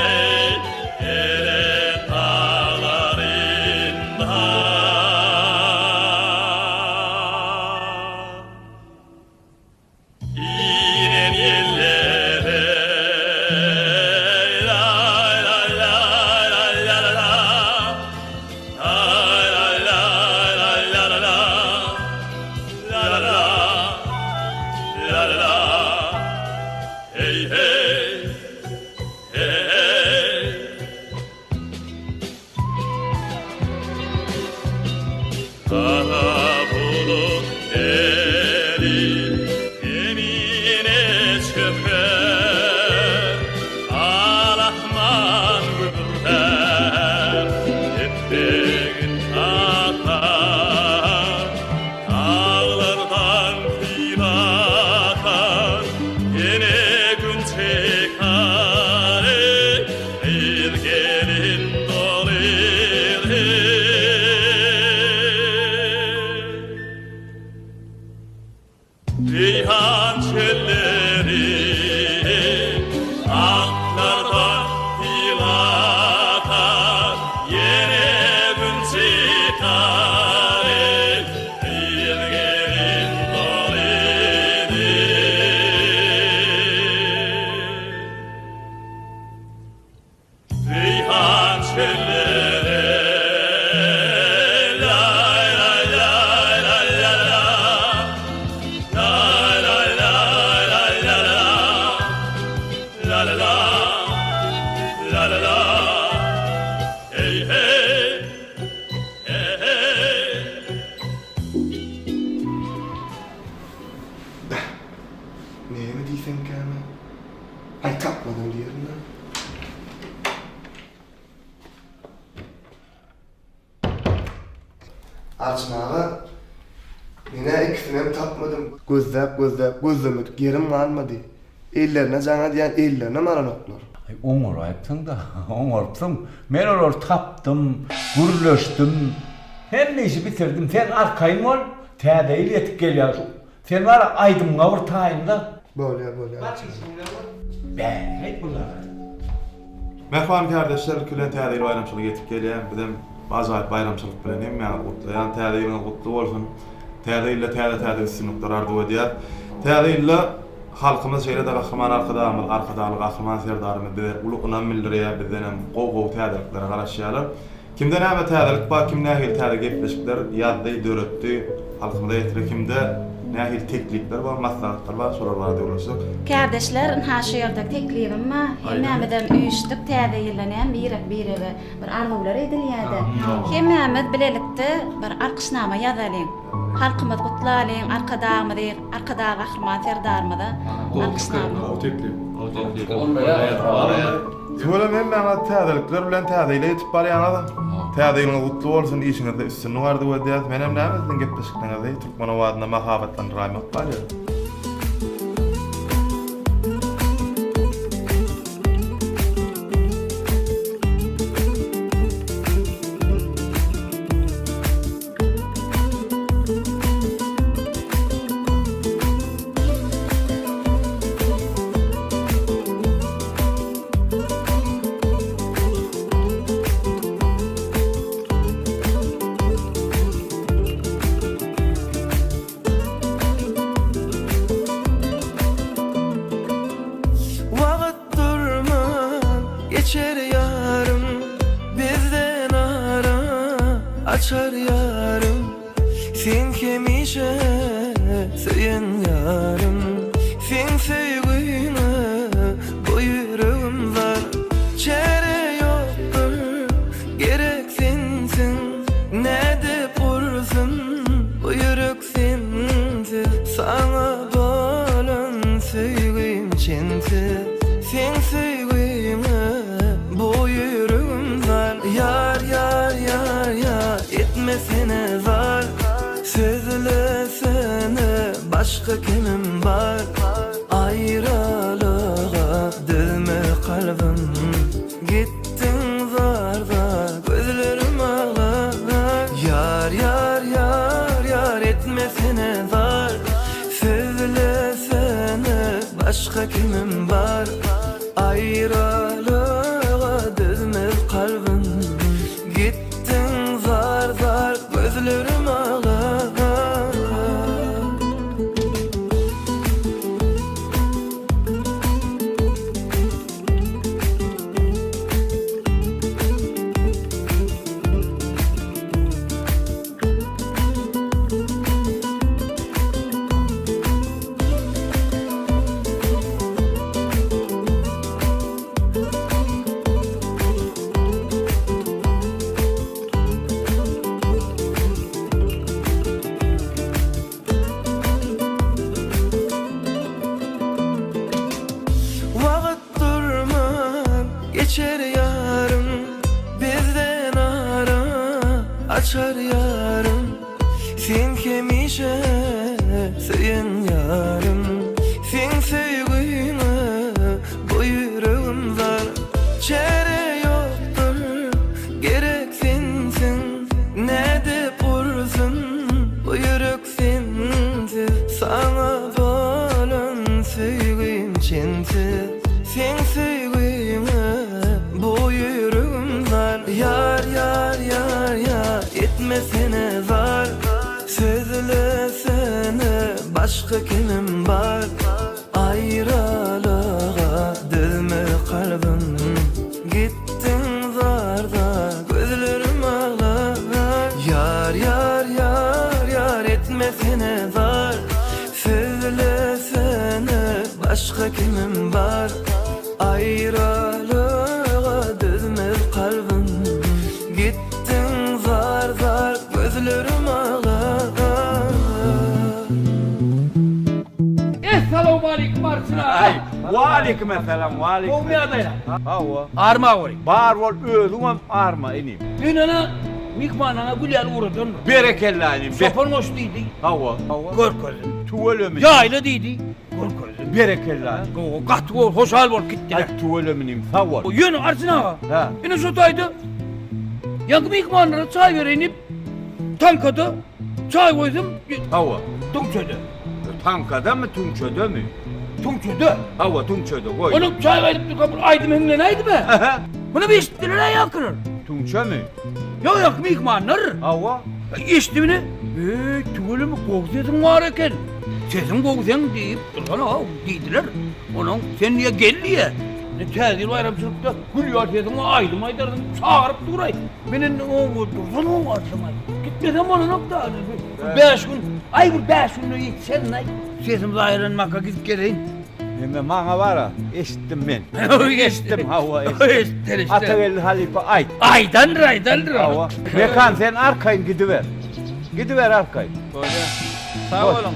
Eý, belent daglarynda. Inen ýellere la-la-la-la-la-la-la La-la-la-la-la-la-la La-la-la La-la-la Hey hey Hey hey Gara bulut gelip zemine çöker, Al-asman gübürdär, depregin kakar, Daglardan sil akar, ýene gün çykar, eý, Gyz-gelin doly Reýhan çölleri Aklardan sil akar, Ýene gün çykar, eý, Gyz-gelin doly Reýhan çöllere Laý-laý-laý-laý-la-la Laý-laý-laý-laý-la-la La-la-la La-la-la Heý-heý He-heý Beh, näme diýsemkäm-ä? Aý tapmadym diýerin-dä. Arçyn aga, men-ä ikisinem tapmadym. Gözläp-gözläp gözlemedik ýerim galmady. Ellerine jaň edýän ellerinem alanoklar. Aý oňaraýypsyň-da, oňarypsyň. Men olary tapdym, gürleşdim. Hemme işi bitirdim. Sen arkaýyn bol. Täze ýyl ýetip gelýär. Sen bar aýdymyňa bir taýynla. Bolýa bolýa Arçyn. Bäh bulara. Mähriban kärdeşler ilki bilen täze ýyl baýramçylygy ýetip gelýär. Bizem bu ajaýyp baýramçylyk bilen hemmäňizi gutlaýan. Täze ýylyňyz gutly bolsun. Täze ýylda täze-täze üstünlikler arzuw edýäs. Täze ýylda halkymyz şeýle-de Gahryman Arkadagymyz, Arkadagly Gahryman Serdarymyz bize uly ynam bildirýär, bizdenem gowy-gowy täzeliklere garaşýarlar. Kimde näme täzelik bar, kim nähili täze gepleşikler ýazdy, döretdi, halkymyza ýetirdi, kimde nähili teklipler bar, maslahatlar bar, şolar barada gürleşsek. Kärdeşler, ynha şu ýerde teklibim bar. Hemmämizem üýşdük täze ýylda näme birek birege bir arzuwlar edilýädä. Hemmämiz bilelikde bir alkyşnama ýazalyň. Halkymyzy gutlalyň, Arkadagymyzy, Arkadag Gahryman Serdarymyza alkyşnama. Gowy teklip. Tüweleme hemmäňiz täzelikler bilen täze ýyla ýetip barýaňyz. Täze ýylyňyz gutly bolsun, işiňizde üstünlik arzuw edýäs. Menem näme siziň gepleşikleňizi Türkmen owazynda mahabatlandyraýmak galýar. Wagt durman geçer ýarym Bizden ara açar ýarym Sen hemişe söýen ýarym Seň söýgüňe bu ýüregim zar. Etmesene zar Sözlesene başga kimim bar Aýralyga dözmez kalbym Gitdiň zar-zar gözlerim aglar Ýar ýar ýar ýar etmesene zar Sözlesene başga kimim bar Aýralyga dözmez kalbym Gitdiň zar-zar gözlerim aglar. Wagt durman geçer ýarym Bizden ara açar ýarym Sen hemişe söýen ýarym Seň söýgüňe bu ýüregim zar Çäre ýokdur gerek sensiň Nädip ursun bu ýürek Sensiz saňa bolan söýgim çensiz Seň söýgüňe bu ýüregim zar Ýar ýar ýar ýar etmesene zar Sözlesene başga kimim bar Aýralyga dözmez kalbym Gitdiň zar-zar gözlerim aglar Ýar ýar ýar ýar etmesene zar Sözlesene başga kimim bar Aýralyga dözmez kalbym Gitdiň zar-zar gözlerim aglar. Essalawmaleýkim Arçyn aga. Waleýkim essalam, waleýkim. Gowmy ýagdaýlar? Hawa. Arma goý. Bar bol, özüňem arma inim. Düýn ana myhmanlaňa gül ýaly ugradandyr. Berekella inim. Çopan goş diýdi. Hawa, hawa. Görkezdim. Tüweleme. Ýaýla diýdi. Görkezdim. Berekella. Gowy, gaty gowy, hoşal bolup gitdiler. Aý tüweleme inim, sag bol. Ýöne Arçyn aga. Hä. Ine şu taýda ýaňky myhmanlara çaý bereýin diýip, taňkada çaý goýdum. Hawa. Tüňçede. Taňkadamy, tüňçedemi? Tüňçede. Hawa, tüňçede goý. Onuň çaý gaýdyp durka bir aýdym hiňlenäýdimi? Muny bir eşitdiler-ä ýaňkylar. Tüňçemi? Ýok, ýaňky myhmanlar. Hawa. Eşitdimini? Eý, tüweleme, gowy sesiň bar eken. Sesiň gowy seň diýip dursana-ow, diýdiler. Onuň sen diýe gel diýe. Indi Täze ýyl baýramçylykda gül ýaly sesiň bar, aýdym aýdarsyň, çagyryp dur-aý. Men indi oba dursana-ow, aýtsam-aý. Gitmesem bolanok-da. Bäş gün, aý bir bäş günde ýetişerin-aý. Sesim zaýalanmaka gidip geleýin. Emme maňa bar-a, eşitdim men. Eşitdim, hawa, eşitdim. Atageldi halypa aýt. Aýdandyr, aýdandyr. Hawa. Mekan, sen arkaýyn gidiber. Gidiber arkaýyn. Bolýa. Sag boluň.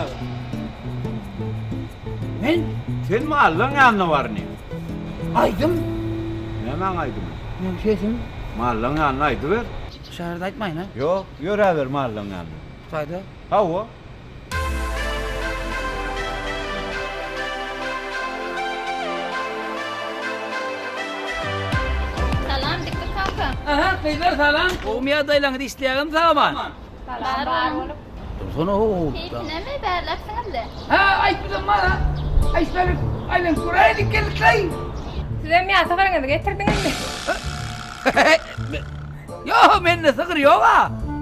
Men? Sen mallaň ýanyna bar indi. Aýdym? Nämäň aýdymy? Meň sesim. Mallaň ýanyna aýdyber. Şäherde aýtmaýyn-a? Ýok, ýöräber mallaň ýanyna. Taýda? Hawa. Salam Dikki kaka. Aha, gyzlar salam. Gowumy ýagdaýlaryňyz, işleýäňizmi sag-aman? Salam, bar bolup. Dursana ho-ho. Keýpinemi bärläpsiňiz-le? Hä, aýtdym bar-a. Aýtsalyk, aýlanyp göräýdik geldik-laý. Sizem ýa sygyryňyzy getirdiňizmi? Ýok, mende sygyr ýog-a.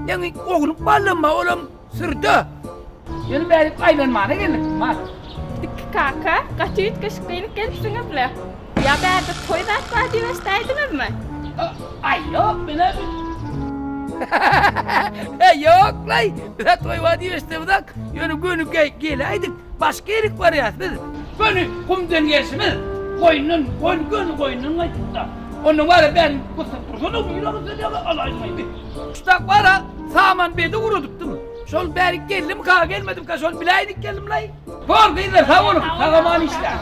Ýaňy oglum ballym bar, olam sürüde. Ýöne bärik aýlanmana geldik, bar. Dikki kaka, gaty üýtgeşik geýnip gelipsiňiz-le. Ýa bärde toý zat bar diýip eşidäýdiňizmi? Aý, ýok, men-ä Ýok-laý, biz-ä toý bar diýip eşidemizok. Ýöne göni geläýdik, başga ýerik barýas biz. Göni gumdan gelşimiz, goýundan, goýun göni goýundan gaýdypda. Ondan bara bäri gysyp dursana, nirä gysylýar, alaýmaý. Şutak bara saman bedi guradypdym. Şol bärik geldimika, gelmedimika, şony biläýdik geldim-laý. Bor gyzlar, sag boluň, sag-aman işläň.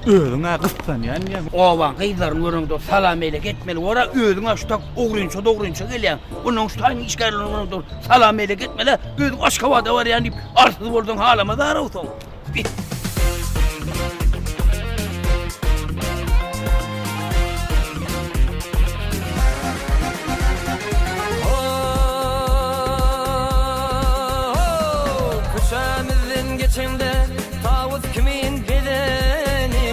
Özüň-ä gyssanýan diýýäň. Obaň gyzlaryny göreňde salam-elek etmeli bor-a, özüň-ä şu tak ogrynça-dogrynça gelýäň. Onnoň şu taýynyň işgärlerini göreňde salam-elek etmeli-ä, özüň Aşgabada barýan diýip, arsyz bolsaň halamazar-ow soň. Git. Köçämizden geçeňde tawus kimin bedeni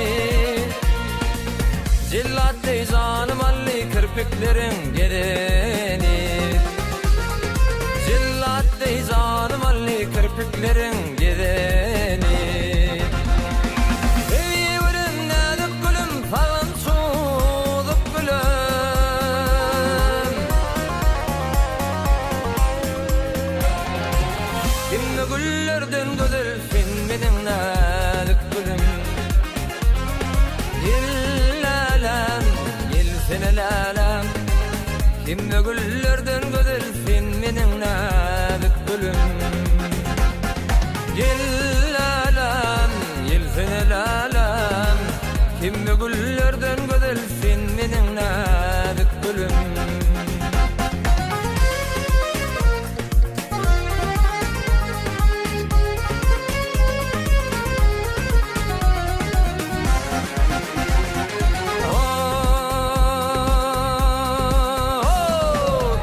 Jellat deý janym aldy kirpikleriň gezeni Jellat deý janym aldy kirpikleriň gezeni Eý gülüm näzik gülüm sagyn çuzup gülüm Hemme güllerden gözel sen meniň näzik gülüm Gel läläm gelsene läläm Hemme güllerden gözel Sen meniň näzik gülüm Gel läläm, gelsene läläm Hemme güllerden gözel sen meniň näzik gülüm.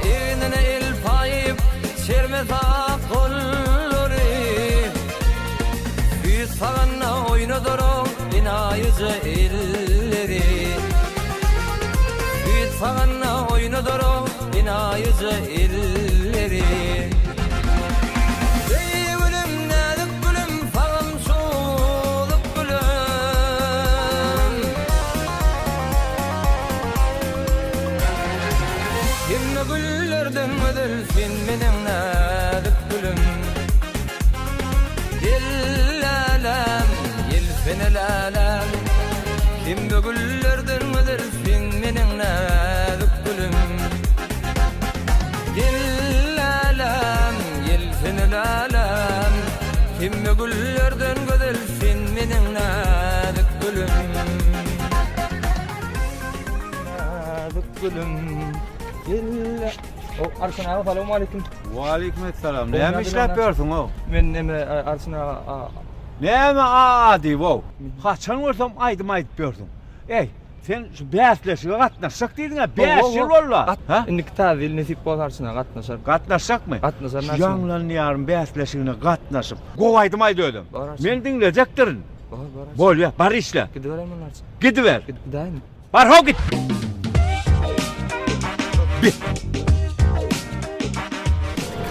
Egnine el paýyp, çerme sap gollary, Süýt saganda oýnadar oň enaýyja elleri. Süýt saganda oýnadar oň enaýyja elleri. Eý, gülüm, näzik gülüm, sagym çuzup gülüm. Hemme güllerden gözel sen meniň näzik gülüm. Gel läläm, gelsene läläm. Hemme güllerden gözel sen meniň näzik gülüm. Gel läläm, gelsene läläm. Hemme güllerden gözel sen meniň näzik gülüm. Näzik gülüm. Gel. O Arçyn aga salowmaleýkim. Waleýkim essalam. Näme işläp ýörsüň-ow? Men neme Arçyn aga. Näme a-a diýip-ow? Haçan görsem aýdym aýdyp ýörsüň. Eý, sen şu bäsleşige gatnaşjak diýdiň-ä, bäş ýyl boldy-a. Hä? Indiki täze ýyl nesip bolsa Arçyn aga gatnaşaryn. Gatnaşjakmy? Gatnaşaryn Şu Ýaňlan diýarym bäsleşigine gatnaşyp, gowy aýdym aýt özem. Men diňlejekdirin. Bor, bor. Bolýa, bar işle. Gidibereýin onda Arçyn. Gidiber. Gidäýinmi? Bar how git. Bi.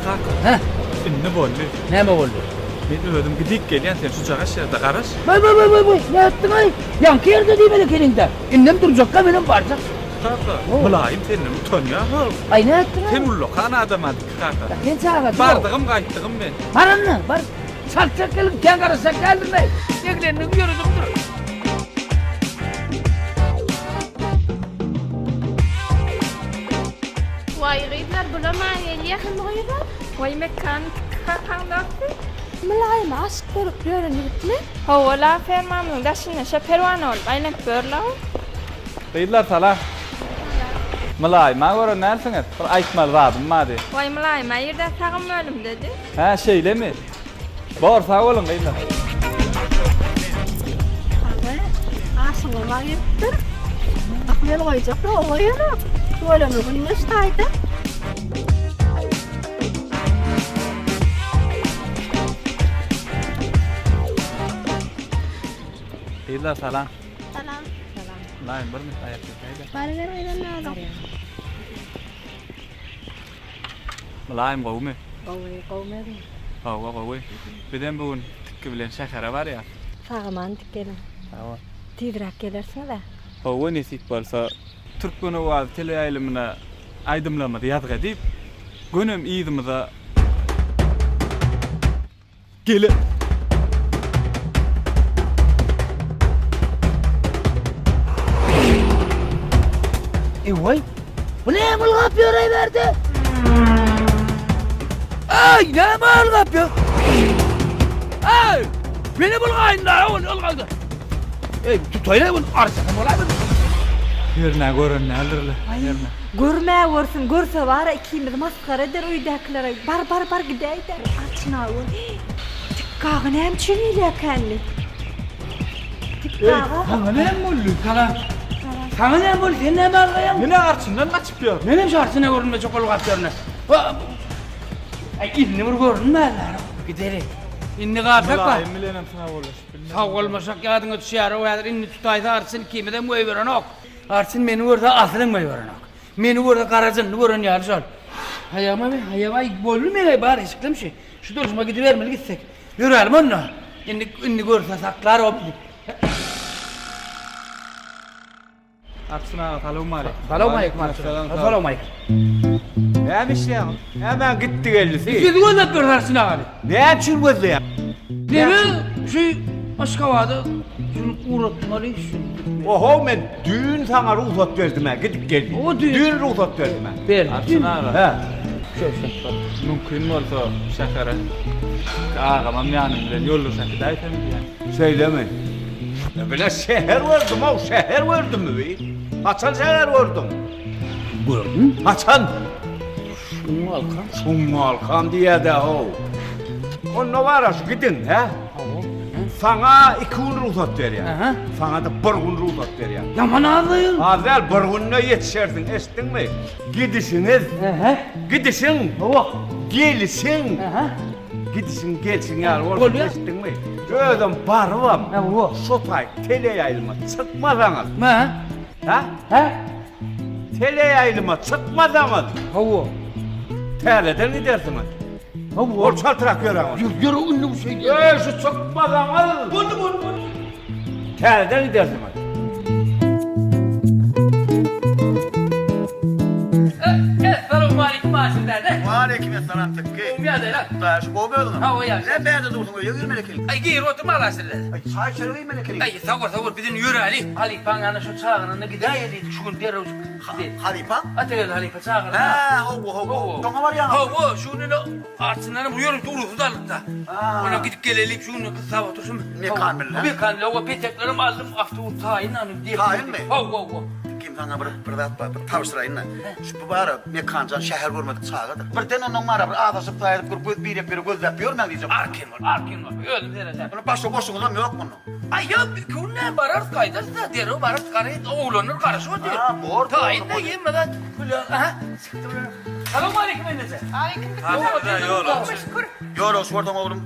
Kaka. Hä? Indi boldy. Näme boldy? Men özüm gidip gelýän, sen şujagaş ýerde garaş. Baý baý baý baý baý, nätdiň-aý? Ýaňky ýerde diýmeli ekeniň-dä. Indem durjakka menem barjak. Kaka, Mylaýym senden utanýar how. Aý nätdiň-aý? Sen ullakan adam-a Diki kaka. Sen çaga. Bardygym gaýtdygym men. Bar onda, bar. Çaltjak gelin, kän garaşjak däldir-le. Eglendigiň ýöredimdir. Waý gyzlar bulam-a gelýä hemme gyzlar. Waý Mekan kakaň dosty. Mylaýyma aşyk bolup ýören ýigitmi? Hawa-la fermamyzyň daşynda şo perwana bolup aýlanyp ýör-la o. Gyzlar salam. Mylaýyma gören dälsiňiz? Bir aýtmaly zadym bardy. Waý Mylaýyma irden sagym bölümdedi. Hä şeýlemi? Bor sag boluň gyzlar. Hany, aşyňa gelipdir. Bak meni goýjak ýok, goýanok. Tüweleme gündeş taýda. Gyzlar salam. Salam. Salam. Mylaýym bir minut aýak çekäýdä. Baryber gyzam näzik. Mylaýym gowumy? Gowy, gowumy özüň? Hawa gowy. Bizem bu gün Tikgi bilen şähere barýas. Sag-aman dikgeliň. Sag bol. Tizräk gelersiňiz-ä? Hawa nesip bolsa. Türkmen owazy teleýaýlymyna aýdymlarymyzy ýazgy edip, gönem yzymyza Gele. Eý, bu näme ylgap ýöreý bärde? Eý, näme ylgap ýör? Eý, meni bulgaýyn da, ol ylgady. Eý, tutaýla bunu arçasam bolaýmady. Hernä gören däldir-le, hernä. Görmä görsün, görse bar-a ikimizi masgara eder öýdäkiler-aý. Bar, bar, bar gidäý-dä. Arçyn aga gör. Tikgi aga näme üçin gelýärkänli? Tikgi aga. Saňa näme boldy? Saňa. Saňa näme boldy? Sen näme algaýaň? Men-ä arçyndan gaçyp ýörün. Menem şu arçyna görünmejek bolup gaçyp ýörün. Aý, indi bir görünmänler. Gideli. Indi galsak bar. Mylaýym bilenem sag bollaşyp bilmedim. Sag bolmasak ýadyňa düşýär-ow häzir indi tutaýsa arçyn ikimizem goýberenok. Arçyn meni görse asylyň goýberenok. Meni görse gara jynny gören ýaly şol. Aýagyma be, aýagy aý boldy meň bar eşiklim şu. Şu durşuma gidibermeli gitsek. Ýörälim onda. Indi indi görse saklar o bizi. Arçyn aga salowmaleýkim. Salowmaleýkim Arçyn aga. Salowmaleýkim. Näme işleýäňiz? Nämäň gitdi geldisi? Sizi gözläp ýörüs Arçyn agany. Näme üçin gözleýäň? Neme şu Aşgabada şuny ugratmaly şu. Oho men düýn saňa rugsat berdim-ä gidip gel diýip. O düýn. Düýn rugsat berdim-ä. Berdi. Arçyn aga. Hä. Mümkin bolsa şähere agamam ýanym bilen ýoldaş äkidäýsem diýýän. Şeýlemi? Bile şäher gördüm-ow, şäher gördümmi bi? Haçan şäher gördüň? Gördüm. Haçan? Şuňňalkam. Şuňňalkam diýýä-dä-how. Onda bar-a şu gidiň, hä? Saňa iki gün rugsat berýän. Saňa-da bir gün rugsat berýän. Ýaman az-aý. Az däl, bir günde ýetişersiň, eşitdiňmi? Gidişiňiz. Gidişiň. Hawa. Gelişiň. Gidişiň, gelşiň ýaly bolsun, eşitdiňmi? Özem barybam, şo taý teleýaýlyma çykmasaňyz. Hä? Hä? Hä? Teleýaýlyma çykmasaňyz. Hawa. Täzeden gidersiňiz. Hawa. Ol çaltrak ýöräň. Ýör, ýör, indi bu şeý. Eý, şu çykmasaňyz. Boldy, boldy, boldy. Täzeden gidersiňiz. Essalawmaleýkim Aşyr däde. Waleýkim essalam Tikgi. Gowy ýagdaýlar. Hudaýa şükür gowy özüňem. Hawa ýagşy. Näme bärde dursuň öýe girmeli ekeniň. Aý girip oturma Aşyr däde. Aý çaý içere girmeli ekeniň. Aý sag bol sag bol biz indi ýöräli. Halypaň ýanyna şo çagyranda gidäýeli diýdik şu gün derrewjik. Halypaň? Atageldi halypa çagyranda. Hä hawa hawa. Şoňa barýaňyzmy? Hawa şu gün indi Arçyndanam bu ýörite rugsat aldyk-da. Ondan gidip geleli şu gün gyssap oturyşym. Mekan bilen. Mekan bilen we peteklerem aldym, awtobus taýyn any diýip. Taýynmy? Hawa, hawa. Kim saňa bir bir zat bar, bir tabşyraýyn-da. Şu bu bar-a Mekanjan şäher görmedik çagadyr. Birden ondan bar-a bir azaşyp zaýalyp bir göz birek biri gözläp ýörmäň diýjek. Arkaýyn bol, arkaýyn bol. Özüm seredärin. Muny başga goşuňyzam ýok munuň. Aý ýok, biz köwünmän bararys, gaýdarys-da, derrew bararys, garaýys, oglanlar garaşyp otyr. Ha, bor, bor. Taýyn-da, hemme zat. Aha, çykdy bular. Salowmaleýkim eneje. Aleýkim Ýolagçy. Ýolagçy bolsaň oglum,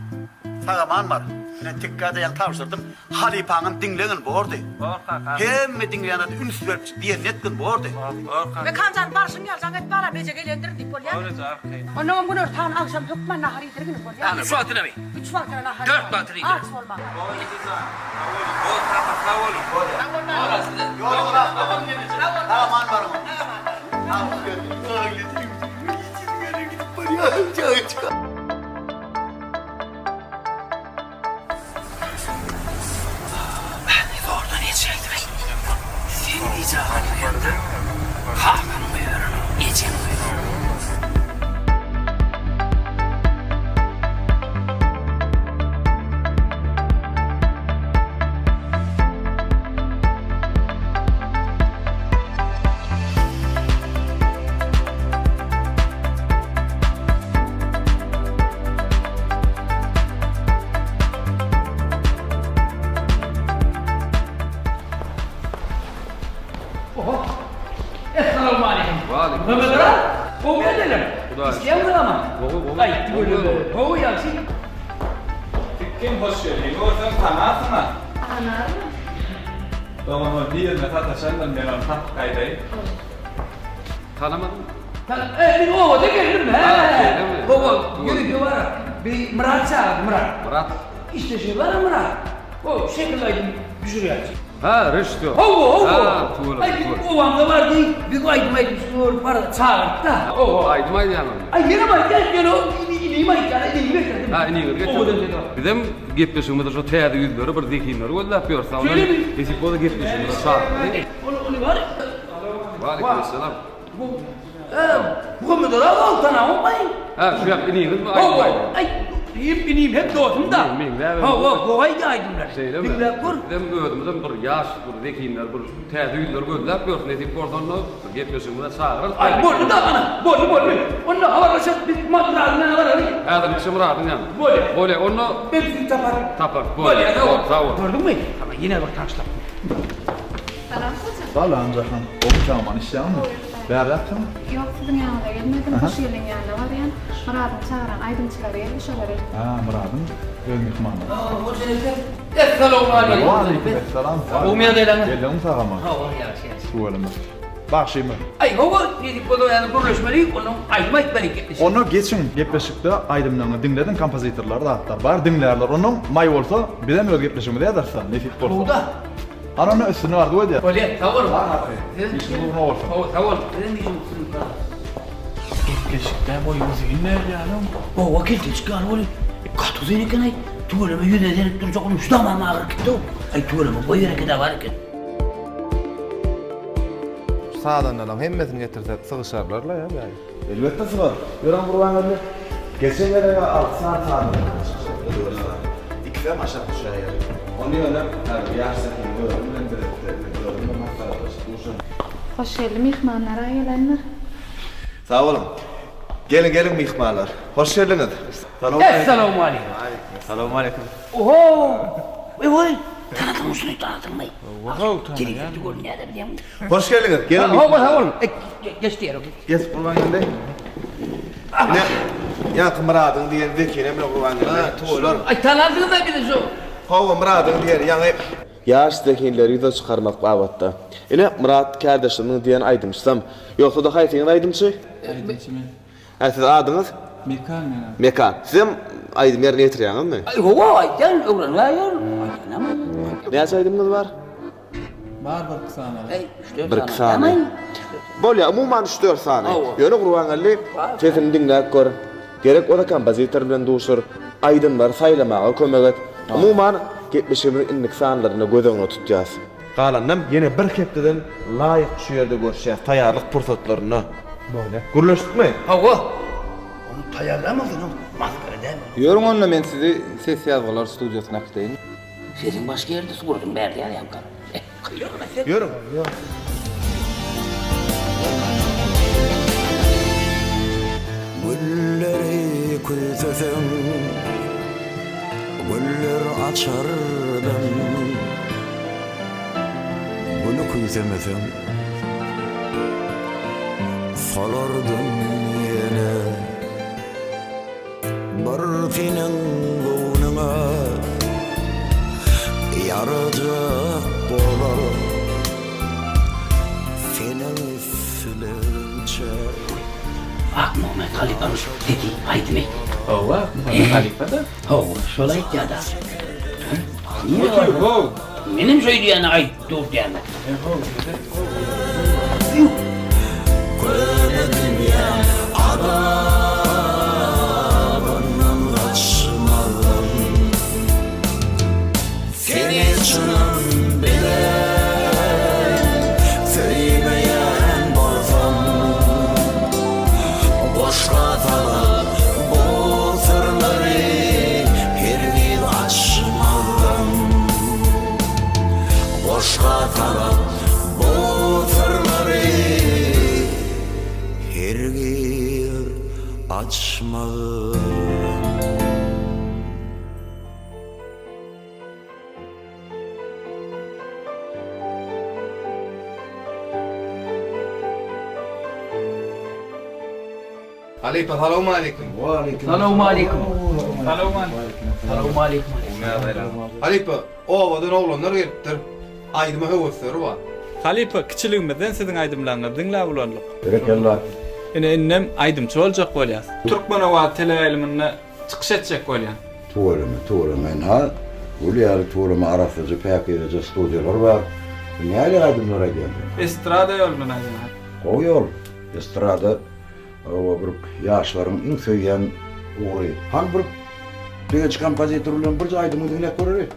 sag-aman bar. Men tikgä-de ýaňy tabşyrdym. Halypaňam diňlegin bordy. Bor kaka. Hemme diňleýän zady üns berip diýenini etgin bordy. Bor kaka. Mekanjan barşyň ýaly jaň et balam eje gelendirin diýip bolýamy? Bor eje arkaýyn. Onnoňam günortan agşam hökman nahar iýdirgin bolýamy? Üç wagtynamy? Üç wagtyna nahar. Dört wagtyna iýdirin. Aç bolma. Bor eje jan. Sag boluň. Bor kaka sag boluň. Sag bol. Bor size. Ýoluň rast bolsun. Sag-aman baryň. Zordan ýetişäýdim. Sen gije galýaňda kakam goýberenok, ejem goýberenok. Oho. Essalawmaleýkim. Waleýkim. Mehmet aga, gowy ýagdaýlar? Hudaýa Işleýäňmi ama? Gowy, gowy. Gaýtdy görelde. Gowy ýagşy. Kim hoş geldiň görseň tanarsyň-a. Tanaryn. Dogan ol birine sataşandyr men ony tapyp gaýdaýyn. Tanamadym. E, men obada geldim, hä. Şeýlemi? Hawa, ýörite bar. Bir Myrat çagyrdy, Myrat. Myrat? Işleşigi bar Myrat. O şekil aýdym düşürýär. Ha, režissýor. Hawa, hawa. Ha, tüweleme, Aý, bizim tüweleme. obamda bar diý, biz aýdym aýdyp şuny bar çagyrdy-da. Hawa, aýdym aýdýaňyzmy? Aý, menem aýdýan, ýöne o inim aýdýar, inimi getirdim. Ha, iniňizi getirdiň. Obadan dedi. Bizem gepleşigimizde şo täze ýüzleri, bir zehinleri gözläp ýörüs. Şeýlemi? Nesip bolsa gepleşigimize çagyrmaly. Ony, ony bar. Waleýkim essalam. Bu, e, Muhammet aga, ol tanamokmy? Ha, şu ýak iniňizmi aýdym aýdýan? Hawa, aý. Hem inim hem dostum-da. Hawa, gowy aýdýar aýdymlary. Şeýlemi? Diňläp gör. Bizem özümizem bir ýaş bir zehinler bir täze ýüzleri gözläp ýörüs. Nesip bolsa onda bir gepleşigimize çagyrarys. Aý, boldy-da ana, boldy, boldy. Onda habarlaşarys biz Myradyň ýanyna baraly. Häzirlikçe Myradyň ýanyna. Bolýar. Bolýar, onda. Men sizi taparyn. Taparys, bolýar. Bolýar, sag bol, sag bol. Gördüňmi? Saňa ýene bir tanyş tapdym. Salam Hoja. Salam Jahan. Gowy çagman işýäňmi? Bärräksiňmi? Ýok, siziň ýanyňyza gelmedim. Hoş geldiň ýanyna barýan. Myradyň çagyran aýdymçylary geldi, şolar eltdi. Hä, Myradyň öz myhmanlary. Hoja Nepes. Essalawmaleýkim. Waleýkim esselam. Gowmy ýagdaýlaryňyz? Geldiňmi sag-aman? Hawa, ýagşy, ýagşy. Tüweleme. Bagşymy? Aý, hawa, nesip bolsa ýa-da gürleşmeli, onnoň aýdym aýtmaly gepleşik. Onda geçiň, gepleşikde aýdymlaryňy diňlediň, kompozitorlar zatlar bar, diňlärler. Onnoň maý bolsa, bizem öz gepleşigimizi ýazarys-da, nesip bolsa. Gowy-da. Hany onda üstünlik arzuw edýän. Bolýa, sag boluň. Siziň işiňiz ugruna bolsun. Hawa, sag boluň. Siziň işiňiz üstünlik arzuw. Gepleşikde boýy uzyn berýäniň. Hawa, keltejik ýaly welin, gaty uzyn eken-aý. Tüweleme ýüzüne seredip durjak onuň şu damam agyryp gitdi-ow. Aý, tüweleme boý bereket-ä bar eken. Sazandalaryň hemmesini getirsek sygyşarlar-la ýa bäri. Elbetde sygar. Ýören Gurbangeldi. Geçen gezeg-ä alty sany sazanda bilen çykyş etdi, dört sany. Ikisem aşak düşäýer. Ony ýöne häzir ýaş zehiniň özi bilen birlikde, özüm bilen maslahatlaşyp duşan. Hoş geldi myhmanlar-a gelendir. Sag boluň. Geliň, geliň myhmanlar. Hoş geldiňiz. Essalawmaleýkim. Salowmaleýkim. Oho! Eý-oý! Tanadyňmy şuny, tanadyňmy? Oho, tanaýan. Telewizorda görünýär-de bilýäňmi? Hoş geldiňiz. Geliň Hawa, myhmanlar. sag boluň. Geç diýer. Geç Gurbangeldi. Ine, ýaňky Myradyň diýen Zekine bilen Gurbangeldi. Şular. Aý, tanarsyňyz-a bizi şu. Hawa, Myradyň diýeni ýaňy. Ýaş zehinleri ýüze çykarmak babatda. Ine, Myrat kärdeşimiň diýen aýdymçysam. Ýogsa-da haýsyňyz aýdymçy? Aýdymçy men. Hä, siz adyňyz? Mekan meň adym. Mekan. Sizem aýdym ýerine ýetirýäňizmi? Aý, hawa, aýdýan, öwrenýän ýörün. Aýdýanam aýdýan. Näçe aýdymyňyz bar? Bar birki sany. Äý, üç-dört sany. Birki sany. Bolýar, umuman üç-dört sany. Ýöne Gurbangeldi, sesini diňläp gör. Gerek bolsa kompozitor bilen duşur. Aýdymlary saýlamaga kömek et. Umuman, gepleşigimiziň indiki sanlarynda göz öňünde tutýas. Galanynam ýene bir hepdeden laýyk şu ýerde görüşýäs, taýýarlyk pursatlarynda. Bolýa. Gürleşdikmi? Hawa. Ony taýýarlamaň sen, masgara dälmi? Ýörüň onda men sizi ses ýazgylar studiýasyna äkideýin. Sesiň başga ýerde suratyň bärde ýazýaňka. Ýörüň. Gülleri küýseseň, güller açardym. Güli küýsemeseň, solardym ýene. Bir seniň göwnüňe ýarajak bolar. Seniň islegiňçe. Akmuhammet halypanyň sesi aýdymy. Hawa, Akmuhammet halypa-da. Hawa, şol aýtýa-da. Otur, Menem şeý diýýän aýt dur diýýän. Köne dünýä azabyndan gaçmazam. Seni çynym bilen söýmeýän bolsam, Goşga salyp bu syrlary hergiz açmazdym. Goşga salyp bu syrlary hergiz açmazdym. Halypa salowmaleýkim. Waleýkim. Salowmaleýkim. Salowmaleýkim. Salowmaleýkim. Halypa, obadan oglanlar gelipdir. Aýdyma höwesleri bar. Halypa, kiçiligimizden siziň aýdymlaryňyzy diňläp ulaldyk. Berekella. Ine indem aýdymçy boljak bolýas. Türkmen owazy teleýaýlymynda çykyş etjek bolýan. Tüweleme, tüweleme. Ynha, gül ýaly tüweleme arassaja, päkizeje studiýalar bar. Nähili aýdymlar aýdýaň sen? Estrada ýolundan aýdýan. Gowy ýol. Estrada Hawa bir ýaşlaryň iň söýýän ugry. Hany bir Begenç kompozitor bilen birje aýdymyňy diňläp göreli.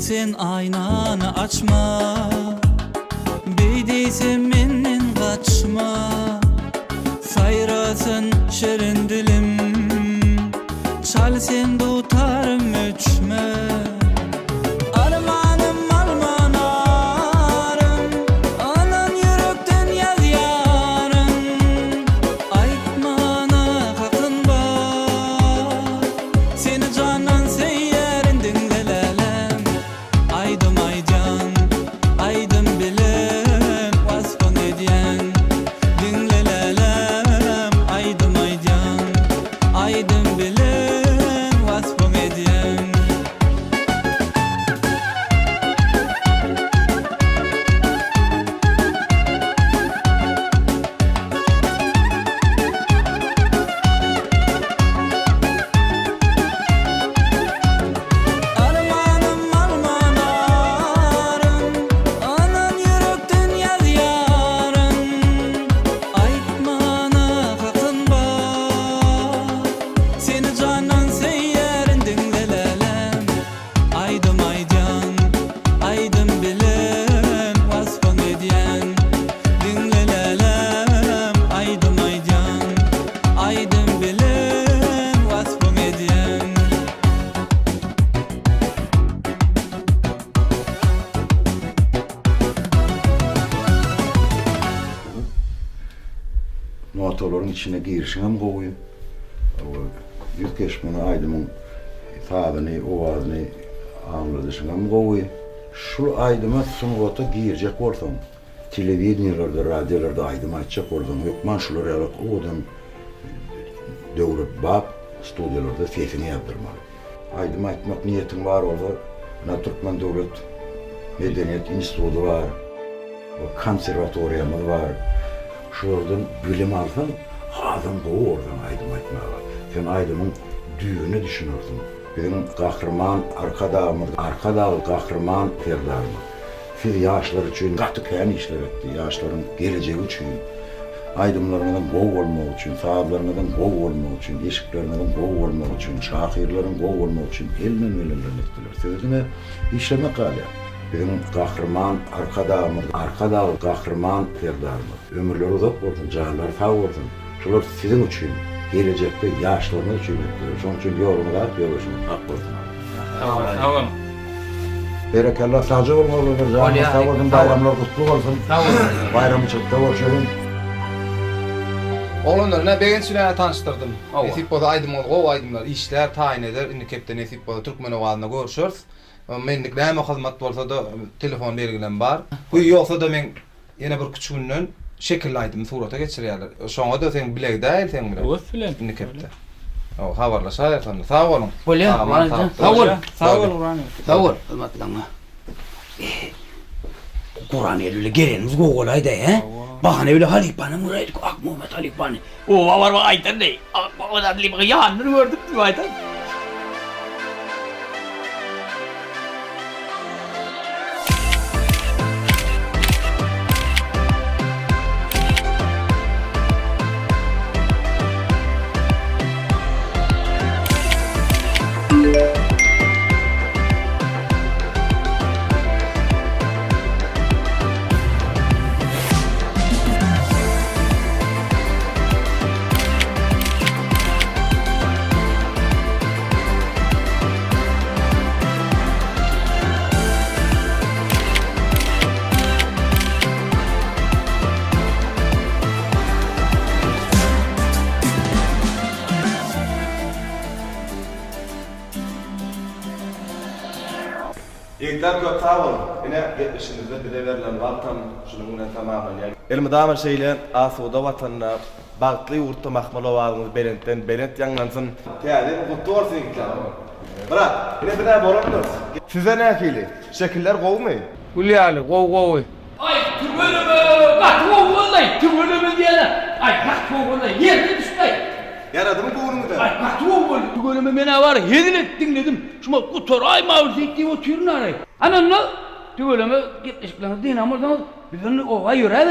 Sen aýnany açma Beý diýsem menden gaçma Saýrasyn şirin dilim Çal sen dutarym öçme Armanym alma narym Alan ýürekden ýazýaryn Aýtmana hakym bar Seni jandan söýýärin diňle läläm Aýdym aýdýan aýdym bilen waspyň edýän Diňle läläm aýdym aýdýan aýdym bilen waspyň edýän. Armanym alma naryn, Alan ýürekden ýazýaryn. Aýtmana hakym bar, Seni jandan söýýärin diňle läläm. Aýdym aýdýan, aýdym bilen waspyň edýän. Diňle läläm, aýdym aýdýan, aýdym bilen waspyň edýän. Notalaryň içine girişiňem gowy. Ýüz keşbiňi aýdymyň sazyny, owazyny aňladyşyňam gowy. Şul aýdyma sungata girjek bolsaň, telewideniýelerde, radiolarda aýdym aýtjak bolsaň, hökman şular ýaly owadan döwrebap studiýalarda sesiňi ýazdyrmaly. Aýdym aýtmak niýetiň bar bolsa, ynha Türkmen döwlet medeniýet instituty bar, konserwatoriýamyz bar. Şulardan bilim alsaň, hasam gowy borsuň aýdym aýtmaga. Sen aýdymyň düýbüne düşünersiň. Biziň Gahryman Arkadagymyz, Arkadagly Gahryman Serdarymyz siz ýaşlar üçin gaty kän işler etdi, ýaşlaryň gelejegi üçin. Aýdymlaryňyzyň gowy bolmagy üçin, sazlaryňyzyň gowy bolmagy üçin, eşikleriňiziň gowy bolmagy üçin, şahyrlaryň gowy bolmagy üçin elinden gelenlerini etdiler. Size diňe işlemek galýar. Biziň Gahryman Arkadagymyz, Arkadagly Gahryman Serdarymyz ömürleri uzak bolsun, janlary sag bolsun. Şular siziň üçin, gelejekde ýaşlaryňyz üçin etdiler. Şonuň üçin ýoluňyz ak, ýoldaşyňyz hak bolsun. Sag boluň. Berekella sagja boluň oglanlar janyňyz sag bolsun baýramlar gutly bolsun baýramçylykda görşeliň. Oglanlar ine Begenç bilen tanyşdyrdym. Nesip bolsa aýdymyňyz gowy aýdymlar işlär taýyn eder indiki hepde nesip bolsa Türkmen owazynda görşeris. Menlik näme hyzmat bolsada telefon belgilem bar. Bu ýogsada men ýene bir küçü günden şekilli aýdymy surata geçirýärler. Şoňada seň bile gidäýeli seň bilen. Höwes bilen. Indiki hepde. Hawa habarlaşaýarys onda. Sag boluň. Bolýar Sag-aman Gurbanjan. Sag bol. Sag bol Gurbangeldi. Sag bol hyzmatlaryňa. Gurbangeldi bile gelenimiz gowy bolaýdy hä? Bahana bile halypanam göräýdik Akmuhammet halypany. Oba baryp aýdardy. Akmuhammet halypanyň ýanyny gördüm diýip aýdar. Ýigitler köp sag boluň. Ine gepleşigimizde bize berlen wagtam şunuň bilen tamamlanýar. Elmydama şeýle asuda watanda, bagtly ýurtda mahmal owazyňyz belentden belent ýaňlansyn. Täze ýylyň gutly bolsun ýigitler. Myrat, ine biz-ä bolandyrys. Size nähili? Şekiller gowumy? Gül ýaly, gowy gowy. Aý tüweleme gaty gowy boldaý tüweleme diýene aý gaty gowy boldaý ýerine düşdäý. Ýaradymy göwnüňize? Aý gaty gowy boldy tüweleme menä bar hezil edip diňledim şuma gutaraýmaly diýip diýip otyryn araý. Ana onda tüweleme gepleşikleriňizi dynam bolsaňyz biz onda oba ýöräberiň.